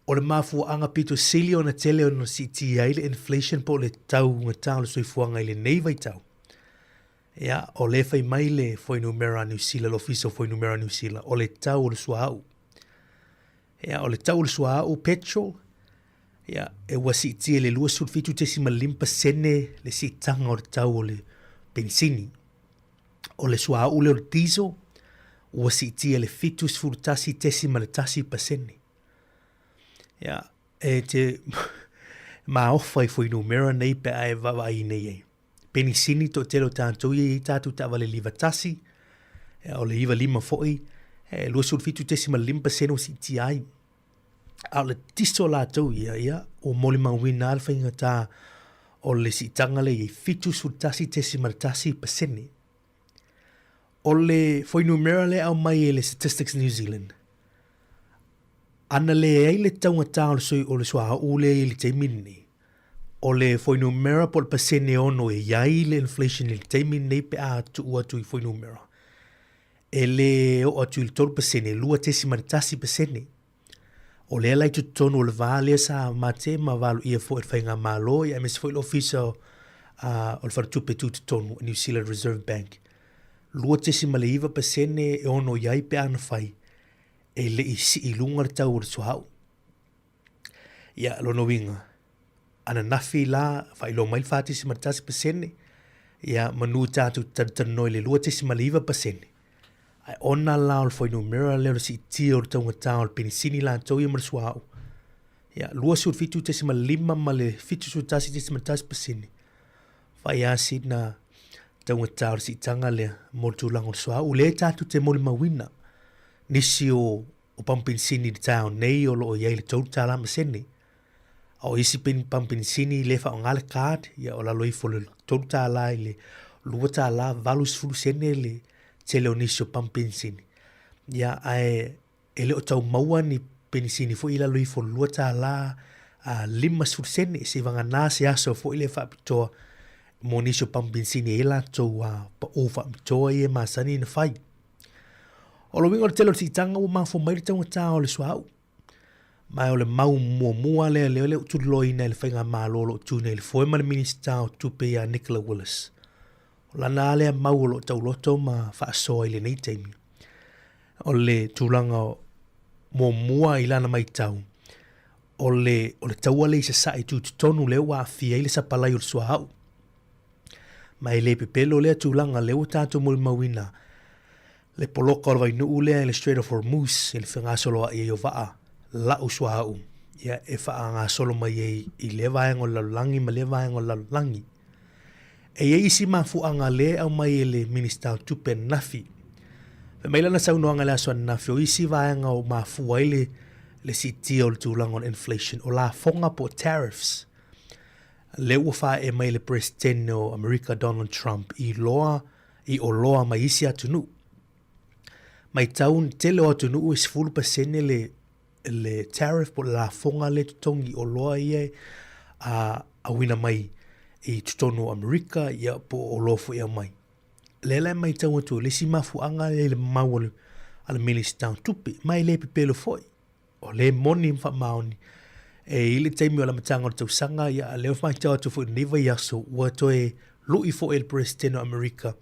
o le mafuaaga pito sili ona tele ona siitia ai le inflation po o le taugata o le soifuaga i lenei vaitau. Ia, o lea e fai mai le fuainumera a Niu Sila, le Ofisa o Fuainumera a Niu Sila, o le tau o le suauu. Ia, o le tau o le suauu, petrol, ia, e ua siitia i le 27.5% le siitaga o le tau o le penisini. O le suauu lea o le diesel, ua siitia i le 71.1%. Ia, e te maofa i fuainumera nei pe a e vaavaai nei ai. Penisini toatele o tatou ia e i ai tatou taavale liva tasi, ia, o le iva lima foi, e 27.5% ua siitia ai. A o le tiso latou ia, ia, ua molimauina lava le faigata o le siitaga lea e i ai, 71.1%. O le fuainumera lea e aumai e le Statistics New Zealand, ana leai le taugata o le, o le suauu lea e i ai i le taimi lenei, o le fuainumera po o le pasene e ono e i ai le inflation i le taimi lenei pe a tuu atu i fuainumera, e lē oo atu i le 3%, 2.1%. O lea la i totonu o le va lea sa mate ma valoia foi e le Faigamalo ia aemaise foi le Ofisa o le Faletupe Tutotonu, New Zealand Reserve Bank, 2.9% e ono i ai pe a na fai e le i sii i luga le tau o le suauu. Ia, lona uiga, ananafi la, faailoa mai le 4.1%, ia, manu tatou te talatalanoa i le 2.9%, ae ona la o le fuainumera lea o le siitia o le taugata o le penisini latou ia ma le suauu, ia, 27.5 ma le 71.1%, fai lava sina taugata o le siitaga lea mo le tulaga o le suauu. Lea tatou te molimauina nisi o o pamu penisini i le taeao nei o lo o i ai le $3 ma sene. A o isi pamu penisini le faaaoga le card, ia o lalo ifo o le $3 i le $2 80 sene le tele o nisi o pamu penisini. Ia, ae e le o tau maua ni penisini foi i lalo ifo o le $2 50 sene, seivagana se aso foi lea faapitoa mo nisi o pamu penisini e i ai latou pau faapitoa ia e masani ona fai. O le uiga o le tele o le siitaga ua mafua mai le taugata o le suauu. Ma o le mau muamua lea lea lea ua tuliloaina e le faigamalo o lo o tu nei i le foe ma le Minisita o Tupe ia Nicola Willis. O lana lava lea mau o lo o tauloto ma faasoa i lenei taimi. O le tulaga muamua i lana maitau, o le, o le taua lea i sasae tutotonu lea ua aafia ai le sapalai o le suauu. Ma e le pepelo lea tulaga lea ua tatou molimauina le poloka o le vainuu lea i le Strait of Hormuz i le fegasoloai ai o vaa lau suauu ia e faagasolo mai ai i lea vaega o le lalolagi ma lea vaega o le lalolagi. E i ai isi mafuaaga lea e aumai e le Minisita o Tupe ananafi. Fai mai lana saunoaga i le aso ananafi, o isi vaega o mafua ai le, le siitia o le tulaga o le inflation, o lafoga po o tariffs. Lea ua faaee mai le Peresetene o Amerika Donald Trump i loa i oloa mai isi atunuu. Matau le tele o atunuu e 10% le le tariff po o le lafoga lea e totogi i oloa ia e auina mai i totonu o Amerika ia po o oloa foi e aumai. Lea la e matau atu ai le isi mafuaaga lea i le mau a le Minisita o Tupe, ma e le pepelo foi. O lea e moni ma faamaoni e i le taimi o le amataga o le tausaga, ia a lea ua faitau atu foi i lenei vaiaso, ua toe lui foi e le Peresetene o Amerika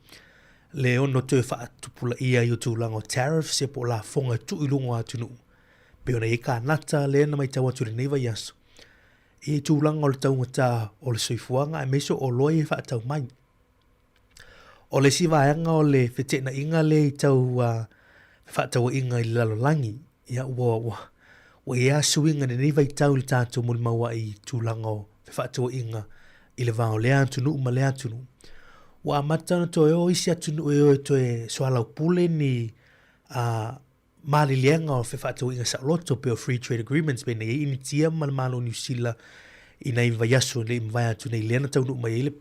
le ono toe faatupulaia ai o tulaga o tariffs ia po o lafoga e tuu i luga o atunuu. Pei ona i ai Kanata lea na matau atu i lenei vaiaso, i tulaga o le taugata o le soifuaga aemaise o oloa ia e faatau mai. O le isi vaega o le feteenaiga lea i tau fefaatauaiga i le lalolagi, ia ua, ua, ua i ai lava suiga i lenei vaitau i le tatou molimau ai i tulaga o fefaatauaiga i le va o lea atunuu ma lea atunuu. Ua amata ona toe o isi atunuu e o e toe soalaupule ni maliliega o fefaatauaiga saoloto pei o free trade agreements pei ona i ai Initia ma le Malo o Niu Sila i nai vaiaso e le i mavae atu nei lea na taunuu mai ai le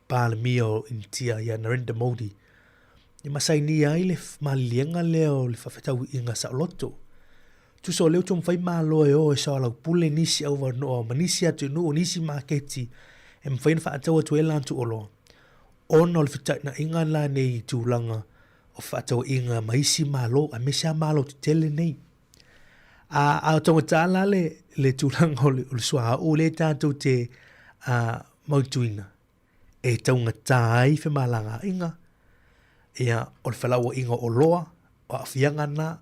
Palemia o Initia ia Narendra Modi e ma sainia ai le maliliega lea o le faafetauiga saoloto. Tusa o lea ua taumafai Malo e o e soalaupule nisi auavanoa ma nisi atunuu o nisi maketi e mafai ona faatau atu ai latou oloa ona o le fetainaiga la nei i tulaga o fefaatauaiga ma isi Malo aemaise lava Malo tetele nei. A, a o taugata la le, le tulaga o le, o le suauu lea tatou te a, mautuina, e taugata ai femalagaaiga, ia, o le felauaiga o oloa, o aafiaga na,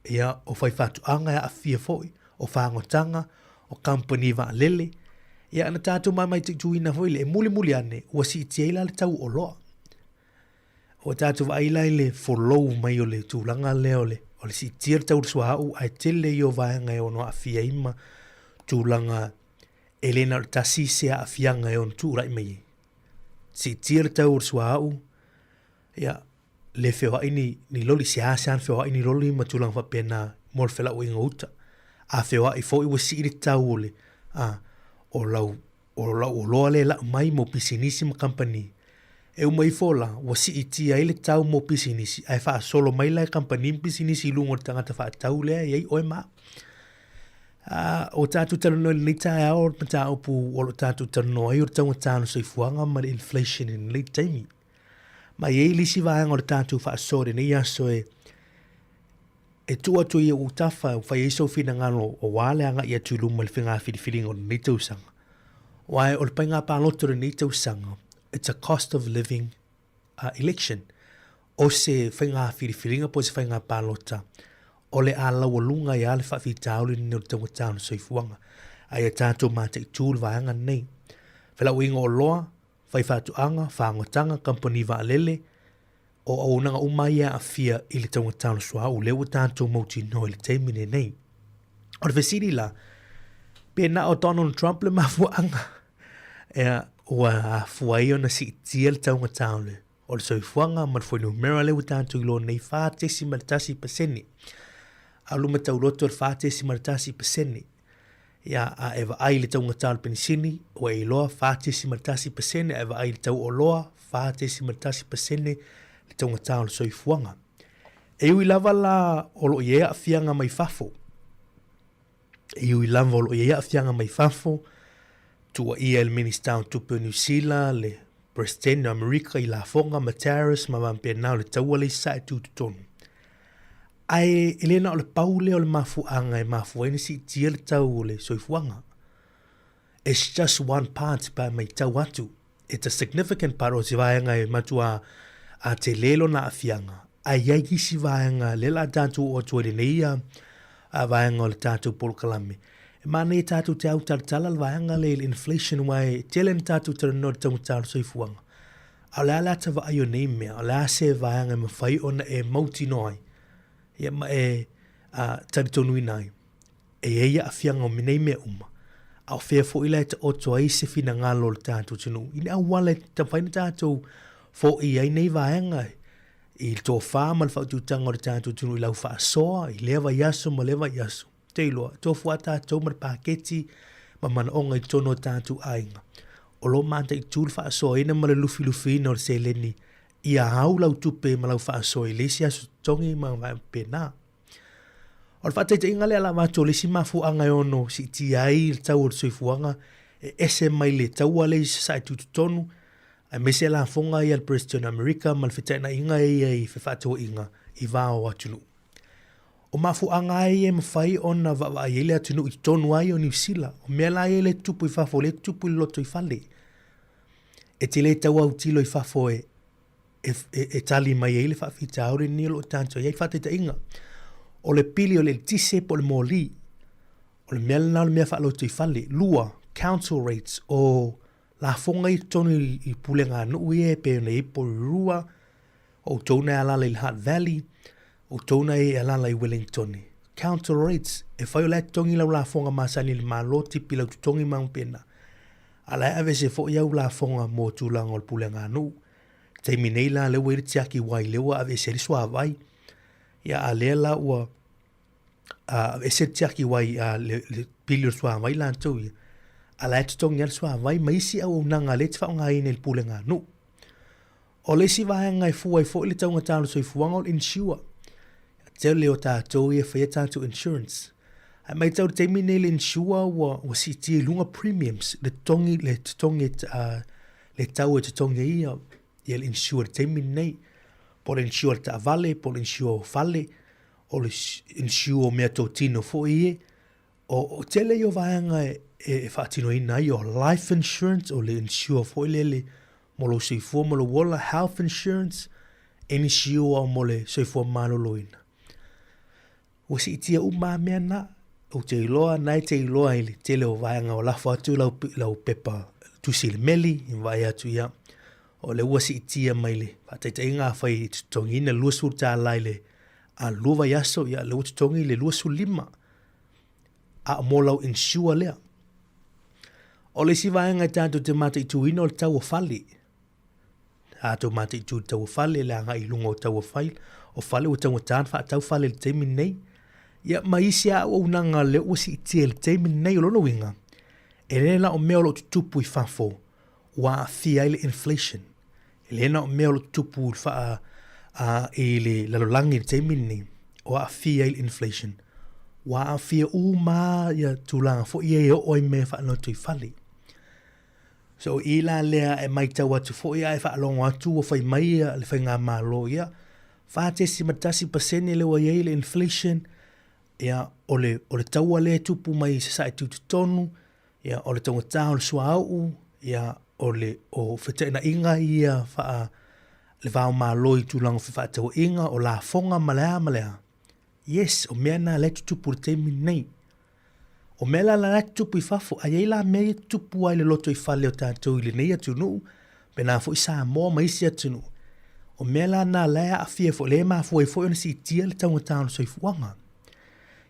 ia, o faifaatoaga e aafia foi, o fagotaga, o kamupani vaalele, ia, na tatou mamaituituina foi le, e mulimuli ane, ua siitia ai la le tau o oloa. Ua tatou vaai la i le folou mai o le tulaga lea o le, o le siitia o le tau o le suauu ae tele ia o vaega e ono aafia ai ma tulaga e le na o le tasi se aafiaga e ono tulai mai ai. Siitia le tau o le suauu, ia, le feoai ni, ni loli, seasea ona feoai ni loli ma tulaga faapena mo le felauaiga o uta. A feoai foi ua sii le tau o le, a, o lau O lau oloa lea e lau mai mo pisinisi ma kamupani. E uma ifo la, ua siitia ai le tau mo pisinisi, ae faasolo mai la e kamupani ma pisinisi i luga o le tagata faatau lea e i ai oe ma au. A, ua tatou talanoa i lenei taeao o le mataupu o lo o tatou talanoa ai o le taugata o le soifuaga ma le inflation i lenei taimi. Ma e i ai le isi vaega o le tatou faasoa i lenei aso e E tuu atu ai i ou tafa e fai ai sou finagalo aua le agai atu i luma i le faiga filifiliga o lenei tausaga. Aua o le faiga palota o lenei tausaga, it's a cost of living uh, election. O se faiga filifiliga po o se faiga palota o le a laualuga ai lava le faafitauli lenei o le taugata o le soifuaga. A ia tatou mataitu le vaega lenei. Felauaiga o oloa, faifaatoaga, fagotaga, kamupani vaalele, O auaunaga uma ia e aafia i le taugata o le suauu lea ua tatou mautinoa i le taimi lenei. O le fesili la, pe na o Donald Trump le mafuaaga ea ua afua ai ona siitia le taugata o le, o le soifuaga ma le fuainumera lea ua tatou iloa nei 4.1%. A o luma tauloto le 4.1%. Ia, a e vaai i le taugata o le penisini, ua e iloa 4.1%, a e vaai i le tau oloa, 4.1% le taugata o le soifuaga. E ui lava la o lo o i ai aafiaga mai fafo, e ui lava o lo o i ai aafiaga mai fafo, tuuaia e le Minisita o Tupe o Niu Sila, le Peresetene o Amerika i lafoga ma tariffs ma faapena o le taua lea i sae tutotonu. Ae e le na o le pau lea o le mafuaaga e mafua ai ona siitia le tau o le soifuaga. It's just one part pe a matau atu. It's a significant part o se vaega e matua a tele lona aafiaga, ae i ai isi vaega lea la tatou oo atu ai i lenei a vaega o le tatou polokalame. E manaia tatou te autalatala le vaega lea i le inflation aua e tele na tatou talanoa i le taugata o le soifuaga. A o le a le ata vaai o nei mea? O le a se vaega e mafai ona e mautinoa ai ia ma e a, talitonuina ai e i ai aafiaga o nei mea uma? A o fea foi la e taoto ai se finagalo o le tatou atunuu i ni auala e mafai ona tatou foia ai nei vaega? i le tofā ma le faautautaga o le tatou atunuu i lau faasoa i lea vaiaso ma lea vaiaso. Ou te iloa, e tofu lava tatou ma le paketi ma manaoga i totonu o tatou aiga. O lo o mataitu le faasoaina ma le lufilufiina o le seleni ia au lau tupe ma lau faasoa i le isi aso totogi ma vaega faapena. O le faataitaiga lea lava atu o le isi mafuaaga e ono siitia ai le tau o le soifuaga e ese mai le taua lea i Sasae Tutotonu, aemaise lafoga ia a le Peresetene o Amerika ma le feteenaiga ia i fefaatauaiga i va o atunuu. O mafuaaga ai ia e mafai ona vaavaai ai le atunuu i totonu ai o Niu Sila, o mea la ia e le tutupu i fafo, o lea e tutupu i le lotoifale. E te le tau autilo i fafo e e, e, e tali mai ai le faafitauli lenei o lo o tatou i ai. Faataitaiga, o le pili o le eletise po o le moli, o le mea lena o le mea faalotoifale. Lua, council rates, o lafoga ia i totonu i, i pulega a nuu ia e pei ona i ai Porirua, o outou na e alaala i le Hutt Valley, o outou na e alaala i Wellingtone. Council rates, e fai o la e totogi lau lafoga masani i le Malo, tipi lau totogi ma pena. A la e aveese foi au lafoga mo tulaga o le pulega a nuu. Taimi nei la lea ua i ai le tiaki wai lea ua aveese ai le suavai. Ia a lea la ua aveese le tiaki wai a le, le pili o le suavai latou ia. A la e totogi lava le suavai ma isi auaunaga lea e te faaaogaina i le pulega a nuu. O le isi vaega e fua ai foi le taugata o le soifuaga o le insure. Tele o tatou ia e faia tatou insurance. Ae maitau i le taimi nei le insure ua, ua siitia i luga premiums, le totogi, le totogi, le tau e totogi ai ia, ia le insure i le taimi lenei. Po o le insure o le taavale, po o le insure o fale, o le insure o meatotino foi ia. O, o tele ia o vaega e, e faatinoina ai, o life insurance, o le insure foi lele mo lou soifua ma lou ola, health insurance, insure mo le soifua maloloina. Ua siitia uma lava mea na. Ou te iloa, na e te iloa i le tele o vaega o lafo atu lau, lau pepa tusi i le meli, i vaai atu ia, o lea ua siitia mai le faataitaiga afai e totogiina le $20 i le a lua vaiaso, ia lea ua totogi le 25 a o mo lau insure lea. O le isi vaega e tatou te mataituina o le tau o fale. Tatou mataitu i le tau o fale, le agai i luga o tau o fale, o fale ua taugata ona faatau fale i le taimi lenei. Ia ma isi lava auaunaga lea ua siitia i le taimi lenei. O lona uiga, e le na o mea o lo o tutupu i fafo ua aafia ai le inflation. E le na o mea o lo o tutupu i le faa, a, i le lalolagi i le taimi lenei o aafia ai le inflation. Ua aafia uma ia tulaga foi ia e oo ai mea faalotoifale. So i la lea e maitau atu foi ae faalogo atu ua fai mai ia le faigamalo ia 4.1% lea ua i ai le inflation, ia o le, o le taua lea e tupu mai i Sasae Tutotonu, ia o le taugata o le suauu, ia o le o feteenaiga ia faa le va o Malo i tulaga o fefaatauaiga, o lafoga ma le a ma le a. Yes, o mea na lea e tutupu i le taimi lenei. O mea la la e tutupu i fafo, a i ai la mea ia e tutupu ai i le lotoifale o tatou i lenei atunuu, pena foi Samoa ma isi atunuu. O mea la na la e aafia foi, lea e mafua ai foi ona siitia le taugata o le soifuaga.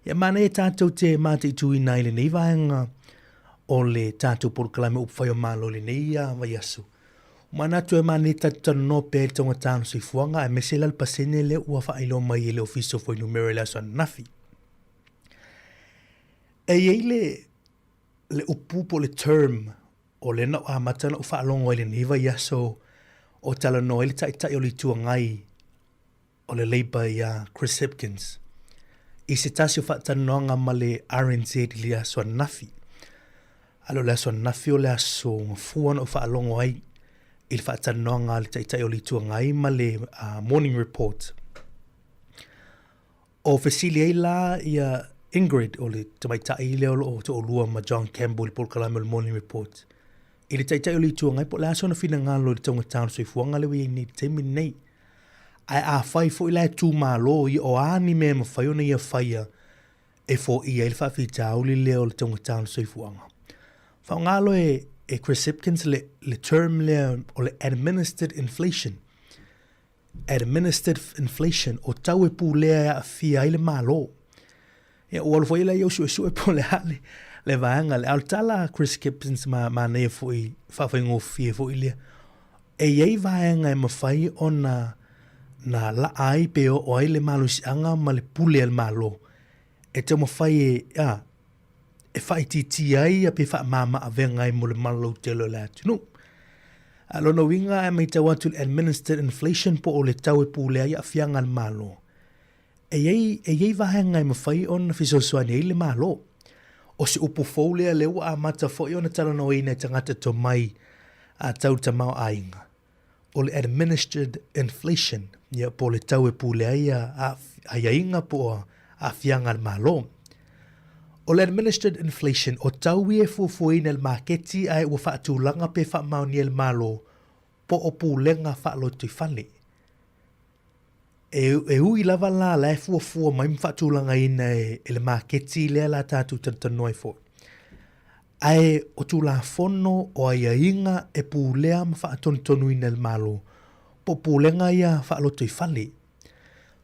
Ia manaia tatou te mataituina ai lenei vaega o le tatou polokalame Upufai o Malo i lenei vaiaso. Ua manatu e manaia tatou talanoa pea i le taugata o le soifuaga aemaise la le pasene lea ua faailoa mai e le Ofisa o Fuainumera i le aso ananafi. E i ai le, le upu po o le term o lea na ou amata ona ou faalogo ai i lenei vaiaso o talanoa ai le Taitai o le Itu Agai o le Labour iā Chris Hipkins i se tasi o faatalanoaga ma le RNZ i le aso ananafi. A o le aso ananafi o le aso gafua na ou faalogo ai i le faatalanoaga a le Taitai o le Itu Agai ma le Morning Report. O fesili ai la ia Ingrid, o le tamaitai lea o lo o toalua ma John Campbell i le polokalame o le Morning Report, i le Taitai o le Itu Agai po o le a sona finagalo i le taugata o le soifuaga lea ua i ai nei i le taimi lenei. Ae afai foi la e tumalo ia, o a ni mea e mafai ona ia faia e foia ai le faafitauli lea o le taugata o le soifuaga. Faaaoga loa e, e Chris Hipkins le, le term lea o le administered inflation. Administered inflation, o tau e pulea e aafia ai le Malo. Ia, ua alu foi lea i au suesue po o le a le, le vaega lea. A o le tala a Chris Gibsons ma manaia foi, faafaigofie foi lea. E i ai vaega e mafai ona na la'a ai pe oo ai le malosi'aga ma le pule a le Malo e taumafai e, a, e faaitiitia ai ia pe faamāmāavega ai mo le maloloutele o le atunuu. A lona uiga a e matau atu i le administered inflation po o le tau e pulea ai aafiaga a le Malo, e i ai, e i ai vaega e mafai ona fesoasoani ai le Malo. O se upu fou lea lea ua amata foi ona talanoaina e tagata tomai a tau le tamaoaiga, o le administered inflation, ia, po o le tau e pule ai aiaiga po o aafiaga a le Malo. O le administered inflation, o tau ia e fuafuaina e le maketi ae ua faatulaga pe faamaonia e le Malo po o pulega faalotoifale. E, e ui lava la la e fuafua mai ma faatulagaina e, e le maketi lea la tatou talanoa ai foi. Ae o Tulafono o aiaiga e pulea ma faatonutonuina e le Malo, po o pulega ia faalotoifale.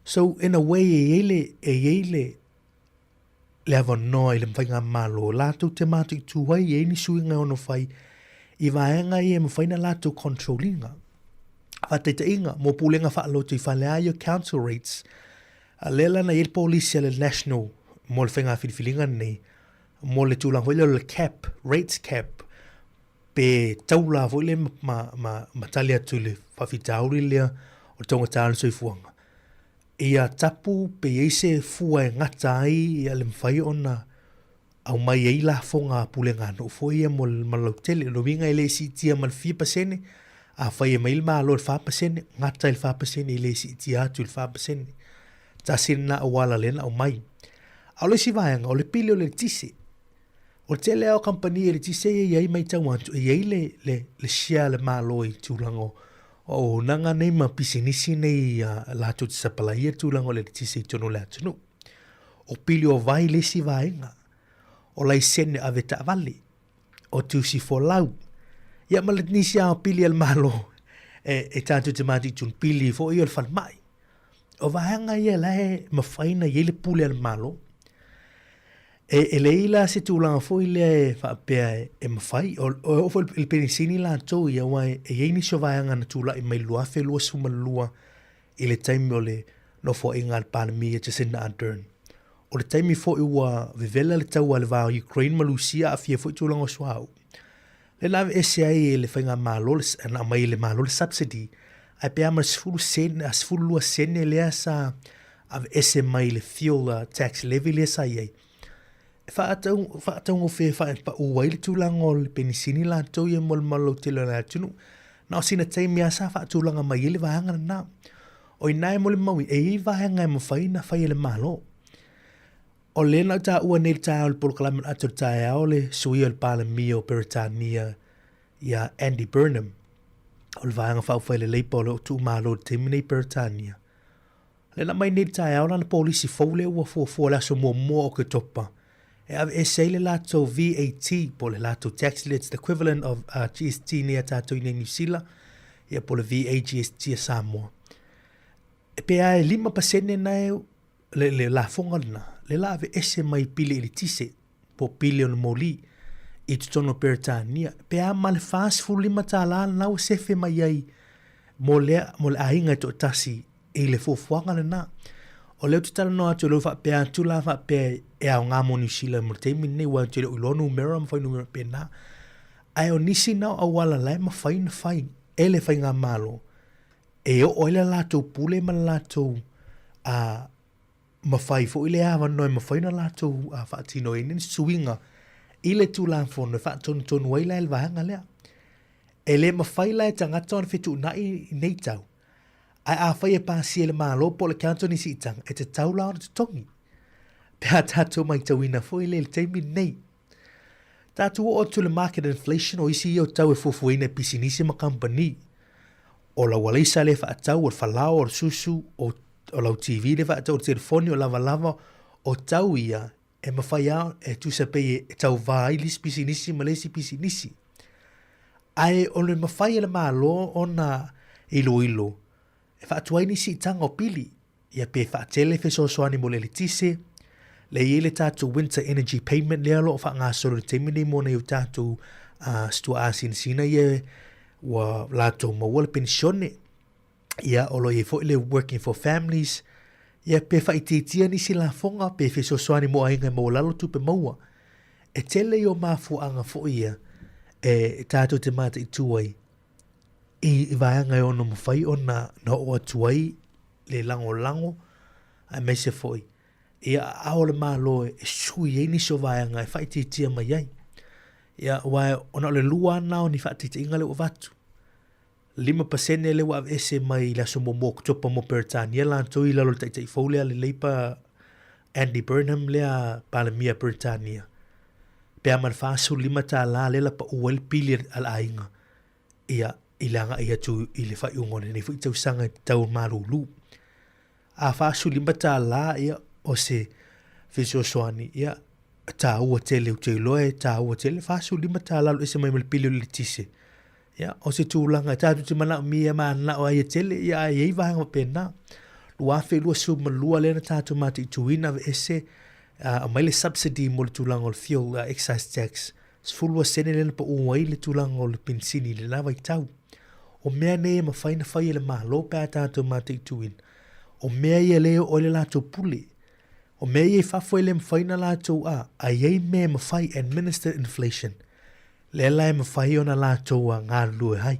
So, in a way, e i ai le, e i ai le, le avanoa i le Faigamalo latou te mataitū ai, e i ai ni suiga e ono fai i vaega ia e mafai ona latou control ina. Faataitaiga, mo pulega faalotoifale a ia council rates, a lea la na i ai le polisi a le National mo le faiga filifiliga lenei, mo le tulaga foi lea o le cap, rates cap, pe taula foi lea ma, ma, ma tali atu i le faafitauli lea o le taugata o le soifuaga. Ia tapu pe i ai se fua e gata ai ia le mafai ona aumai ai lafoga a pulega nuu foi ia mo le malautele. O le uiga e le siitia ma le fia pasene, afai e mai le Malo i le 4%, gata i le 4% e le siitia atu i le 4%. Tasi lena auala lea na aumai. A o le isi vaega, o le pili o le eletise. O le tele lava o kamupani eletise ia e i ai matau atu, e i ai le, le, le share a le Malo i tulaga o auaunaga nei ma pisinisi nei a latou te sapalaia tulaga o le eletise i totonu o le atunuu. O pili o vai le isi vaega. O laisene avetaavale, o tusi folau, ia ma le nisi lava o pili a le Malo e, e tatou te mataituina, pili foi o le falemai. O vaega ia la e mafai ona i ai le pule a le Malo. E, e leai la se tulaga foi lea e faapea e, e mafai. O, o, oo foi i le penisini latou ia, aua e, e i ai nisi o vaega na tulai mai i le 2022 i le taimi o le nofoaiga a le Palemia Jacinda Ardern. O le taimi foi ua vevela le taua a le va o Ukraine ma Lusia aafia foi tulaga o suauu. Lea na aveese ai e le faigamalo le, na aumai e le Malo le subsidy, ae pe a ma le 10 sene, 12 sene lea sa aveese mai le fuel tax levy lea sa i ai. E faatau, faataugofie faapau ai le tulaga o le penisini latou ia mo le malautele o le atunuu. Na o sina taimi lava sa faatulaga mai ai le vaega lena. O i ina e molimau e i ai vaega e mafai ona fai e le Malo. O lea na ou taua nei i le taeao i le polokalame o le ata o le taeao le sui o le Palemia o Peretania ia Andy Burnham o le Vaega Faaupufai a le Labour o lo o tuumalo i le taimi nei i Peretania. Lea na aumai nei i le taeao lana polisi fou lea ua fuafua i le aso muamua o Oketopa e aveese ai le latou VAT po o le latou tax lea, it's the equivalent of uh, GST nei a tatou i nei Niu Sila, ia po o le VAGST a Samoa. E pe a e 5% na e le, le lafoga lena, le la aveese mai pili eletise, po o pili o le moli, i totonu o Peretania, pe a ma le $45 lena ua sefe mai ai mo lea, mo le aiga e toatasi i le fuafuaga lena. O lea ou te talanoa atu, o lea ua faapea atu la faapea e aoga mo Niu Sila mo le taimi lenei, aua ou te le o iloa numera ma fuainumera faapena. Ae o nisi na o auala la e mafai ona fai e le faigamalo e oo ai le latou pule ma le latou a mafai foi le avanoa e mafai ona latou faatinoina ni suiga i le Tulafono e faatonutonu ai la le vaega lea. E le mafai la e tagata ona fetuunai i nei tau, ae afai e pasia e le Malo po o le council ni siitaga, e tatau la ona totogi. Pe a tatou matauina foi lea i le taimi lenei. Tatou oo atu i le market inflation o isi ia o tau e fuafuaina e pisinisi ma kamupani. O lau alaisa lea e faatau, o le falao, o le susu, o, o lau TV lea e faatau, o le telefoni, o lavalava, o tau ia e mafai lava e tusa pei e tauvā ai le isi pisinisi ma le isi pisinisi. Ae o le mafai e le Malo ona iloilo e faatuai ni siitaga o pili, ia pe faatele fesoasoani mo le eletise, lea e i ai le tatou winter energy payment lea o lo o faagasolo i le taimi nei mo nai o tatou uh, situaasinasina ia ua latou maua le penisione. Ia, o lo o i ai foi le Working for Families, ia pe faaitiitia nisi lafoga pe fesoasoani mo aiga e maualalo tupe maua. E tele ia o mafuaaga foi ia e tatou te mataitu ai i vaega e ono mafai ona na oo atu ai le lagolago aemaise foi ia aao o le Malo e sui ai nisi o vaega e faaitiitia mai ai. Ia, aua ona o le lua lava lena o ni faataitaiga lea ua avatu. 5% lea ua aveese mai i le aso muamua o Oketopa mo Peretania latou i lalo o le taitai fou lea le Labour Andy Burnham lea Palemia Peretania. Pe a ma le $45 lea la pau ai le pili a le aiga ia i le agai atu i le faaiuga o lenei foi tausaga i tau malulu. A $45 ia o se fesoasoani ia taua tele ou te iloa e taua tele $45 alu ese mai ma le pili o le eletise. Ia, o se tulaga e tatou te manaomia mananao ai e tele, ia ae i ai vaega faapena. 2022 lea na tatou mataituina aveese aumai le subsidy mo le tulaga o le fuel excise tax, 12 sene lea na pau ai le tulaga o le penisini i lena vaitau. O mea nei e mafai ona fai e le Malo pe a tatou mataituina, o mea ia lea e oo ai le latou pule. O mea ia i fafo e le mafai ona latou a, ae i ai mea e mafai, administer inflation. Lea la e mafai ona latou a galulue ai.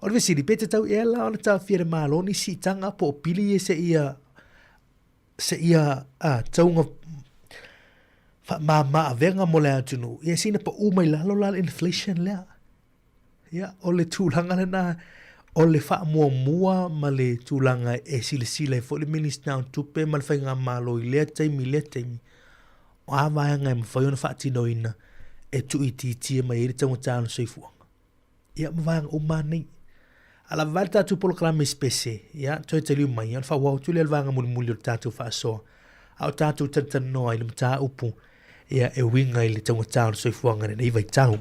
O le fesili, pe tatau ea la ona taofia e le Malo ni siitaga po o pili ia seia seia a tauga faamama avega mo le atunuu, ia sina pau mai lalo la le inflation lea. Ia, o le tulaga lena o le faamuamua ma le tulaga e silasila ai foi le Minista o Tupe ma le Faigamalo i lea taimi i lea taimi, o a vaega e mafai ona faatinoina e tuuitiitia mai ai le taugata o le soifuaga. Ia, ma vaega uma lava nei. A lava le tatou polokalame sipese, ia, toe taliu mai, ona faaauau atu lea o le vaega mulimuli o le tatou faasoa, a o tatou talatalanoa i le mataupu ia e uiga i le taugata o le soifuaga i lenei vaitau.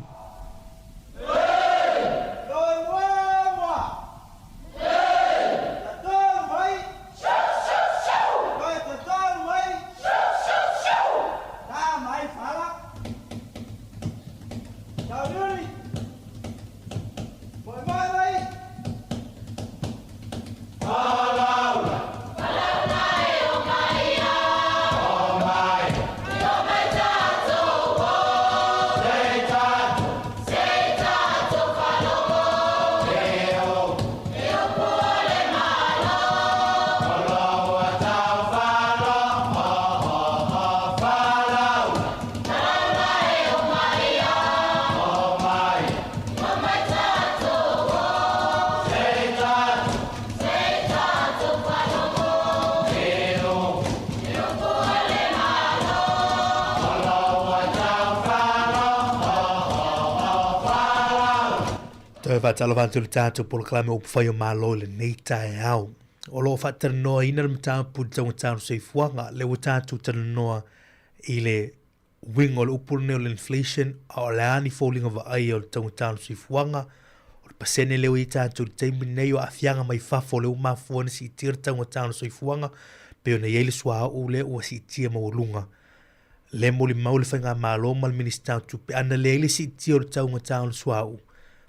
Toe faatalofa atu i le tatou polokalame Upufai o Malo i lenei taeao. O lo o faatalanoaina le mataupu i le taugata o le soifuaga, lea ua tatou talanoa i le uiga o le upu lenei o le inflation, a o le a ni foliga vaaia o le taugata o le soifuaga, o le pasene lea ua i ai tatou i le taimi lenei, o aafiaga mai fafo lea ua mafua ona siitia le taugata o le soifuaga, pei ona i ai le suauu lea ua siitia maualuga. Lea molimau le Faigamalo ma le Minisita o Tupe, ana leai le siitia o le taugata o le suauu,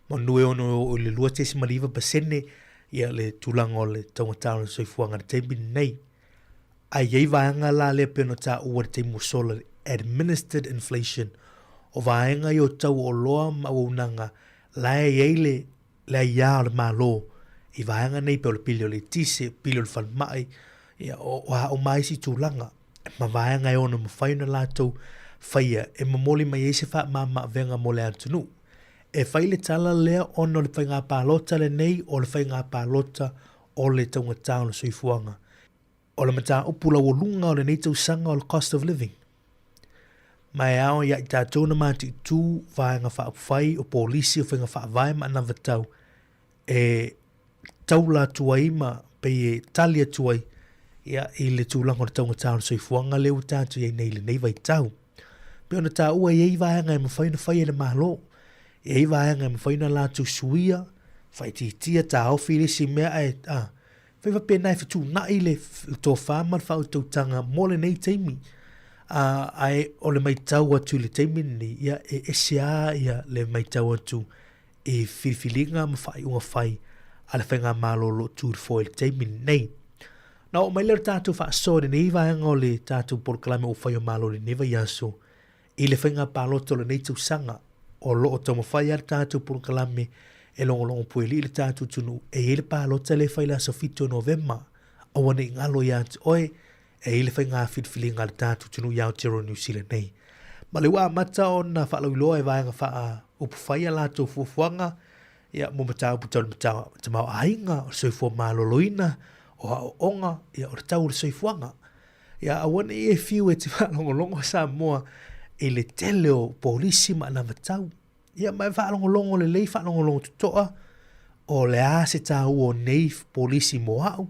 manu e ono oo i le 2.9% ia le tulaga o le taugata o le soifuaga i le taimi lenei. Ae i ai vaega la lea pei ona taua i le taimi ua sola, le administered inflation, o vaega ia o tau o oloa ma auaunaga la e i ai le le aiā o le Malo i vaega nei pei o le pili o le eletise, pili o le falemai, ia o o a uma isi tulaga ma vaega e ono mafai ona latou faia e momoli mai ai se faamama-avega mo le atunuu. E fai le tala lea ona o le faiga palota lenei o le faiga palota o le taugata o le soifuaga. O le mataupu laualuga o lenei tausaga o le cost of living. Ma e ao ia i tatou na matiʻitū vaega faaupufai o polisi o faiga faavae ma anavatau e taula atu ai ma pei e tali atu ai ia, i le tulaga o le taugata o le soifuaga lea ua tatou i ai nei i lenei vaitau. Pei ona taua e i ai vaega e mafai ona fai e le Malo, e i ai vaega e mafai ona latou suia, faaitiitia, taofi le isi mea ae a, fai faapena e fetuunai le, le tofa ma le faautautaga mo lenei taimi. A, ae o le matau atu i le taimi lenei, ia e ese lava ia le matau atu i filifiliga ma faaiuga fai a le Faigamalo o lo o tu i le foe i le taimi lenei. Na oo mai lea o le tatou faasoa i lenei vaega o le tatou polokalame ua fai o Malo i lenei vaiaso i le faiga palota o lenei tausaga. O lo o taumafai lava le tatou polokalame e logologo puelii le tatou atunuu e i ai le palota lea e fai i le aso 7 o Novema. Aua ne i galo ia te oe, e i ai le faiga filifiliga a le tatou atunuu i Aotearoa New Zealand nei. Ma lea ua amata ona faalauiloa e vaega faaupufai a latou fuafuaga ia, mo mataupu tau le tamaoaiga, o le soifua maloloina, o aoaoga, ia, o le tau o le soifuaga. Ia, aua ne i e fiu e te faalogologo Samoa i le tele o polisi ma anavatau. Ia, ma e faalogologo lelei, faalogologo totoa, o le a se taua o nei polisi mo au,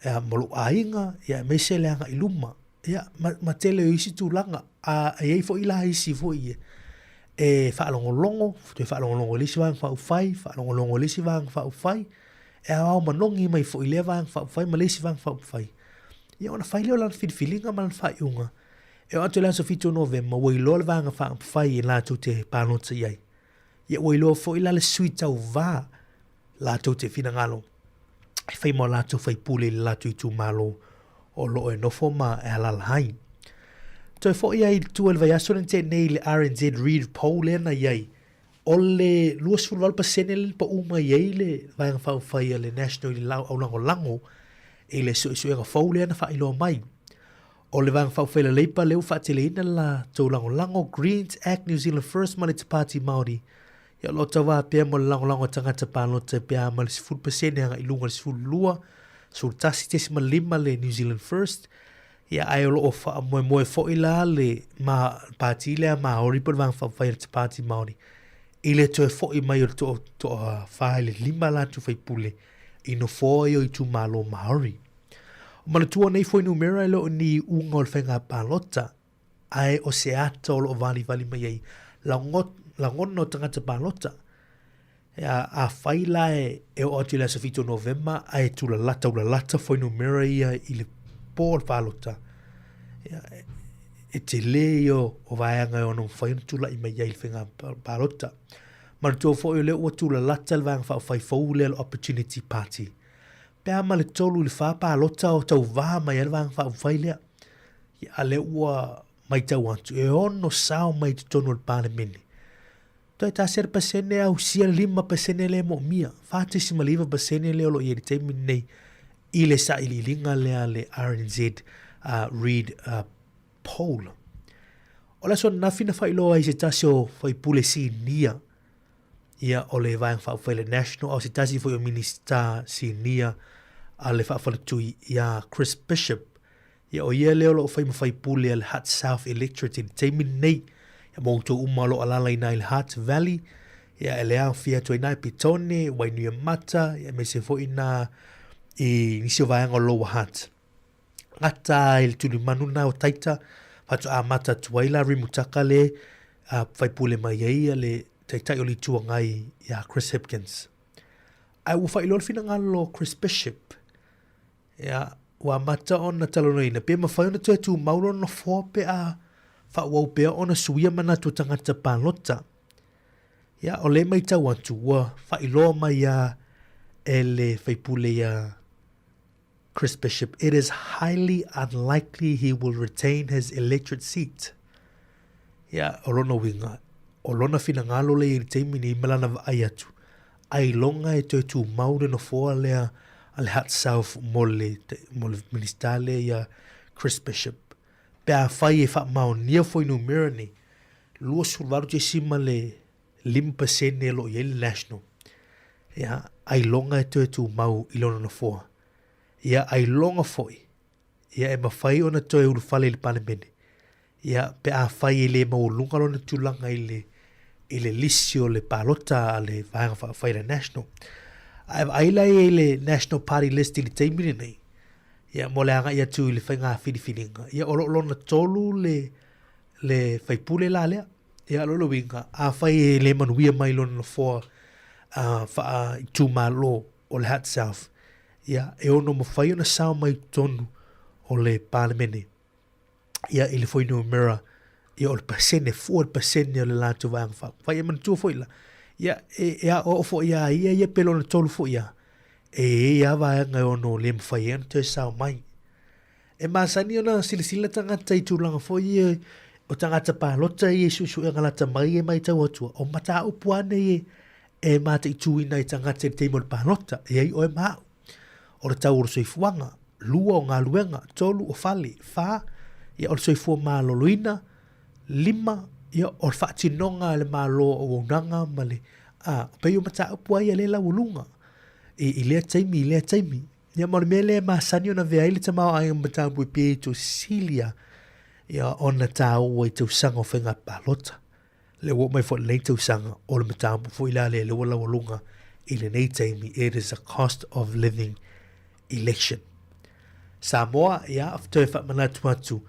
ia, ma lou aiga, ia, aemaise le agai i luma. Ia, ma, ma tele o isi tulaga. A e i ai foi la isi foi e, e faalogologo, toe faalogologo i le isi vaega faaupufai, faalogologo i le isi vaega faaupufai, e aoao manogi mai foi i lea vaega faaupufai ma le isi vaega faaupufai. Ia ona fai lea o lana filifiliga ma lana faaiuga. E oo atu i le aso 7 o Novema, ua iloa le vaega faaupufai e latou te palota i ai. Ia ua iloa foi la le sui tauva latou te finagalo e fai ma o latou faipule i le latou itumalo o lo o e nofo ma e alaala ai. Toe foi ai i tua i le vaiaso lea na tea nei i le RNZ Reid Poll lea na i ai, o le 28% lea na pau mai ai le Vaega Faaupufai a le National i le aulagolago i le suesuega fou lea na faailoa mai. O le Vaega Faaupufai a le Labour lea ua faateleina le latou lagolago, Greens, Act New Zealand First ma le Te Pāti Māori. Ia o lo o tauā pea mo le lagolago a tagata palota pe a ma le 10% agai i luga i le 12, 11.5 le New Zealand First. Ia ae o lo o faamoemoe foi la le ma, pāti lea Māori po o le Vaega Faaupufai a le Te Pāti Māori i le toe foi mai o le toa, toa 4 i le 5 latou faipule i nofoa ia o itumalo Māori. O manatua nei fuainumera e le o ni iuga o le faiga palota, ae o se ata o lo o valivali mai ai lagona o tagata palota. Ia, afai la e, e oo atu i le aso 7 o Novema ae tulalata ulalata fuainumera ia i le po o le palota, ia, e tele ia o vaega e ono mafai ona tulai mai ai i le faiga palota. Manatua foi o lea ua tulalata le Vaega Faaupufai fou lea o le Opportunity Party. Pe a ma le 3 i le 4 palota o tauva mai ai le Vaega Faaupufai lea. Ia, a lea ua matau atu, e ono sao mai i totonu o le Palemene. Toe tasi le pasene ausia le 5% lea e moomia, 4.9% lea o lo o i ai i le taimi lenei i le sailiiliga lea a le RNZ Reid Poll. O le aso ananafi na faailoa ai se tasi o faipule sinia ia o le Vaega Faaupufai le National, a o se tasi foi o Minisita sinia a le Faafaletui ia Chris Bishop. Ia o ia lea o lo o fai ma faipule a le Hutt South Electorate i le taimi lenei. Ia mo outou uma o lo o alaala i ina i le Hutt Valley, ia e le aofia atu ai i ina i Petone, Wainuiomata, ia aemaise foi ina i nisi o vaega o Lower Hutt. Gata i le tulimanu lena o Taita, faatoa amata atu ai la Rimutaka le faipule mai ai le Taitai o le Itu Agai ia Chris Hipkins. Ae ua faailoa le finagalo o Chris Bishop, ia, ua amata ona talanoaina pe mafai ona toe tumau lona nofoa pe a faaauau pea ona suia manatu o tagata palota. Ia, o lea e matau atu ua faailoa mai lava e le faipule ia Chris Bishop, it is highly unlikely he will retain his electorate seat. Ia, o lona uiga, o lona finagalo lea i le taimi nei ma lana vaai atu, ailoga e toe tumau le nofoa lea a le Hutt South mo le, mo le Minista lea ia Chris Bishop. Pe afai e faamaonia fuainumera nei, 28.5% o lo o i ai le National, ia, ailoga e toe tumau i lona nofoa. Ia, ailoga foi, ia e mafai ona toe ulufale i le Palemene, ia, pe afai e le maualuga lona tulaga i le, i le lisi o le palota a le Vaega Faaupufai a le National. Ae vaai la i ai le National Party List i le taimi lenei, ia, mo le agai atu i le faiga filifiliga, ia, o lo o lona tolu le, le faipule la lea. Ia, o lona uiga, afai e le manuia mai lona nofoa uh, faa-itumalo o le Hutt South, ia, e ono mafai ona sao mai totonu o le Palemene, ia, i le fuainumera, ia, o le pasene, fua le pasene o le latou vaega faaupufai. E manatua foi la, ia, e, e aoao foi iā ia, ia pe lona tolu foi ia. E i ai lava vaega e ono le mafai ai ona toe sao mai. E masani ona silasila tagata i tulaga foi ia o tagata palota ia i suesuega lata mai e matau atu, o mataupu lava nei e mataituina ai tagata i le taimi o le palota, e i ai oe ma au. O le tau o le soifuaga, lua o galuega, tolu o fale, fa, ia o le soifua maloloina, lima, ia o le faatinoga a le Malo o auaunaga ma le, a, pei o mataupu lava ia lea e laualuga i, i lea taimi i lea taimi. Ia ma o le mea lea e masani ona avea ai le tamaoaiga ma mataupu e pito sili lava ia ona taua i tausaga o faiga palota. Lea ua oo mai foi i lenei tausaga, o le mataupu foi la lea lea ua laualuga i lenei taimi, it is a cost of living election. Samoa, ia, toe faamanatu atu,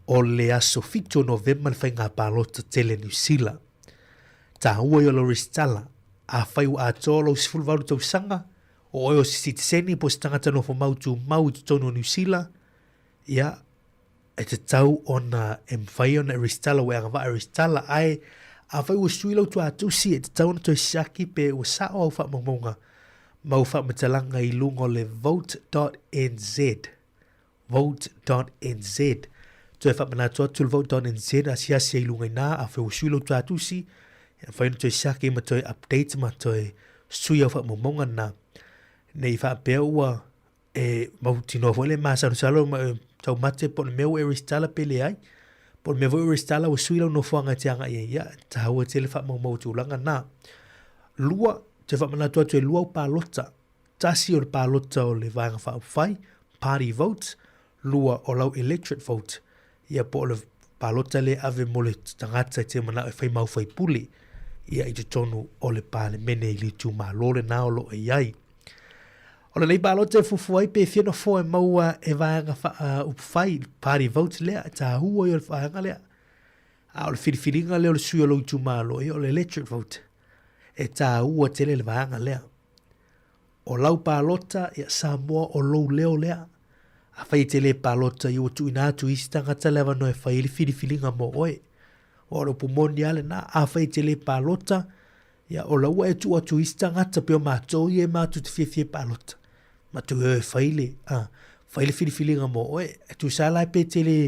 o le aso 7 o Novema le faiga palota tele Niu Sila. Taua ia o lau resitala, afai ua atoa lou 18 tausaga, o oe o se sitiseni po o se tagata nofo mau tumau i totonu o Niu Sila, ia, e tatau ona e mafai ona e resitala, ua e agavaa e resitala, ae afai ua sui lau tuatusi, e tatau ona toe siaki pe ua sao au faamaumauga ma au faamatalaga i luga o le vote.nz. Vote.nz. Toe faamanatu atu le vote.nz, asiasi ai i luga i ina, afai ua sui lau tuatusi, e mafai ona toe siaki ma toe update ma toe sui au faamaumauga na. Ne i faapea ua e mautinoa foi le masalosalo ma e taumate po o le mea ua e resitala pe leai. Po o le mea foi ua resitala ua sui lau nofoaga e te agai ai, ia, taua tele faamaumau tulaga na. Lua, te faamanatu atu e lua au palota. Tasi o le palota o le Vaega Faaupufai, party vote, lua o lau electorate vote, ia po o le palota lea e ave mo le tagata e te manao e fai mau faipule ia i totonu o le Palemene i le itumalo lena o lo o i ai. O lenei palota e fuafua ai pe fia nofoa e maua e vaega faaupufai, party vote lea, e taua ia o le vaega lea. A o le filifiliga lea o le sui o lou itumalo, ia o le electorate vote. E taua tele le vaega lea. O lau palota, ia Samoa o lou leo lea. Afai e te le palota, ia ua tuuina atu i isi tagata le avanoa e fai ai le filifiliga mo oe. Aua o le upu moni lava lena, afai e te le palota, ia o la ua e tuu atu i isi tagata pei o matou ia e matou te fiafia e palota. Matou e o e fai le, a, fai le filifiliga mo oe. E tusa la pe te le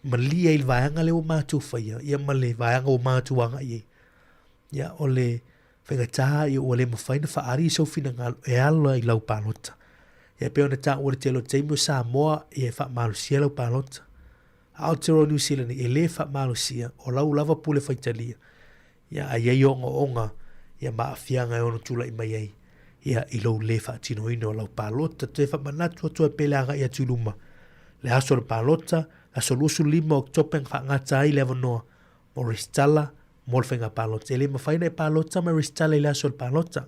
malie ai i le vaega lea ua matou faia, ia ma le vaega ua matou agai i ai. Ia, o le faigata ia ua le mafai ona faaali sou finagalo e ala i lau palota. Ia pei ona taua i le tele o taimi o Samoa ia e faamalosia lau palota. A Aotearoa New Zealand e le faamalosia, o lau lava pule faitalia. Ia a i ai ogaoga ia ma aafiaga e ono tulai mai ai ia i lou le faatinoina o lau palota. Toe faamanatu atu ai pea le agai atu i luma le aso o le palota, aso 25 o Oketopa e faagata ai le avanoa mo resitala mo le faiga palota. E le mafai ona e palota ma e resitala i le aso o le palota.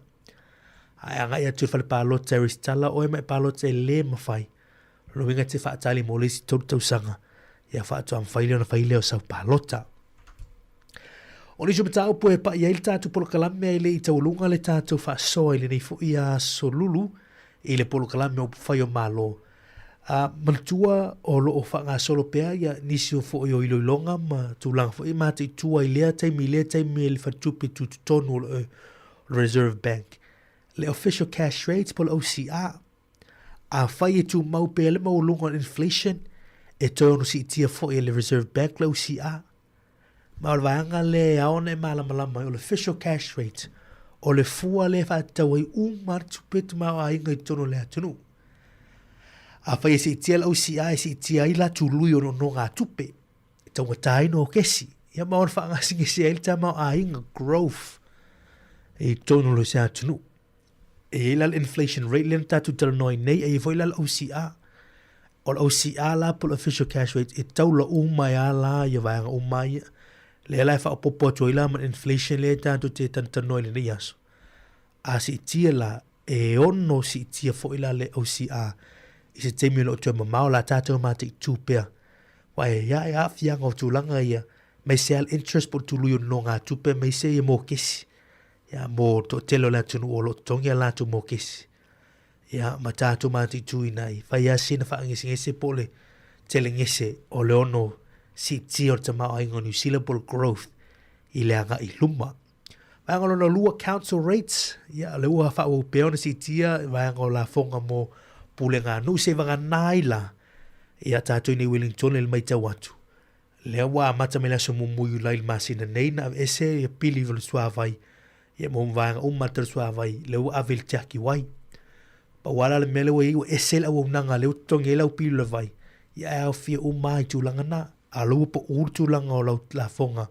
A e agai atu i le fale palota e resitala oe ma e palota e le mafai. O lona uiga e te faatali mo le isi tolu tausaga ia faatoa mafai lea ona fai lea o sau palota. O nisi o mataupu e pa'i ai le tatou polokalame e le i taualuga le tatou faasoa i lenei foi aso lulu i le polokalame o Upufai o Malo. A, manatua o lo o faagasolo pea ia nisi o foi o iloiloga ma tulaga foi e mataitu ai lea taimi i lea taimi e le Faletupe Tutotonu o le Reserve Bank. Le Official Cash Rate po o le OCR. Afai e tumau pea le maualuga o le inflation, e toe ono siitia foi e le Reserve Bank le OCR. Ma o le vaega lea e ao ona e malamalama ai, o le official cash rate, o le fua lea e faatatau ai uma lava le tupe tamaoaiga i totonu o le atunuu. Afai e siitia le OCR, e siitia ai la tului o nonogatupe, e taugata ai nokesi, ia ma ona faagasegase ai le tamaoaiga, growth, i totonu o se atunuu. E i ai la le inflation rate lea na tatou talanoa ai nei, e i ai foi la le OCR. O le OCR la po o le official cash rate, e taula uma ai lava la ia vaega uma ia. Lea la e faaopoopo atu ai la ma le inflation lea tatou te talatalanoa i lenei aso. A siitia la, e ono siitia foi la le OCR i se taimi o lo o toe mamao la tatou mataitu pea. Aua e i ai aafiaga o tulaga ia, aemaise lava le interest po o le tului o nonogatupe aemaise ia mokesi. Ia, mo le toatele o le atunuu o lo o totogi a latou mokesi. Ia, ma tatou mataituina ai. Fai lava sina faagesegese po o le tele gese o le ono siitia o le tamaoaiga o Niu Sila po o le growth i le agai i luma. Vaega lona lua, council rates, ia, le ua faaauau pea ona siitia vaega o lafoga mo pulega a nuu seivagana ai la ia tatou i nei Wellington i le matau atu. Lea ua amata mai le aso muamua Iulai i le masina nei na aveese ia pili o le suavai ia mo vaega uma le suavai lea ua ave i le tiaki wai. Pau lava la le mea lea ua i ai ua ese le auaunaga lea ua totogi ai lau pili o le vai ia ae aofia uma lava i tulaga na. A o lea ua pau le tulaga o lau lafoga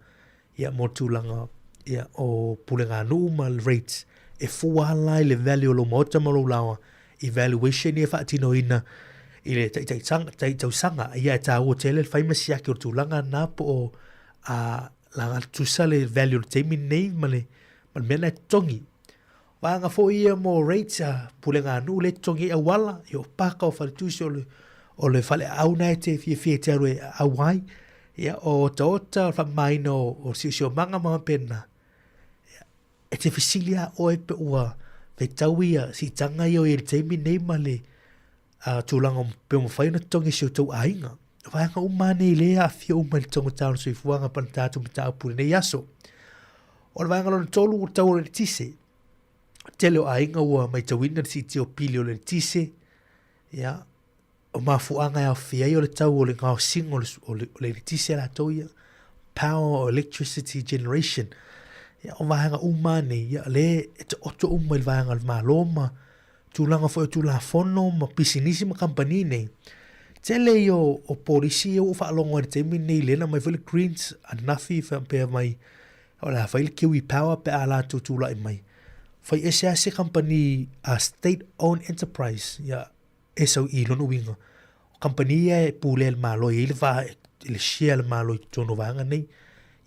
ia mo le tulaga ia o puleganuu ma le rates e fua ala i le value o lou maota ma lou laoa i valuation ia e faatinoina i le taitausaga. Ia e taua tele le fai ma siaki o le tulaga na po o a laga tusa le value o le taimi nei ma le ma le mea na e totogi. Vaega foi ia mo rates a puleganuu le totogi ai auala, ia o paka o faletusi o le o le faleaau na e te fiafia e te alu e aau ai. Ia o otaota o le faamamaina o siosiomaga ma faapena. Ia, e te fesili a oe pe ua fetau ia siitaga ia o i le taimi nei ma le tulaga pe ua mafai ona totogi e si o tou aiga. O vaega uma lava nei lea e aafia uma i le taugata o le soifuaga pa na tatou mataupu i lenei aso. O le vaega lona tolu, o le tau o le eletise. Tele o aiga ua matauina le siitia o pili o le eletise, ia, o mafuaaga e aofia ai o le tau o le gaosiga o le eletise a latou ia, power or electricity generation. Ia, o vaega uma lava nei, ia, lea e taoto uma i le vaega o le Malo ma tulaga foi o Tulafono ma pisinisi ma kamupani nei. Tele ia o polisi ia ua ou faalogo ai i le taimi lenei lea na aumai foi le Greens ananafi faapea mai o le a fai le Kiwi Power pe a latou tulai mai. Fai ese lava se kamupani a state owned enterprise ia SOE lona uiga. O kamupani ia e pulea e le Malo e i ai le va le share a le Malo i totonu o vaega nei.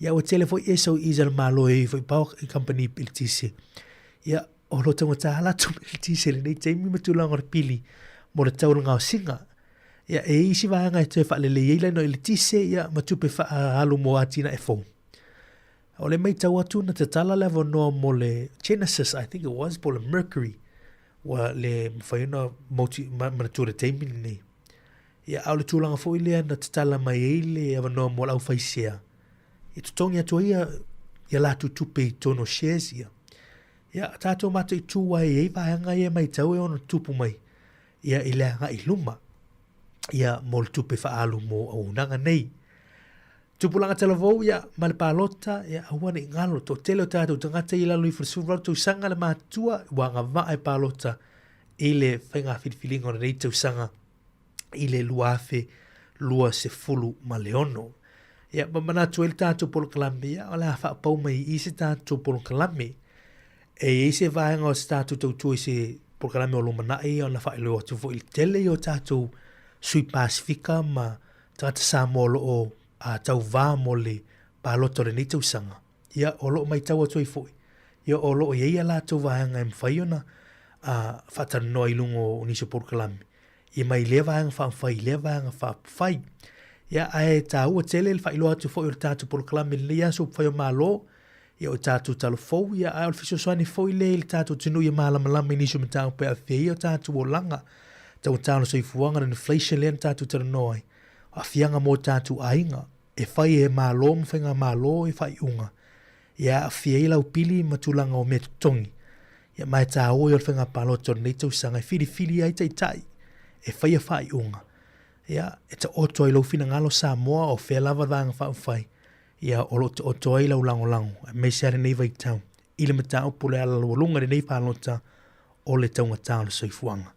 Ia ua tele foi SOEs a le Malo e i ai foi power kamupani eletise. Ia o lo o taugata lava latou mea eletise i lenei taimi ma tulaga o le pili mo le tau o le gaosiga. Ia e i ai isi vaega e toe faalelei ai laina eletise ia ma tupe faaalu mo atinae fou. O le matau atu na tatala le avanoa mo le Genesis, I think it was, po o le Mercury, ua le mafai ona mauti, manatua i le taimi lenei. Ia, a o le tulaga foi lea na tatala mai ai le avanoa mo le aufaisea, e totogi atu ai ia, ia latou tupe i totonu o shares ia. Ia, tatou mataitu ai e i ai vaega ia e matau e ono tupu mai ia i le agai i luma ia mo le tupe faaalu mo auaunaga nei. Tupulaga talavou ia ma le palota ia aua ne i galo toatele o tatou tagata i lalo ifo i le 18 tausaga le matutua ua agavaa e palota i le faiga filifiliga o lenei tausaga i le 2026. Ia, ma manatu ai le tatou polokalame, ia, o le a faapau mai i i se tatou polokalame. E i ai se vaega o se tatou tautua i se polokalame o lumanai, ona faailoa atu foi i le tele o tatou sui Pasifika ma tagata Samoa o lo o tauvā mo le palota o lenei tausaga. Ia, o lo o matau atu ai foi, ia, o lo o i ai a latou vaega e mafai ona faatalanoa i luga o nisi o polokalame. Ia mai lea vaega faaupufai i lea vaega faaupufai. Ia, ae taua tele le faailoa atu foi o le tatou polokalame i lenei aso upufai o Malo, ia o tatou talavou, ia, ae o le fesoasoani foi lea i le tatou atunuu ia malamalama i nisi o mataupu e aafia ai o tatou olaga, taugata o le soifuaga, le inflation lea na tatou talanoa ai, o aafiaga mo tatou aiga, e fai e Malo ma Faigamalo i faaiuga, ia aafia ai lau pili ma tulaga o mea totogi. Ia ma e taua ia o le faiga palota o lenei tausaga e filifili ai taitai e faia faaiuga. Ia, e taoto ai lou finagalo Samoa o fea lava le Vaega Faaupufai, ia o lo o taoto ai lau lagolago, aemaise lava lenei vaitau i le mataupu o le ala laualuga i lenei palota o le taugata o le soifuaga.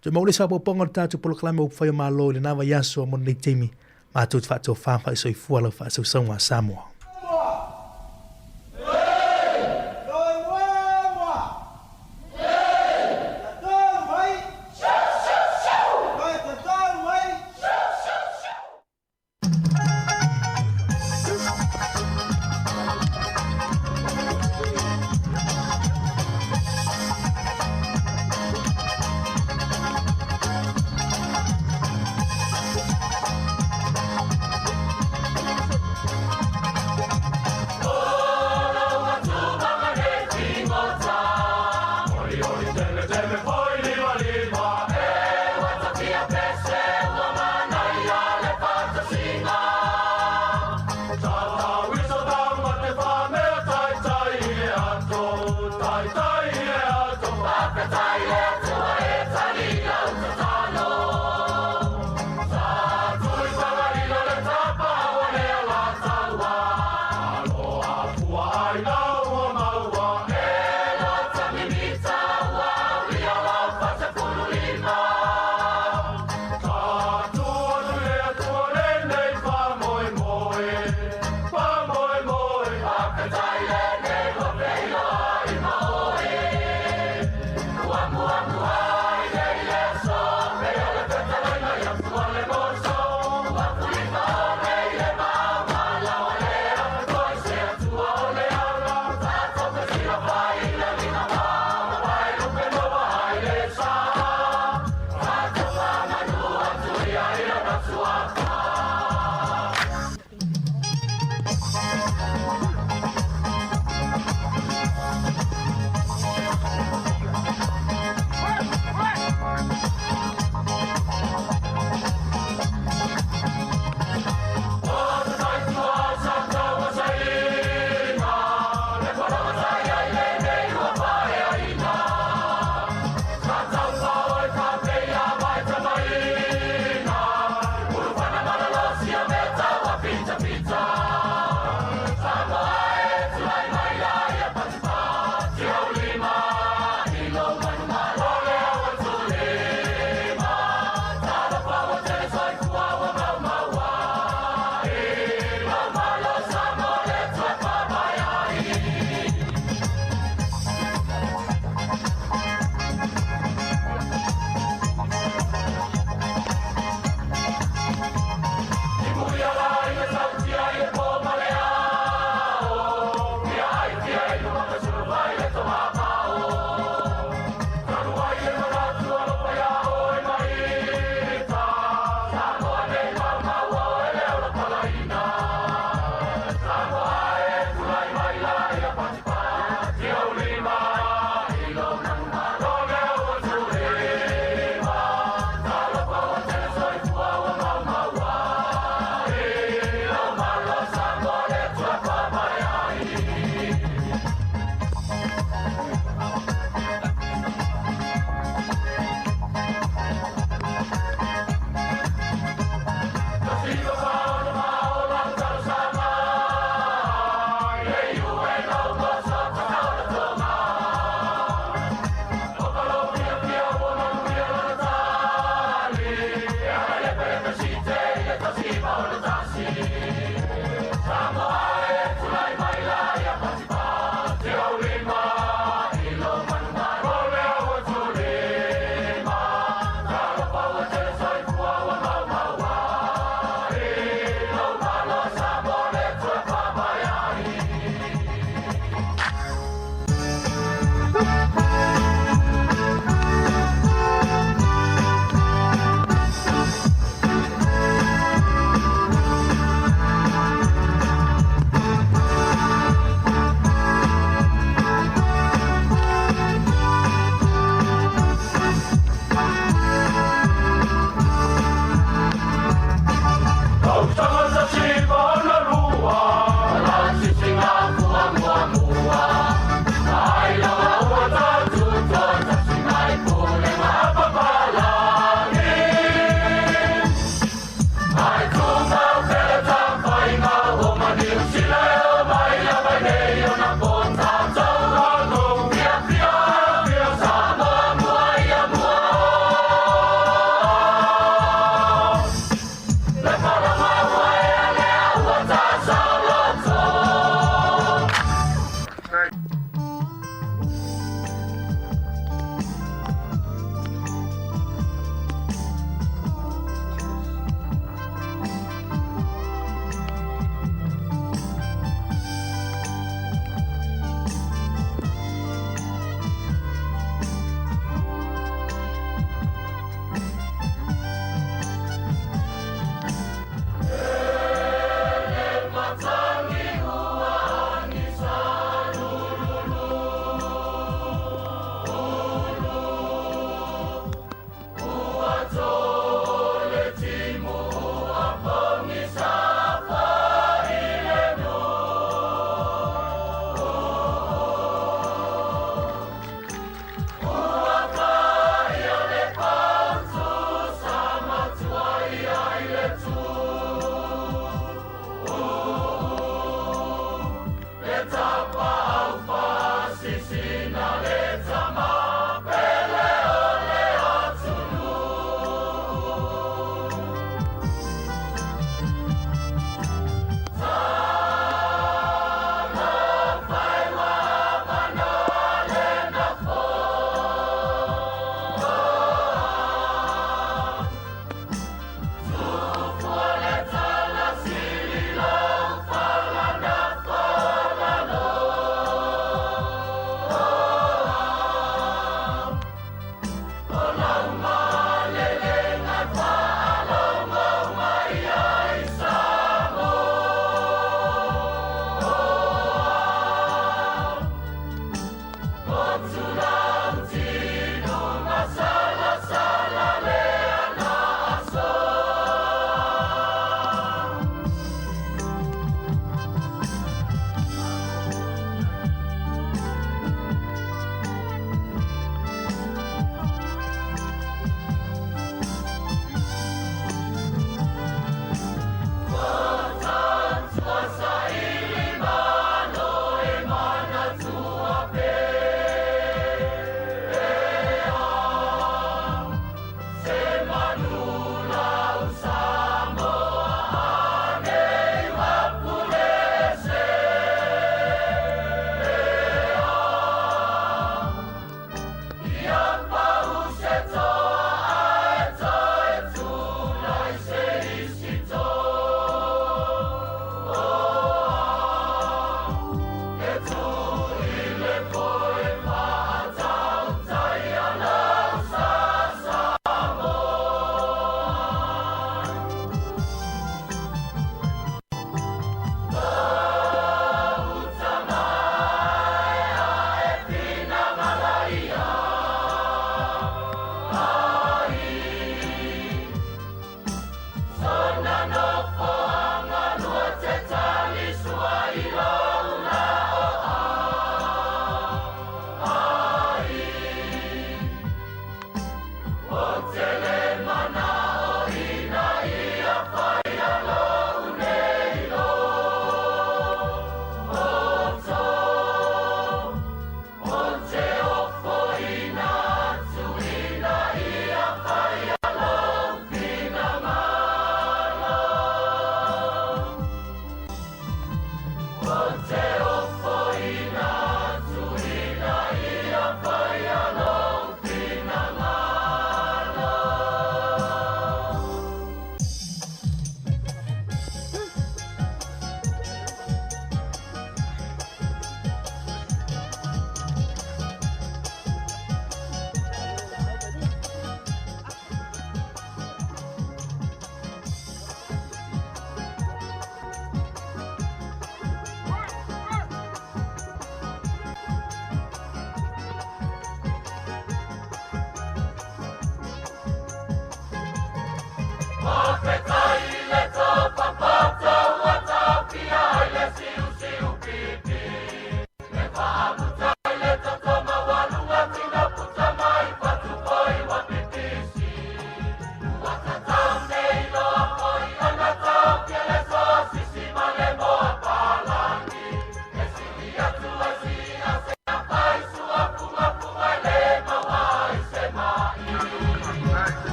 Toe maua le isi faaopoopoga o le tatou polokalame Upufai o Malo i lena vaiaso mo lenei taimi, matou te faatofa faasoifua lau faasausauga Samoa.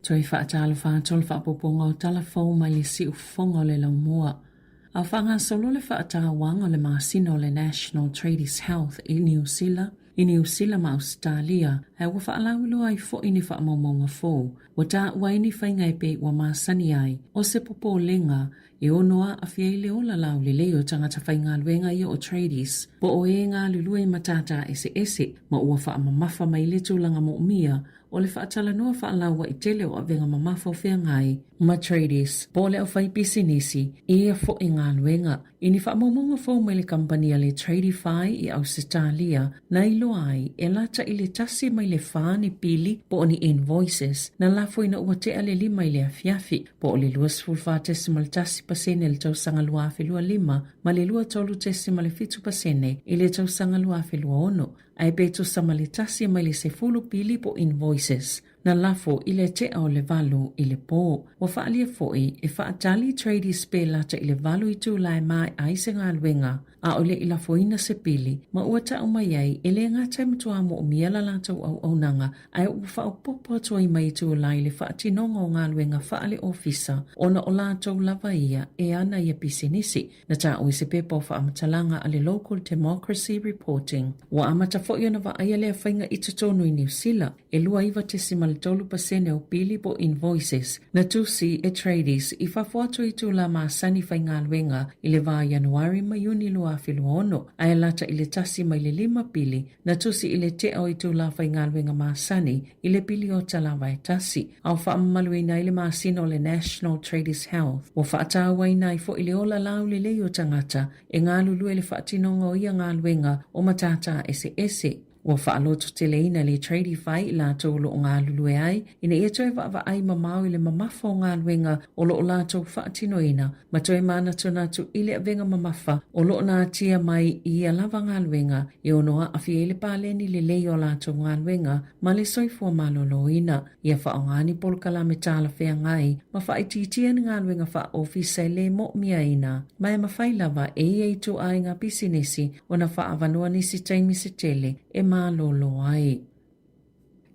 Toe faatalofa atu le faaopoopoga o tala fou mai le siufofoga o le laumua. A o faagasolo le faatauaga o le masina o le National Tradies Health i Niu Sila, i Niu Sila ma Ausetalia, ae ua faalauiloa ai foi ni faamaumauga fou. Ua taua ai ni faiga e pei ua masani ai, o se popolega e ono aafia ai le ola laulelei o tagata faigaluega ia o tradies, po o e galulue i matata eseese, ma ua faamamafa mai le tulaga moomia o le faatalanoa faalaua'i tele o avega mamafa o feagai ma tradies po o le aufaipisinisi i ia fo'i galuega. I ni faamaumauga fou mai le kamupani a le Tradify i Ausetalia na iloa ai e lata i le tasi mai le fa ni pili po o ni invoices na lafo ina ua tea le lima i le afiafi po o le 24.1 pasene i le tausaga 2025 ma le 23.7 pasene i le tausaga 2026 ae pe tusa ma le tasi mai le sefulu pili po invoices na lafo i le tea o le valu i le po. Ua faaalia foi e faatali tradies pe lata i le valu itula e mae'a ai se galuega a o le i lafoina se pili ma ua ta'u mai ai e le gata e matuā mo'omia la latou auaunaga ae ua faaopoopo atu ai ma itula i le faatinoga o galuega faale-ofisa ona o latou lava ia e ana ia pisinisi. Na ta'u i se pepa o faamatalaga a le Local Democracy Reporting. Ua amata foi ona vaaia lea faiga i totonu i Niu Sila, e 29.3 pasene o pili po invoices na tusi e tradies i fafo atu i itulā masani faigaluega i le va o Ianuari ma Iuni 2026, ae lata i le tasi mai le lima pili na tusi i le tea o itulā faigaluega masani i le piliota lava e tasi, a o faamamaluina ai le masina o le National Tradies Health. Ua faatauaina ai foi le ola laulelei o tagata e galulue i le faatinoga o ia galuega o matata eseese. Ua faalototeleina le Tradify i latou o lo o galulue ai ina ia toe vaavaai mamao i le mamafa o galuega o lo o latou faatinoina ma toe manatunatu i le avega mamafa o lo o natia mai i ia lava galuega e ono aafia ai le paleni lelei o a latou galuega ma le soifua maloloina. Ia faaaoga ni polokalame talafeagai ma faaitiitia ni galuega faaofisa e le mo'omiaina, ma e mafai lava e ia ituaiga pisinisi ona faaavanoa nisi taimi se tele e malolo ai.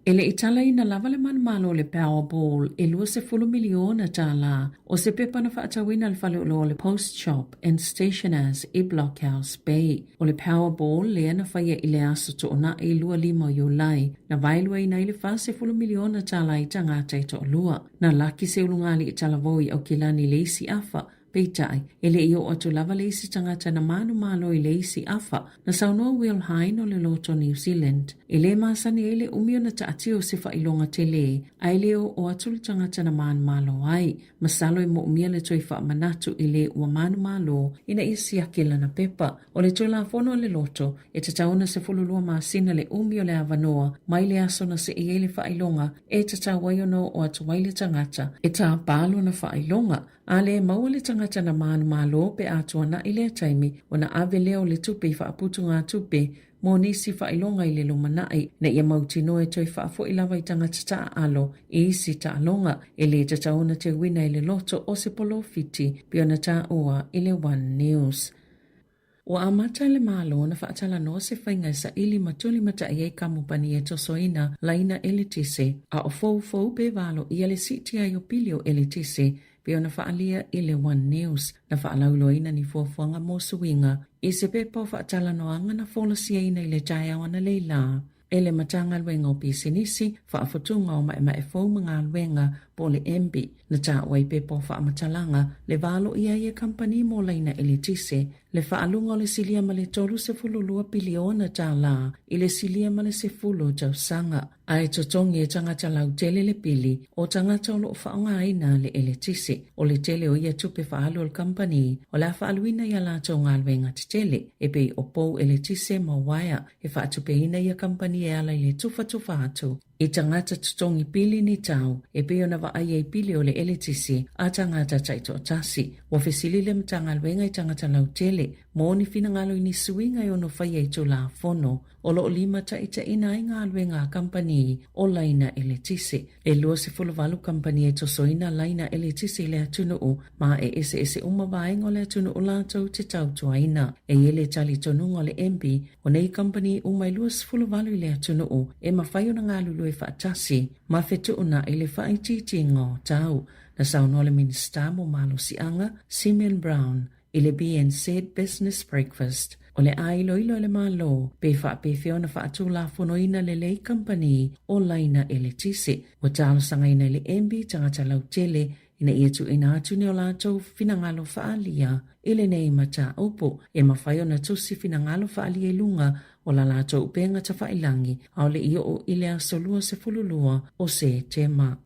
E le i talaina lava le manumalo o le Powerball e $20 miliona tālā o se pepa na faatauina e le faleoloa o le Post Shop and Stationers i Blockhouse Bay. O le Powerball lea na faia i le Aso Toonai 25 o Iulai, na vaeluaina ai le $40 miliona tālā i tagata e toalua. Na laki se ulugalii talavou i Aukilani i le isi afa, Peitai, e le i oo atu lava le isi tagata na manumalo i le isi afa, na saunoa Will Hine o le Loto New Zealand. E le masani ai le umi ona taatia o se faailoga tele, a e le oo atu le tagata na manumalo ai. Masalo e moomia le toe faamanatu i le ua manumalo ina ia siaki lana pepa. O le Tulafono a le Loto, e tatau ona 12 masina le umi o le avanoa mai le aso na sei ai le faailoga e tatau ai ona oo atu ai le tagata e tāpā lona faailoga. A lē maua le tagata na manumalo pe a tuanaʻi lea taimi, ona ave lea o le tupe i faaputugatupe mo nisi faailoga i le lumanaʻi, ina ia mautinoa e toe faafoʻi lava i tagata taaalo i isi taaloga. E lē tatau ona teuina e le loto o se polofiti pei ona taua i le One News. Ua amata le Malo ona faatalanoa se faiga e saili ma tulimataʻi ai kamupani e tosoina laina eletise, a o foufou pe valoia le siitia ai o pili o eletise pei ona faaalia i le One News. Na faalauiloaina ni fuafuaga mo suiga i se pepa o faatalanoaga na folasiaina i le taeao analeila e le Matagaluega o Pisinisi, Faafutuga o Maemae Fou ma Galuega, po o le MBIE, na taua i pepa o faamatalaga le valoia ai e kamupani mo laina eletise, le faaluga o le silia ma le $32 piliona tālā i le silia ma le 10 tausaga. A e totogi e tagata lautele le pili o tagata o lo o faaaogaina le eletise. O le tele o ia tupe faaalu a le kamupani o le a faaaluina i a latou galuega tetele e pei o pou eletise ma uaea E faatupeina ia kamupani e ala i le tufatufa atu i tagata totogi pili ni tau e pei ona vaaia i pili o le eletise a tagata taitoatasi. Ua fesili le Matagaluega i tagata lautele mo ni finagalo i ni suiga e ono faia i Tulafono o lo o limataitaiina ai galuega a kamupani o laina eletise. E 28 kamupani e tosoina laina eletise i le atunuu ma e eseese uma vaega o le atunuu latou te tautuaina. E i ai le talitonuga o le MB, o nei kamupani uma e 28 i le atunuu e mafai ona galulue faatasi ma fetuunai le faaitiitiga o tau. Na saunoa le Minisita mo Malosiaga, Simeon Brown, i le BNZ Business Breakfast, o le a iloilo e le Malo pe faapefea ona faatulafonoina lelei kamupani o laina eletise. Ua talosagaina e le MB tagata lautele ina ia tuuina atu ni o latou finagalo faaalia i lenei mataupu. E mafai ona tusi finagalo faaalia i luga o la latou upega tafailagi a o le i oo i le aso 22 o Setema.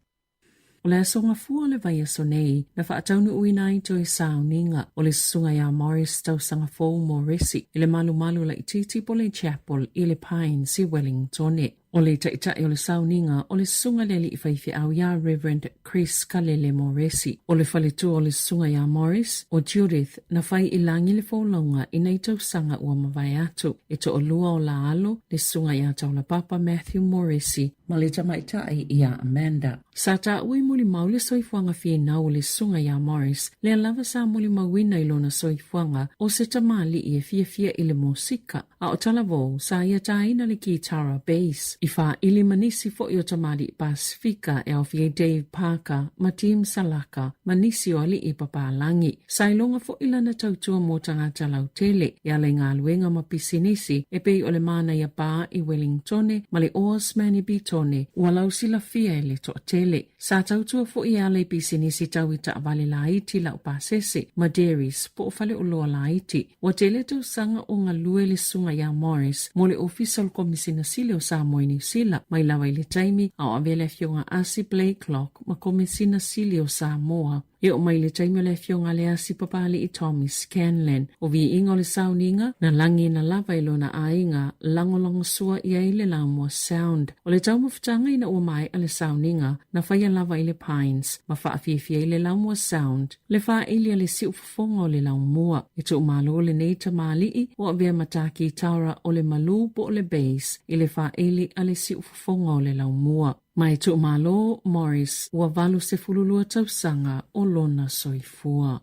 O le aso Gafua o le vaiaso nei, na faataunuuina ai toe sauniga o le susuga iā Morris Tausaga Fou Moresi i le malumalu laitiiti po le Chapel i le Pines i Wellingtone. O le taitai o le sauniga o le susuga i le alii faifeau iā Reverend Chris Kalele Moresi. O le faletua o le susuga iā Morris, o Judith, na fai i lagi le folauga i nai tausaga ua mavae atu. E toalua o la alo, le susuga iā Taulapapa Matthew Moresi, ma le tamaitai iā Amanda. Sa taua i mulimau le soifuaga finau o le susuga iā Morris, lea lava sa mulimauina i lona soifuaga o se tamalii e fiafia i le mosika, a o talavou sa ia tāina le kitara bass i faaili ma nisi foi o tamalii Pasifika e aofia ai Dave Parker ma Tim Salaka ma nisi o alii papalagi. Sa iloga foi lana tautua mo tagata lautele e ala i galuega ma pisinisi e pei o le Manaia Bar i Wellingtone ma le Oarsman i Bitone, ua lausilafia e le toatele. Sa tautua foi e ala i pisinisi tau i taavale laiti laupasese ma dairies po o faleoloa laiti. Ua tele tausaga o galue le susuga iā Morris mo le Ofisa o le Komisina Sili o Samoa i Niu Sila, mai lava i le taimi a o avea le Afioga Asi Blaiklock ma Komisina Sili o Samoa. E oo mai i le taimi o le afioga a le asi Papalii Tommy Scanlan, o viiga o le sauniga, na lagiina lava i lona aiga lagolagosua i ai le Lamua Sound. O le taumafataga ina ua maea le sauniga, na faia lava i le Pines, ma faafiafia ai le Lamua Sound, le faaili a le siufofoga o le laumua. E tuumalo lenei tamalii o avea ma tā kitara o le malū po o le bass i le faaili a le siufofoga o le laumua. Ma e tuumalo Morris ua 82 tausaga o lona soifua.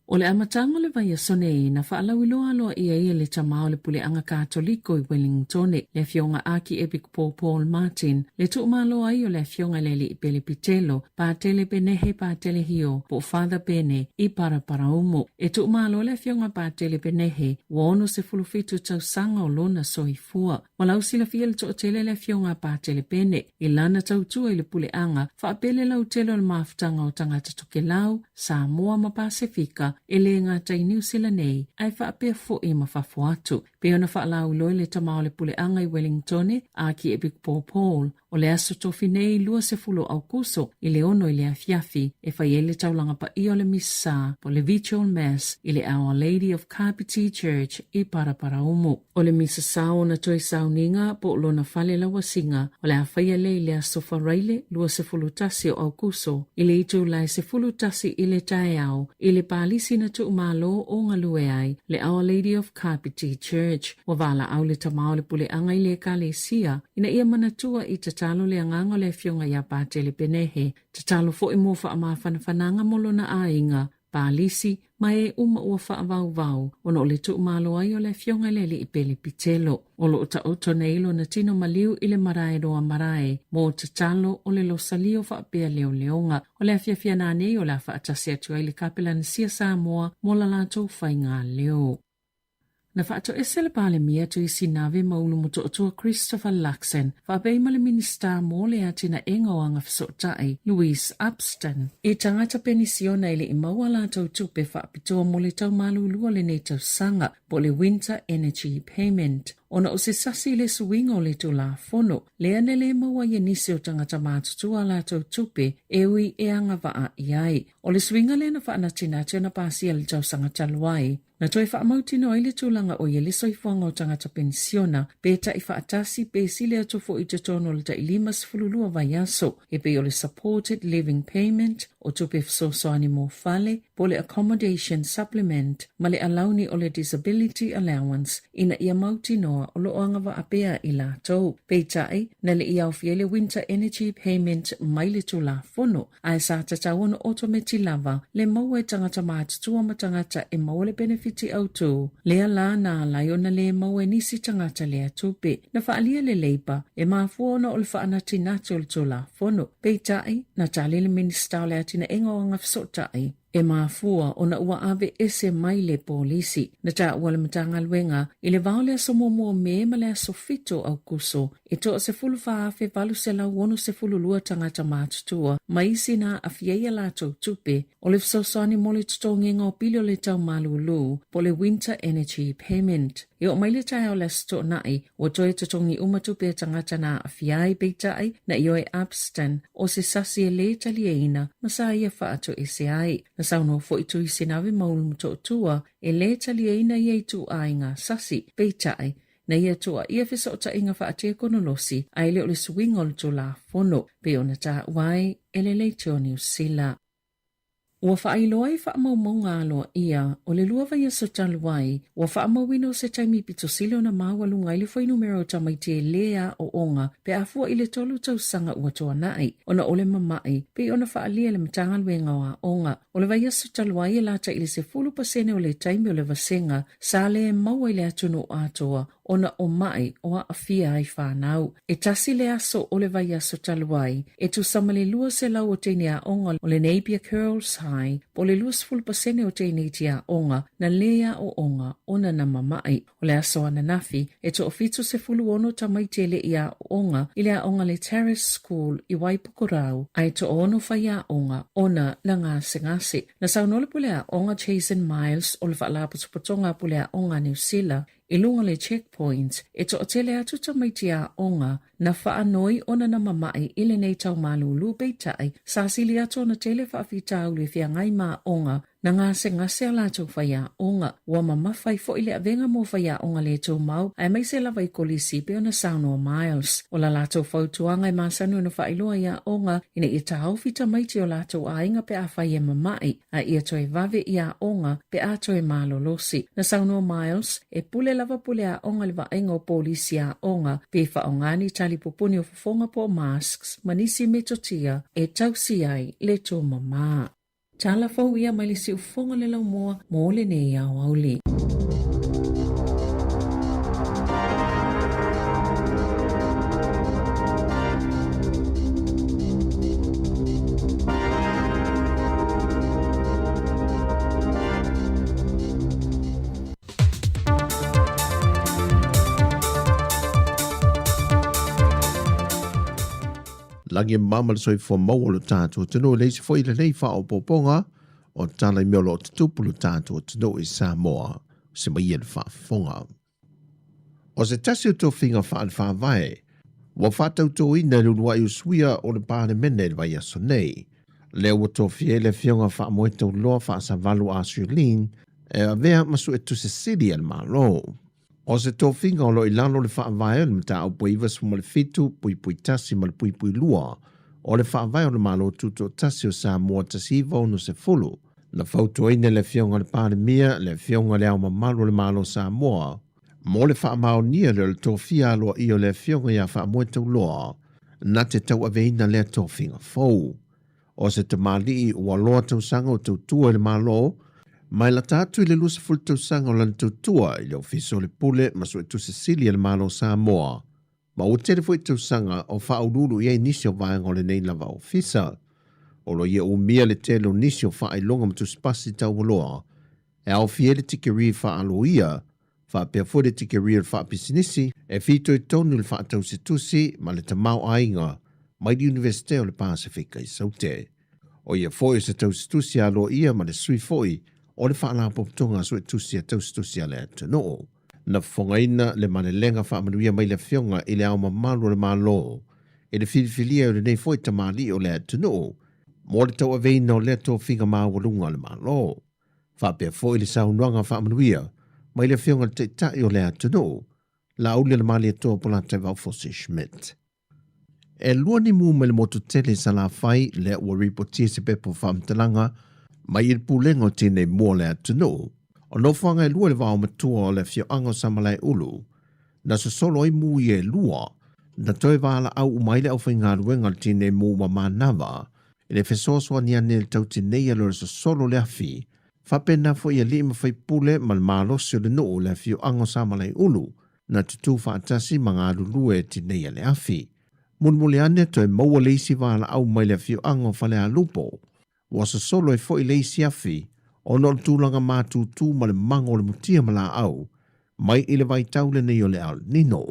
O le amataga o le vaiaso nei, na faalauiloa aloaia ai e le Tama o le Puleaga Katoliko i Wellingtone, le Afioga Akiepikopo Paul Martin, le tuumalo ai o le Afioga i le Alii Pele Pitelo, Patele Penehe Patele Hio, po o Father Pene, i Paraparaumu. E tuumalo le Afioga Patele Penehe, ua 67 tausaga o lona soifua. Ua lausilafia le toatele le Afioga a Patele Pene i lana tautua i le puleaga faapele lautele o le mafutaga o tagata Tokelau, Samoa ma Pasefika e le gata i Niu Sila nei ae faapea foi ma fafo atu. Pei ona faalauiloa e le tama o le puleaga i Wellingtone, Akiepikopo Paul, o le aso tofi nei 20 o Aukuso i le 6 i le afiafi e fai ai le taulaga paia o le Misa po o le Vigil Mass i le Our Lady of Kapiti Church i Paraparaumu. O le misa sao na toe sauniga po o lona fale lauasiga o le a faia lea i le aso Faraile 21 o Aukuso i le itula e 11 i le taeao i le palisi na tuumalo o galue ai le Our Lady of Kapiti Church. Ua valaau le tama o le puleaga i le Ekalesia ina ia manatua i tatalo le agaga o le Afioga ia Patele Penehe, tatalo foi mo faamafanafanaga mo lona aiga, palisi, ma e uma ua faavauvau ona o le tuumalo ai o le Afioga i le Alii Pele Pitelo. O loo taoto nei lona tino maliu i le marae roa marae mo tatalo o le losalio faapea leoleoga. O le afiafi ana nei o le a faatasi atu ai le Kapelanasia Samoa mo la latou faiga leo. Na faatoese le Palemia Tuisi Nave ma Ulu Motootua Christopher Luxon faapea ma le Minisita mo le Atinaega o Agafesootai, Louise Upston, i tagata penisiona e le i maua latou tupe faapitoa mo le tau malulu o lenei tausaga po o le Winter Energy Payment ona o se sasi i le suiga o le Tulafono lea na le maua ai e nisi o tagata matutua a latou tupe e ui e agavaa i ai. O le suiga lea na faanatinati ona pasia i le tausaga talu ai. Na toe faamautino ai le tulaga o ia le soifuaga o tagata penisiona, pe taʻi faatasi pe sili atu foi i totonu o le taʻi 52 vaiaso, e pei o le Supported Living Payment, o tupe fesoasoani mo fale, po o le Accommodation Supplement, ma le alauni o le Disability Allowance, ina ia mautinoa o lo o agavaa pea i latou. Peitai, na le i aofia ai le Winter Energy Payment mai le Tulafono, ae sa tatau ona otometi lava le maua e tagata matutua ma tagata e maua le penefiti autū, lea la na ala ai ona lē maua e nisi tagata lea tupe. Na faaalia le Labour e mafua ona o le faanatinati o le Tulafono. Peitai, na tali le Minisita o le Atinaega o Agafesootai, e mafua ona ua ave ese mai le polisi. Na taua le Matagaluega i le va o le aso 1 o Me ma le aso 7 o Aukuso e toa 14,862 tagata matutua ma isi na aafia ai a latou tupe o le fesoasoani mo le totogiga o pili o le tau malūlū po o le Winter Energy Payment. E oo mai le taeao o le Aso Toonai, ua toe totogi uma tupe a tagata na aafia ai, peitai, na ioe Upston o se sasi e lē taliaina ma sa ia faatoese ai. Na saunoa foi Tui Sinavi Maulu Motootua e lē taliaina ia ituaiga sasi, peitai, na ia tuuaia fesootaiga faatekonolosi ae le o le suiga o le Tulafono, pei ona taua ai e le Leitio Niu Sila. Ua faailoa i faamaumauga aloaia o le lua vaiaso talu ai, ua faamauina o se taimi pito sili ona maualuga ai le fuainumera o tamaiti e lē aooga pe a fua i le tolu tausaga ua tuanai ona o le mama'i, pei ona faaalia e le Matagaluega o Aoga. O le vaiaso talu ai e lata i le 10% o le taimi o le vasega sa lē maua i le atunuu atoa ona o maʻi o aafia ai fanau. E tasi le aso o le vaiaso talu ai, e tusa ma le 200 o teine aoga o le Napier Girls High po o le 20% o teineiti aoga na lē aooga ona na mamaʻi. O le aso ananafi, e toa-76 tamaiti e leʻi aooga i le aoga le Terrace School i Waipukurau a e toaono faiaoga ona na gasegase. Na saunoa le pule aoga Jason Miles o le Faalapotopotoga a Pule Aoga a Niu Sila i luga o le checkpoint e toatele atu tamaiti aoga na faanoi ona na mamaʻi i lenei tau malūlū peitai sa sili atu ona tele faafitauli e feagai ma aoga na gasegase a latou faiaoga. Ua mamafa ai foi le avega mo faiaoga le tumau aemaise lava i kolisi pei ona saunoa Miles. O la latou fautuaga e masani ona faailoa i aoga ina ia taofi tamaiti o latou aiga pe afai e mamaʻi a ia toe vave i aoga pe a toe malolosi. Na saunoa Miles, e pule lava pule aoga i le vaaiga o polisi aoga pe faaaoga ni tali pupuni o fofoga po o masks ma nisi metotia e tausi ai le tumamā. Tala fou ia mai le siufofoga le laumua mo lenei aoauli. Lagi e mama le soifua maua o lo tatou atunuu e leai se foi lenei faaopoopoga o tala i mea o lo o tutupu lo tatou atunuu i Samoa se mai ia le faafofoga. O se tasi o tofiga faale-faavae ua faatautoina e le uluai usuia o le Palemene i le vaiaso nei, lea ua tofia ai le Afioga Faamoetauloa Faasavalu Arthur Lin e avea ma Suetusi Sili a le Malo. O se tofiga o lo o i lalo o le Faavae o le Mataupu 97 puipui 1 ma le puipui 2 o le Faavae o le Malo Tutoatasi o Samoa 1960, na fautuaina e le Afioga i le Palemia le Afioga i Le Ao Mamalu o le Malo o Samoa mo le faamaonia lea o le tofia aloaia o le Afioga ia Faamoetauloa na te tauaveina lea tofiga fou. O se tamalii ua loa tausaga o tautua i le Malo, mai lata atu i le 20 tausaga o lana tautua i le Ofisa o le Pule ma Suetusi Sili a le Malo o Samoa, ma ua tele foi tausaga o faauluulu i ai nisi o vaega o lenei lava ofisa. O lo ia umia le tele o nisi o faailoga ma tusipasi taualoa e aofia ai le tikerii faa-aloia faapea foi le tikerii o le faapisinisi e fitoitonu i le faatausitusi ma le tamaoaiga mai le Iunivesite o le Pasefika i Saute. O ia foi o se tausitusi aloaia ma le sui foi o le Faalapotopotoga a Suetusi a Tausitusi a le Atunuu. Na fofogaina le malelega faamanuia mai le Afioga i Le Ao Mamalu o le Malo i le filifilia o lenei foi tamalii o le atunuu mo le tauaveina o lea tofiga maualuga a le Malo. Faapea foi le saunoaga faamanuia mai le Afioga i le Taitai o le atunuu, Laauli Alemalietoa Polataivao Fosi Schmidt. E lua ni mu mai le motu tele i Salafai lea ua ripotia se pepa o faamatalaga mai i le Pulega o Tinei Mu o le atunuu. O nofoaga e lua i le vaomatua o le afioaga o Samalaeulu na sosolo ai mu ia e lua, na toe valaau uma ai le aufaigaluega o le Tinei Mu ma Manava i le fesoasoani ane i le tautinei lea o le sosolo o le afi. Faapena foi i alii ma faipule ma le malosi o le nuu i le afioaga o Samalaeulu na tutū faatasi ma galulue e tineia le afi. Mulimuli ane toe maua le isi valaau mai le afioaga o Falealupo. Ua sosolo ai foi le isi afi ona o le tulaga matutu ma le mago o le mutia ma laau mai i le vaitau lenei o le El Nino.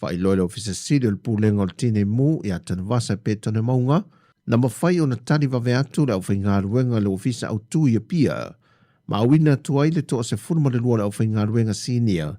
Faailoa e le Ofisa Sili o le Pulega o le Tinei Mu ia Tanuvasa Petone Mauga, na mafai ona tali vave atu le aufaigaluega i le Ofisa Autu i Apia ma auina atu ai le 12 o le aufaigaluega sinia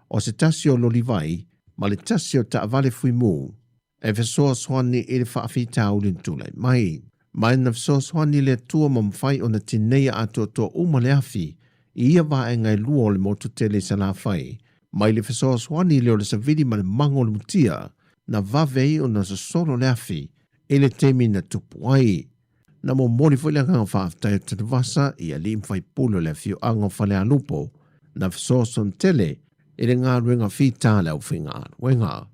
o se tasi o loli vai ma le tasi o taavale fuimu e fesoasoani i le faafitauli na tulai mai. Ma na fesoasoani le Atua ma mafai ona tineia atoatoa uma le afi i ia vaega e lua o le motu tele i Salafai, mai le fesoasoani lea o le savili ma le mago o le mutia na vave ai ona sosolo le afi i le taimi na tupu ai. Na momoli foi le agaga faafetai o Tanuvasa i alii ma faipule o le afioaga o Falealupo na fesoasoani tele i le galuega fita a le aufaigaluega.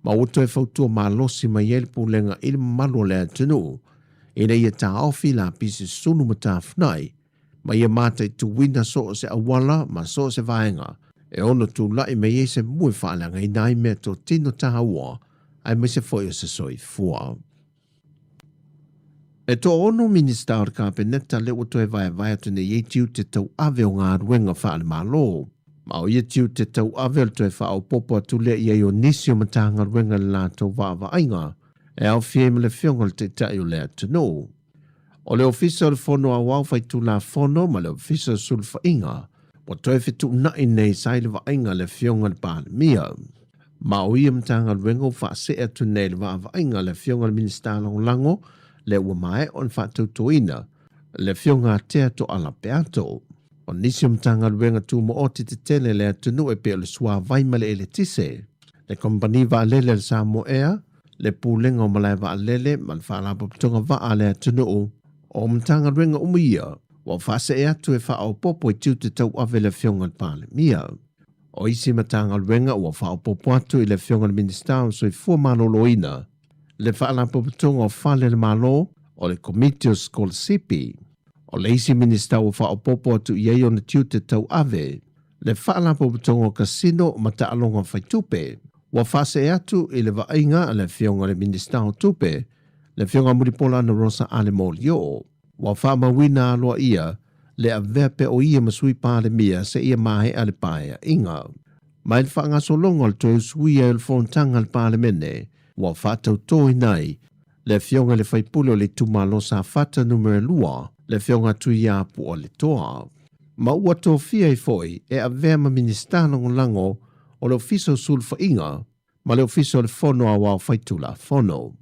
Ma ua toe fautua malosi mai ai le pulega i le mamalu o le atunuu ina ia taofi lapisi sulu ma tafunai ma ia mataituina so o se auala ma so o se vaega e ono tulai mai ai se mu e faaleagaina ai meatotino taua aemaise foi o se soifua. E toaono Minisita o le Kapeneta lea ua toe vaevae atu nei ai tiute tauave o galuega faale-Malo. Ma o ia tiute tauave o le toe faaopoopo atu lea i ai o nisi o Matagaluega i le latou vaavaaiga e aofia ai ma le Afioga i le Taitai o le atunuu. O le Ofisa o le Fono Aoao Faitulafono ma le Ofisa o Sulufaiga ua toe fetuunai nei sa i le vaaiga a le Afioga i le Palemia. Ma o ia Matagaluega ua faasee atu nei i le vaavaaiga a le Afioga i le Minisita Lagolago lea ua maea ona faatautoina le Afioga a Tea Toala Peato. O nisi o Matagaluega tumaoti tetele a le atunuu e pei o le Suavai ma le Eletise, le Kamupani Vaalele a le Samoa Air, le Pulega o Malae Vaalele ma le Faalapotopotoga Vaa a le atunuu, o Matagaluega uma ia ua faasee atu e faaopoopo i tiute tauave i le Afioga i le Palemia. O isi Matagaluega ua faaopoopo atu i le Afioga i le Minisita o Soifua Maloloina, le Faalapotopotoga o Fale a le Malo, o le Komiti o Sikolasipi, O le isi Minisita ua faaopoopo atu i ai ona tiute tauave, le Faalapotopotoga o Kasino ma Taaloga Faitupe, ua faasee atu i le vaaiga a le Afioga i le Minisita o Tupe, le Afioga Mulipola Anarosa Ale Molioo. Ua faamauina aloaia le avea pea o ia ma Sui Palemia seia maea le paeaiga. Mai le faagasologa o le toe usuia ai o le fonotaga a le Palemene, ua faatautoina ai le Afioga i le Faipule o le Itumalo Safata Numera 2, le Afioga Tuiapu Aletoa. Ma ua tofia ai foi e avea ma Minisita Lagolago o le Ofisa o Sulufaiga ma le Ofisa o le Fono Aoao Faitulafono.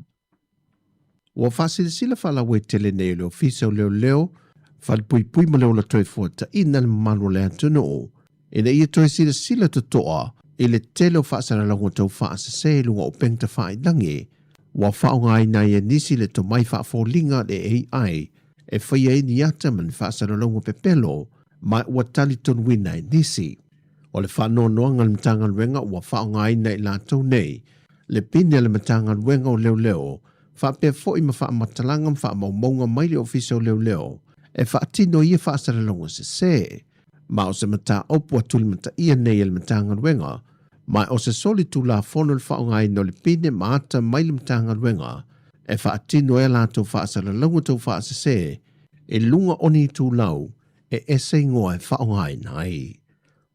Ua faasilasila faalauaitele nei e le Ofisa o Leoleo, Falepuipui ma le Ola Toefuataiga le mamalu o le atunuu ina ia toe silasila totoa i le tele o faasalalauga tau faasese i luga o upega tafailagi ua faaaogaina ai e nisi le tomai faafoliga le AI e faia ai ni ata ma ni faasalalauga pepelo ma ua talitonuina e nisi. O le faanoanoaga a le Matagaluega ua faaaogaina e i latou nei le pine a le Matagaluega o Leoleo faapea foi ma faamatalaga ma faamaumauga mai le Ofisa o Leoleo e faatino ai ia faasalalauga sese. Ma o se mataupu a tulimataia nei e le Matagaluega, ma o se soli tulafono le faaaogaina o le pine ma ata mai le Matagaluega e faatino ai a latou faasalalauga tau faasese i luga o ni itulau e ese igoa e faaaogaina ai.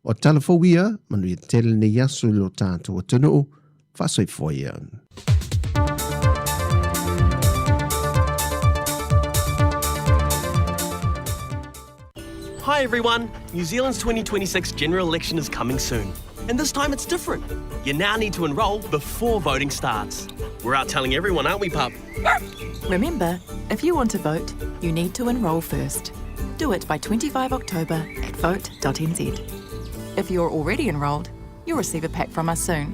O tala fou ia, manuia tele lenei aso i lo tatou atunuu, faasoifua ia. Hi everyone! New Zealand's 2026 general election is coming soon. And this time it's different. You now need to enrol before voting starts. We're out telling everyone, aren't we, pup? Remember, if you want to vote, you need to enrol first. Do it by 25 October at vote.nz. If you're already enrolled, you'll receive a pack from us soon.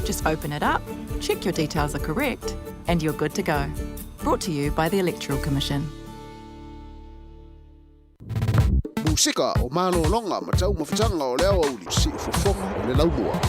Just open it up, check your details are correct, and you're good to go. Brought to you by the Electoral Commission. Musika o malologa ma taumafataga o le aoauli, siufofoga o le laumua.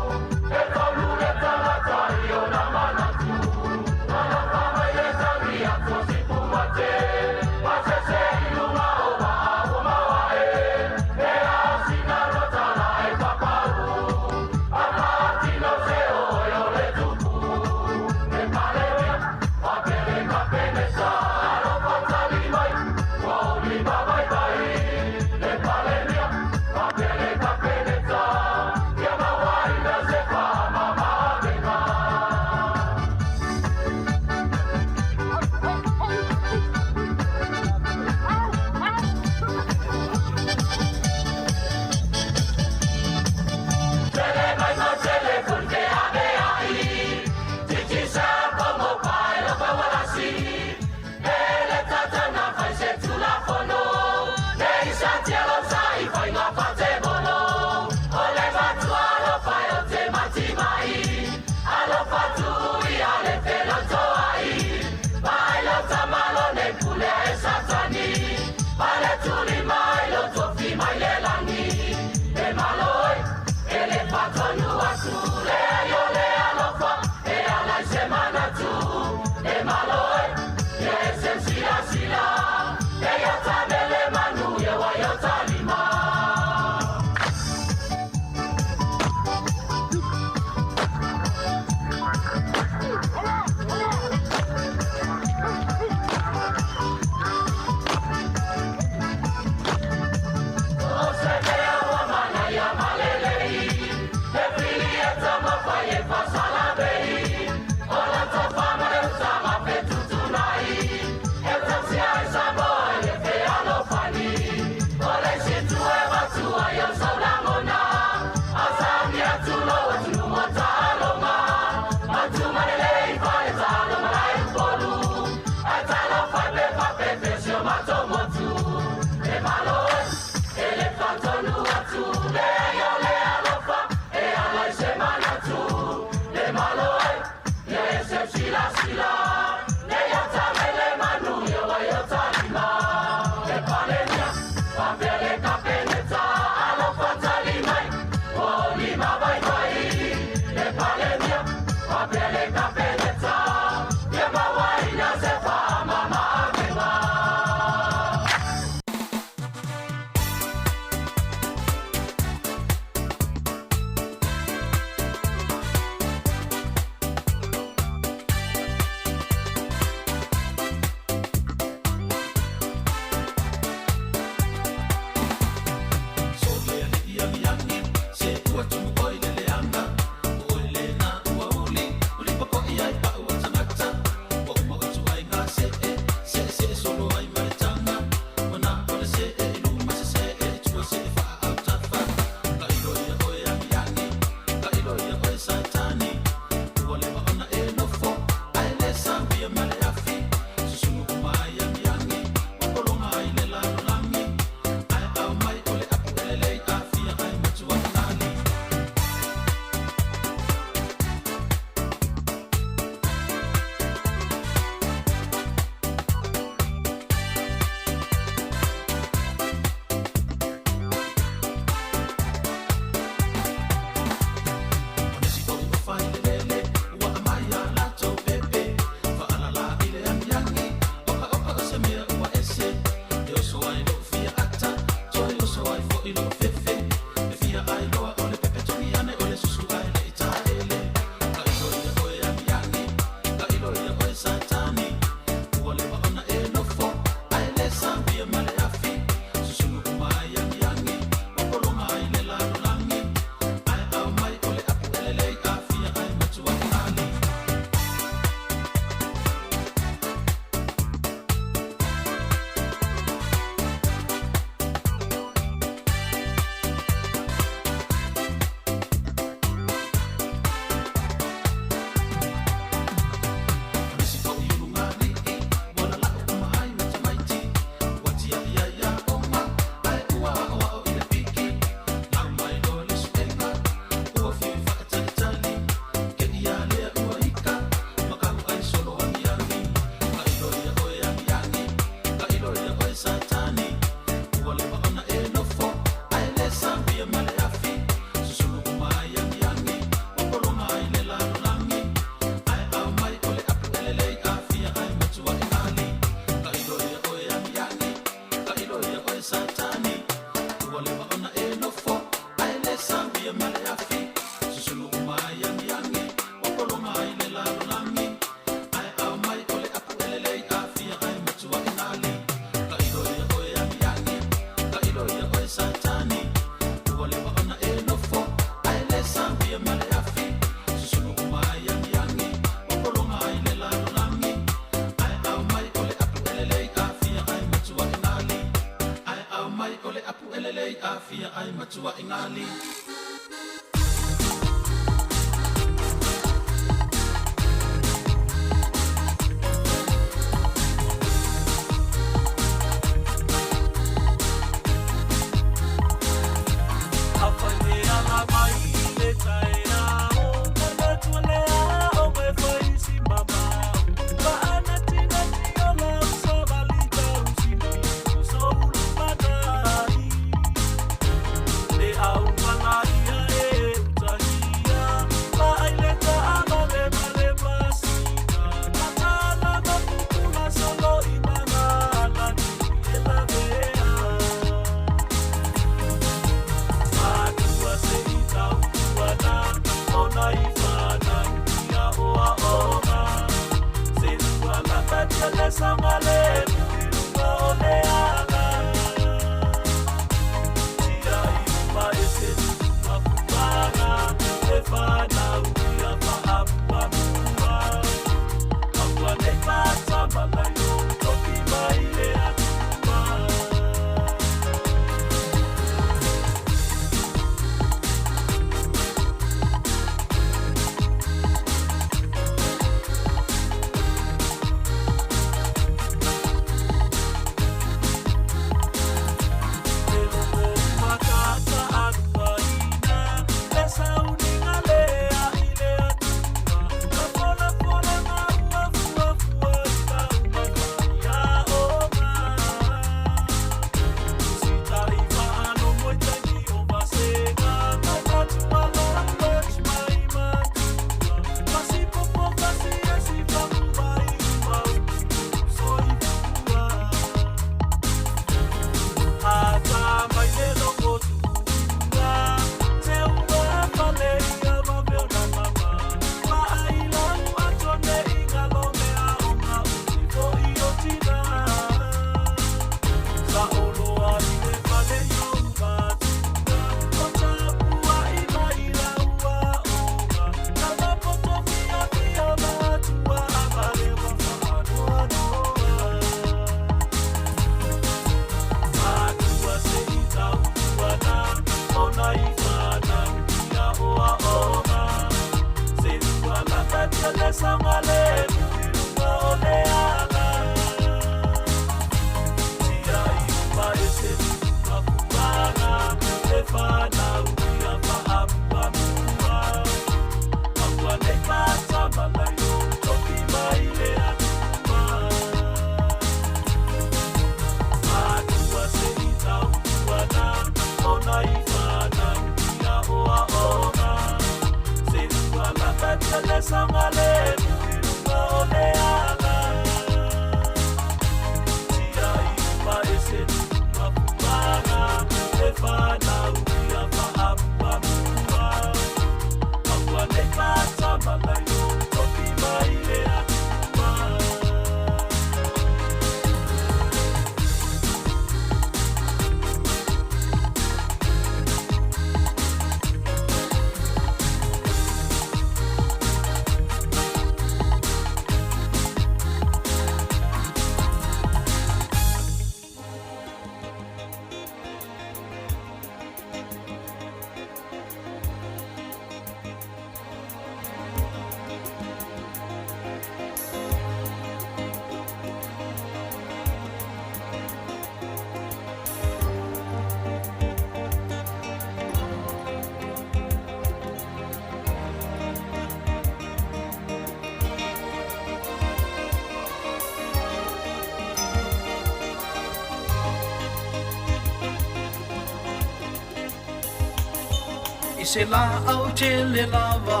I se laau tele lava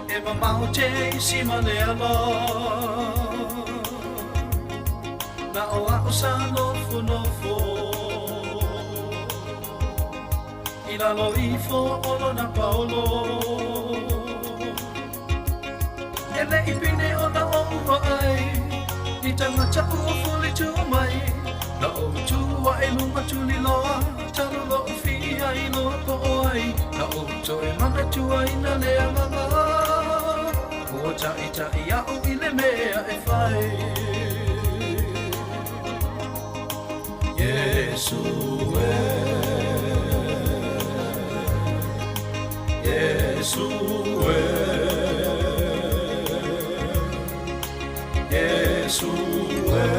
E mamao te isi ma le alo Na o ao sa nofo nofo. I lalo ifo o lona paolo. E leʻi pine ona ou vaai I tagata ua fulitua mai Na ou tu aʻe luga tuliloa Talu loʻu fia i loa poʻo ai Na ou toe manatuaina le agaga Ua taʻitaʻi aʻu i le mea e fai Iesu e Iesu e Iesu e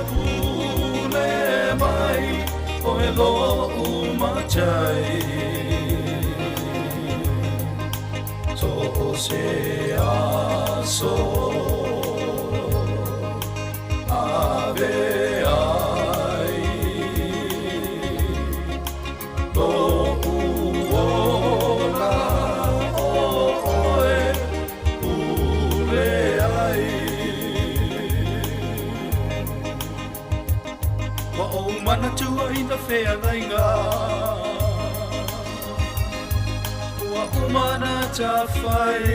pule mai ʻOe loʻu matai So o se aso Ave ai Loʻu ola ʻo ʻoe pule ai Ua ou manatuaina feagaiga Ua uma ona tafai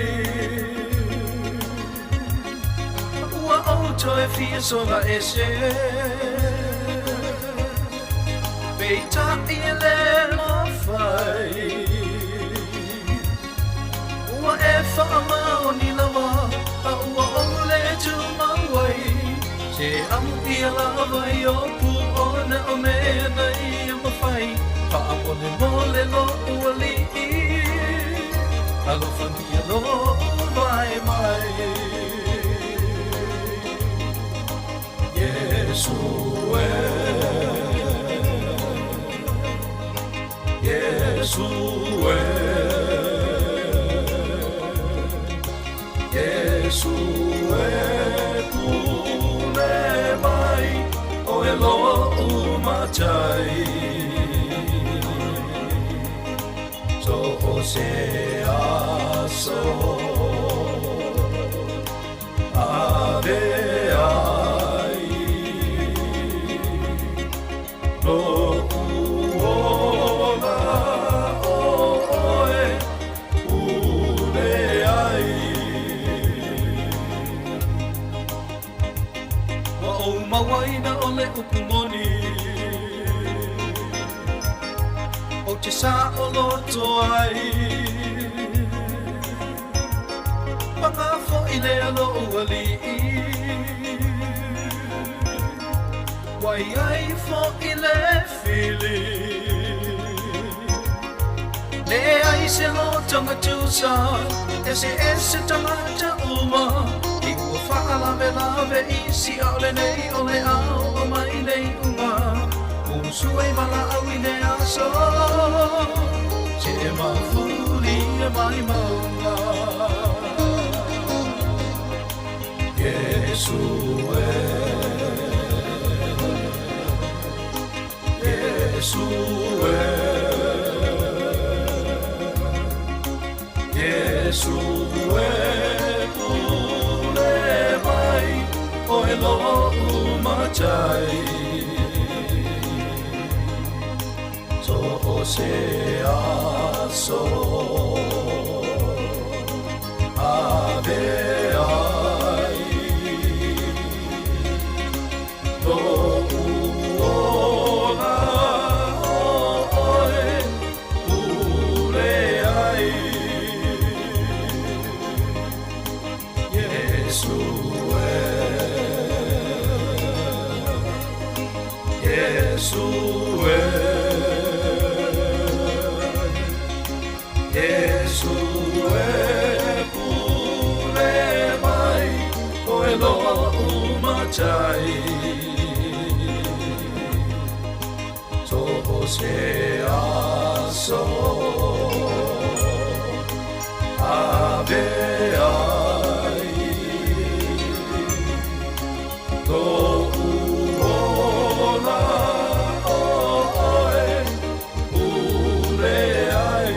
Ua ou toe fia sola ese Peitai e le mafai Ua e faamaoni lava A ua ou le tumau ai Se amuia lava i opu Ona o mea na ia mafai Faamolemole loʻu Alii Alofagia loʻu vae mai Iesu e Iesu e Iesu e pule mai ʻOe loʻu matai So o se aso Ave ai Loʻu ola ʻo ʻoe pule ai Ua ou mauaina ʻo le upu moni Ou te saʻoloto ai Pagā foʻi lea loʻu Alii Ua i ai foʻi le fili Leai se lotoga tusa Eseese tagata uma I ua faalavelave isi Aʻole nei o le a oo mai le iuga Usu ai valaau i le aso Seʻe mafulia mai mauga Iesu e Iesu e Iesu e pule mai ʻOe loʻu matai So o se aso Ave ai Loʻu ola ʻo ʻoe pule ai Iesu e Iesu e Iesu e pule mai ʻOe loʻu matai So o se aso Ave ai Loʻu ola ʻo ʻoe pule ai.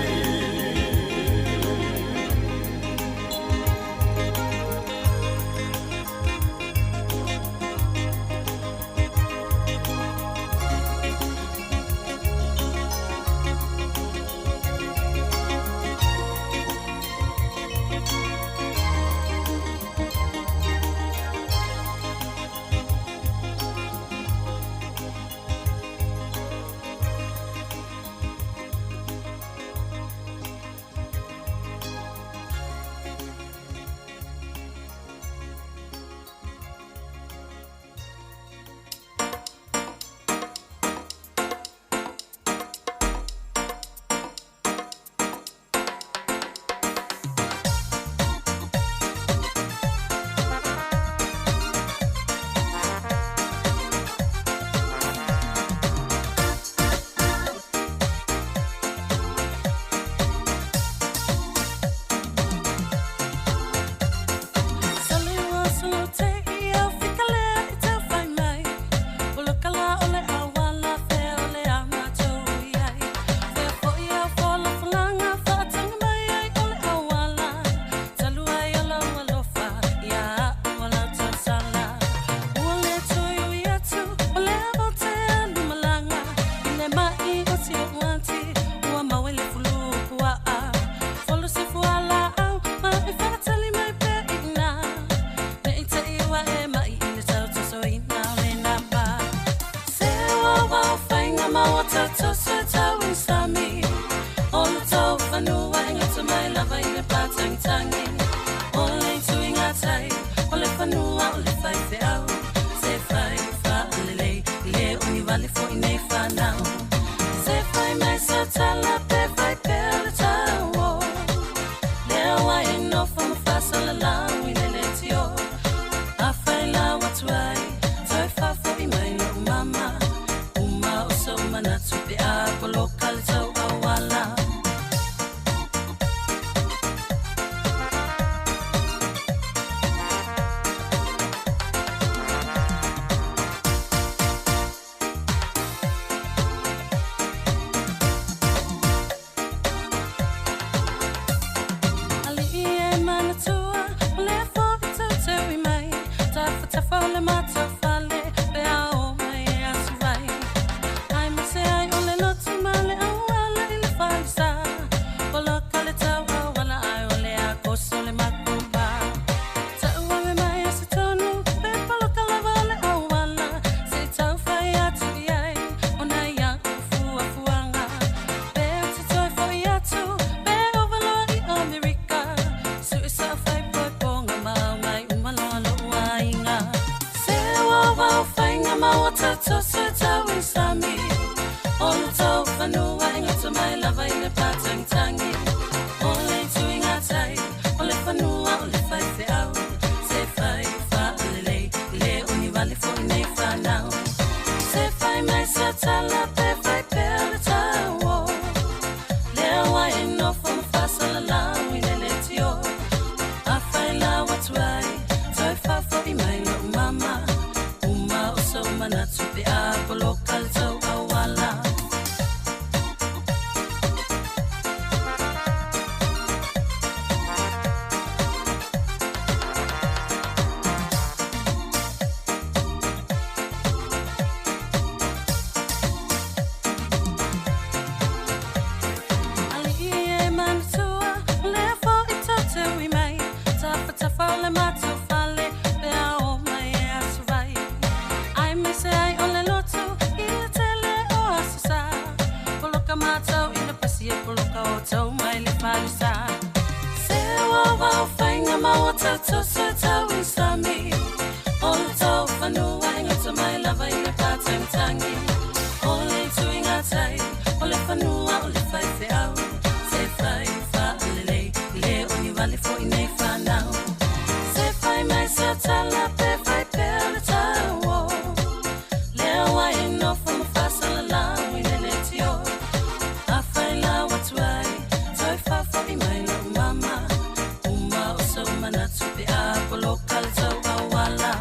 tau i le pasi e poloka o tau mai le falesa. Se ua wau whainga maua tau toso tau i sami. O le tau whanua e ngata mai lava i le pātangitangi. O le tuinga tai, o le whanua o le whai wheau. Se whai whaalelei, le o ni wale fo i nei whanau. Se whai mai sa tala pe whai pe o le tau o. Lea wai e nofo ma whasala lau i le le tio. A whai la watu ai, toi whawha i mai lau mama. Uma o sau manatu pe a poloka le tau awala.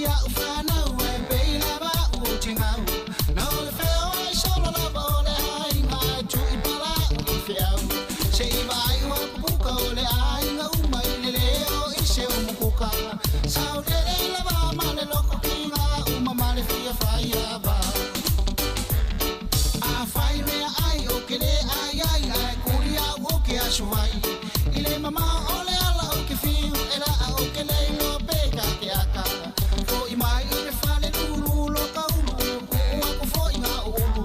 si au whanau e pei lava u o te ngau. Na o le wheo ai solo lava o le ainga e tu i pala u i whiau. Se i vai ua pupuka o le ainga uma i le leo i se umukuka. Sau lele lava ma le loko ki ngā uma ma le fia whai ava. A whai mea ai o ke le ai ai ai kuri au o ke asu vai. I le mama o le ala o ke whiu e la a o ke leilo pe ka ke aka. Fo i mai i le fale lulu lo ka ulu ku ua ku fo i ngā ulu.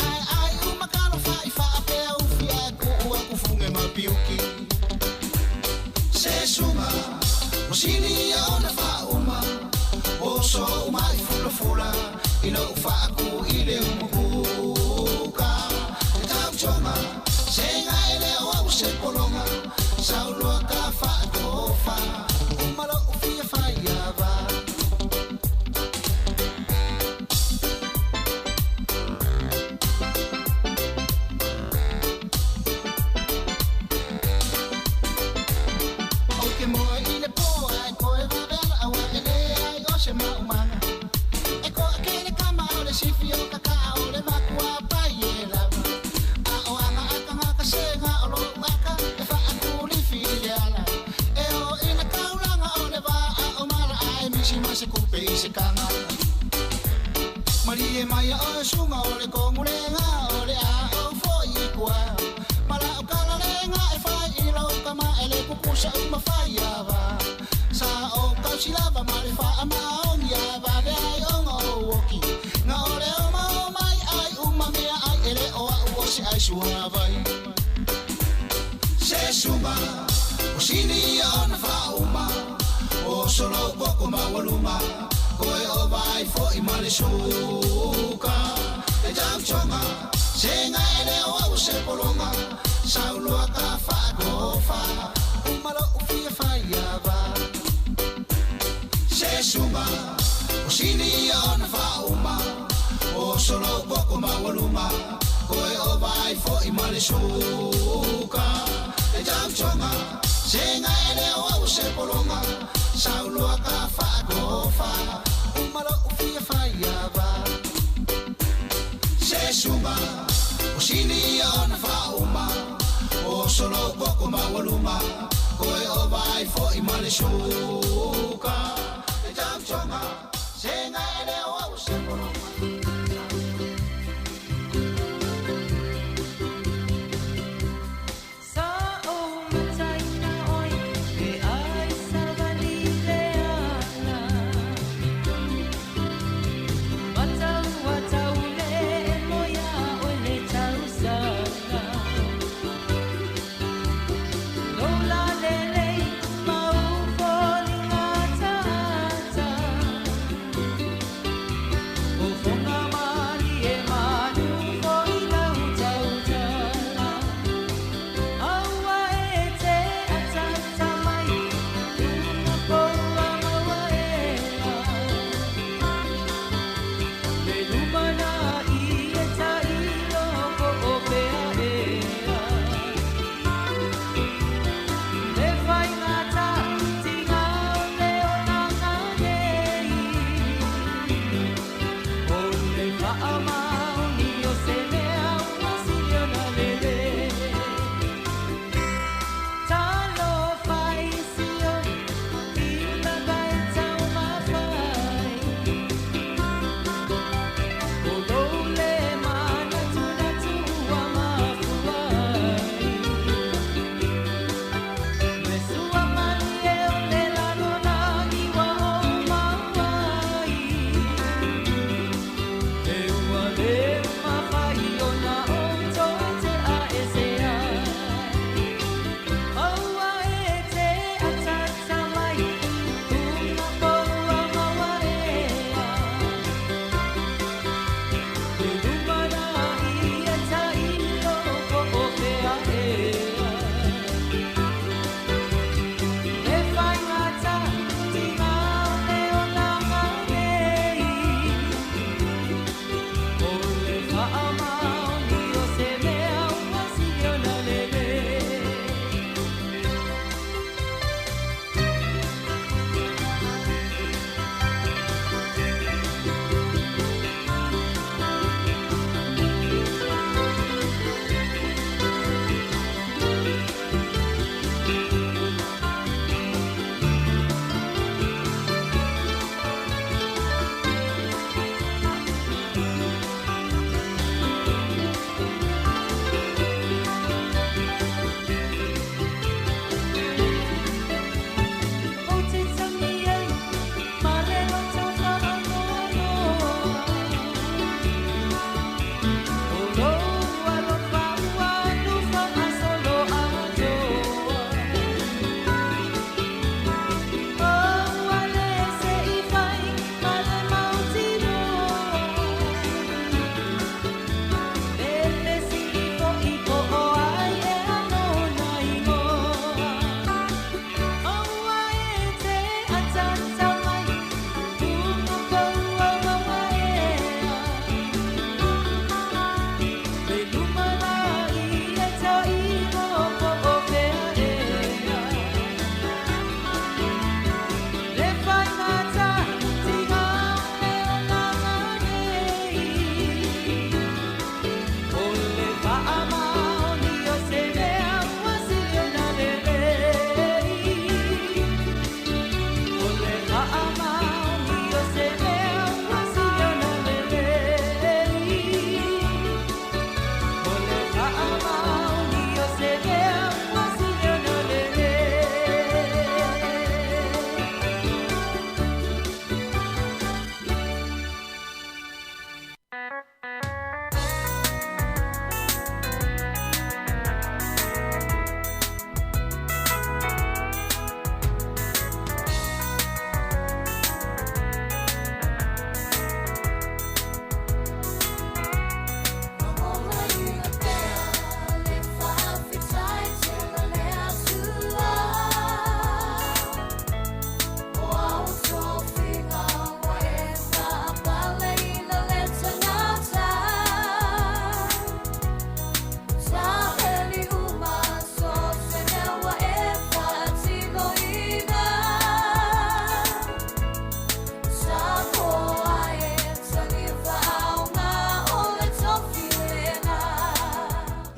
Ai ai u makalo fa i fa a pea ufi ai ku ua ku funge ma piuki. Se sunga, o sini ia ona fa uma. O so uma i fula fula, i lo fa ku i le umukuka. Te tau tonga, se nga ele o au se polonga. Sauloa ka fa tofa, umalo u fia fai ava. O ke moe i le pō ai koe vavela aua e le ai o se maumanga. E koa ke le kama o le sifi o kaka o le makua pai e lava. A o anga aka ngaka se nga o lo aka e fa akulifi i le ala. E o i le kaulanga o le va a o mala ai misi ma se kupe i se kanga. Marie mai o sunga o le kongulenga o le a o foi i kua. Mala o kalalenga e fai i lau kama e le kukusa uma fai ava. Sa o kausilava ma le fa ama ongi ava ve ai ongo o oki. Nga o le o ma o mai ai uma mea ai ele o a u o se ai suavai. Se suma, o sini ia ona fa uma. O solo boko ma waluma. Koe o vai fo i male suka. E tau tonga, se nga ele o au se polonga. Sauloa ka fa kofa, umalo u fia fai ava. Se suma, o sini ia ona fa uma. O solo boko ma waluma. Koe o vai fo i male suka. E tau tonga, se nga ele o au se polonga. Sauloa ka fa kofa, umalo u fia fai ava. Se suma, o sini ia ona fa uma. O solo boko ma waluma. Koe o vai fo i male suka. E tau tonga, se nga ele o au se polonga. Sa o mataina oi, e ai savali le ala. Matau atau le moia o le tausanga. Lola lele mau foli ngata ata.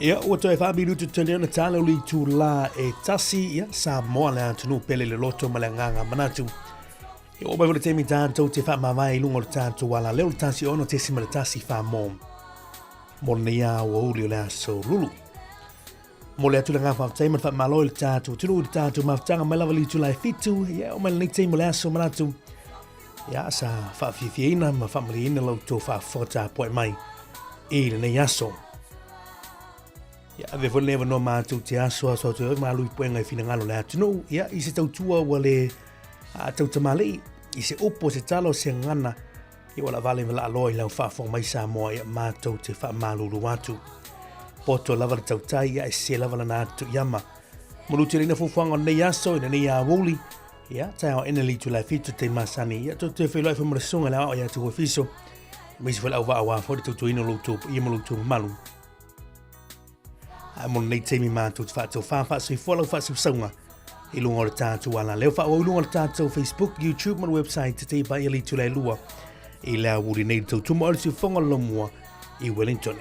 Ia, ua toe faamilutu tele ona tala o le itulā e tasi, ia, Samoa le atunuu pele le loto ma le agaga manatu. Ia, ua oo mai foi le taimi tatou te faamavae i luga o le tatou alaleo le 16.1 mo mo lenei aoauli o le aso Lulu. Momoli atu le agaga faafetai ma le faamalo i le tatou atunuu i le tatou mafutaga mai lava i le itula e 7, ia, oo mai lenei taimi o le aso manatu. Ia, sa faafiafiaina ma faamalieina la outou faafofoga tapuai mai i lenei aso. Ia, avea foi lenei avanoa matou te asoaso atu ai ma alu i puega i finagalo o le atunuu, ia, i se tautua ua le tautamalii, i se upu, se tala, o se gagana, ia ua laavale ma laaloa i lau faafofoga mai Samoa, ia matou te faamalulu atu. Poto lava le tautai, ia e sese lava lana atu i ama. Malu tele ina fuafuaga o lenei aso i lenei aoauli, ia, taeao aena le itula e 7 te masani, ia, tou te feiloai foi ma le susuga i le aoao ia Tuua Fiso, aemaise foi le auvaa aua foi le tautuaina o lo outou paia ma lo outou mamalu. Ae mo lenei taimi matou te faatofā faasoifua lau faasausauga i luga o le tatou alaleo faaauau i luga o le tatou Facebook, YouTube ma le website te ipa ia le itula e 2 i le aoauli nei le tautumo o le siufofoga o le Lomua i Wellington.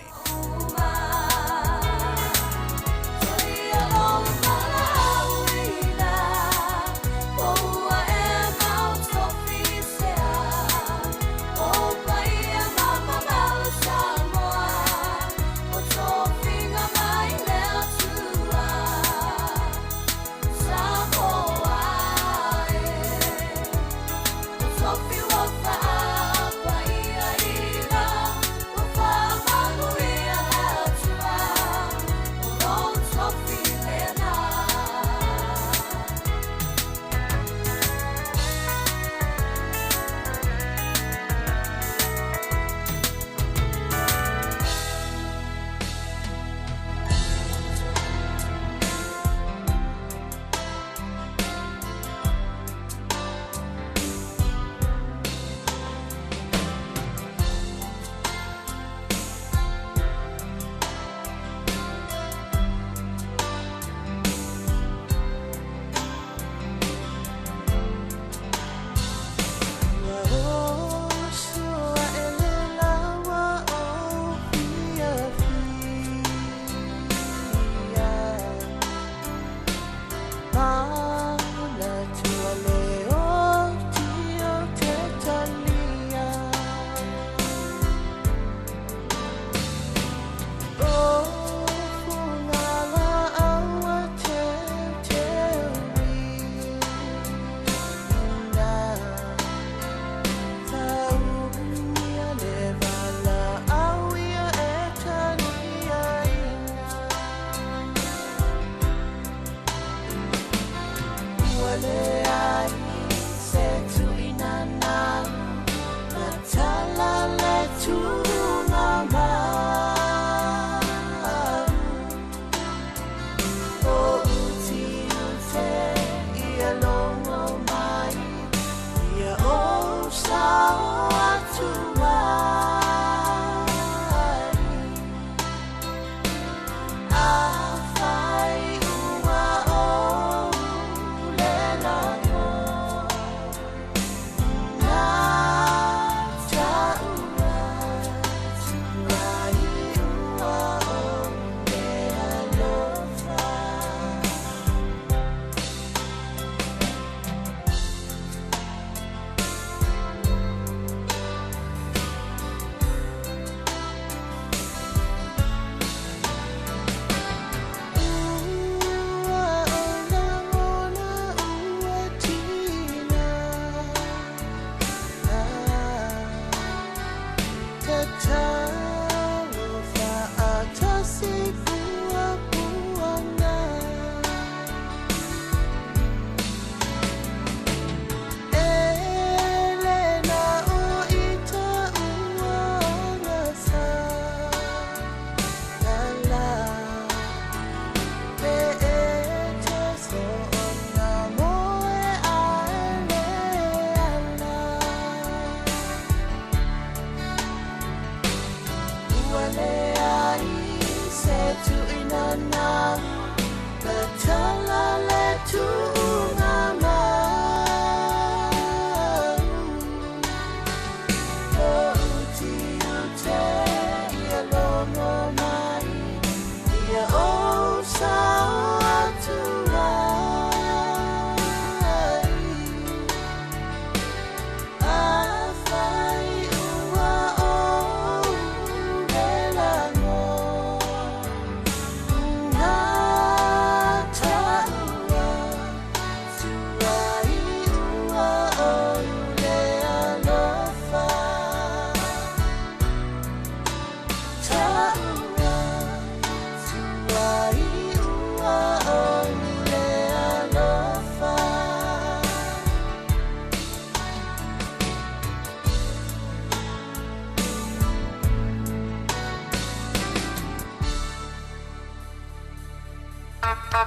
Say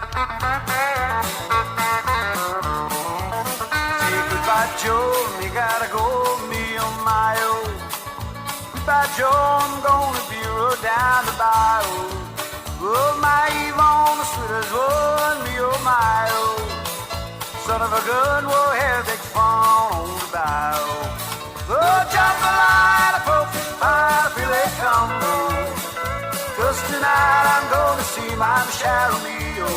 goodbye, Joe, me gotta go, me oh my oh. Goodbye, Joe, I'm gonna be rode down the bayou. Oh, my Yvonne, the sweetest one, me oh my oh. Son of a gun, we'll have big fun on the bayou. Oh, jambalaya, pork pie, filet combo. Cause tonight I'm gonna see my Michelle Romeo.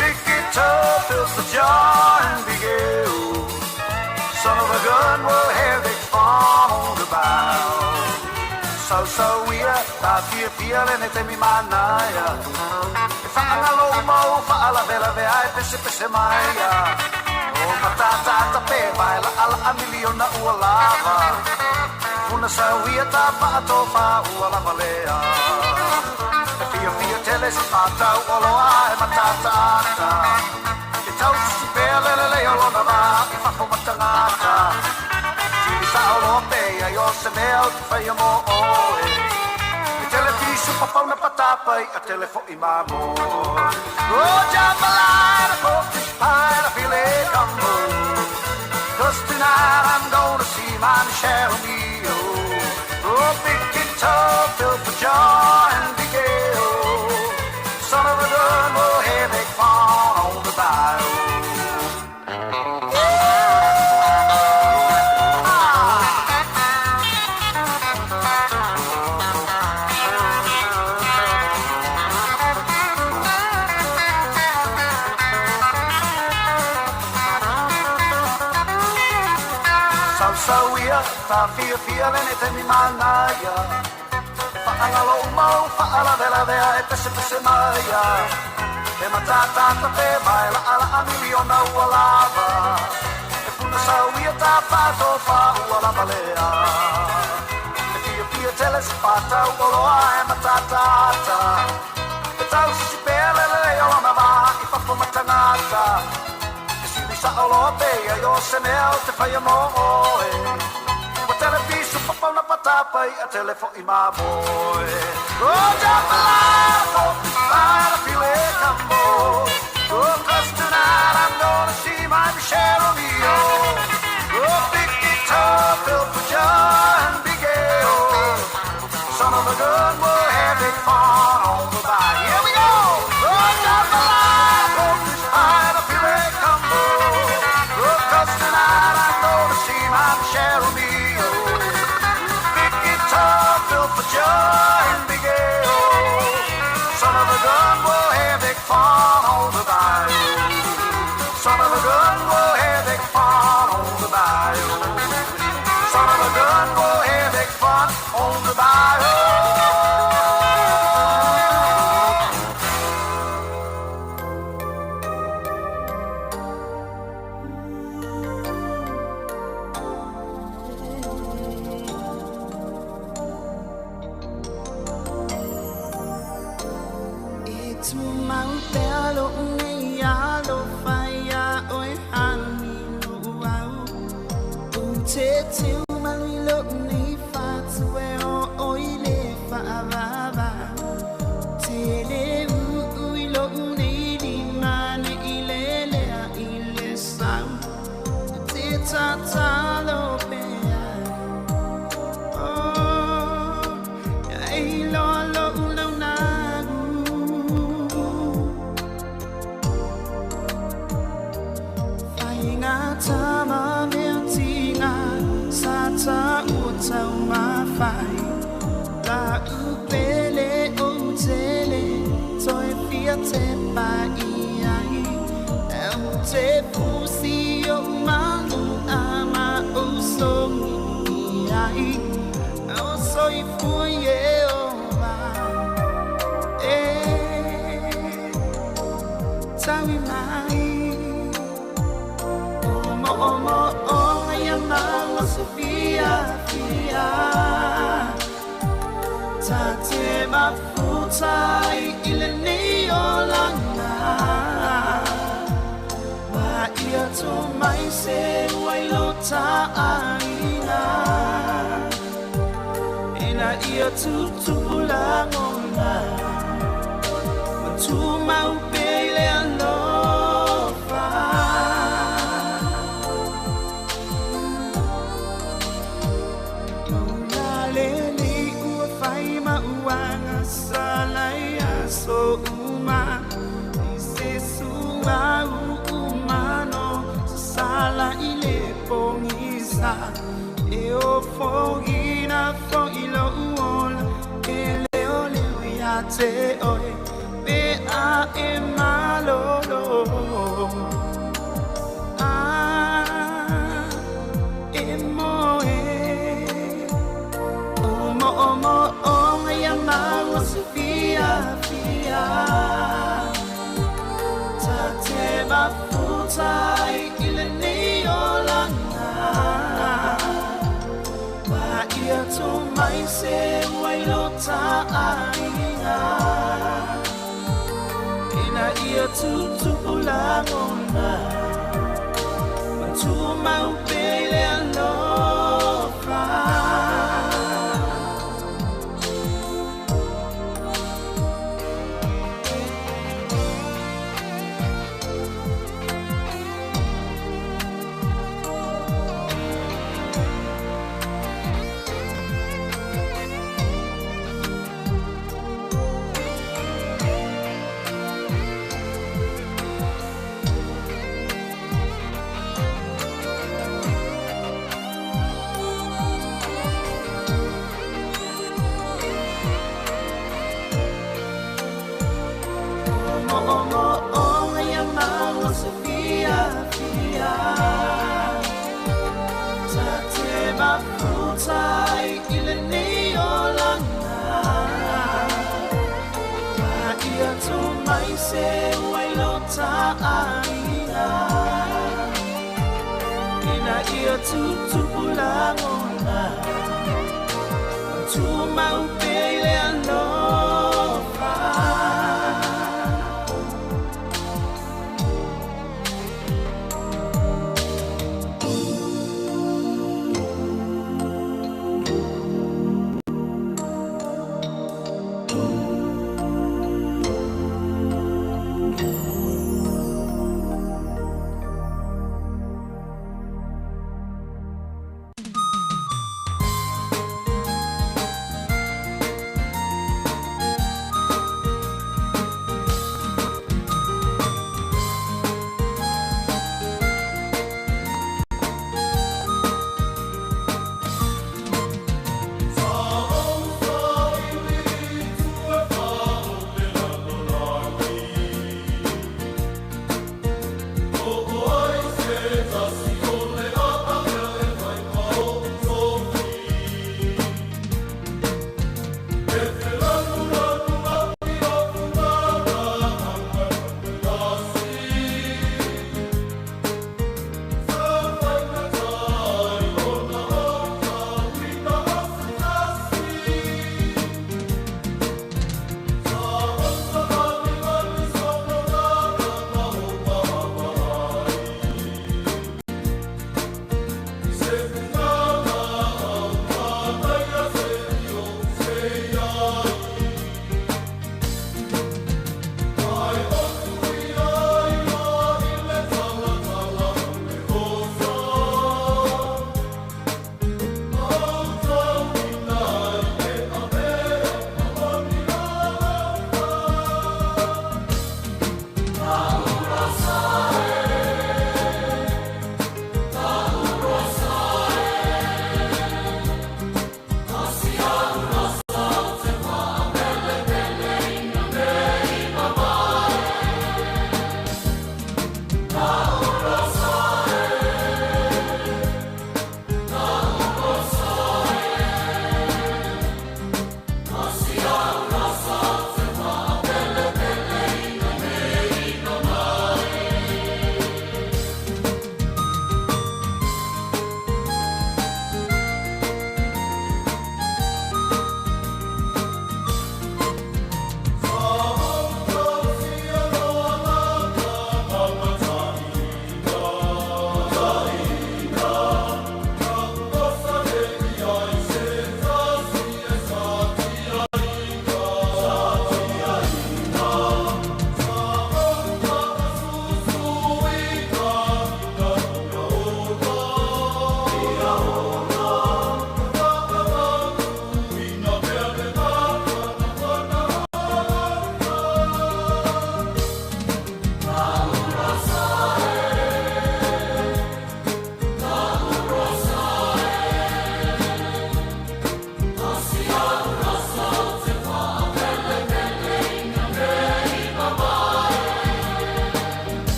Big guitar fills the jar and big ale. Son of a gun, we'll have big fun on the bayou. So so we are ta fia fia le ne te mi manaia. E whaangalo mau whaala vela ve ai pese pese maia. O matata ta pe vai la ala a miliona ua lava. Funa sauia ta whaatofa ua lava lea. E fia fia tele se whātau o loa e matata ata. E tau sisi pea lele leo lona vā i whafo matangata. Tiri sa o loa pea i o se mea o te whaia mō oe. E televisu papauna patapai a telefo i mamoe. Oh, jambalaya, pork fish pie, and a filet combo. Cause tonight I'm gonna see my Michelle Romeo. Oh, big guitar filled for joy and big ale. Son of a gun, we'll have big fun on the bayou. So ia, ta fia fia le ne te mi manaia. E whaangalo mau, whaala vela vea e pese pese maia. E matata ta pe vai la ala a miliona ua lava. E puna sauia ta whātofa ua lava lea. E fia fia tele se whātau o loa e matata ata. E tau sisi pea lele leo lona vā i whafo matangata. E sili sa o loa pea i o se mea o te whaia mō oe. Wa televisu papauna patapai a telefo i mamoe. Oh, jambalaya, pork fish pie, and a filet combo. Oh, cause tonight I'm gonna see my Michelle Romeo. Oh, big guitar filled for joy and big ale. Son of a gun, we'll have big fun on the bayou. Here we go! Oh, jambalaya, pork fish pie, and a filet combo. Oh, cause tonight I'm gonna see my Michelle Romeo. Big guitar filled for joy and big ale. Son of a gun, we'll have big fun on the bayou. Son of a gun, we'll have big fun on the bayou. Son of a gun, we'll have big fun on the bayou. E tu mau pea lo nei alo whaia oe hani lo au. U te teu malui lo nei whatu e o oi le whaavava. Te le ui lo nei di mane i le lea i le sau. Te tatalo pea. Oh, e loa lo ulau nagu. Whainga tama mea tinga, sa ta ua tau mawhai. La upele o tele, toi fia te pai ai. E o te pusi o malu ama o songi i ai. O soi fui e o va. E taui mai. Omo omo o ngai amanga Sofia fia. Ta te mafutai i le nei o langa. Ma ia tō mai se wai lo ta aina. Ina ia tutupu langona. Tumau pea i le alofa. Lalele ua fai ma uaga sala i aso uma. I se sua uumano sala i le pogisa. E o fogina fo i lou ola e leoleo ia te oe pe a e malolo. Ah, e moe. O mo o mo o ngai a mau se fia fia. Ta te mafutai i lenei olaga. Pa ia tō mai se ua i lo ta aiga. Ina ia tutupu lagona. Tumau pea i le alofa. Tutupu lagona. Tumau pea i le alofa.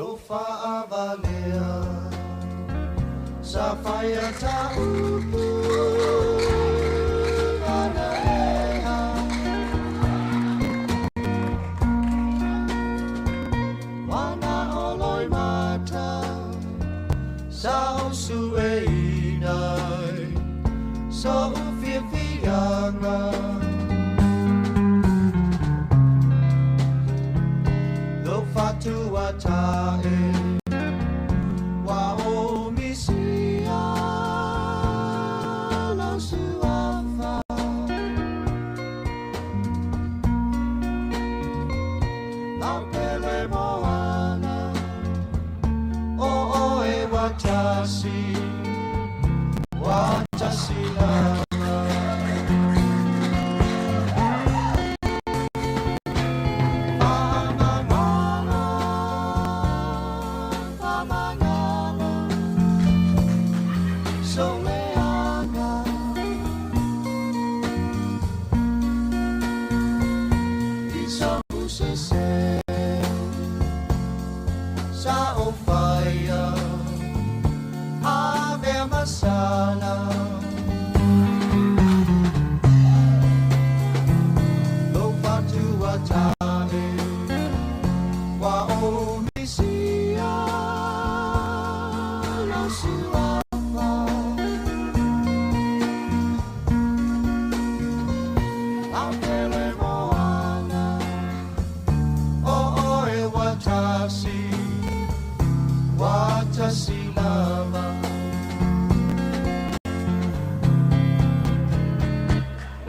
Lo faavalea sa faia ta upu analea. Wana oloi mata sa o sue inai so u fiafiaga. Lo fatua tae wa o misia lo suafa. Lau pele moana o oe watasi, watasi lava. Faamagalo, faamagalo, soleaga. I so usese sa o faia ave masala. Lo fatua tae wa o misia lo suafa. Lau pele moana o oe watasi, watasi lava.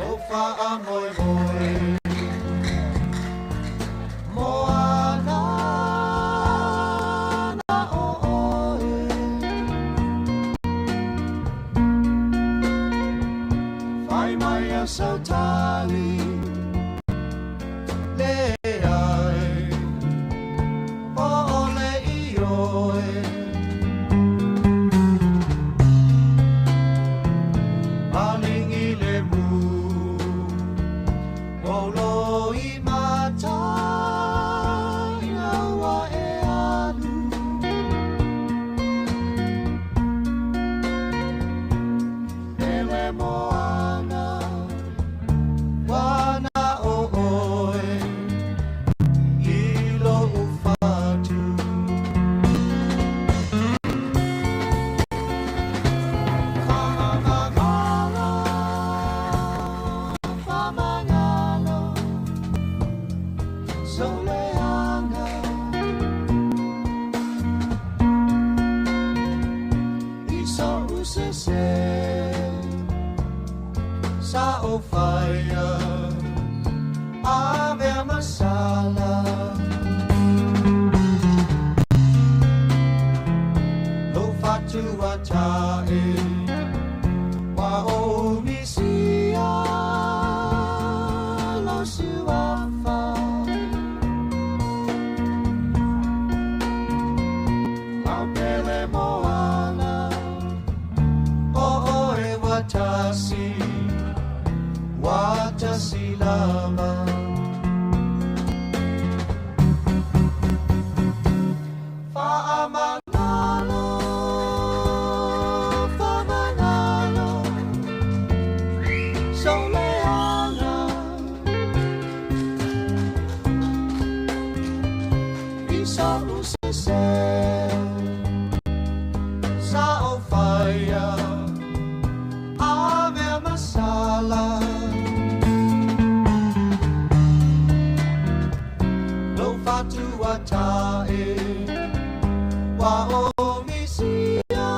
O faamoemoe moana na o oe. Fai mai a sautali le ai po o le i oe. Malingi le mu o lo i mata ina ua e alu. Ele moana wana o oe i lo ufatu. Faamagalo, faamagalo, soleaga. I so usese sa o faia ave masala. Lo fatua tae wa o misia lo suafa. Lau pele moana o oe watasi, watasi lava. Faamagalo, faamagalo, soleaga. I so usese sa o faia ave masala. Lo fatua tae wa o misia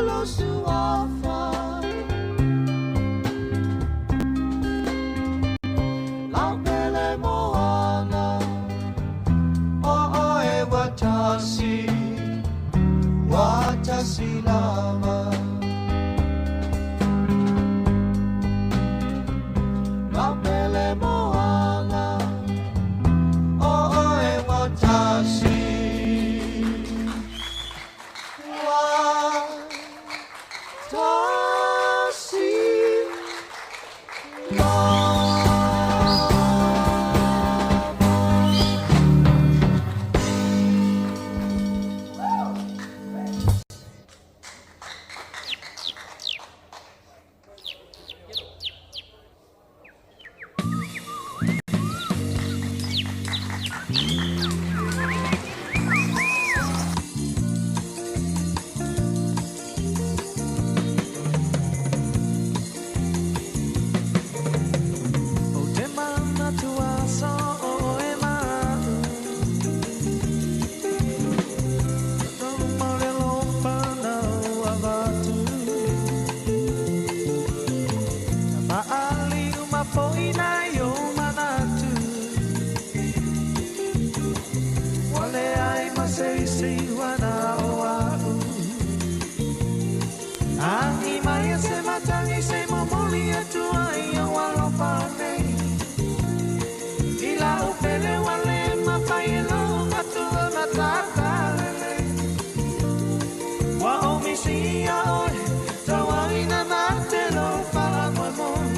lo suafa. Lau pele moana o oe watasi, watasi lava. Lau pele moana o oe watasi, watasi lava. se isi ua na o a'u. Agi mai e se matagi se momoli atu ai o alofa nei. I lau pele ua le mafai e lou fatu ona tatalele. Ua ou misia oe, tauaina mate lou faamoemoe.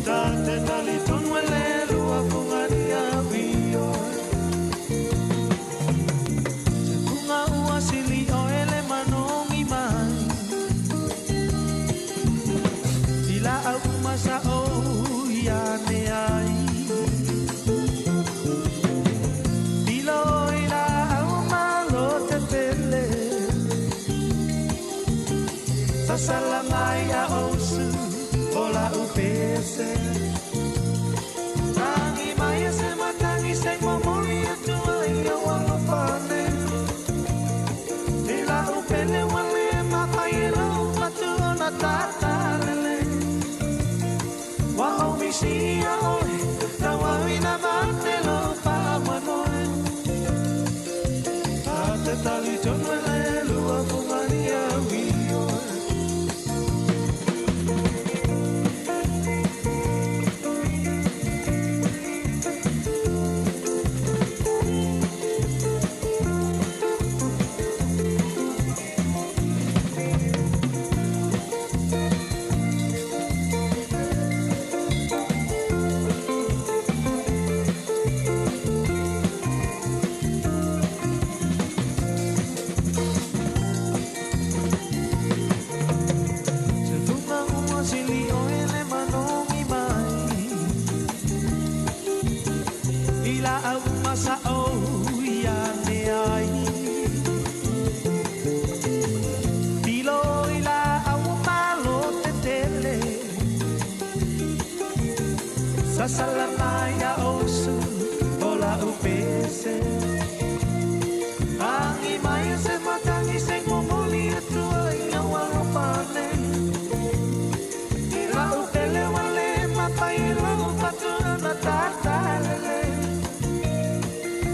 Ta te talitonu e le lua fuga ni au i oe. Se fuga ua sili oe le manogi mai. I laau uma sa ou ia ane ai. Pilo i laau malo tetele. Sasala mai a ousu o lau pese. Agi mai e se matagi se momoli atu ai o alofa nei. I lau pele ua le mafai e lou fatu ona tatalele. Ua ou misia oe, tauauina mate lou faamoemoe. Ta te talitonu e le lua fuga ni au i oe. Se fuga ua sili oe le manogi mai. I laau uma sa ou ia ane ai. Pilo i laau o malo tetele. Sasala mai a ousu o lau pese. Agi mai e se matagi se momoli atu ai au alofa nei. I lau pele ua le mafai e lou fatu ona tatalele.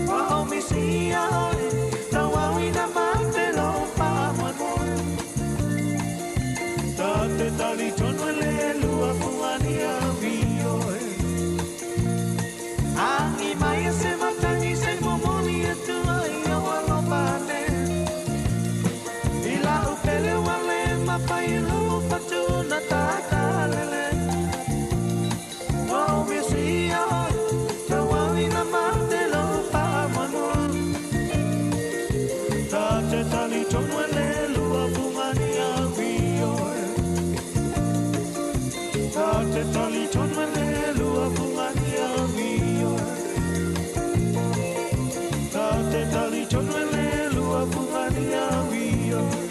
Ua ou misia oe, tauauina mate lou faamoemoe. Ta te talitonu e le lua fuga ni au i oe. Agi mai e se matagi se momoli atu ai au alofa nei. I lau pele ua le mafai e lou fatu ona tatalele. Ua ou misia oe, tauauina mate lou faamoemoe. Ta te talitonu e le lua fuga ni au i oe. Ta te talitonu e le lua fuga ni au i oe. Ta te talitonu e le lua fuga ni au i oe.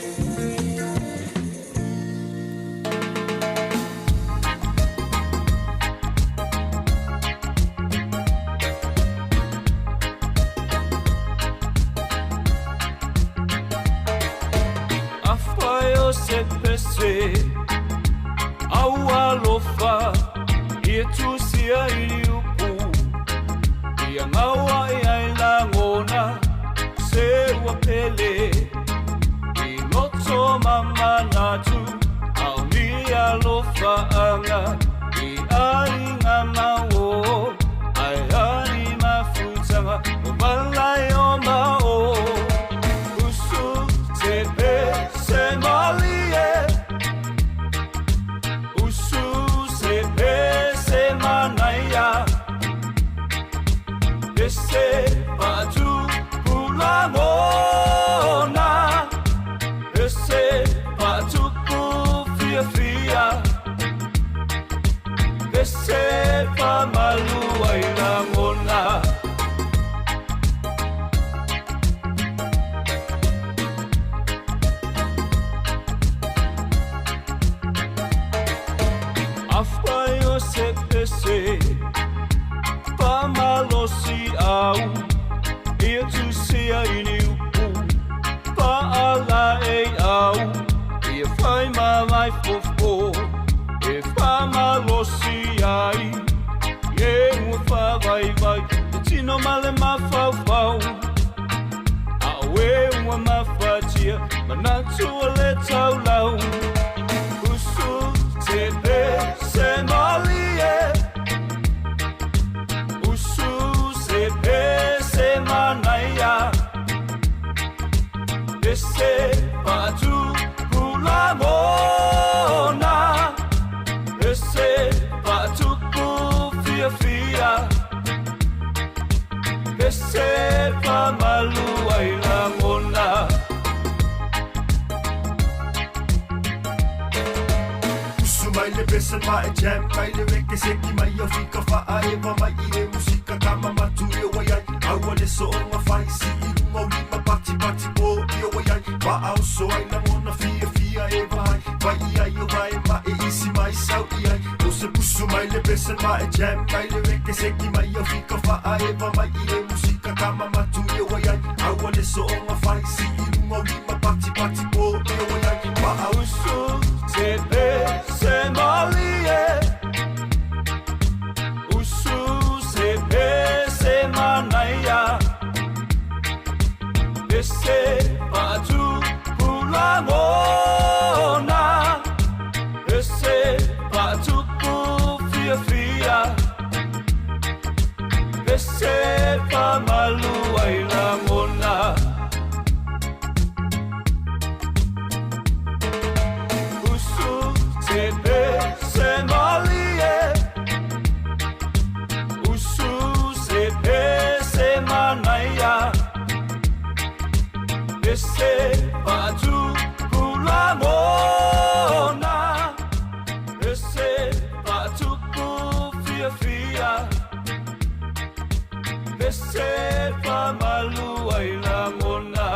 Afai o se pese au alofa ia tusia i liupu ia gaua i ai lagona se ua pele i loto ma manatu au ni alofaaga i aiga mauō ae ali mafutaga o valae o maō usu te pese malie usu se pese manaia. Manatu o le taulau Usu te pese malie Usu se pese manaia Pese patu pula mona Pese patupu fia fia Pese pamalu ai lagona Usu mai le pese ma e jam mai le weke seki mai o fika faa e va mai i le musika kama matu i o wai ai Aua le soonga fai si i lunga o lima pati pati po i o wai ai Waa o so ai lagona fia fia e vai Vai i ai o vai ma e isi mai sau i ai O se pusu mai le pese ma e jam mai le weke seki mai o fika faa e va mai i le musika kama matu i o wai ai Aua le soonga fai si i lunga o lima pati pati po i o wai ai Waa o Usu te pese malie Usu se pese manaia Pese patu pula mona Pese patupu fia fia Pese pamalu ai lagona Usu te pese malie Usu se pese manaia Pese patu pula mona Pese patupu fia fia Pese pamalu ai lagona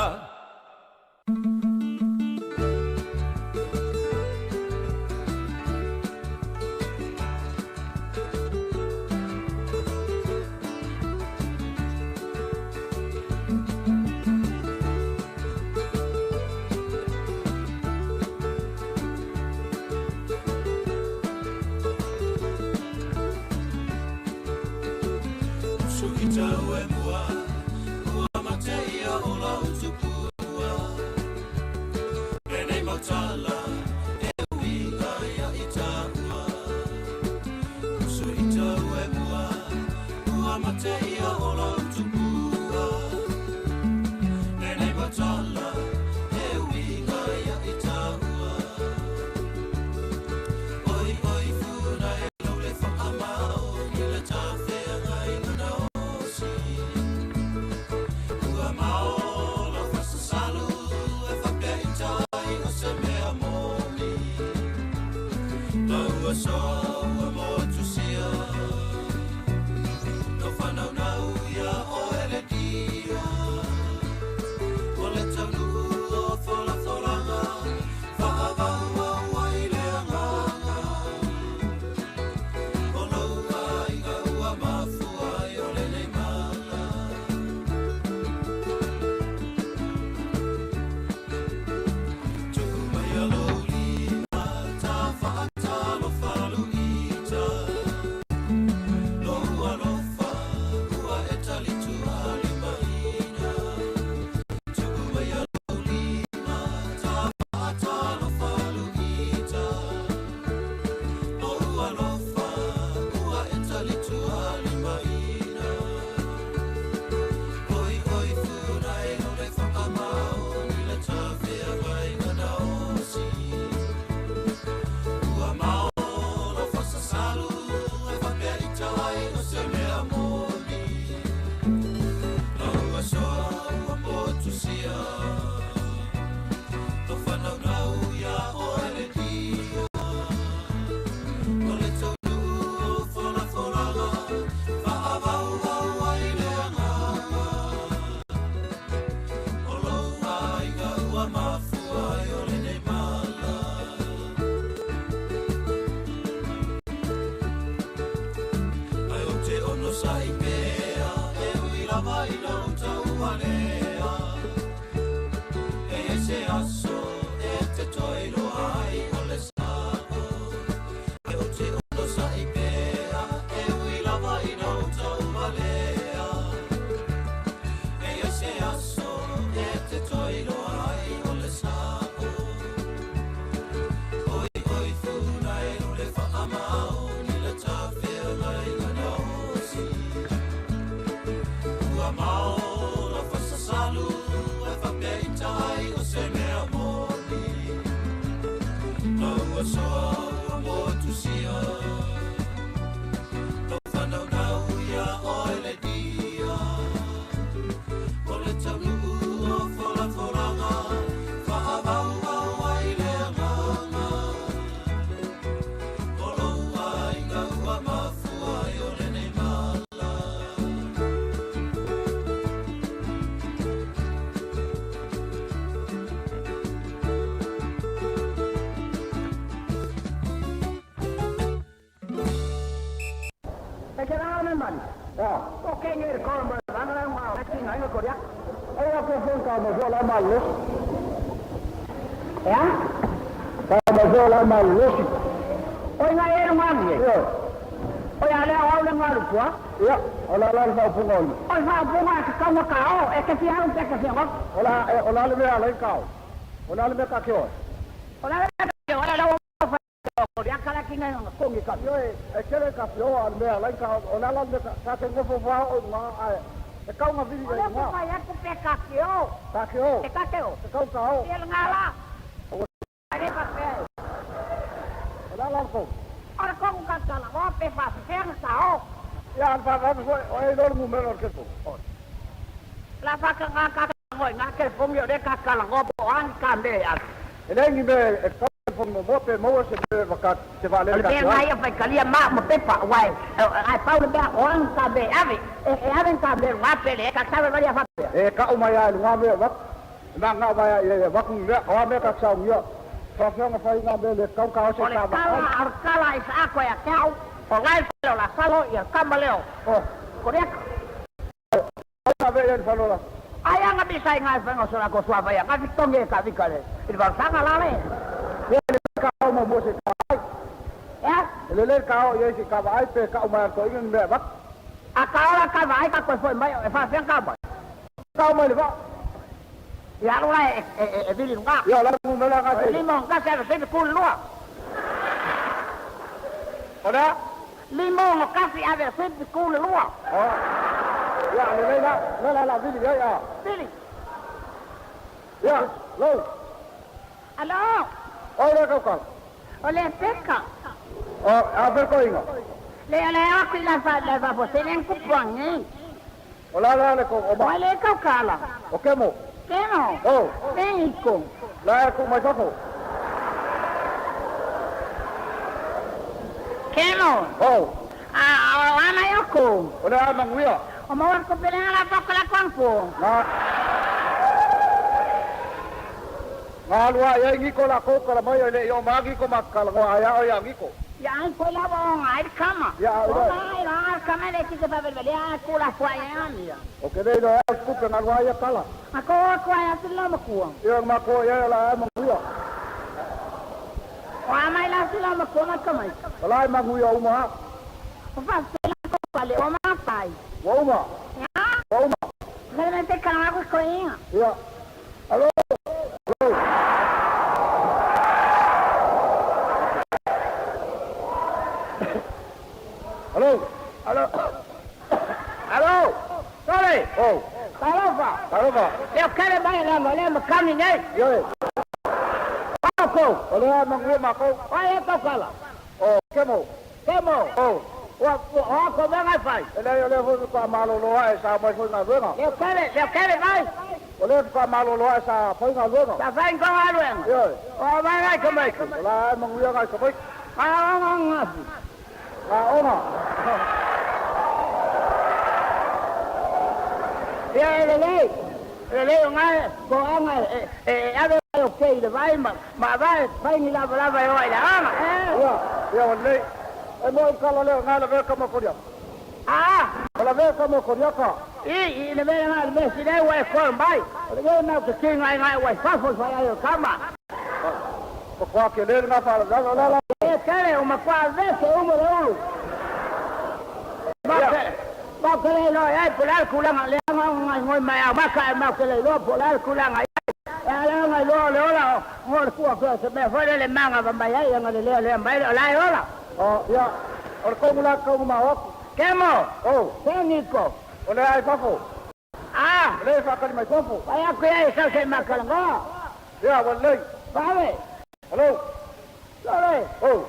asoa ua motusia Lau whanaunau ia oe le dia O le taunuu o folafolanga Whaavauvau ai le anganga O lou aiga ua mafua ai o lenei mala Sole! Oh.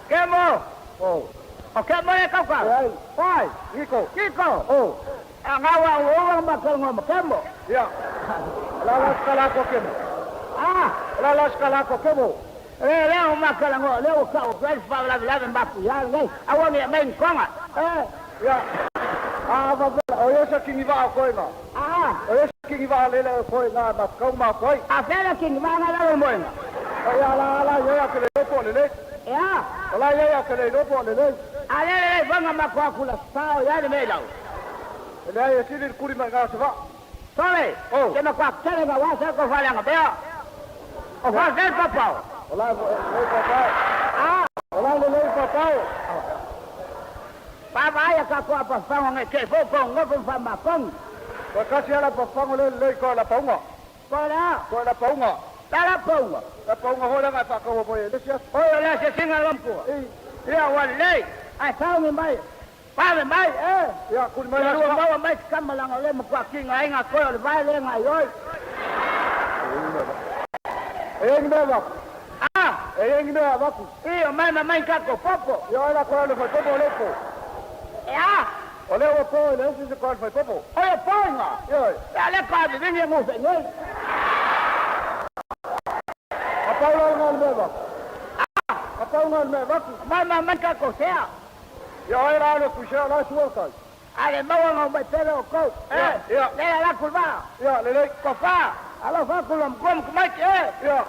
Kemo! Oh. O kemo e kauka? Ai. Oi! Kiko. Kiko! Oh. A ngawa o o ma kalongo ma kemo. Ia. La la skala ko kemo. Ah! La la skala ko kemo. Le le o ma kalongo le o ka o fa fa la la ma ku ya le. A ni mai konga. Eh. Ia. Ah, va va. O ia kingi va ko inga. Ah. O ia kingi va le le ko inga ma kau ma ko. A fela kingi va nga la mo inga. O ia la la ia ke le po le le. Ya. O la ia ke le po le le. A le le vanga ma ko ku la sa o ya le me lau. Le ai sili kuri ma nga sa. Sole. Oh. Ke ma kwa tele nga wa sa ko fa la nga bea. O fa se papa. O la le papa. Ah. O la le le papa. Papa ya ka ko pa fa nga ke fo ko ngo fo fa ma kong. Ko kasi ala pa fango le le ko la paunga. Ko la. Ko la paunga. La la paunga. La paunga ho la nga fa ko bo le sia. O la se singa lompu. Ia wa le. Ai fa ngi mai. Pa me mai eh. Ia kuri mai la. Ia mai kama la le mo kwa kinga inga ko le vai le nga yoi. E ngi me va. Ah, E ngi me va ku. Io mai ma mai ka ko popo. Ia la ko le fa popo le ko. Ya. O le o po le si se ko fa popo. O le po nga. Ia. Ya le ka bi ni ngo fe ngoi. A pa la nga le va. Ah, a pa nga le va ku. Mai ma mai ka ko sea. Ia ai la le ku se la su ka. Ale mawa nga mai pele o ko. Eh. Ia. Le la kulva. Ia le le. Ko fa. Alo fa kulom kom kumai eh. Ia.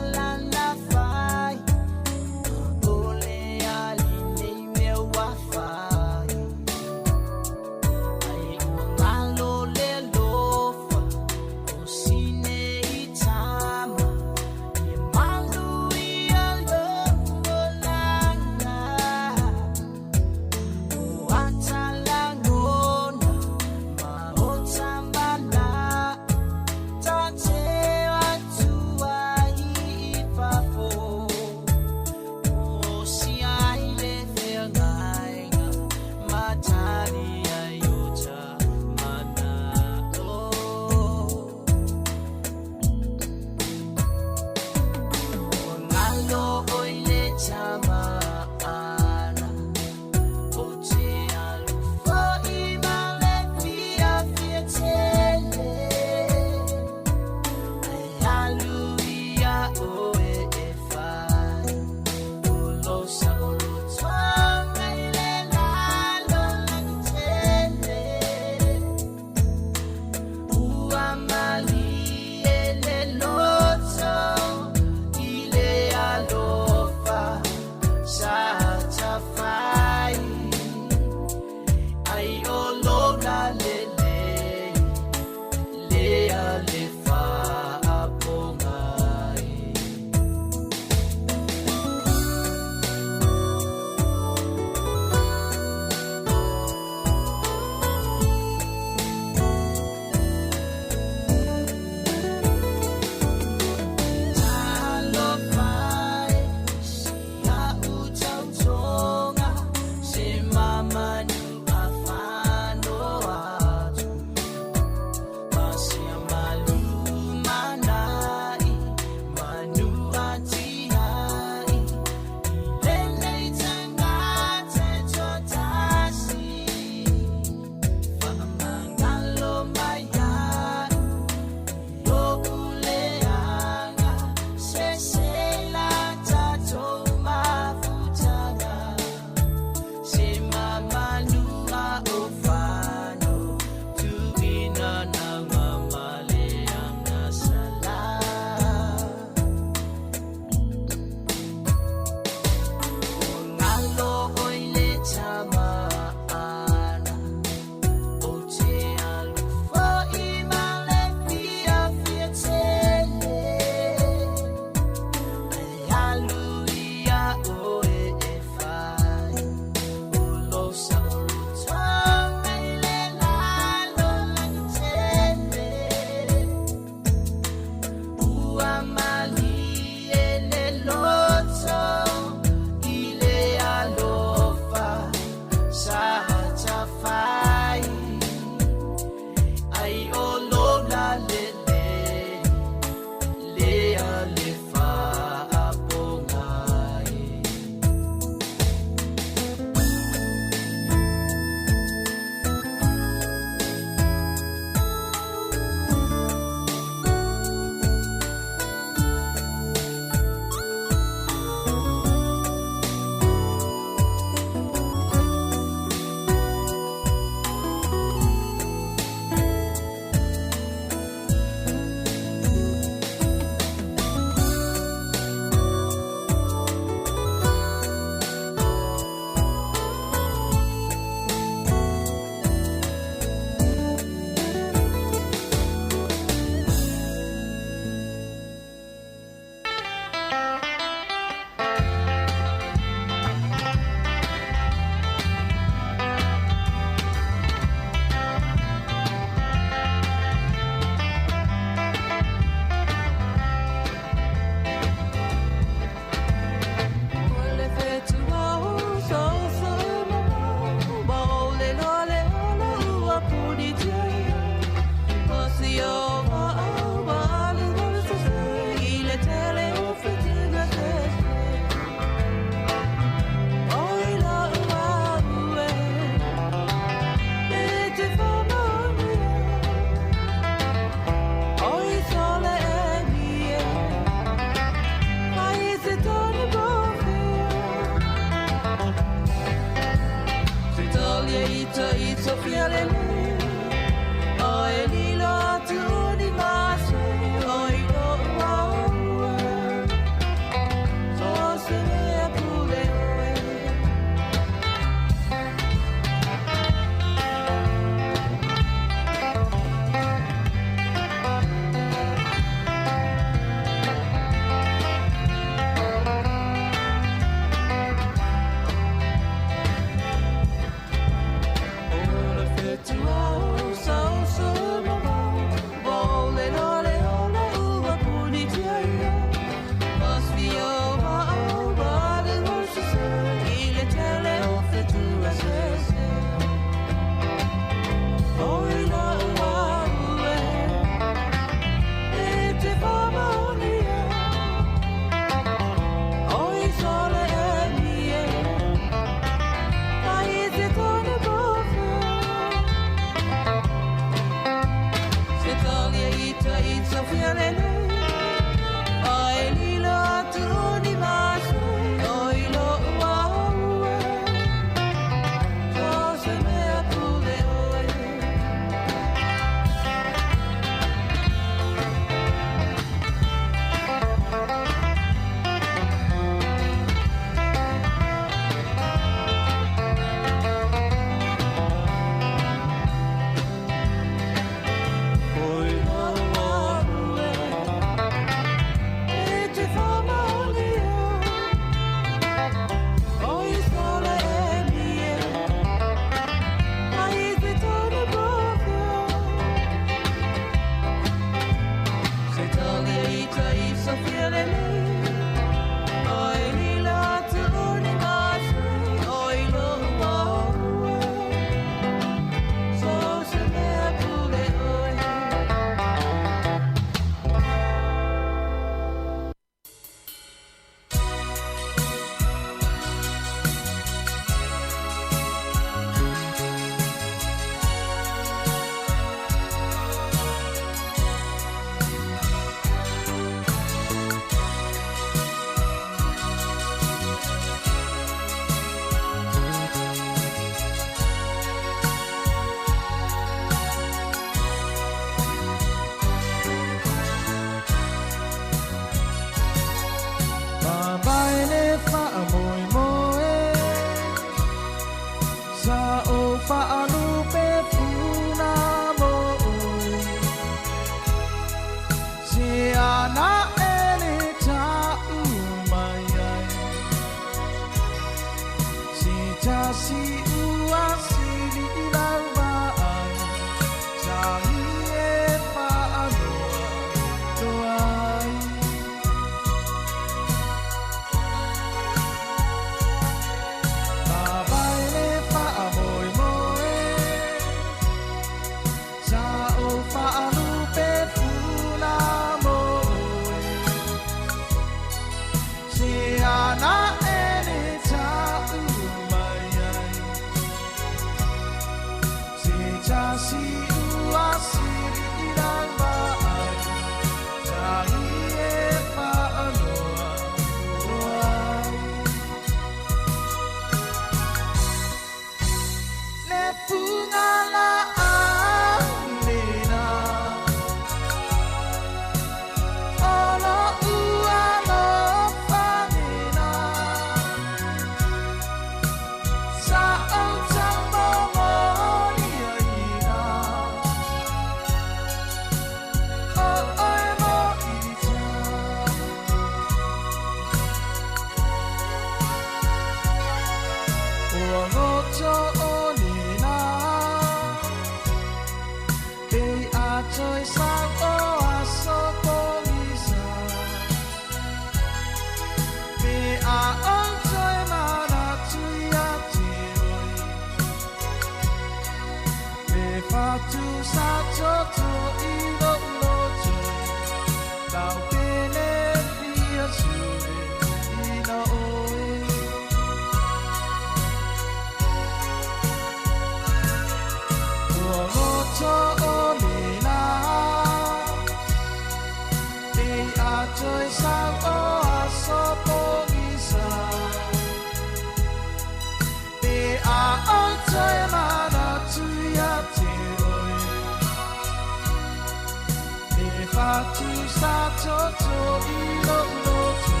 sa toto i lou loto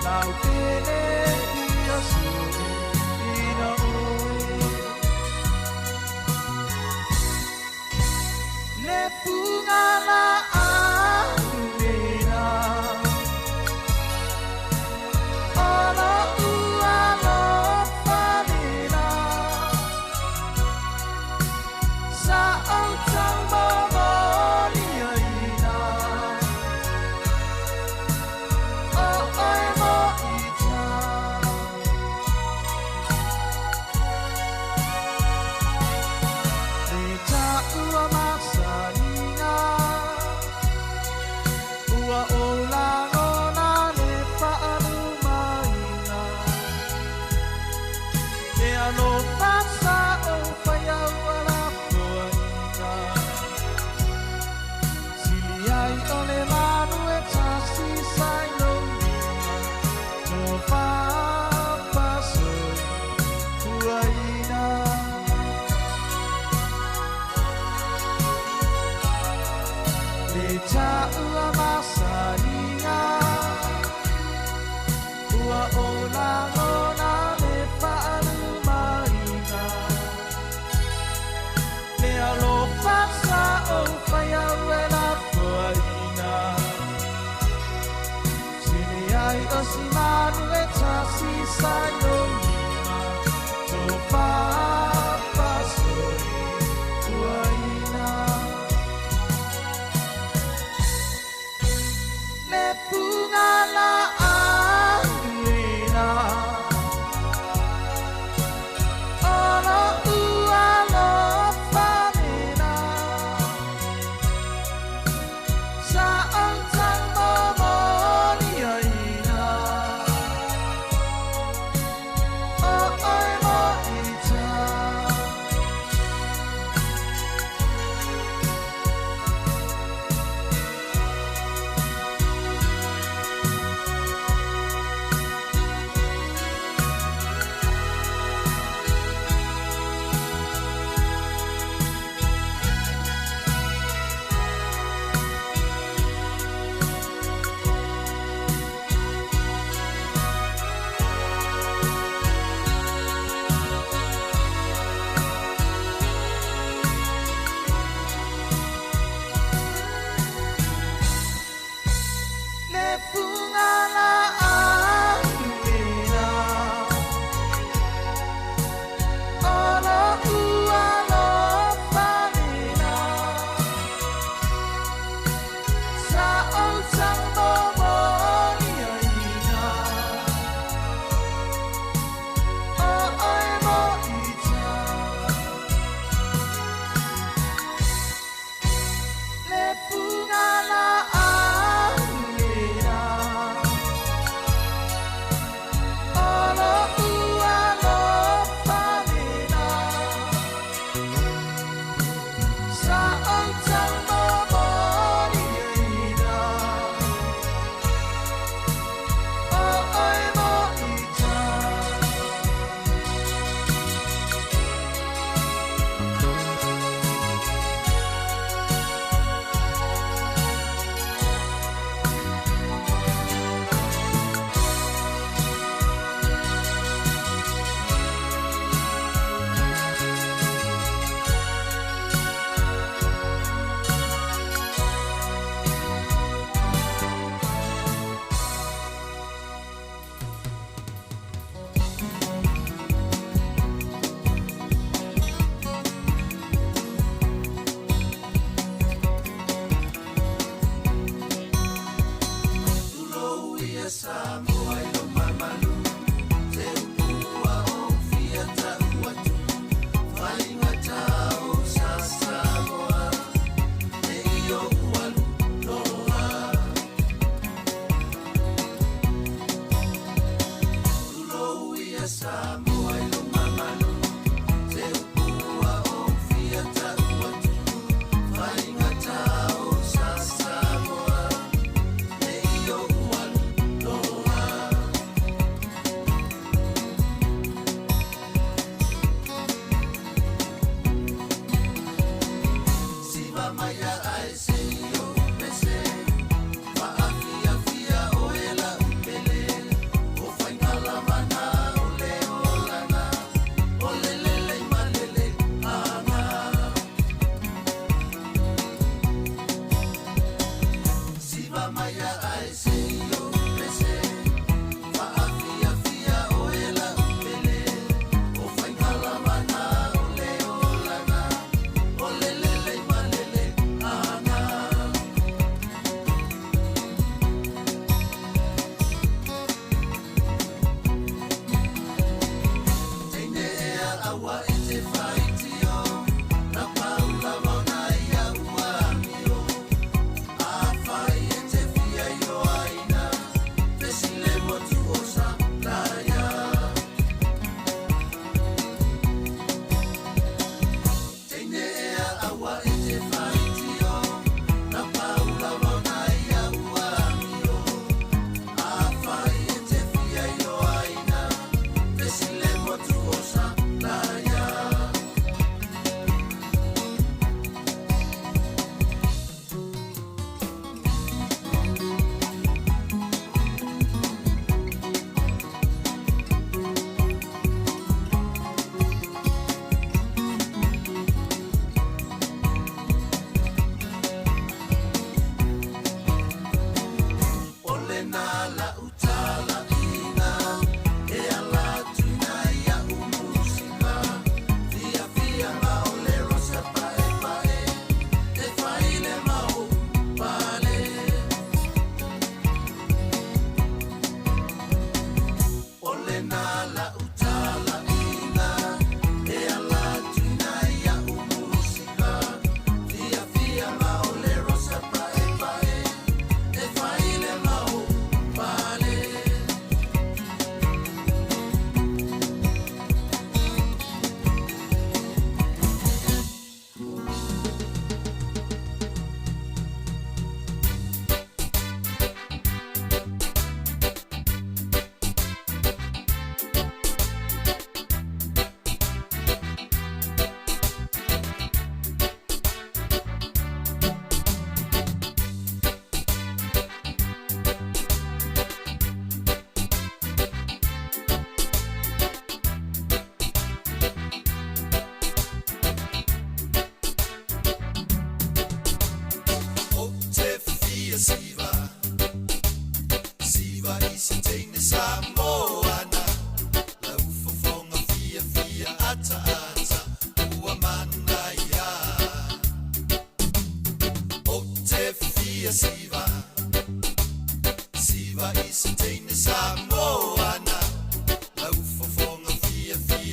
lau pele fia sui ina oe Le fuga la aluena Olo ua lofa lena Sa o tau momoli aina O oe mo ita Le taua masaniga Ua o lagona le faalumaina E alofa sa o whai au alafoaina Sili ai o le manu e tasi sai lo lima To whapasoi huaina Le taua masaniga Ua o lagona le faalumaina Le alofa sa o whai au e lafoaina Sili ai o si manu e tasi sai lo lima To whapasoi huaina Le fuga la aluena Olo ua lofa lena Sa o tau momoli aina O oe mo ita Le fuga la aluena Olo ua lofa lena Sa o tau momoli aina O oe mo ita Le fuga la aluena Olo ua lofa lena Sa o tau momoli aina O oe mo ita Tulou ia Samoa i lo mamalu Te upua o fia tau atu Faigata o sa Samoa E i ou alu loa Tulou ia Samoa i lo mamalu Te upua o fia tau atu Faigata o sa Samoa E i ou alu loa Siva maia ae se i ou pese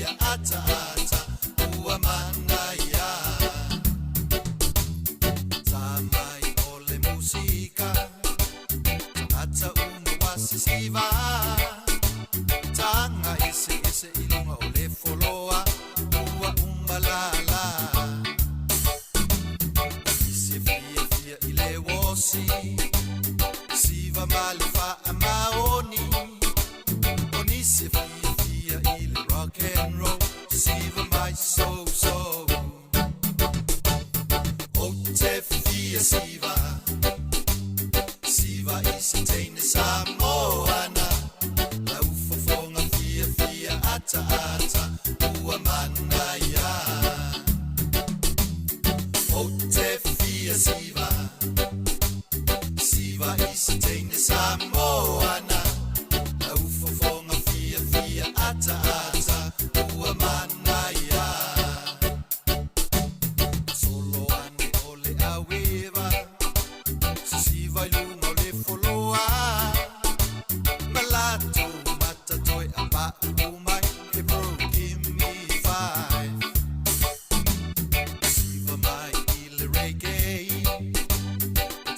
fia ata ata ua manaia. Tamai o le musika, tagata uma wa sisiva. Tanga ese ese i luga o le foloa ua umalala. Se fia fia i le wosi, siva ma le faamaoni. O nisi fia fia i le rock and roll, siva mai so so. O te fia siva, siva i se teine Samoana. Lau fofoga fia fia ata ata ua manaia. O te fia siva, siva i se teine Samoana. Lau fofoga fia fia ata ata ua manaia. Solo ane o le aueva, sisiva i luga o le foloa. Malato mata toe a pa'u mai, hey bro, give me five. Siva mai i le reggae,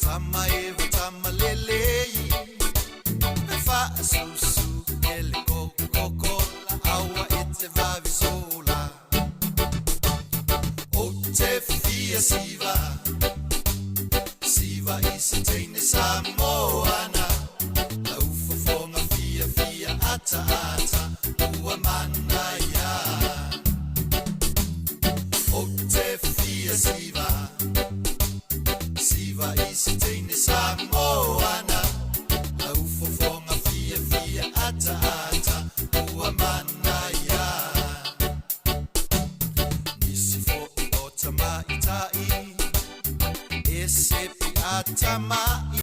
tama eva tama lelei. E faasusu e le Coca-Cola, aua e te vave sola. O te fia siva, siva i se teine Samoana. Lau fofoga fia fia ata ata ua manaia. O te fia siva, siva i se teine Samoana. Lau fofoga fia fia ata ata ua manaia. Nisi fo'i o tamaita'i, e sepi a tama.